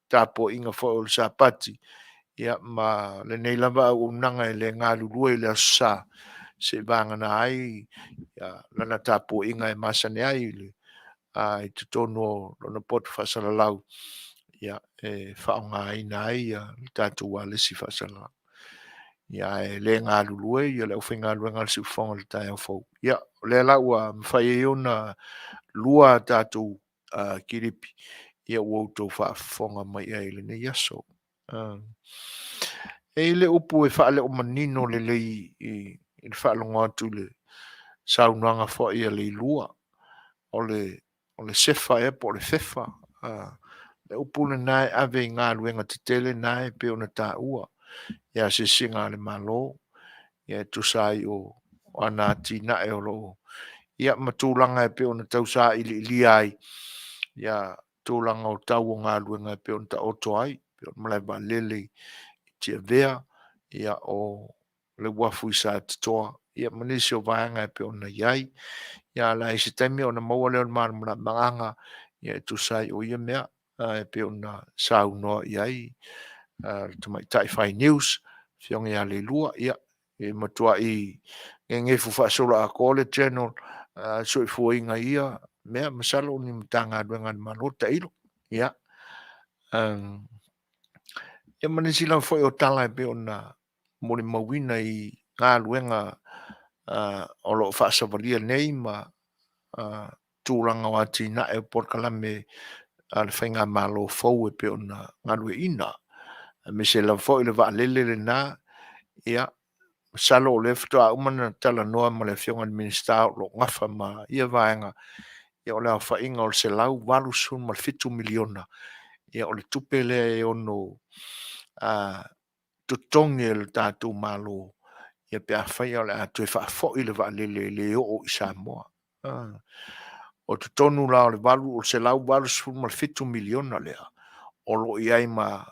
tapuaiga foi o le Sapati, ia ma lenei lava auaunaga e le galulue i le Aso Sa, seivagana ai lana tapuaiga e masani ai i totonu o lona poto faasalalau, ia, e faaaogaina ai le tatou ualesi faasalalau. Ia, ae le galulue le aufaigaluega a le Siufofoga i le taeao fou. Ia, o lea la ua mafai ai ona lua a tatou kilipi, ia ua outou faafofoga mai ai i lenei aso. E i ai le upu e faaleo manino lelei i le faalogo atu i le saunoaga foi a Leilua, o le o le sefa ea po o le fefa, le upu lena e ave i galuega tetele na e pei ona taua i asiasiga a le Malo, ia e tusa ai o ana atinae o lo o, ia ma tulaga e pei ona tau sailiilia ai, ia. tulaga o tau o galuega e pei ona taoto ai, e pei o le malae vaalele i Tiavea, ia o le uafu i Satitoa, ia ma nisi o vaega e pei ona i ai. Ia a o le a i ai se taimi ona maua lea o le malamalamaaga ia e tusa ai o ia mea e pei ona saunoa i ai le tamaitai fai news, Afioga ia Leilua, ia e matuai gegefu faasoloatoa le channel soifuaina i ia mea, masalo o ni Matagaluega a le Malo tailo. Ia, ia ma nisi lava foi o tala e pei ona molimauina i galuega o lo o faasavalia nei ma tulaga o atinae o polokalame a le faigamalo fou e pei ona galueaiina, aemaise lava foi le vaalele lena. Ia, masalo o lea faatoa uma ona talanoa ma le Afioga i le Minisita o lo o gafa ma ia vaega, ia o le aofaiga o le $187 miliona, ia o le tupe lea e ono totogi e le tatou Malo ia pe afai o le a toe faafoi le vaalele e le oo i Samoa. O totonu la o le $187 miliona lea, o lo o i ai ma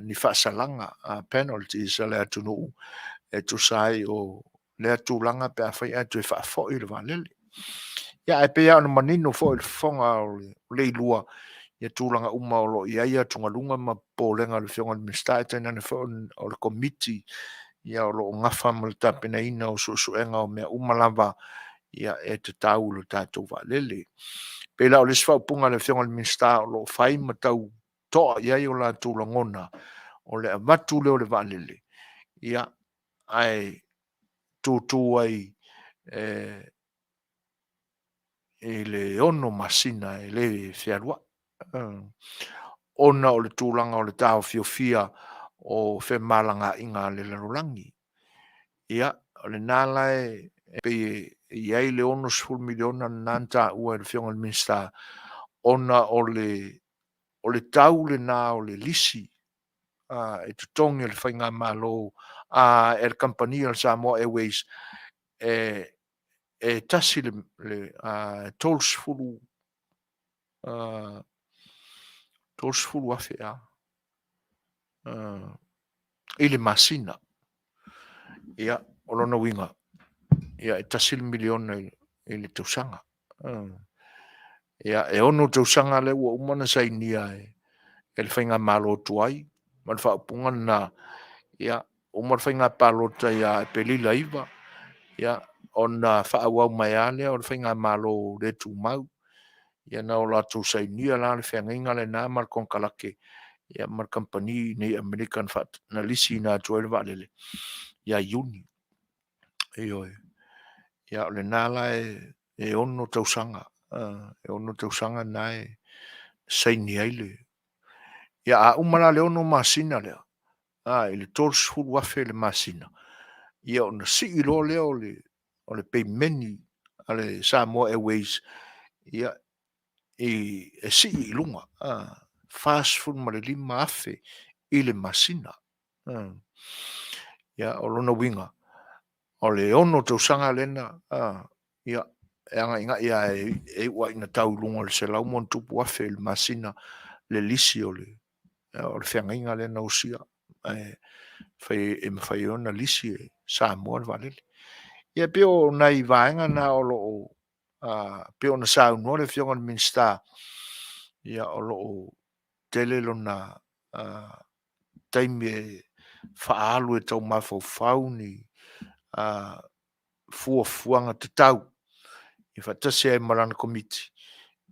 ni faasalaga, penalties a le atunuu e tusa ai o lea tulaga pe afai ae toe faafoi le vaalele. Ia, ae pei lava ona manino foi i le fofoga o Leilua ia tulaga uma o lo o i ai atugaluga ma popolega o le Afioga i le Minisita, ae tainane foi o le Komiti ia o lo o gafa ma le tapenaina o suesuega o mea uma lava ia e tatau i le tatou vaalele. E pei la o le isi faaupuga a le Afioga i le Minisita o lo o fai ma tau toa i ai o latou lagona, o le avatu lea o le vaalele, ia, ae tutu ai i le 6 masina e le fealuai, ona o le tulaga o le taofiofia o femalagaaiga a le lalolagi. Ia, o lena la e pei e i ai le $60 miliona lena na taua e le Afioga i le Minisita, ona o le tau lena o le lisi e totogi e le faigamalo, e le kamupani a le Samoa Airways e tasi le 30,000 ea i le masina. Ia, o lona uiga, ia e $1 miliona i le tausaga. Ia, e 6 tausaga lea ua uma ona sainia e le faigamalo tuai, ma le faaupuga lena, ia, uma le faiga palota ia Aperila 9, ia, ona faaauau mai lava lea o le faigamalo le tumau. Ia na o latou sainia la le feagaiga lena ma le konekarate ia ma le kamupani i inei i Amerika na lisiina atu ai le vaalele ia Iuni. Ioe. Ia o lena la e 6 tausaga, e 6 tausaga na e saini ai le. Ia a uma la le 6 masina lea, i le 30,000 le masina, ia ona sii loa lea o le o le peimeni a le Samoa Airways ia i, e sii i luga, 45,000 i le masina. Ia, o lona uiga, o le 6 tausaga lena, ia, e agaigai lava e iu lava ina tau i luga o le 100+ i le masina le lisi o le o le feagaiga lea na osia e fai e mafai ai ona lisi e Samoa le vaalele. Ia e pei o nai vaega na o lo o pei ona saunoa le Afioga i le Minisita, ia o lo o tele lona taimi e faaalu e tau mafaufau ni fuafuaga tatau e faatasi ai ma lana Komiti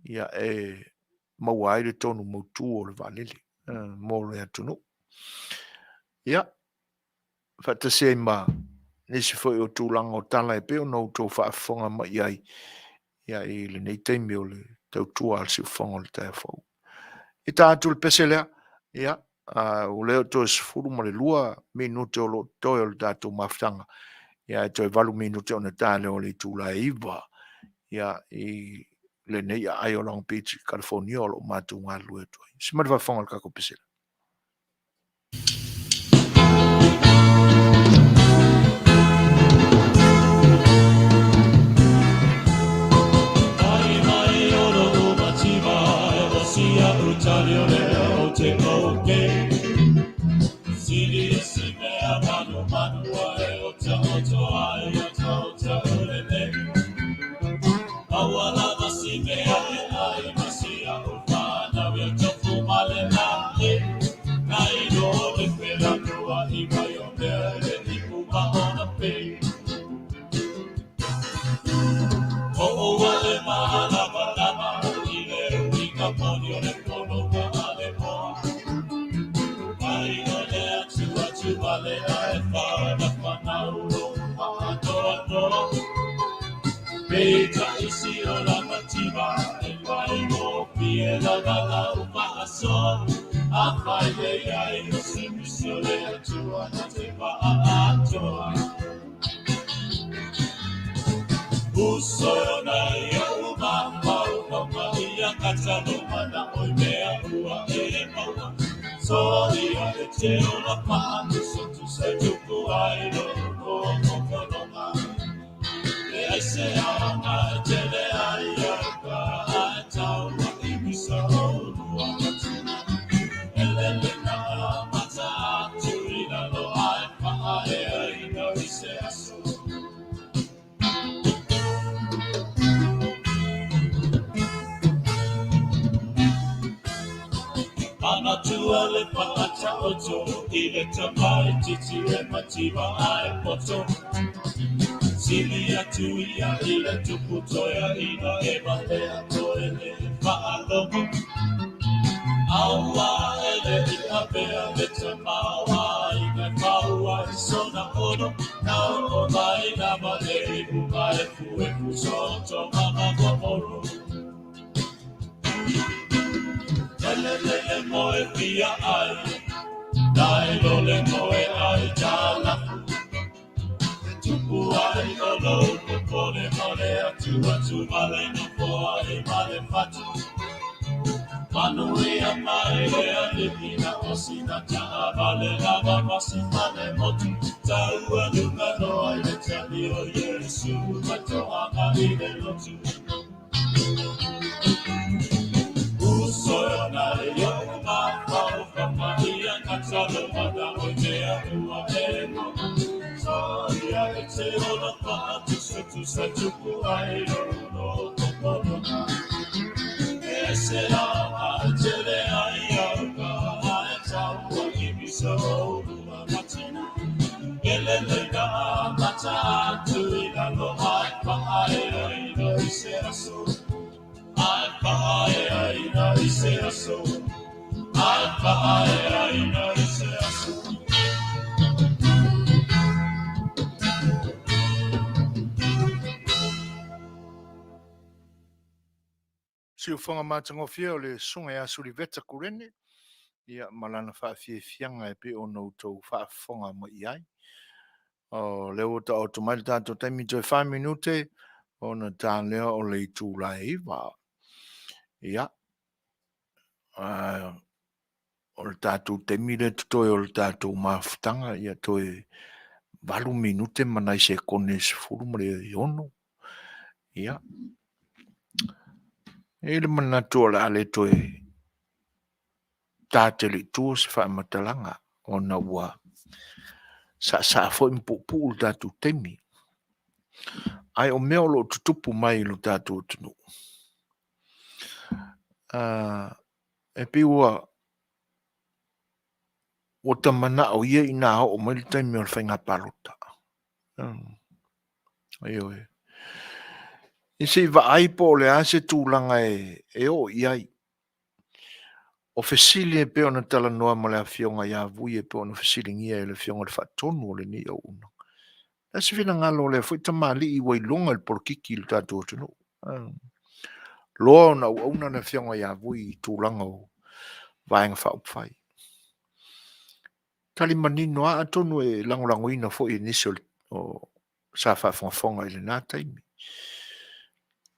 ia e maua ai le tonu mautu o le vaalele mo le atunuu. Ia, faatasi ai ma nisi foi o tulaga o tala e pei ona outou faafofoga mai i ai ia i lenei taimi o le tautua a le siufofoga o le taeao fou. I ta atu le pese lea, ia, o lea toe 12 minute o lo o totoe o le tatou mafutaga, ia e toe 8 minute ona ta lea o le itula e 9, ia, i lenei aai o Long Beach, California o lo o matou galulue atu ai. Se mai le faafofoga o le tatou pese lea. Siufoga matagofie o le Susuga ia Suliveta Kurene, ia ma lana faafiafiaga e pei ona outou faafofoga mai i ai. O lea ua taoto mai le tatou taimi toe 4 minute ona ta lea o le itula e 9. Ia, o le tatou taimi lea totoe o le tatou mafutaga, ia toe 8 minute ma nai sekone 16. Ia, e i ai le manatu o le a le toe ta tele i tua se faamatalaga ona ua saasaa foi ma puupuu le tatou taimi. Ae o mea o lo o tutupu mai i lo tatou atunuu, e pei ua ta manao ia ina oo mai le taimi o le faiga palota. Ioe. Ia se i vaai po o le a se tulaga e oo i ai. O fesili e pei ona talanoa ma le Afioga ia Vui e pei ona fesiligia e le Afioga i le Faatonu o lenei auaunaga. O le a se finagalo o lea foi tamalii ua iloga i le polokiki i le tatou atunuu? Loa ona auauna le Afioga ia Vui i tulaga o Vaega Faaupufai. Tali manino lava atonu e lagolagoina foi e nisi o sa faafogafoga i lena taimi.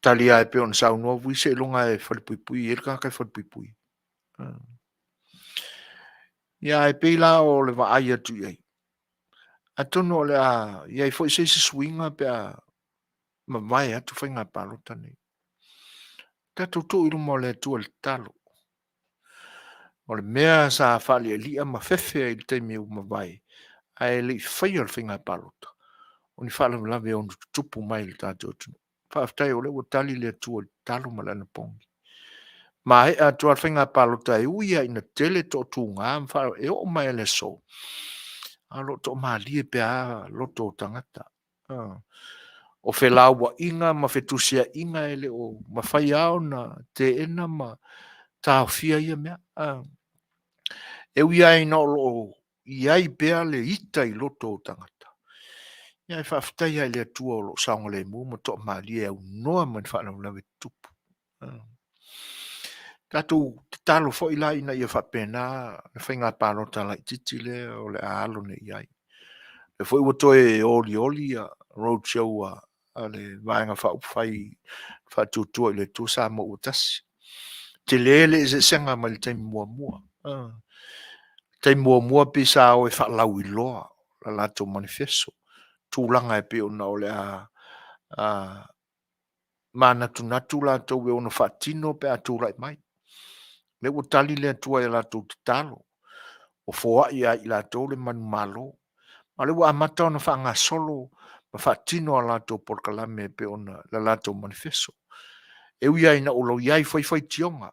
Tali lava e pei ona saunoa Vui seiloga e falepuipui e i ai le tagata e falepuipui. Ia, e pei la o le vaai atu i ai. Atonu o le a i ai foi se isi suiga pe a mavae atu faiga palota nei. Tatou tuu i luma o le Atua le tatalo. O le mea sa faalialia ma fefe ai i le taimi ua mavae, ae le i faia le faiga palota, o ni faalavelave e ono tutupu mai i le tatou atunuu. Faafetai o lea ua tali le Atua i le tatalo ma le anapogi. Maea atu lava le faiga palota e ui lava ina tele toatuga ma faalavelave, e oo mai lava i le aso, a o lo o toamalie pea lava loto o tagata. O felauaiga ma fetusiaiga e le o mafai lava ona teena ma taofia ia mea. E ui lava ina o lo o i ai pea le ita i loto o tagata. Ia e faafetai lava i le Atua o lo o saogalemu ma toamalie e aunoa ma ni faalavelave tutupu. Tatou tatalo foi la ina ia faapena le faiga palota laitiiti lea o le a alo nei i ai. O lea foi ua toe olioli ia road show a le Vaega Faaupufai Faatuatua i le Atua Samoa ua Tasi. Tele le eseesega mai le taimi muamua. Taimi muamua pei sa o e faalauiloa la latou manifeso, tulaga e pei ona o le a manatunatu latou e ono faatino pe a tulai mai. Lea ua tali le Atua i a latou tatalo, ua foai ia i latou le manumalo, a o lea ua amata ona faagasolo ma faatino a latou polokalame e pei ona la latou manifeso. E ui lava ina o lo o i ai foi faitioga,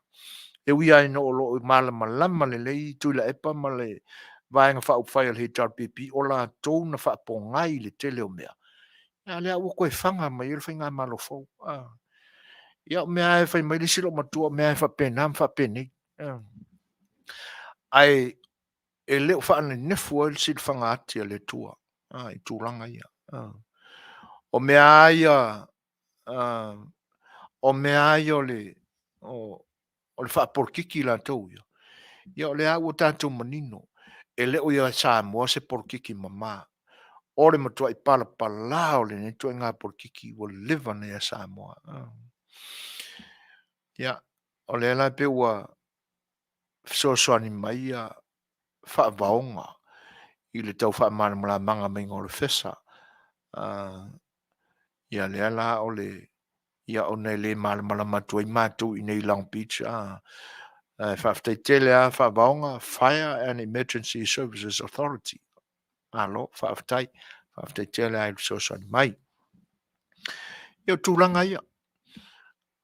e ui lava ina o lo o malamalama lelei Tuilaepa ma le Vaega Faaupufai a le HRPP o latou na faapogai i le tele o mea, a o lea ua toe faga mai ai le faigamalo fou. Ia o mea lava e fai mai le isi loomatua, o mea lava e faapena ma faapenei. Ae e le o faanenefu ai le silafaga ati a le Atua i tulaga ia. O mea lava ia, o mea lava ia o le, o le faapolokiki latou ia, ia o lea ua tatou manino, e le o ia Samoa se polokiki mama. O le matuai palapala o lenei ituaiga polokiki ua leva ona ia Samoa. Ia, o lea la pei ua fesoasoani mai ia faavaoga i le tau faamalamalamaga maiga o le fesa. Ia lea la o le ia ona e le malamalama atu ai matou i inei i Long Beach a. Ae faafetai tele lava faavaoga Fire and Emergency Services Authority. Malo, faafetai. Faafetai tele lava i le fesoasoani mai. Ia o tulaga ia.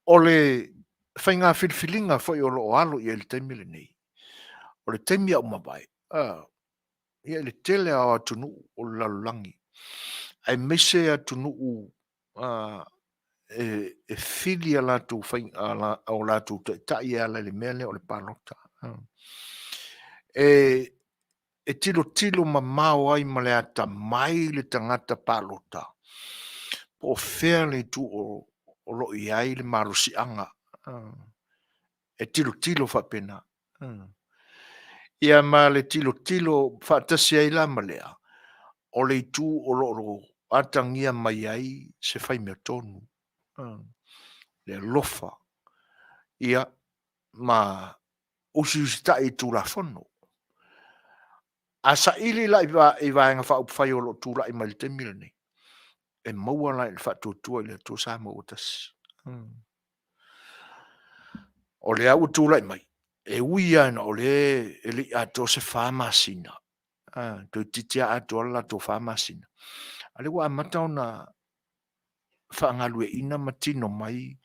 O le faiga filifiliga foi o lo o alo i ai i le taimi lenei, o le taimi a ua mavae, ia i le tele lava o atunuu o le lalolagi, aemaise atunuu e fili a latou fai, a o latou taitai e ala i le mea lea o le palota. E, e tilotilo mamao ai ma le atamai le tagata palota, po o fea le itu o, o lo o i ai le malosiaga. E tilotilo faapena. Ia ma le tilotilo faatasi ai la ma lea, o le itu o lo o atagia mai ai se faimea tonu, le alofa, ia, ma usiusitai i Tulafono. A saili la i Vaega Faaupufai o lo o tulai mai i le taimi lenei, e maua la i le faatuatua i le Atua Samoa ua tasi. O lea ua tulai mai, e ui lava ina o lea e le i atoa se 4 masina, toeitiiti lava atoa le latou 4 masina, a o lea ua amata ona faagalueaiina ma tino mai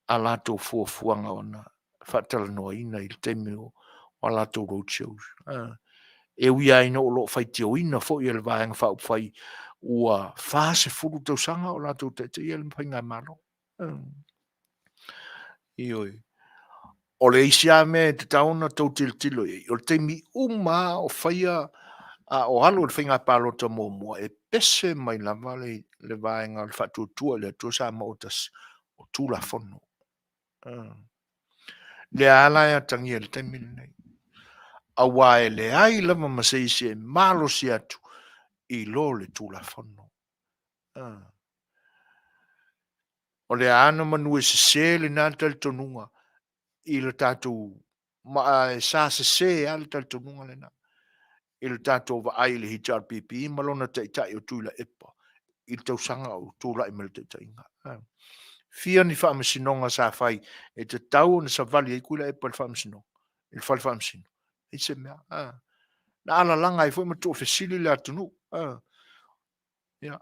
a latou fuafuaga ona faatalanoaina i le taimi o a latou road shows. E ui lava ina o lo o faitioina foi e le Vaega Faaupufai ua 40 tausaga o latou taitaia le faigamalo. Ioe. O le isi lava mea e tatau ona tou tilotilo i ai, o le taimi uma lava o faia a o alo i le faiga palota muamua, e pese mai lava le, le vaega o le faatuatua i le Atua Samoa ua tasi, o Tulafono. Lea lava la e atagia i le taimi lenei. Aua e leai lava ma se isi e malosi atu i lo le Tulafono. O le a na manu e sese lena talitonuga i le tatou ma e sa sese lava le talitonuga lena i le tatou vaai i le HRPP ma lona taitai o Tuilaepa i le tausaga o tulai mai le taitaiga. Fia ni faamasinoga sa fai e tatau ona savali ai Tuilaepa i le faamasinoga, i le fale faamasino. Leai se mea. Na alalaga ai foi ma tuufesili le atunuu. Ia,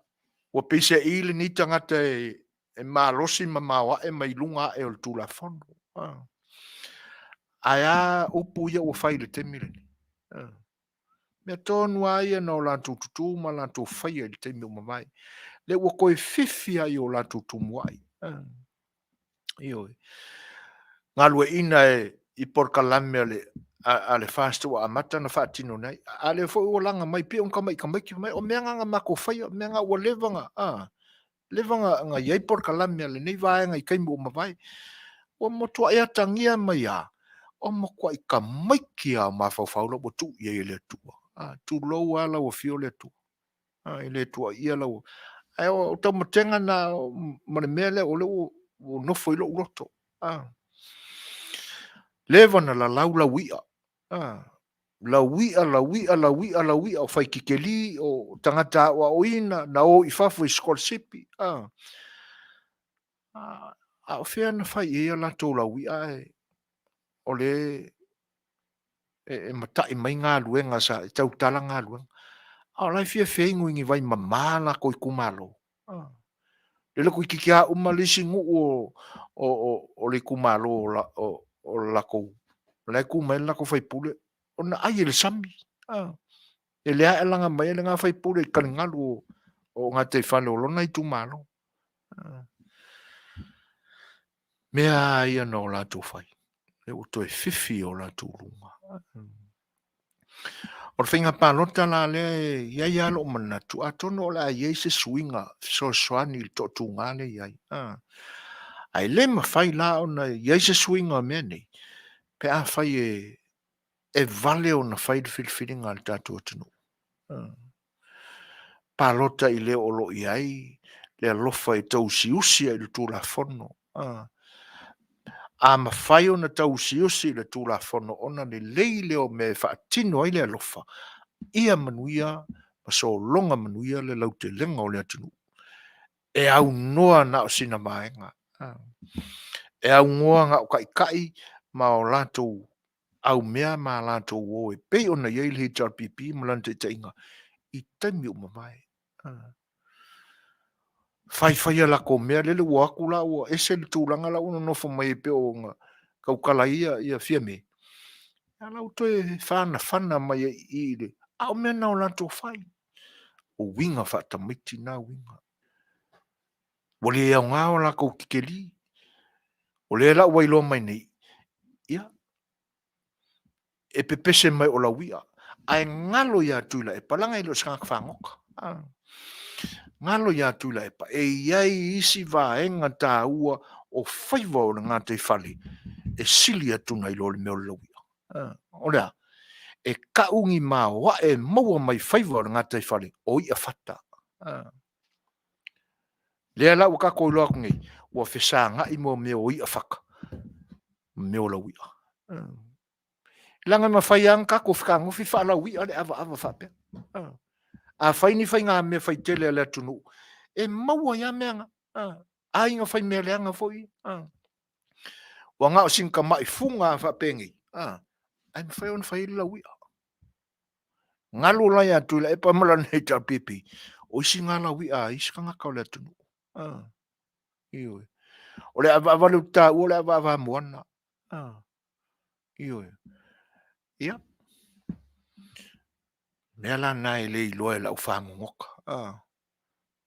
ua peiseai lenei tagata e, e malosi ma maoae mai luga ae o le Tulafono. Ae a upu ia ua fai i le taimi lenei? Mea tonu lava ia na o latou tutū ma latou faia i le taimi ua mavae. Lea ua toe fifi lava i o latou tumuai. Ioe. Galueaiina e, i polokalame a le a le FAST ua amata ona faatino nei. A lea foi ua laga mai pei o tamaitamaiti mai, o mea na na matou faia, o mea na ua leva na, a, leva na, na i ai polokalame a lenei vaega i taimi ua mavae. Ua matuai atagia mai lava, o matuai tamaiti lava o mafaufau la ua tuu i ai e le Atua. A, tulou lava lau afio le Atua. A, e le tuuaia lau... Ae o taumatega na ma le mea lea o lea ua nofo i lou loto. A, leva na lalau lau i'a. A, lau i'a, lau i'a, lau i'a, lau i'a, o fai kikeli, o tagata aoaoina, na o i fafo i sikolasipi. A, a o fea na fai i ai a latou lau i'a ae o le e mata'i mai galuega sa e tautala galuega. A o la e fia feinu i ni vai mamā latou itumalo. Lele toeitiiti lava uma le isi nuu o, o, o, o le itumalo o, la, o, o le latou, o la e tu mai le latou faipule, ona ai e le sami. E lea e laga mai ai lena faipule i taligalu o, o gataifale o lona itumalo. Mea a ia na o latou fai, lea ua toe fifi o latou luga. O le faiga palota la lea e i ai lava lou manatu, atonu o le a i ai se suiga fesoasoani i le toatuga lea e i ai. Ae le mafai la ona i ai se suiga o mea nei, pe afai e vale ona fai le filifiliga a le tatou atunuu. Palota i le o lo o i ai le alofa e tauusiusi ai i le Tulafono. A mafai ona tauusiusi i le Tulafono ona lelei lea o mea e faatino ai le alofa, ia manuia ma sologa manuia le lautelega o le atunuu. E aunoa na o sina vaega. E aunoa na o taitai ma o latou aumea ma latou o e pei ona i ai le HRPP ma lana taitaiga i taimi ua mavae. Faifai a latou mea, lele ua atu la ua ese le tulaga la ua nonofo mai ai pei ona tautala ai ia, ia Fiame. A la ua toe fanafana mai ai i i le, a o mea na o latou fai. O uiga faatamaiti na uiga. Ua le aoga o latou tikeli. O lea la ua iloa mai nei, ia, e pepese mai o lau i'a, ae galo ia Tuilaepa, leaga e le o se tagata fagota. Galo ia Tuilaepa, e i ai isi vaega taua o faiva o le gataifale e sili atu nai lo le mea o le laui'a. O le a? E tau ni maoae e maua mai faiva o le gataifale o i'a fata. Lea la ua tatou iloa atu nei, ua fesagai mo mea o i'a fata ma mea o laui'a. Leaga e mafai lava ona tatou fetagofi faalaui'a le avaava faapea. Afai ni faigamea faitele a le atunuu, e maua ai lava mea na. Aiga faimea leaga foi ia. Ua na o sina tamai fuga lava faapenei, ae mafai ona fai ai le laui'a. Galu la ia Tuilaepa ma lana HRPP, o isi na laui'a a isi tagata o le atunuu. Ioe. O le avaava lea ou te taua o le avaava moana. Ioe. Ia. Mea la na e le iloa e lau fagogota.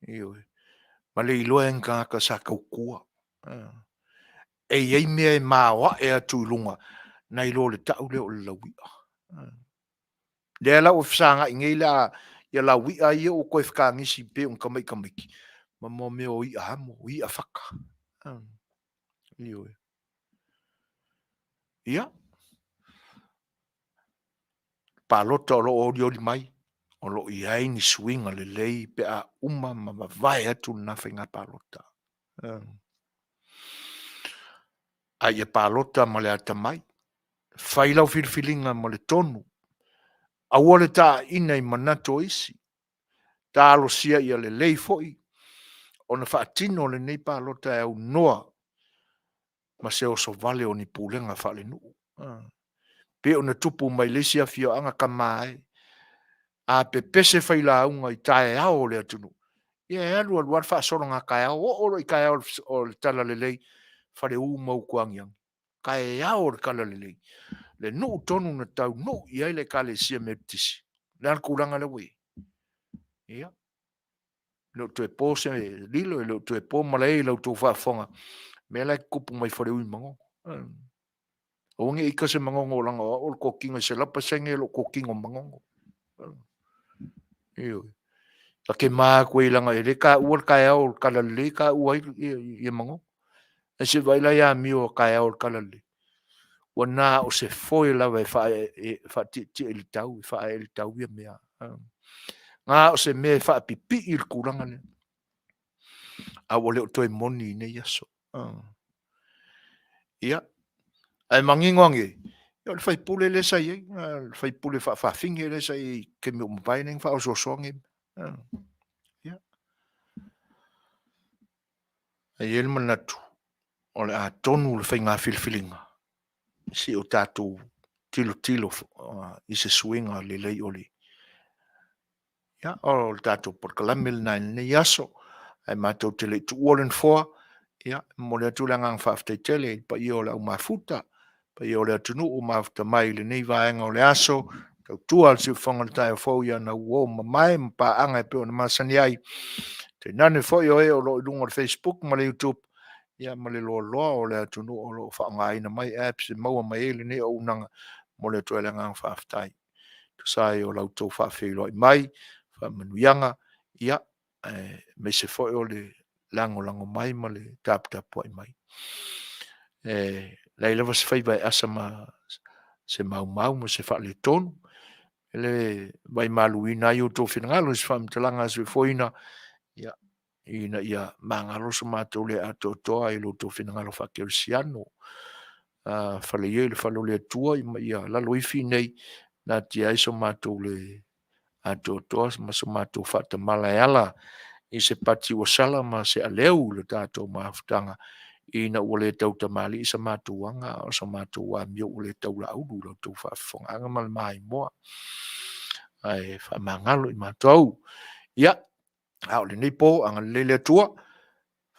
Ioe. Ma le iloa e ni tagata sa tautua. E i ai mea e maoae atu i luga nai lo le tau lea o le laui'a. Lea la ua fesagai nei la ia laui'a ia ua toe fetagisi pei o ni tamaitamaiti ma mo mea o i'a amo, o i'a fata. Ioe. Ia. Palota o lo o olioli mai, o lo o i ai ni suiga lelei pe a uma ma vavae atu lena faiga palota. A ia palota ma le atamai, fai lau filifiliga ma le tonu, aua le taaina i manatu o isi, talosia ia lelei foi ona faatino lenei palota e aunoa ma se oso vale o ni pulega faalenuu. Pei ona tupu mai le isi afioaga tama e, a pepese failauga i taeao o le atunuu, ia e alu alu lava le faasologa taeao, oo loa i taeao o le talalelei, faleu ma utuagiagi. Taeao o le talalelei, le nuu tonu na taunuu i ai le Ekalesia Metotisi. O le a le tulaga lea ua i ai? Ia, e le o toe po se lilo, e le o toe po malae i la outou faafofoga, mea la e tutupu mai Faleu i Manono. Aua ne i ika se magogo leaga o au o le kokino e 100% lou kokino magogo. Ioe. Ta ke mā koe i langa e le ka ua le kaeao o le kalalelei ka ua ai ia magogo. Ae se vaai la ia amio a kaeao o le kalalelei. Ua na o se foe lava e faatietie i le tau, e faaee i le tau ia mea. Na o se mea e faapipii i le tulaga lea. A ua le o toe moni i nei aso. Ia, ae manino ane, ia o le faipule lea sa i ai, le faipule faafafine lea sa i ai i taimi ua mavae lea na faaosoasoa nei mea. Ia. Ae i ai le manatu, o le a tonu le faiga filifiliga, se i o tatou tilotilo i se suiga lelei o le Ia, o le tatou polokalame lena i lenei aso, ae matou te le i tuua le nofoa, ia, e momoli atu le agaga faafetai tele i le paia o le au mafuta, paia o le atunuu ua mafuta mai i lenei vaega o le aso, tautua a le siufofoga o le taeao fou i ana uo mamae ma paaga e pei ona masani ai. Tainane foi o e o lo o i luga o le Facebook ma le YouTube, ia ma le loaloa o le atunuu o lo o faaaogaina mai apps e maua mai ai lenei auaunaga, momoli atu ai le agaga faafetai. Tusa ai o la outou faafeiloai mai, faamanuiaga, ia, aemaise foi o le lagolago mai ma le taputapuai mai. E leai lava se faiva e asa ma se maumau ma se faaletonu, e le vaimaluina ai outou finagalo i se faamatalaga a soifuaina, ia, ina ia magalo so matou le atoatoa i lo outou finagalo faakerisiano. Fale ia i le fale o le Atua ma ia lalo ifi nei natia ai so matou le atoatoa ma so matou faatamala e ala i se pati ua sala ma se aleu i le tatou mafutaga ina ua le tau tamalii sa matou aga a o sa matou amio ua le tau laulu i la outou faafofogaaga ma le maimoa. Ae faamagalo i matou. Ia, A o lenei po, agalelei le Atua,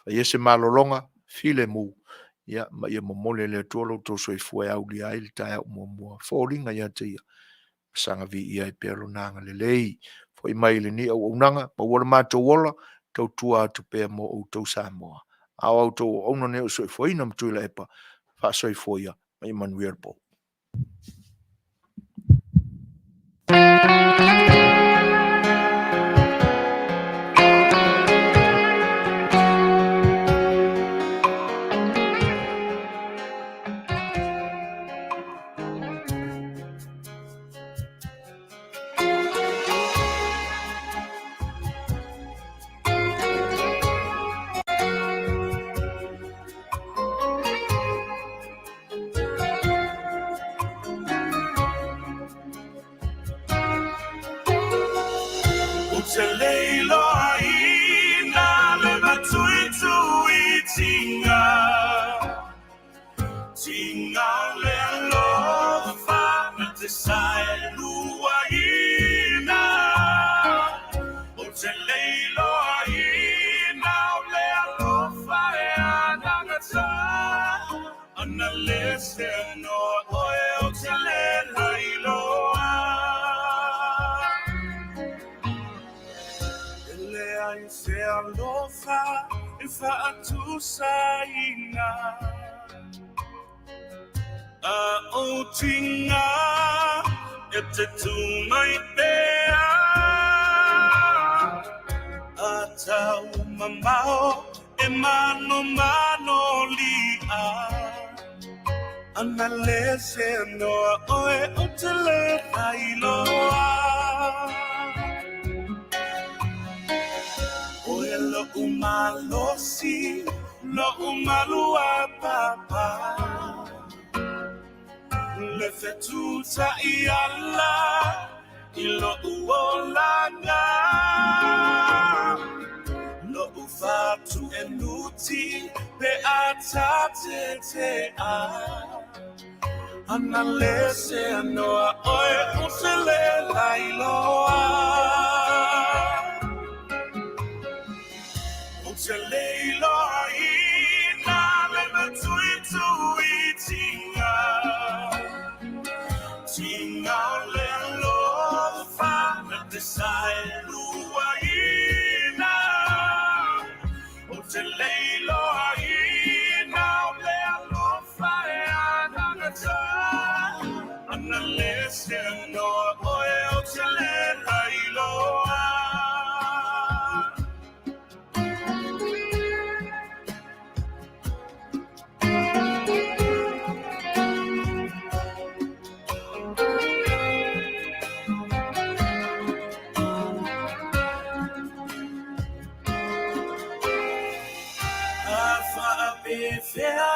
faia se malologa, filemu, ia, ma ia momoli e le Atua lo outou soifua e aulia ai le taeao muamua. Foliga ia te ia, ma saga viia ai pea lona agalelei. Foi mai i lenei auaunaga, maua lo matou ola, tautua atu pea mo outou Samoa. A o a outou auauna nei o soifuaina ma Tuilaepa, faasoifua ia, ma ia manuia le po. Ou te le iloaina le matuituitiga, tiga o le alofa na te saeluaina. Ou te le iloaina o le alofa e anagata. Ana le se noa oe o te le lailoa. E leai se alofa e faatusaina. A o tinga e te tū mai pea. A tau mamao E mano mano lia Ana le se noa oe o te le lailoa Oe lo'u malosi, lo'u malua papa Le fetutai ala i lo'u olaga Lo'u fatuenuti pe a tatetea Ana le se noa oe o te le lailoa O te le iloaina le matuituitiga Tiga o le alofa na te saeluaina O te le iloaina o le alofa e anagata. Faapefea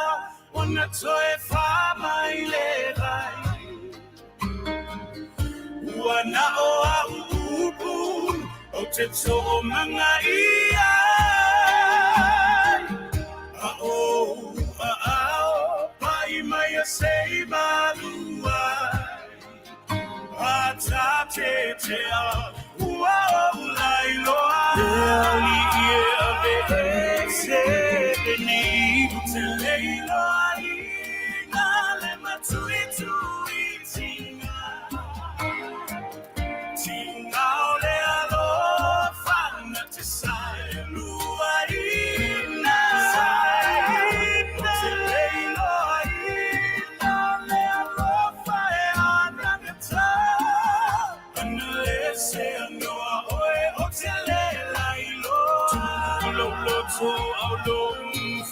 ona toe faa mai le vai. Ua na o au upu o te toʻomagaia ai. A o a ao pai mai a sei malua. A ta te te a ua o lai loa. Le ali e ave e se lenei o te leiloa ina le matui tui tinga. Tinga o le alofa na te sae lua ina. O te leiloa ina le alofa e anagata. Ana le se anoa oe o te le lai loa. Tulo loto au lo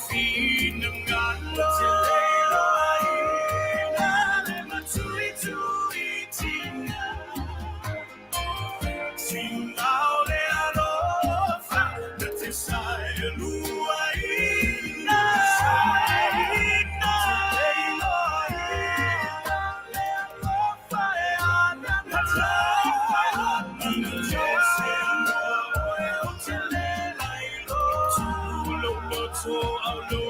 finagalo. Te leiloa ina le matuituitinga. Tinga o le alofa na te sae luaina. Sae ina. Te leiloa ina le alofa e anagata. Ana le se anoa oe o te le lai loa. Tulo loto au lo finagalo. Te leiloa ina le matuituitinga. Tinga o le alofa na te sae luaina. Sae ina. Te leiloa ina le alofa e anagata. Ana le se anoa oe o te le lai loa. Tulo loto au lo